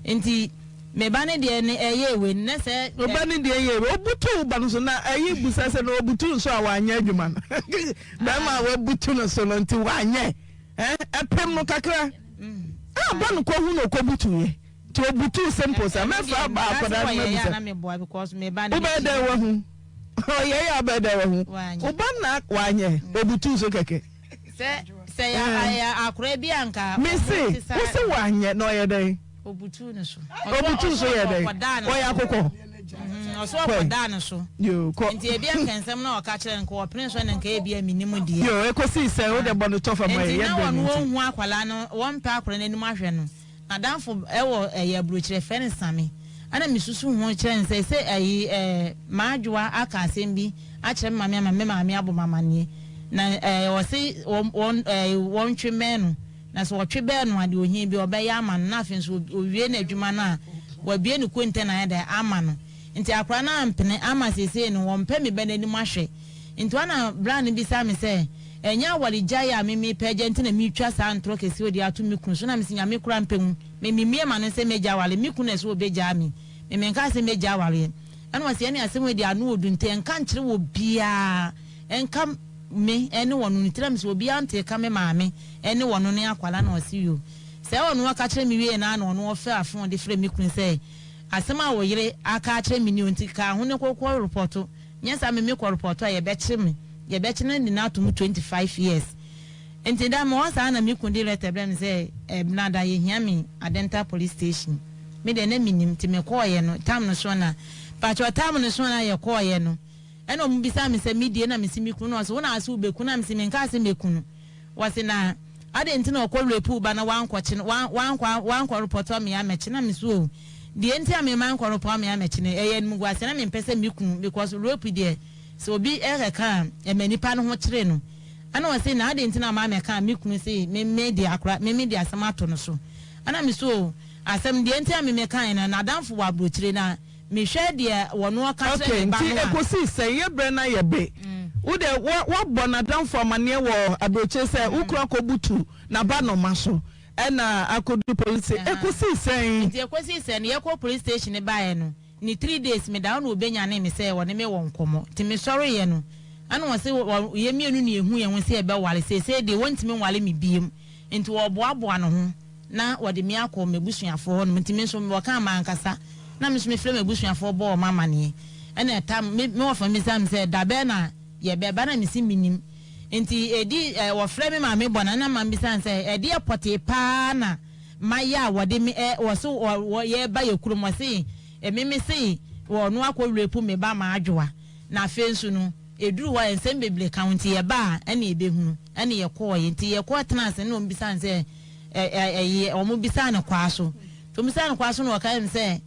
Nti me ba no deɛ no ɛyɛɛ wei no na sɛ. Wo ba no deɛ yɛɛ wei obutu wo ba no so na ɛyi busa sɛ na obutu nso a wanyɛ adwuma no bɛrima a wabutu no so no nti wanyɛ ɛ ɛpem no kakra a ba no kɔ hu na ɔkɔ butu yɛ nti obutu simple sɛ mɛfa aba akwadaa no mabisa wobɛyɛ dɛ wahu. Ɔyɛ yɛ abɛ dɛ wahu. Wo ba na wanyɛ obutuu so kɛkɛ. Sɛ sɛ yɛ ayɛ akora bi a nka. Me se wo se wanyɛ na ɔyɛ dɛn. Obutuu ne so. Obutuu so yɛ dɛn. Ɔyɛ akokɔ. Ɔso ɔkɔdaa ne so. Yoo kɔ. Nti ebi a nka nsɛm na ɔka kyerɛ nka ɔpene so na nka ebi a menim deɛ. Yoo ekosi sɛ wo de bɔ no tɔfa ma yɛ yɛ brɛ ne nti. Nti na wɔn wɔn hu akwadaa no wɔn mpɛ akwadaa no anim ahwɛ no. N'adamfo wɔ ɛyɛ aburokyire yɛfrɛ no Same. Ɛna me susu ho kyerɛ no sɛ sɛ ɛyi ɛɛ m'adwoa aka asɛm bi akyerɛ me maame ama me maame abɔ me amaneɛ. Na ɛɛ ɔse wɔn wɔn ɛɛ wɔntwe mmɛn no. Na sɛ ɔtwe bɛn no a deɛ ohia bi ɔbɛyɛ ama no. Na afei nso owie n'adwuma no a wabue ne kontɛn ayɛ dɛ ama no. Nti akwadaa no ampene ama seesei no wɔmpɛ me ba no anim ahwɛ. Nti hɔ na bra no bisaa me sɛ, Ɛnyɛ awaregyaeɛ a me mepɛ agya nti na meretwa saa ntorɔ kɛseɛ yi de ato me kunu so? Na mese, Nyame koraa mpɛ hu. Me memmue m'ano sɛ mɛgya awareɛ, me kunu na ɛsɛ ɔbɛgyaa me. Me menkaa sɛ mɛgya awareɛ. Ɛna ɔse, Ɛne asɛm wei deɛ ano ɔdu nti ɛnka nkyerɛ obiara, ɛnka me ne ɔno no nti. Na mese, Obiara ntee ka me maame ne ɔno ne akwadaa. Na ɔse, Yoo. Sɛ ɔno ɔka kyerɛ me wieɛ no ara na ɔno ɔfrɛ afon de frɛ me kunu sɛ, Asɛm a wo yere aka akyerɛ me ni o, nti ka ho ne kɔkɔ repɔto. Nyɛ saa me me kɔ repɔto a yɛbɛkye me, yɛbɛkye no de no ato mu 25 years. Nti da mewɔ saa na me kun de lɛtɛ brɛ me sɛ Ɛbenada yɛhia me Adenta police station. Me deɛ na mennim nti me kɔɔeɛ no tam no so na, pakyɛw tam no so na yɛkɔɔeɛ no ɛna ɔmo bisaa me sɛ me die na mese me kunu na ɔse wo na ase wobɛku na mese menkaa sɛ mɛku no. Wɔse na adɛn nti na ɔkɔ rape wo ba na wankɔkye no wankɔ wankɔ repɔto ame amɛkye na me so oh deɛ nti a me mankɔ repɔ ame amɛkye no ɛyɛ animguaseɛ na mempɛ sɛ me kunu because rape deɛ sɛ obi ɛkɛka a ɛma nipa no ho kyere no ɛna ɔse na adɛn nti na mamɛka a me kunu se me me de akora me me de asɛm ato no so ɛna me so oh asɛm deɛ nti a me mekaeɛ no nadamfo wɔ abrokyire na Mehwɛ deɛ wɔno ɔka kyerɛ Okay, ne ba nti no a. ɛkɔsii sɛn? Yɛ berɛ no ayɛ be. Wo deɛ wa woabɔ n'adamfo amaneɛ wɔ aburokyire sɛ wo kunu akɔbutu n'abanoma so ɛna akɔdu police station. Ɛkɔsii sɛn? Nti ɛkɔsii sɛn no, yɛkɔɔ police station no baeɛ no, ne three days meda hɔ na ɔbɛnyanee me sɛ ɔne me wɔ nkɔmmɔ. Nti mesɔreeɛ no, ɛna ɔse wɔ yɛn mmienu na yɛhu yɛn ho sɛ yɛbɛware, seesei deɛ wɔntumi nware me biom. Nti ɔɔboaboa ne ho. na wɔde me akɔ m'abusuafoɔ hɔnom nti me nso wɔkaa mankasa na me nso mefrɛ m'abusuafoɔ bɔɔ wɔn amaneɛ ɛna ɛtam me me wɔfa bisa me sɛ dabɛn na yɛbɛba na mesi menim nti ɛdi ɛ wɔfrɛ me maame bɔ na na maame bisa no sɛ ɛdeɛ pɔtee paa na mayɛ a wɔde me ɛ wɔ so wɔ wɔ yɛba yɛ kurom wɔse ɛme me se wɔ no akɔ rape me ba maadwoa na afei nso no ɛduru hɔ a nsɛm bebree ka ho nti yɛba a ɛne yɛbɛhunu ɛne yɛkɔɔyɛ nti yɛkɔɔ tena ase na wɔn bisa no sɛ ɛ ɛ ɛyɛ wɔn bisa no kwaa so nti wɔn bisa no kwaa so na wɔka yɛn sɛ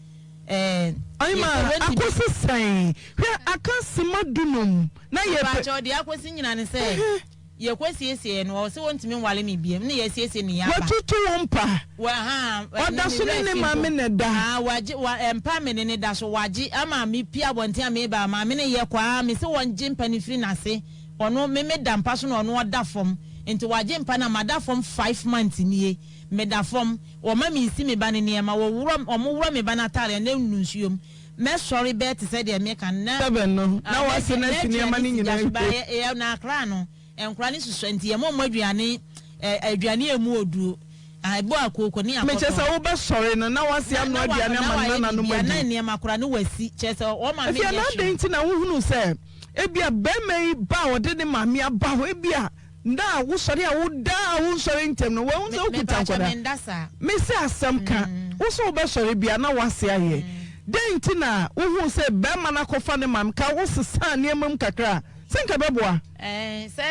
ɛɛ Ɔhema, akosi sɛn? Hwɛ, aka sima dunum na yɛpɛ. Mpakyɛw, deɛ akosi nyina ne sɛ, yɛkɔ siesie no, ɔse ɔntumi nwale me biom, ne yɛasiesie ne yaba. Watutu wo mpa. Wɔ ha, Ɔda so ne ne maame na ɛda. Ah, wagye, wa, mpa me ne ne da so, wagye ama me pie abɔnten a meba a, maame no yɛ kɔ, ah, mese wɔngye mpa no mfiri n'ase, ɔno, me meda mpa so na ɔno ɔda fam, nti wagye mpa no a, mada fam five months nie. Meda fam, wɔma minsi me ba no nneɛma, wɔworɔ, wɔworɔ me ba no atade a na ɛnunu nsuo mu. Mɛsɔre bɛyɛ te sɛ deɛ meka no, na, Seven no, na ah, wase no asi n'aduane nneɛma no si gya nyinaa so, ba, awie. yɛ, yɛ, na akra no, nkwadaa no susua nti yɛma wɔn aduane, ɛ, aduane a ɛmu ɔduro, ah, ɛbɔ akooko ne Mekyerɛ akɔtɔ. sɛ wobɛsɔre no, na wase Na, anoa na wa, aduane na ama ne wayɛ nananom biribiara, na adi. nneɛma koraa no wasi, kyerɛ sɛ wɔma Afei, menyɛ na adɛn hwee. nti na wohunuu sɛ ebia barima yi ba a ɔde ne maame aba hɔ, ebia Nna a wosɔre a woda a wonsɔre ntɛm no, wɔahu sɛ wokuta nkwadaa. Mese asɛm ka, wo sɛ wobɛsɔre bia na woase ayɛ. Dɛn nti na wohuu sɛ barima no akɔfa ne maame ka wosesaa nneɛma mu kakra a, sɛ nka ɛbɛboa?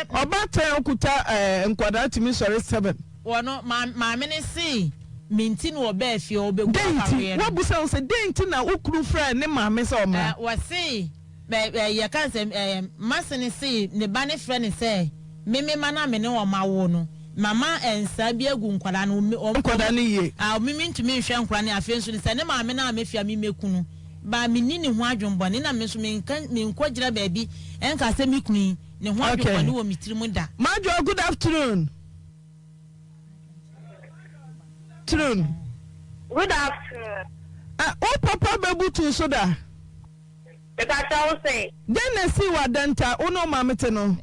Ɔbaatan a okuta nkwadaa tumi sɔre 7. Wɔno, maame no se me nti na ɔbaa fie hɔ, ɔbɛgu Dɛn nti? awareɛ no. Woabisa wo sɛ dɛn nti na wo kunu frɛɛ ne maame sɛ ɔmmra? Wɔse Bɛ ɛ yɛka no sɛ ɛ Masene se ne ba no frɛ no sɛ me me ma no a me ne wɔn awo no mama nsaa bi agu nkwadaa no me wɔn Nkwadaa no yie. a me mentumi nhwɛ nkwadaa no afei nso no sɛ ne maame no a mefia me mɛku no ba menni ne ho adwenbɔne na me nso menka menkɔ gyina baabi nka sɛ me kunu yi ne ho Okay. adwenbɔne wɔ me tirim da. Madwoa good afternoon. Afternoon. Good afternoon. Uh, wo papa bɛbutu so da? Mepakyɛ wo sɛn? Dɛn na esii wɔ Adenta a wo ne wo maame te no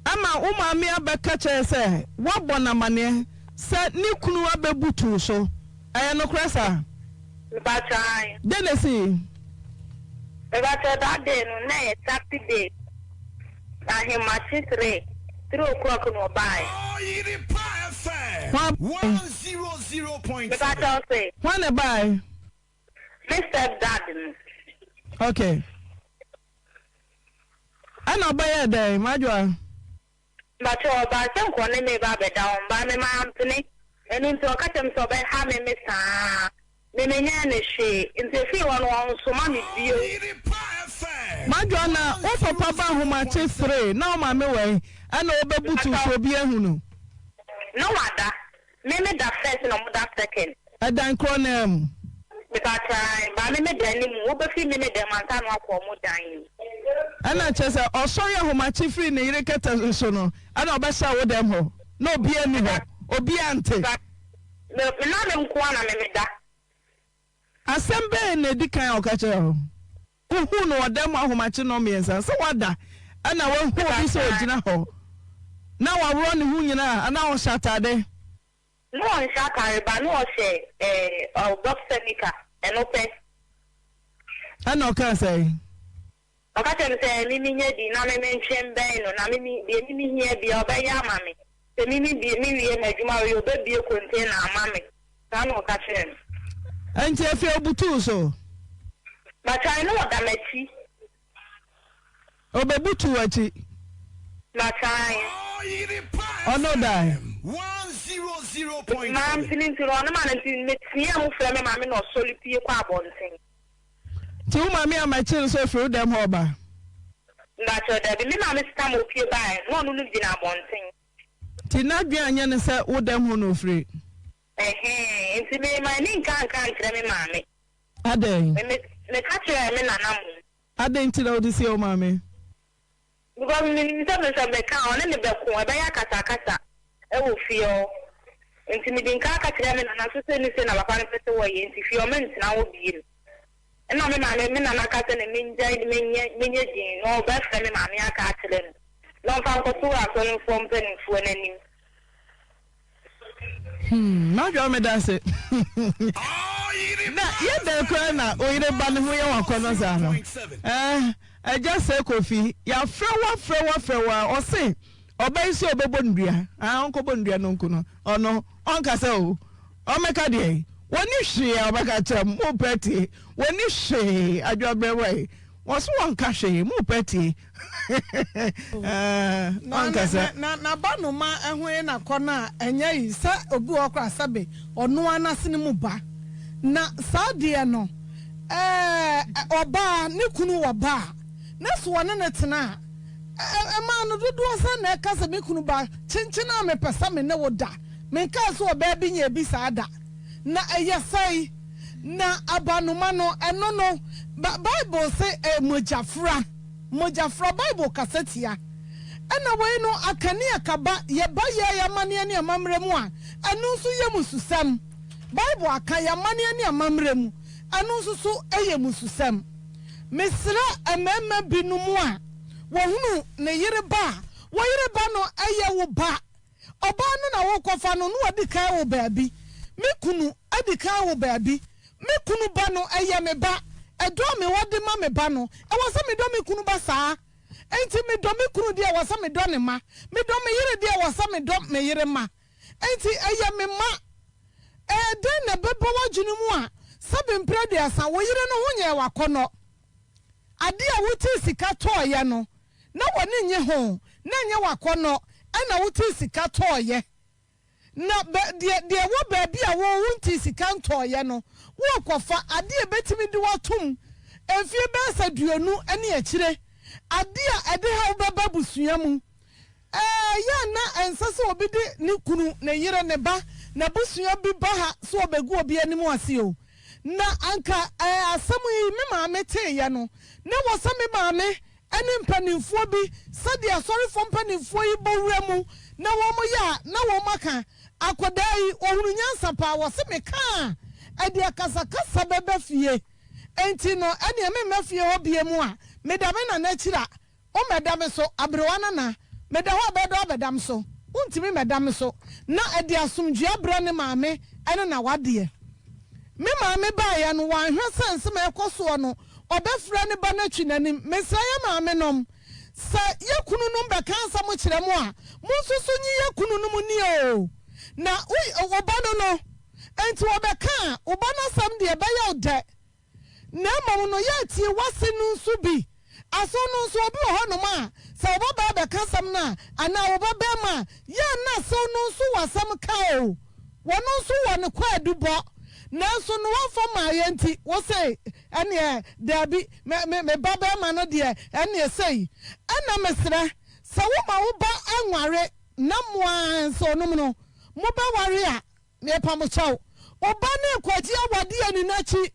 ama wo maame abɛka kyerɛ sɛ woabɔ no amanneɛ sɛ ne kunu abɛbutu wo so? Ɛyɛ nokorɛ saa? Mepakyɛ aane. Dɛn na esii? Mepakyɛ that day no na ɛyɛ Saturday ahemakye 3, 3 o'clock na ɔbaeɛ. Hwan bae? Mepakyɛ wo sɛn? Hwan na ɛbae? Me step dad no. Okay. Ɛna ɔbɛyɛɛ dɛn, Madwoa? Mpakyɛ ɔbaa sɛ nka ɔne me ba abɛda hɔ mbaa me mampene ɛno nti ɔka kyerɛ me sɛ ɔbɛha me me saa me menyɛɛ no hwee nti ɛfiri hɔ no ɔnsoma me bio. Madwoa na wo papa ba ahomakye sree na wo maame wɛn ɛna ɔbɛbutu so obi ahu no? Na wada Me me da first na ɔmo da second. Ɛdan korɔ no ara mu. Mepakyɛ ae, but me me dan no mu, wo bɛfiri me me dan mu ansa na wakɔ ɔmo dan no mu. Ɛna kyerɛ sɛ ɔsɔre ahomakye firi ne yere kɛtɛ so no ɛna ɔbɛhyɛ wo dɛm hɔ na obiara nni hɔ, obiara nte. Me na me nko ara na me me da. Asɛm bɛn na edi kan a ɔka kyerɛɛ wo? Wohuu no wɔ dan mu ahomakye nnɔnmiɛnsa. Sɛ wada na wahu obi sɛ ogyina hɔ na waworɔ ne ho nyinaa anaa ɔhyɛ atade? Na ɔnhyɛ atare ba na ɔhyɛ ɛɛ boxer nika ɛno pɛ. Ɛna ɔkaa sɛn? Ɔka kyerɛɛ me sɛ me menyɛ bi na me mentwe mbɛn no na me me deɛ me mehia biara ɔbɛyɛ ama me. Sɛ me me bie me wie m'adwuma wei ɔbɛbie container ama me. Saa na ɔka kyerɛɛ me. Ɛnti afei ɔbutuu so? Matwae na ɔda m'akyi. Ɔbɛbutuu w'akyi? Matwae. Ɔne wo dae? Mampene nti no ɔne ma no nti meteaa mu frɛ me maame na ɔsɔre pue kɔ abɔnten. Nti wo maame ammɛkye no sɛ ɔfiri wo dɛm hɔ reba? Mpakyɛw dabi, me maame sesa ma opue baeɛ no na ɔno no gyina abɔnten. Nti n'adwene anyɛ no sɛ wo dɛm hɔ na ɔfiri? Ɛhɛɛ, nti me manni nka anka ankyerɛ me maame. Adɛn? Me, me, meka kyerɛɛ me nana mmom. Adɛn nti na wode siee wo maame? Because menim sɛ me sɛ meka a, ɔne me bɛko, ɛbɛyɛ akasakasa wɔ fie hɔ. Nti medi nka aka kyerɛɛ me nana nso sei ne sei na papa no pɛ sɛ wɔyɛ, nti fie hɔ mentena hɔ bio. Ɛna me maame, me nana ka sɛ ne mengyae menyɛ, menyɛ dinn na ɔbɛfrɛ me maame aka akyerɛ no na ɔmfa nkɔto asɔremfoɔ mpanimfoɔ no anim. Hmm, m'adwoa meda ase. Na yɛ dɛn koraa na wo yere ba ne ho yɛ wakɔnɔ saa no? Eh, agya sɛ Kofi, yɛafrɛ wo afrɛ wo afrɛ wo a, ɔse ɔba yi sɛ ɔbɛbɔ no dua. Ah, ɔnkɔbɔ no dua no nku no. Ɔno, ɔnkasa o. Ɔmmɛka deɛn? Wɔnni hwee a ɔbɛka akyerɛ mo. Mopɛ tie. Wɔnni hwee. Adwoa brɛ wai. Wɔse wɔnka hwee. Mopɛ tie. Na na na ba no ma ɛho ye na kɔ no a ɛnyɛ yi sɛ obi wɔ hɔ koraa sɛbe ɔno ara n'asene mu ba na saa deɛ no ɛɛ ɔbaa ne kunu wɔ ba a na so ɔne no tena a ɛmaa no dodoɔ sɛ na ɛka sɛ me kunu ba kyenkyen a mepɛ sɛ me ne wo da menkaa sɛ ɔbaa bi nyɛ bi saa da na ɛyɛ sɛe na abanoma no ɛno no Bible se ɛyɛ mogyafra. Mogyafra, Bible kasa tia. Ɛna wei no, akani-akaba, yɛba yɛn amanneɛ ne amammerɛ mu a, ɛno nso yɛ mmususɛm. Bible aka yɛn amanneɛ ne amammerɛ mu, ɛno nso so yɛ mmususɛm. Mesrɛ mmarima binom a wɔhunu ne yere ba a, wo yere ba no yɛ wo ba. Ɔbaa no na worekɔfa no, na wadi kan wɔ baabi. Me kunu adi kan wɔ baabi. Me kunu ba no, ɛyɛ me ba. Ɛdɔ a mewɔ de ma me ba no, ɛwɔ sɛ medɔ me kunu ba saa. Enti medɔ me kunu deɛ, ɛwɔ sɛ medɔ ne mma. Medɔ me yere deɛ, ɛwɔ sɛ medɔ me yere mma. Enti ɛyɛ me mma. Ɛyɛ dɛn na ɛbɛba w'adwene mu a sɛbe mprɛ aduasa wo yere no ho nyɛɛ wo akɔnnɔ? Ade a wotee sika tɔeɛ no, na w'ani nnye ho, na ɛnyɛ w'akɔnnɔ na wotee sika tɔeɛ. Na bɛ, deɛ, deɛ ɛwɔ baabi a wo, wontee sika ntɔeɛ no, worekɔfa, ade a ɛbɛtumi de wo atom mfeɛ bɛyɛ sɛ aduonu ne akyire, ade a ɛde haw bɛba abusua mu. Ɛyɛ a na ɛnsɛ sɛ obi de ne kunu, ne yere, ne ba, n'abusua bi ba ha sɛ ɔbɛgu obi anim ase o. Na anka ɛɛ asɛm yi me maame teeɛ no, na ɛwɔ sɛ me maame ne mpanimfoɔ bi, sɛdeɛ asɔrefoɔ mpanimfoɔ yi bɔ wura mu na wɔyɛ a na wɔaka. Akwadaa yi, ɔhunu nyansa paa, wɔse meka a, ɛde akasakasa bɛba fie. Enti no, ɛnneɛ memma fie hɔ bio a, meda me nana akyiri a, Wommɛda me so, aberewa nana. Meda hɔ a bɛdɔ abɛda me so. Wontumi mmɛda me so. Na ɛde asomdwoeɛ abrɛ ne maame ne n'awadeɛ. Me maame baeɛ no, wanhwɛ sɛ nsɛm a ɛrekɔ soɔ no, ɔbɛfrɛ ne ba no atwi n'anim. Mesrɛ yɛn maamenom, sɛ yɛn kununom bɛka asɛm kyerɛ mo a, monsusu nyi yɛn kununom nni oo. Na wo, wo ba no no, enti wɔbɛka a, wo ba no asɛm deɛ ɛbɛyɛ wo dɛ. Na mmom no, yɛretie w'ase no nso bi. Aso no nso, obi wɔ hɔnom a, sɛ wo babaa bɛka asɛm no a, anaa wo babarima a, yɛ a na asew no nso wɔ asɛm ka o. Wɔno nso wɔ ne kwaadu bɔ. Nanso no wɔmfa mmaeɛ nti, wose, Ɛnneɛ, daabi, me, me, me babarima no deɛ, ɛnneɛ sei. Ɛnna mesrɛ, sɛ woma wo ba nware, na mo ara nso nom no, mobɛware a, Mepa mo kyɛw, wo ba no nkwagye awadeɛ nni n'akyi.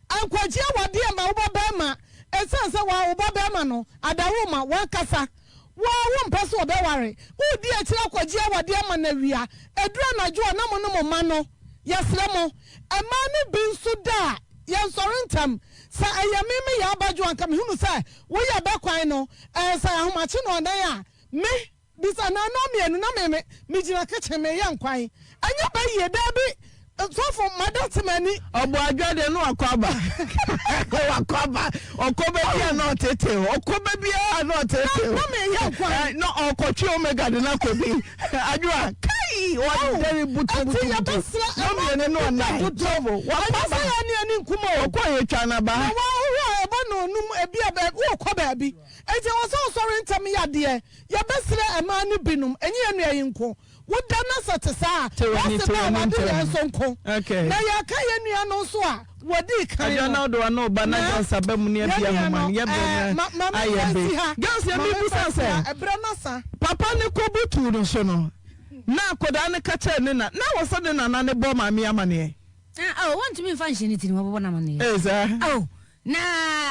Nkwagye awadeɛ ma wo ba barima, ɛsiane sɛ waa wo ba barima no adaworoma, w'ankasa waa wompɛ sɛ ɔbɛware, woredi akyire akɔgye awadeɛ ama no awia, ɛduru anadwo a na mo ne mo mma no, yɛsrɛ mo, mmaa no bi nso da a, yɛnsɔre ntɛm, sɛ ɛyɛ me meyɛ abadwo a nka mehunu sɛ woyɛ bɛkwan no, ɛɛ sɛ ahomakye na ɔnan a, me. Bisa na na mienu na me me megyina kitchen meyɛ nkwan ɛnyɛ bɛ yie daabi sɔfo mada te m'ani. Ɔbɔ adwa deɛ na wakɔ aba wakɔ aba ɔkɔ baabi a na ɔtete ɔkɔ baabi a na ɔtete na meyɛ nkwan na ɔkɔtwe omega de na kɔ bi adwa kai ɔdɛre butubutu na mmienu na ɔnan sɔfo wakɔ aba ɛnyɛ sɛ yɛn ani ani nkum o ɔkɔ yɛ twa n'aba na wɔahwɛ a ɛbɔ na onum ebi a wɔkɔ baabi. Enti ɛwɔ sɛ wosɔre ntɛm yɛ adeɛ. Yɛbɛsrɛ mmaa no binom, ɛnyɛ yɛn nua yi nko. Woda na sɛ te saa a, w'ase ba a wade yɛn nso nko. Na yɛreka yɛn nua no nso a wɔdii kan no. Na yɛn nua no, ɛɛ, ma, ma memfa nsi ha. Ma memfa nsi ha. Ɛberɛ no asa. Papa no kɔbutuu no so no, na akwadaa no ka kyerɛɛ ne na, na ɛwɔ sɛ ne nana no bɔ maame yi amaneɛ. Ah, oh, wɔntumi mfa nhyɛ ne tirim, wɔbɛbɔ no amaneɛ. Ee, saa. Oh, Na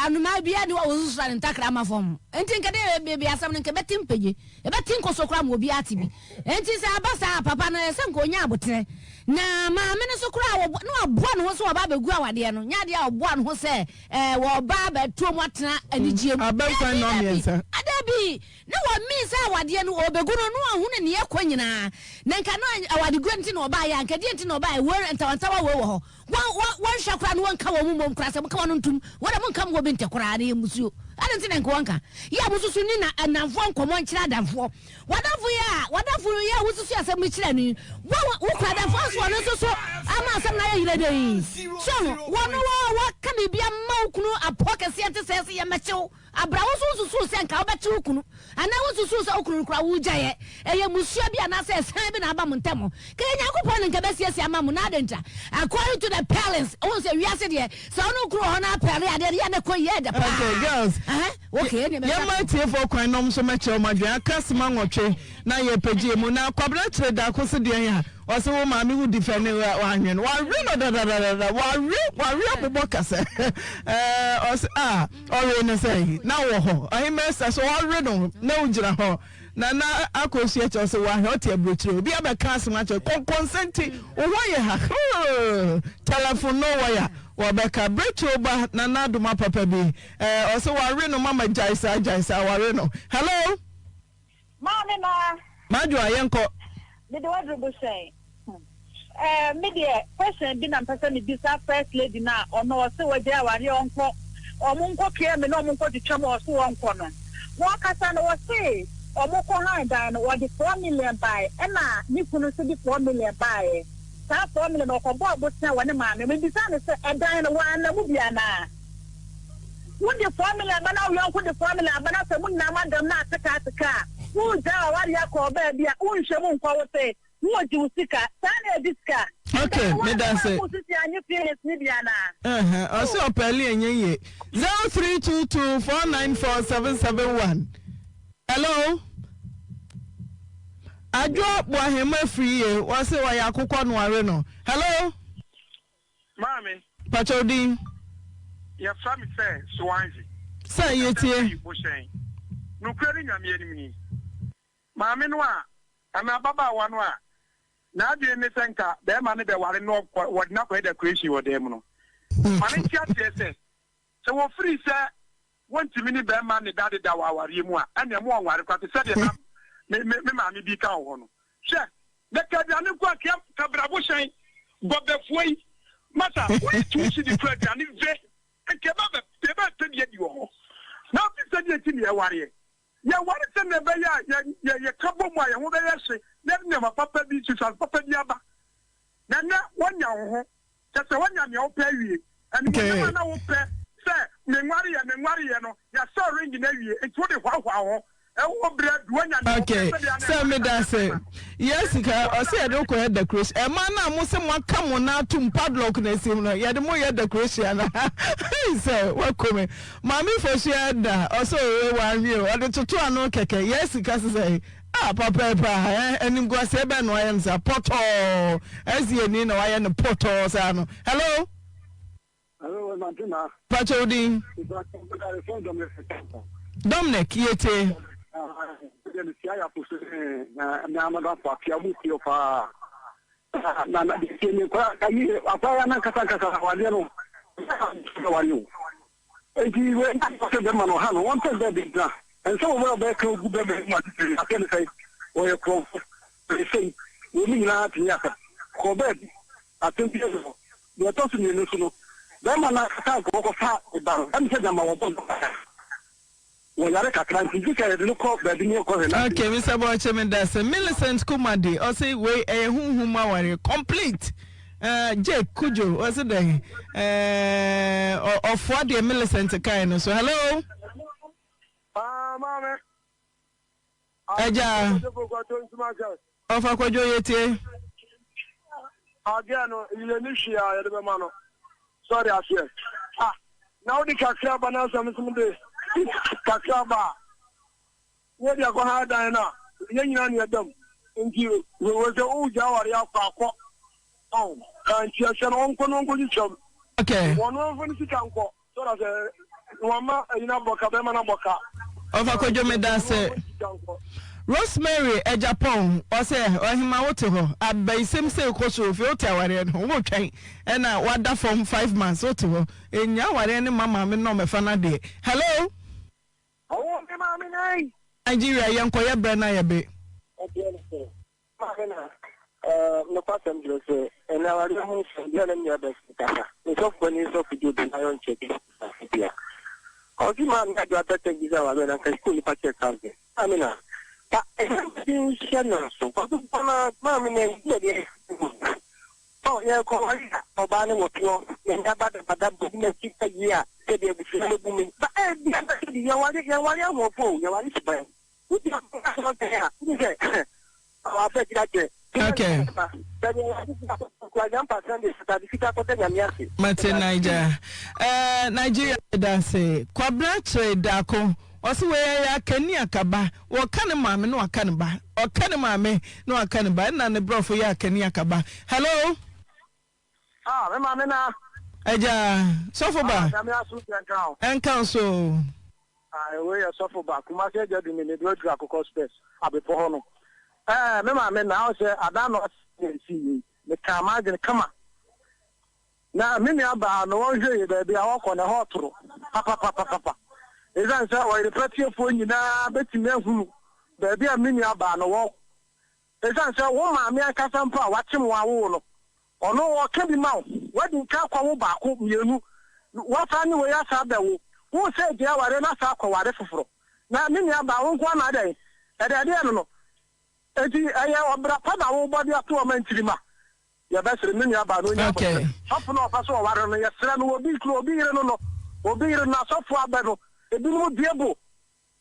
anomaa biara nni hɔ a wɔsusua ne ntakra ama fam. Enti nka dɛ baabi asɛm no nka ɛbɛte mpagye, ɛbɛte nkɔso koraa ma obiara ate bi. Enti sɛ aba saa a, papa no ɛsɛ nka ɔnya aboterɛ. Na maame no nso koraa wɔbɔ na waboa ne ho sɛ wɔba abɛgu awadeɛ no, nyɛ adeɛ a ɔboa ne ho sɛ ɛɛ wɔba abɛtoɔ mu atena anigyeɛ mu. Abɛnkwan Dabi, nnɔɔ dabi, mmiɛnsa. dabi. Na wɔmii sɛ awadeɛ no ɔrebɛgu no na wahunu nea ɛkɔ nyinaa. Na nka na awadeguo nti na ɔbaeɛ a, nka deɛ nti na ɔbaeɛ, wei ntawantawa wei wɔ hɔ. Wɔn, wɔn, wɔnhwɛ koraa na wɔnka wɔn mmom koraa sɛ monka wɔn ntom. Wɔn deɛ monka mo wɔ bi ntɛ koraa na ɛyɛ mmusuo. Adɛn nti na nka wɔnka? Yɛ a mosusu ne na nnamfoɔ nkɔmmɔ nkyerɛ adamfoɔ. W'adamfo yi a, w'adamfo yi a wosusu asɛm yi kyerɛ no yi, wo, wo kura adamfo nso ɔno nso so ama asɛm no ayɛ yerɛdɛ yi. So ho, wɔn wɔ, wɔka biribi ama wo kunu apɔ kɛseɛ nte sɛɛ sɛ yɛmmɛkye wo. Abra wo nso wonsusuu sɛ nka wobɛkye wo kunu anaa wonsusuu sɛ wo kunu no koraa wogyaeɛ ɛyɛ mmusua bi anaasɛ ɛsan bi na aba mo ntam kɛyɛ Nyankopɔn na nka bɛsiesie ama mo na adɛn ntia according to the parents wohu sɛ wiase deɛ sɛ wo ne wo kunu wɔ hɔ na apɛre adeɛ no yɛ na ɛkɔ yie ɛdɛ paa Okay, girls. Aha, okay, ɛneɛ mɛsa Yɛmma atiefoɔ kwan na wɔn nso mmɛkyerɛ wɔn adwene. Aka sima nwɔtwe na yɛrepagye mu. Na Kwabena kyere daako se deɛn a Ɔse wo maame wo di fɛ ne wanwe no wawe no dadadadada wawe wawe abobɔ kasa ɛɛ ɔse ah ɔwe no sɛ na wɔ hɔ ɔhemmaa sisa so ɔwe no na wogyina hɔ na na akɔsua kyɛ ɔse wahwɛ ɔte aburokyire obi abɛka asɛm akyɛ kɔnkɔnsɛ nti wo ho yɛ ha hurr telephone no wire wɔbɛka brekyew ba na na adoma papa bi ɛɛ ɔse wawe no mama gyae saa gyae saa wawe no hello. Maame naa. Madwoa yɛnkɔ. Mede w'aduru bo hyɛn. Eh, me deɛ question bi na mpɛ sɛ mebisa first lady no a ɔno ɔse wagyae awareɛ ɔnkɔ ɔmo nkɔ kea me na ɔmo nkɔ twitwa mu ɔse ɔnkɔ no wɔkasa no wɔse ɔmo kɔ han dan no wɔde four million bae ɛna ne kunu nso de four million baeɛ saa four million no ɔkɔbɔɔ bosea wɔ ne maame mebisa no sɛ ɛdan no wanna mu bi anaa? Wode formula ba na wo yɔnko de formula aba na sɛ mo nyinaa moadam na ateka ateka a, woregyae w'awareɛ akɔ ɔbaa bi a wonhwɛ mu nkɔ wo se woregye wo sika. Saa na yɛgye sika? Okay, Ɛda no meda woamfa ase. wo sisi anye feelings no bi anaa? Uh-huh. Ɔse ɔpɛli ɛnyɛ yie. 0322 494 771. Hello? Adwo Boahema firi yie. Wɔse wɔyɛ akokɔ noare no. Hello? Maame. Pakyɛ wo din? Yɛfrɛ me sɛ Swanzy. Sɛ yɛtie. Mekasa firi Bohyɛn. Nokorɛ ne Nyame anim ni, maame no a, anaa ababaawa no a, n'adwene ne sɛ nka barima no bɛware no wɔde no akɔyɛ decoration wɔ dan mu no, ma no nte aseɛ sɛ, Sɛ wɔfiri sɛ wɔntumi ne barima nneda dedaw wɔ awareɛ mu a, ɛnneɛ mo ɔnware koraa te sɛ deɛ na me, me, me maame bi ka wɔ hɔ no. Hwɛ, na ka aduane nko a, kea, ka brabo hyɛn, bɔ bɛfoa yi. Masa, woyi two cedi kura aduane ve, nka yɛbɛ bɛ, yɛbɛpɛ bi adi wɔ hɔ. Na wofi sɛ deɛ nti na yɛwareɛ. Yɛware sɛdeɛ ɛbɛyɛ a yɛ, yɛ, yɛka bɔ mu a yɛn ho bɛyɛ hye, na yɛde nneɛma papa bi, nsusuanso papa bi aba. Na ɛnnɛ, woanya wo ho. Kyerɛ sɛ, woanya nea wopɛ awie. Animuonyam a na wopɛ sɛ menwareeɛ, menwareeɛ no, yɛasɔ ring no awie, enti wode hoahoa wo ho. Wo berɛ adu, woanya nea wopɛ Okay, sɛdeɛ na sɛ ɛwɔ meda sɛ ase. bɛma. Yɛ sika, ɔsɛ yɛde wo kɔyɛ decoration. Ɛma no a mo sɛ moaka mo nan atom padlock na esi mu no, yɛde mo yɛ decoration ana? Hei sɛ wako me. Maame Fosuaa da, ɔsɛ owe wanwe o, ɔde toto ano kɛkɛ. Yɛ sika sesɛ Ah papa yi paa eh animguaseɛ bɛn na wayɛ no saa pɔtɔɔ ɛsi ani na wayɛ no pɔtɔɔ saa no hello. Hello Nante na. Pakyɛ wo din. Dominic yɛtie. Na na deɛ ne kora ayi akora na nkasa nkasa awadeɛ no ware o. Enti wei na ɔsɛ bɛrima no ɔha no, wɔmpɛ no baabi ntena. Ɛnsɛ wɔ bɛ ɔbɛka ogu bɛrima yi mu ade pii, aseɛ ne sɛn? Wɔyɛ korɔmfo, wɔyɛ sei, wei mu nyinaa tumi yɛ asɛm. Kɔ baabi, asɛm biara nni hɔ. Deɛ ɛtɔ so mmienu nso no, bɛrima no ankasa anka ɔkɔfa ne ba no, ɛne sɛ gyama wɔbɔ no kakra. Wɔyare kakra nti, gye sɛ yɛde no kɔ baabi ne yɛkɔhwɛ no. Okay, Mr. Boakye meda se. Millicent Kumadi ɔse wei ɛyɛ honhom mu awareɛ complete. Uh, Jake Kujo ɔse dɛn? Uh, ɔfoa deɛ Millicent kae no so. Hello. Ah, maame. Agya. Ɔfa kwadwo yɛ tie. Adeɛ no yɛ ne hwee a yɛde bɛma no sɔre aseɛ ah na wode kakra ba na asɛm nso de kakra ba a wode akɔ ha dan no a yɛn nyinaa ne ɛdam nti wɔ sɛ wogya aware akɔ akɔ ɔn nti ɛsɛ no ɔnkɔ no ɔnkɔ twitwam okay wɔn ɔmfa ne sika nkɔ Sɔra sɛ wama ɛyi no abɔ ka bɛrima no abɔ ka. Ɔfa kwadwo meda ase. Rosemary Agyapong ɔsɛ ɔhema wote hɔ abayisɛm sei kɔ so ofie wote awareɛ no ho wotwɛn ɛna wada fam 5 months wote hɔ ɛnya awareɛ no ma maame no ɔmɛfa no adeɛ hello. Ɔwɔ me maame nan. Nigeria yɛnkɔ yɛ brɛ na yɛ be. Ɛdeɛ ne sɛ maame na nokwasɛm kyerɛ sɛ ɛnɛ awareɛ ho nsɛm bia na me nua bɛsi kasa me sɔfo panin sɔfo Joe Benayo nkyɛ bi ase bia ɔse maame adwo atɛtɛ bi sɛ awareɛ na nka sukuu nipa kyɛ cousin maame na pa ɛsɛ bi nhyɛ no nso kɔso bɔ na maame na ɛdi ɛdeɛ Ɔ, yɛrekɔware a, ɔbaa no wɔ toɔ, n'ani abadabada, bɔ bi n'akyi ayi a, sɛdeɛ abusua no bu me. Ba ebia na sɛbi yɛnware, yɛnware ahoɔfɛ o, yɛware suban. Wodi ahoɔfɛ asɔre a, wohu sɛ, ɔ, afa akyiri akyɛ. Okay. Sɛdeɛ yɛware bi a, kura nyampa Sunday, atade fitaa kɔda Nyame ase. Mate Naija. Eh, Nigeria meda ase. Kwabena Kyere Darko, ɔse wei ɛyɛ akani akaba. Wɔka ne maame na waka ne ba. Ɔka ne maame na waka ne ba. Ɛna ne brɔfo yɛ akani akaba. Hello. Ah, me maame na. Agya, sɔfo ba. Ah, nyame aso deɛ nka o. Ɛnka wo so o. Ah, wei yɛ sɔfo ba. Kumasi agya du me ne do aduru akokɔ spɛs abepɔ hɔ no. Eh, me maame na ɔsɛ adan na ɔsɛ na esi yei. Mekaa m'adwene kama. Na me nua baa no ɔnhwɛ yie baabi a ɔkɔ no ɛhɔ toro papapapapa. Esiane sɛ ɔyerepa tiefoɔ nyinaa bɛtumi ahunu baabi a me nua baa no wɔ. Esiane sɛ wo maame ankasa mpo a wakyem wo awo wo no, ɔno ɔka bi ma wo. Wadi nka akɔwo baako, mmienu, wasan ne wei asan abɛwo. Wo sɛ gyae awareɛ na asan akɔware foforɔ. Na me nua baa wo nko ara na adɛn? Ɛdeɛdeɛ no no. Enti ɛyɛ ɔbra pa na wobɔ de ato ɔma nkyirimma. Yɛbɛsrɛ me nua baa no ɔnya Okay. abɔterɛ. Sɔfo no a ɔpɛ sɛ ɔware no, yɛsrɛ no, obi kunu, obi yere no no, obi yere no, asɔfo abɛ no, ebinom due bo.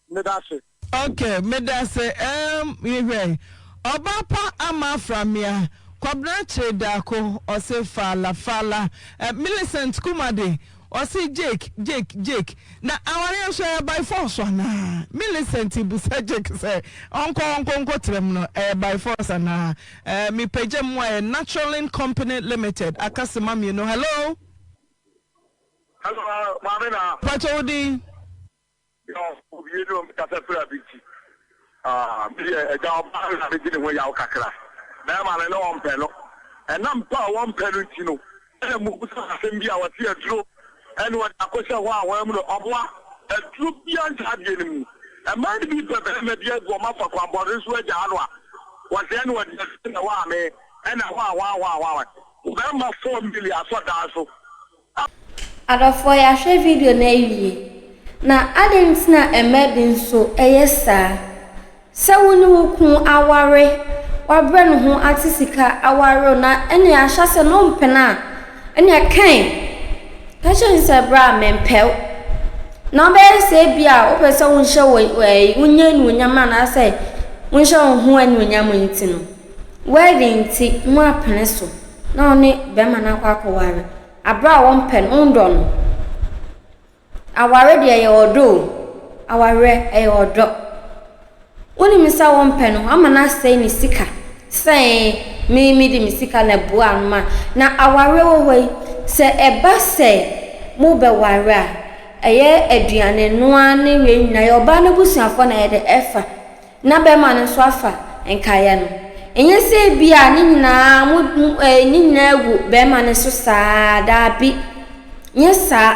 Meda ase. Ok medase ehm yehwɛ ɔbaa pa ama aframea Kwabena kyere daako ɔse faala faala eh Millicent Kumade ɔse Jake Jake Jake na awareɛ nso ɛyɛ by force anaa Millicent busa Jake sɛ ɔnkɔ ɔnkɔ nkɔ trɛm no ɛyɛ by force anaa eh mepagya mu ayɛ Naturalin Company Limited akasema mienu hello. Hello maame na. Pakyɛ wo din. Obie no kasa firi abiti. Ah, me deɛ agya ɔbaa no na megye ne ho yaw kakra. Bɛrima no ne ɔmpɛ no. Ɛnam pɛ a wɔmpɛ no nti no, ɛna mubusa asɛm bi a wɔte aduro ɛna wɔde akɔhyɛ hɔ a wɔn mu no ɔboa. Aduro biara nhyɛ adeɛ no mu. Mmaa no bi pɛ bɛrima bi agu wɔn afa kwammɔne so agyaa no a, wɔsɛ ɛna wɔde aduro na ɛwɔ ame ɛna hɔ a hɔ a hɔ a hɔ a. Bɛrima 4 million asɔ dan so. Adɔfoɔ yɛahwɛ video no awie, na adɛn nti na mmaa bi nso yɛ saa? Sɛ wo ne wo kunu aware, wabrɛ ne ho ate sika aware wo na ɛnneɛ ahyɛaseɛ no wompene a, ɛnneɛ kɛn, ka kyerɛ no sɛ bra mempɛ wo. Na wobɛyɛ sɛ ebi a wopɛ sɛ wonhyɛ wo ɛɛ wonya anuonyam anaasɛ wonhyɛ wo ho anuonyam nti no, wedding nti moapene so. na wo ne bɛrima no akɔ akɔware aberɛ a wɔmpɛ no, wondɔ no. Aware deɛ ɛyɛ ɔdɔ o, awareɛ ɛyɛ ɔdɔ. Wonim sɛ wompɛ no, ama no asɛe ne sika sɛ me mede me sika na ɛboa no ma. Na awareɛ wɔ hɔ yi, sɛ ɛba sɛ mobɛware a, ɛyɛ aduane noa ne wei nyinaa, ɛyɛ ɔbaa no abusuafoɔ na ɛyɛ dɛ ɛfa. Na bɛrima no nso afa nkaeɛ no. Ɛnyɛ sɛ ebia ne nyinaa mo mo ɛɛ ne nyinaa gu bɛrima no so saa, daabi. Nyɛ saa.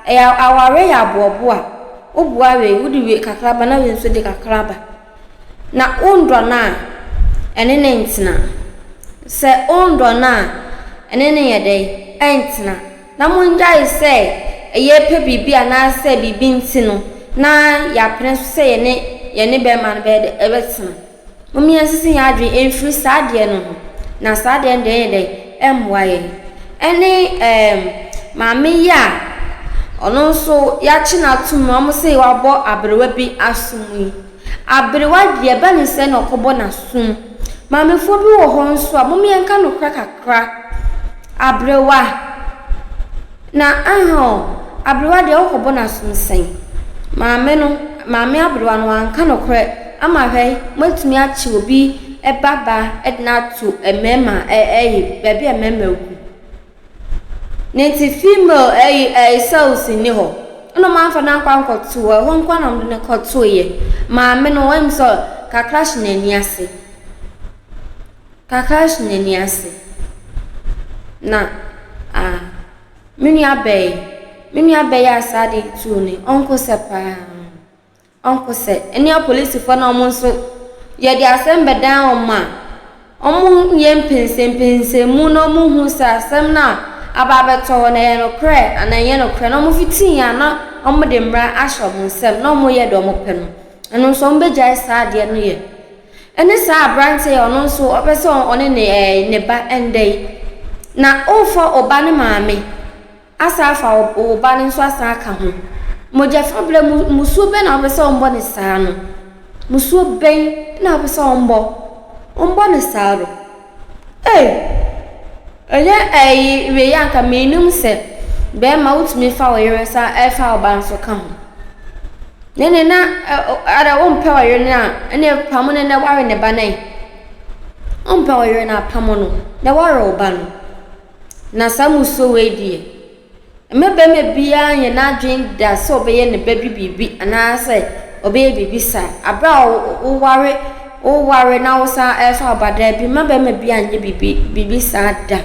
Ɛyɛ awareɛ yɛ aboɔboa. Woboa wei, wode wei kakra ba na wei nso de kakra ba. Na wondɔ no a, ɛne no ntena. Sɛ wondɔ no a, ɛne no nyɛ dɛn? Ɛntena. Na mongyae sɛ yɛrepɛ biribi anaasɛ biribi nti no na yɛapene so sɛ yɛne yɛne bɛrima no bɛyɛ dɛ ɛbɛtena. Mom yɛnsese yɛn adwene mfiri saa adeɛ no ho, na saa adeɛ no deɛ ɛnyɛ dɛn ɛmmoa yɛn. Ɛne ɛɛm maame yi a ɔno nso yɛakye no atom a wɔse wabɔ aberewa bi asom yi. Aberewa deɛ ɛba ne sɛ na ɔkɔbɔ n'asom. Maamefoɔ bi wɔ hɔ nso a mom yɛnka nokorɛ kakra. Aberewa, na aha o, aberewa deɛ wokɔbɔ no asom sɛn? Maame no, maame aberewa no wanka nokorɛ ama hwɛ moatumi akye obi ba ba de no ato mmarima ɛyi baabi a mmarima gu. Ne nti female ɛyi ɛyi cells nni hɔ. Ɛna ɔmo amfa no ankɔ ankɔto hɔ, ɛhɔ nko ara na ɔmo de no kɔtoeɛ. Maame no wɔnim sɛ. kakra hyɛ n'ani ase. Kakra hyɛ n'ani ase. Na ah, me nua baa yi, me nua baa yi a saa ade yi too no yi, ɔnko sɛ paa. Ɔnko sɛ. Ɛne apolisifoɔ no a wɔn nso yɛde asɛm bɛdan wɔn a, wɔnyɛ mpɛnsɛmpɛnsɛmu na wɔhu sɛ asɛm no a aba abɛtɔ hɔ no ɛyɛ nokorɛ anaa ɛnyɛ nokorɛ na wɔfiti a na wɔde mmara ahyɛ wɔn nsam na wɔyɛ deɛ wɔpɛ no, ɛno nso wɔbɛgyae saa adeɛ no yɛ. Ɛne saa aberanteɛ yi a ɔno nso ɔpɛ sɛ ɔne ne ɛɛ ne ba nda yi. Na worefa wo ba ne maame asan afa wo wo ba no nso asan aka ho. Mogya fa berɛ mu mmusuo bɛn na wopɛ sɛ wɔbɔ no saa no? Mmusuo bɛn na wopɛ sɛ wɔbɔ wɔbɔ no saa no? Ei! Ɛnyɛ ɛyi wei anka menim sɛ bɛrima wotumi fa wo yere san ɛfa wo ba nso ka ho. Ne ne na ada wompɛ wo yere no a ɛne pamo no na ware ne ba no ɛ. Wompɛ wo yere no a pamo no na ware wo ba no. Na saa mmusuo wei deɛ Mma barima biara nyɛ n'adwene da sɛ ɔbɛyɛ ne ba bi biribi anaasɛ ɔbɛyɛ biribi saa. Bere a woware woware na wosan refa wo ba, daabi, mma barima biara nyɛ biribi biribi saa da.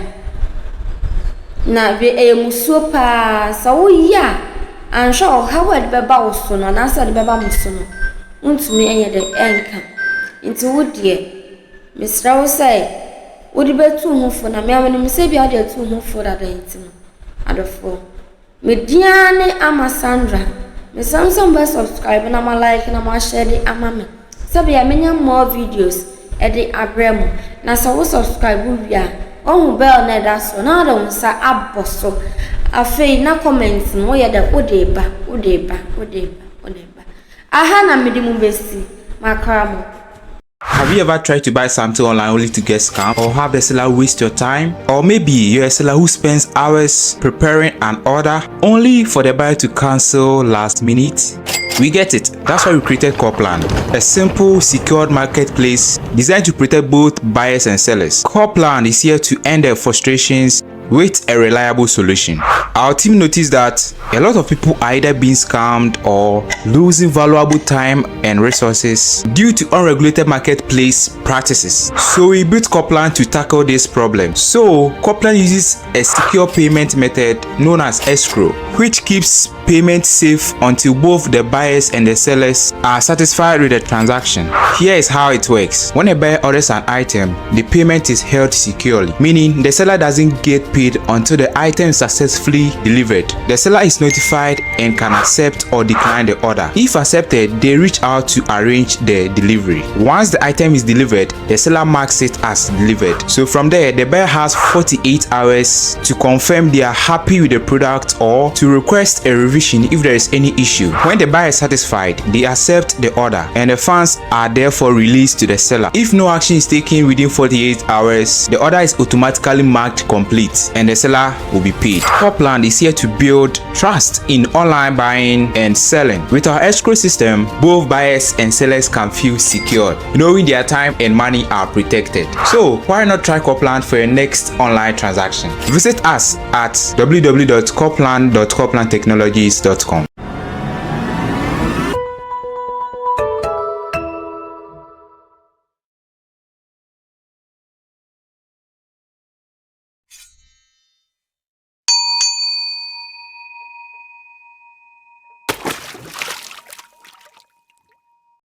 Na wei ɛyɛ mmusuo paa. Sɛ woyɛ a, anhwɛ a ɔhaw a ɛde bɛba wo so no anaasɛ ɛde bɛba mo so no, wontumi nyɛ dɛ ɛnka. Nti wo deɛ, mesrɛ wo sɛ wode bɛtu wo ho fo na me ara menim sɛ ebia wode atu wo ho fo dada nti no. Adɔfoɔ, me din ara ne Ama Sandra. Mesrɛ mo sɛ mobɛ subscribe na mo like na mo ahyɛ de ama me sɛbea menya more videos de abrɛ mo. Na sɛ wo subscribe wie a, woahu bell no a ɛda soɔ na wode wo nsa abɔ so. Afei na comment no woyɛ dɛ wode ba, wode ba, wode ba, wode ba. Aha na mede mo bɛsi, makra mo. Have you ever tried to buy something online only to get scammed or have the seller waste your time? Or maybe you're a seller who spends hours preparing an order only for the buyer to cancel last minute? We get it. That's why we created Corplan, a simple, secured marketplace designed to protect both buyers and sellers. Corplan is here to end their frustrations with a reliable solution. Our team noticed that a lot of people are either being scammed or losing valuable time and resources due to unregulated marketplace practices. So we built Coplan to tackle this problem. So Coplan uses a secure payment method known as escrow, which keeps payment safe until both the buyers and the sellers are satisfied with the transaction. Here is how it works. When a buyer orders an item, the payment is held securely, meaning the seller doesn't get paid until the item is successfully delivered. The seller is notified and can accept or decline the order. If accepted, they reach out to arrange the delivery. Once the item is delivered, the seller marks it as delivered. So from there, the buyer has 48 hours to confirm they are happy with the product or to request a revision if there is any issue. When the buyer is satisfied, they accept the order and the funds are therefore released to the seller. If no action is taken within 48 hours, the order is automatically marked complete and the seller will be paid. Copland is here to build trust in online buying and selling. With our escrow system, both buyers and sellers can feel secure, knowing their time and money are protected. So why not try Copland for your next online transaction? Visit us at www.copland.coplandtechnologies.com.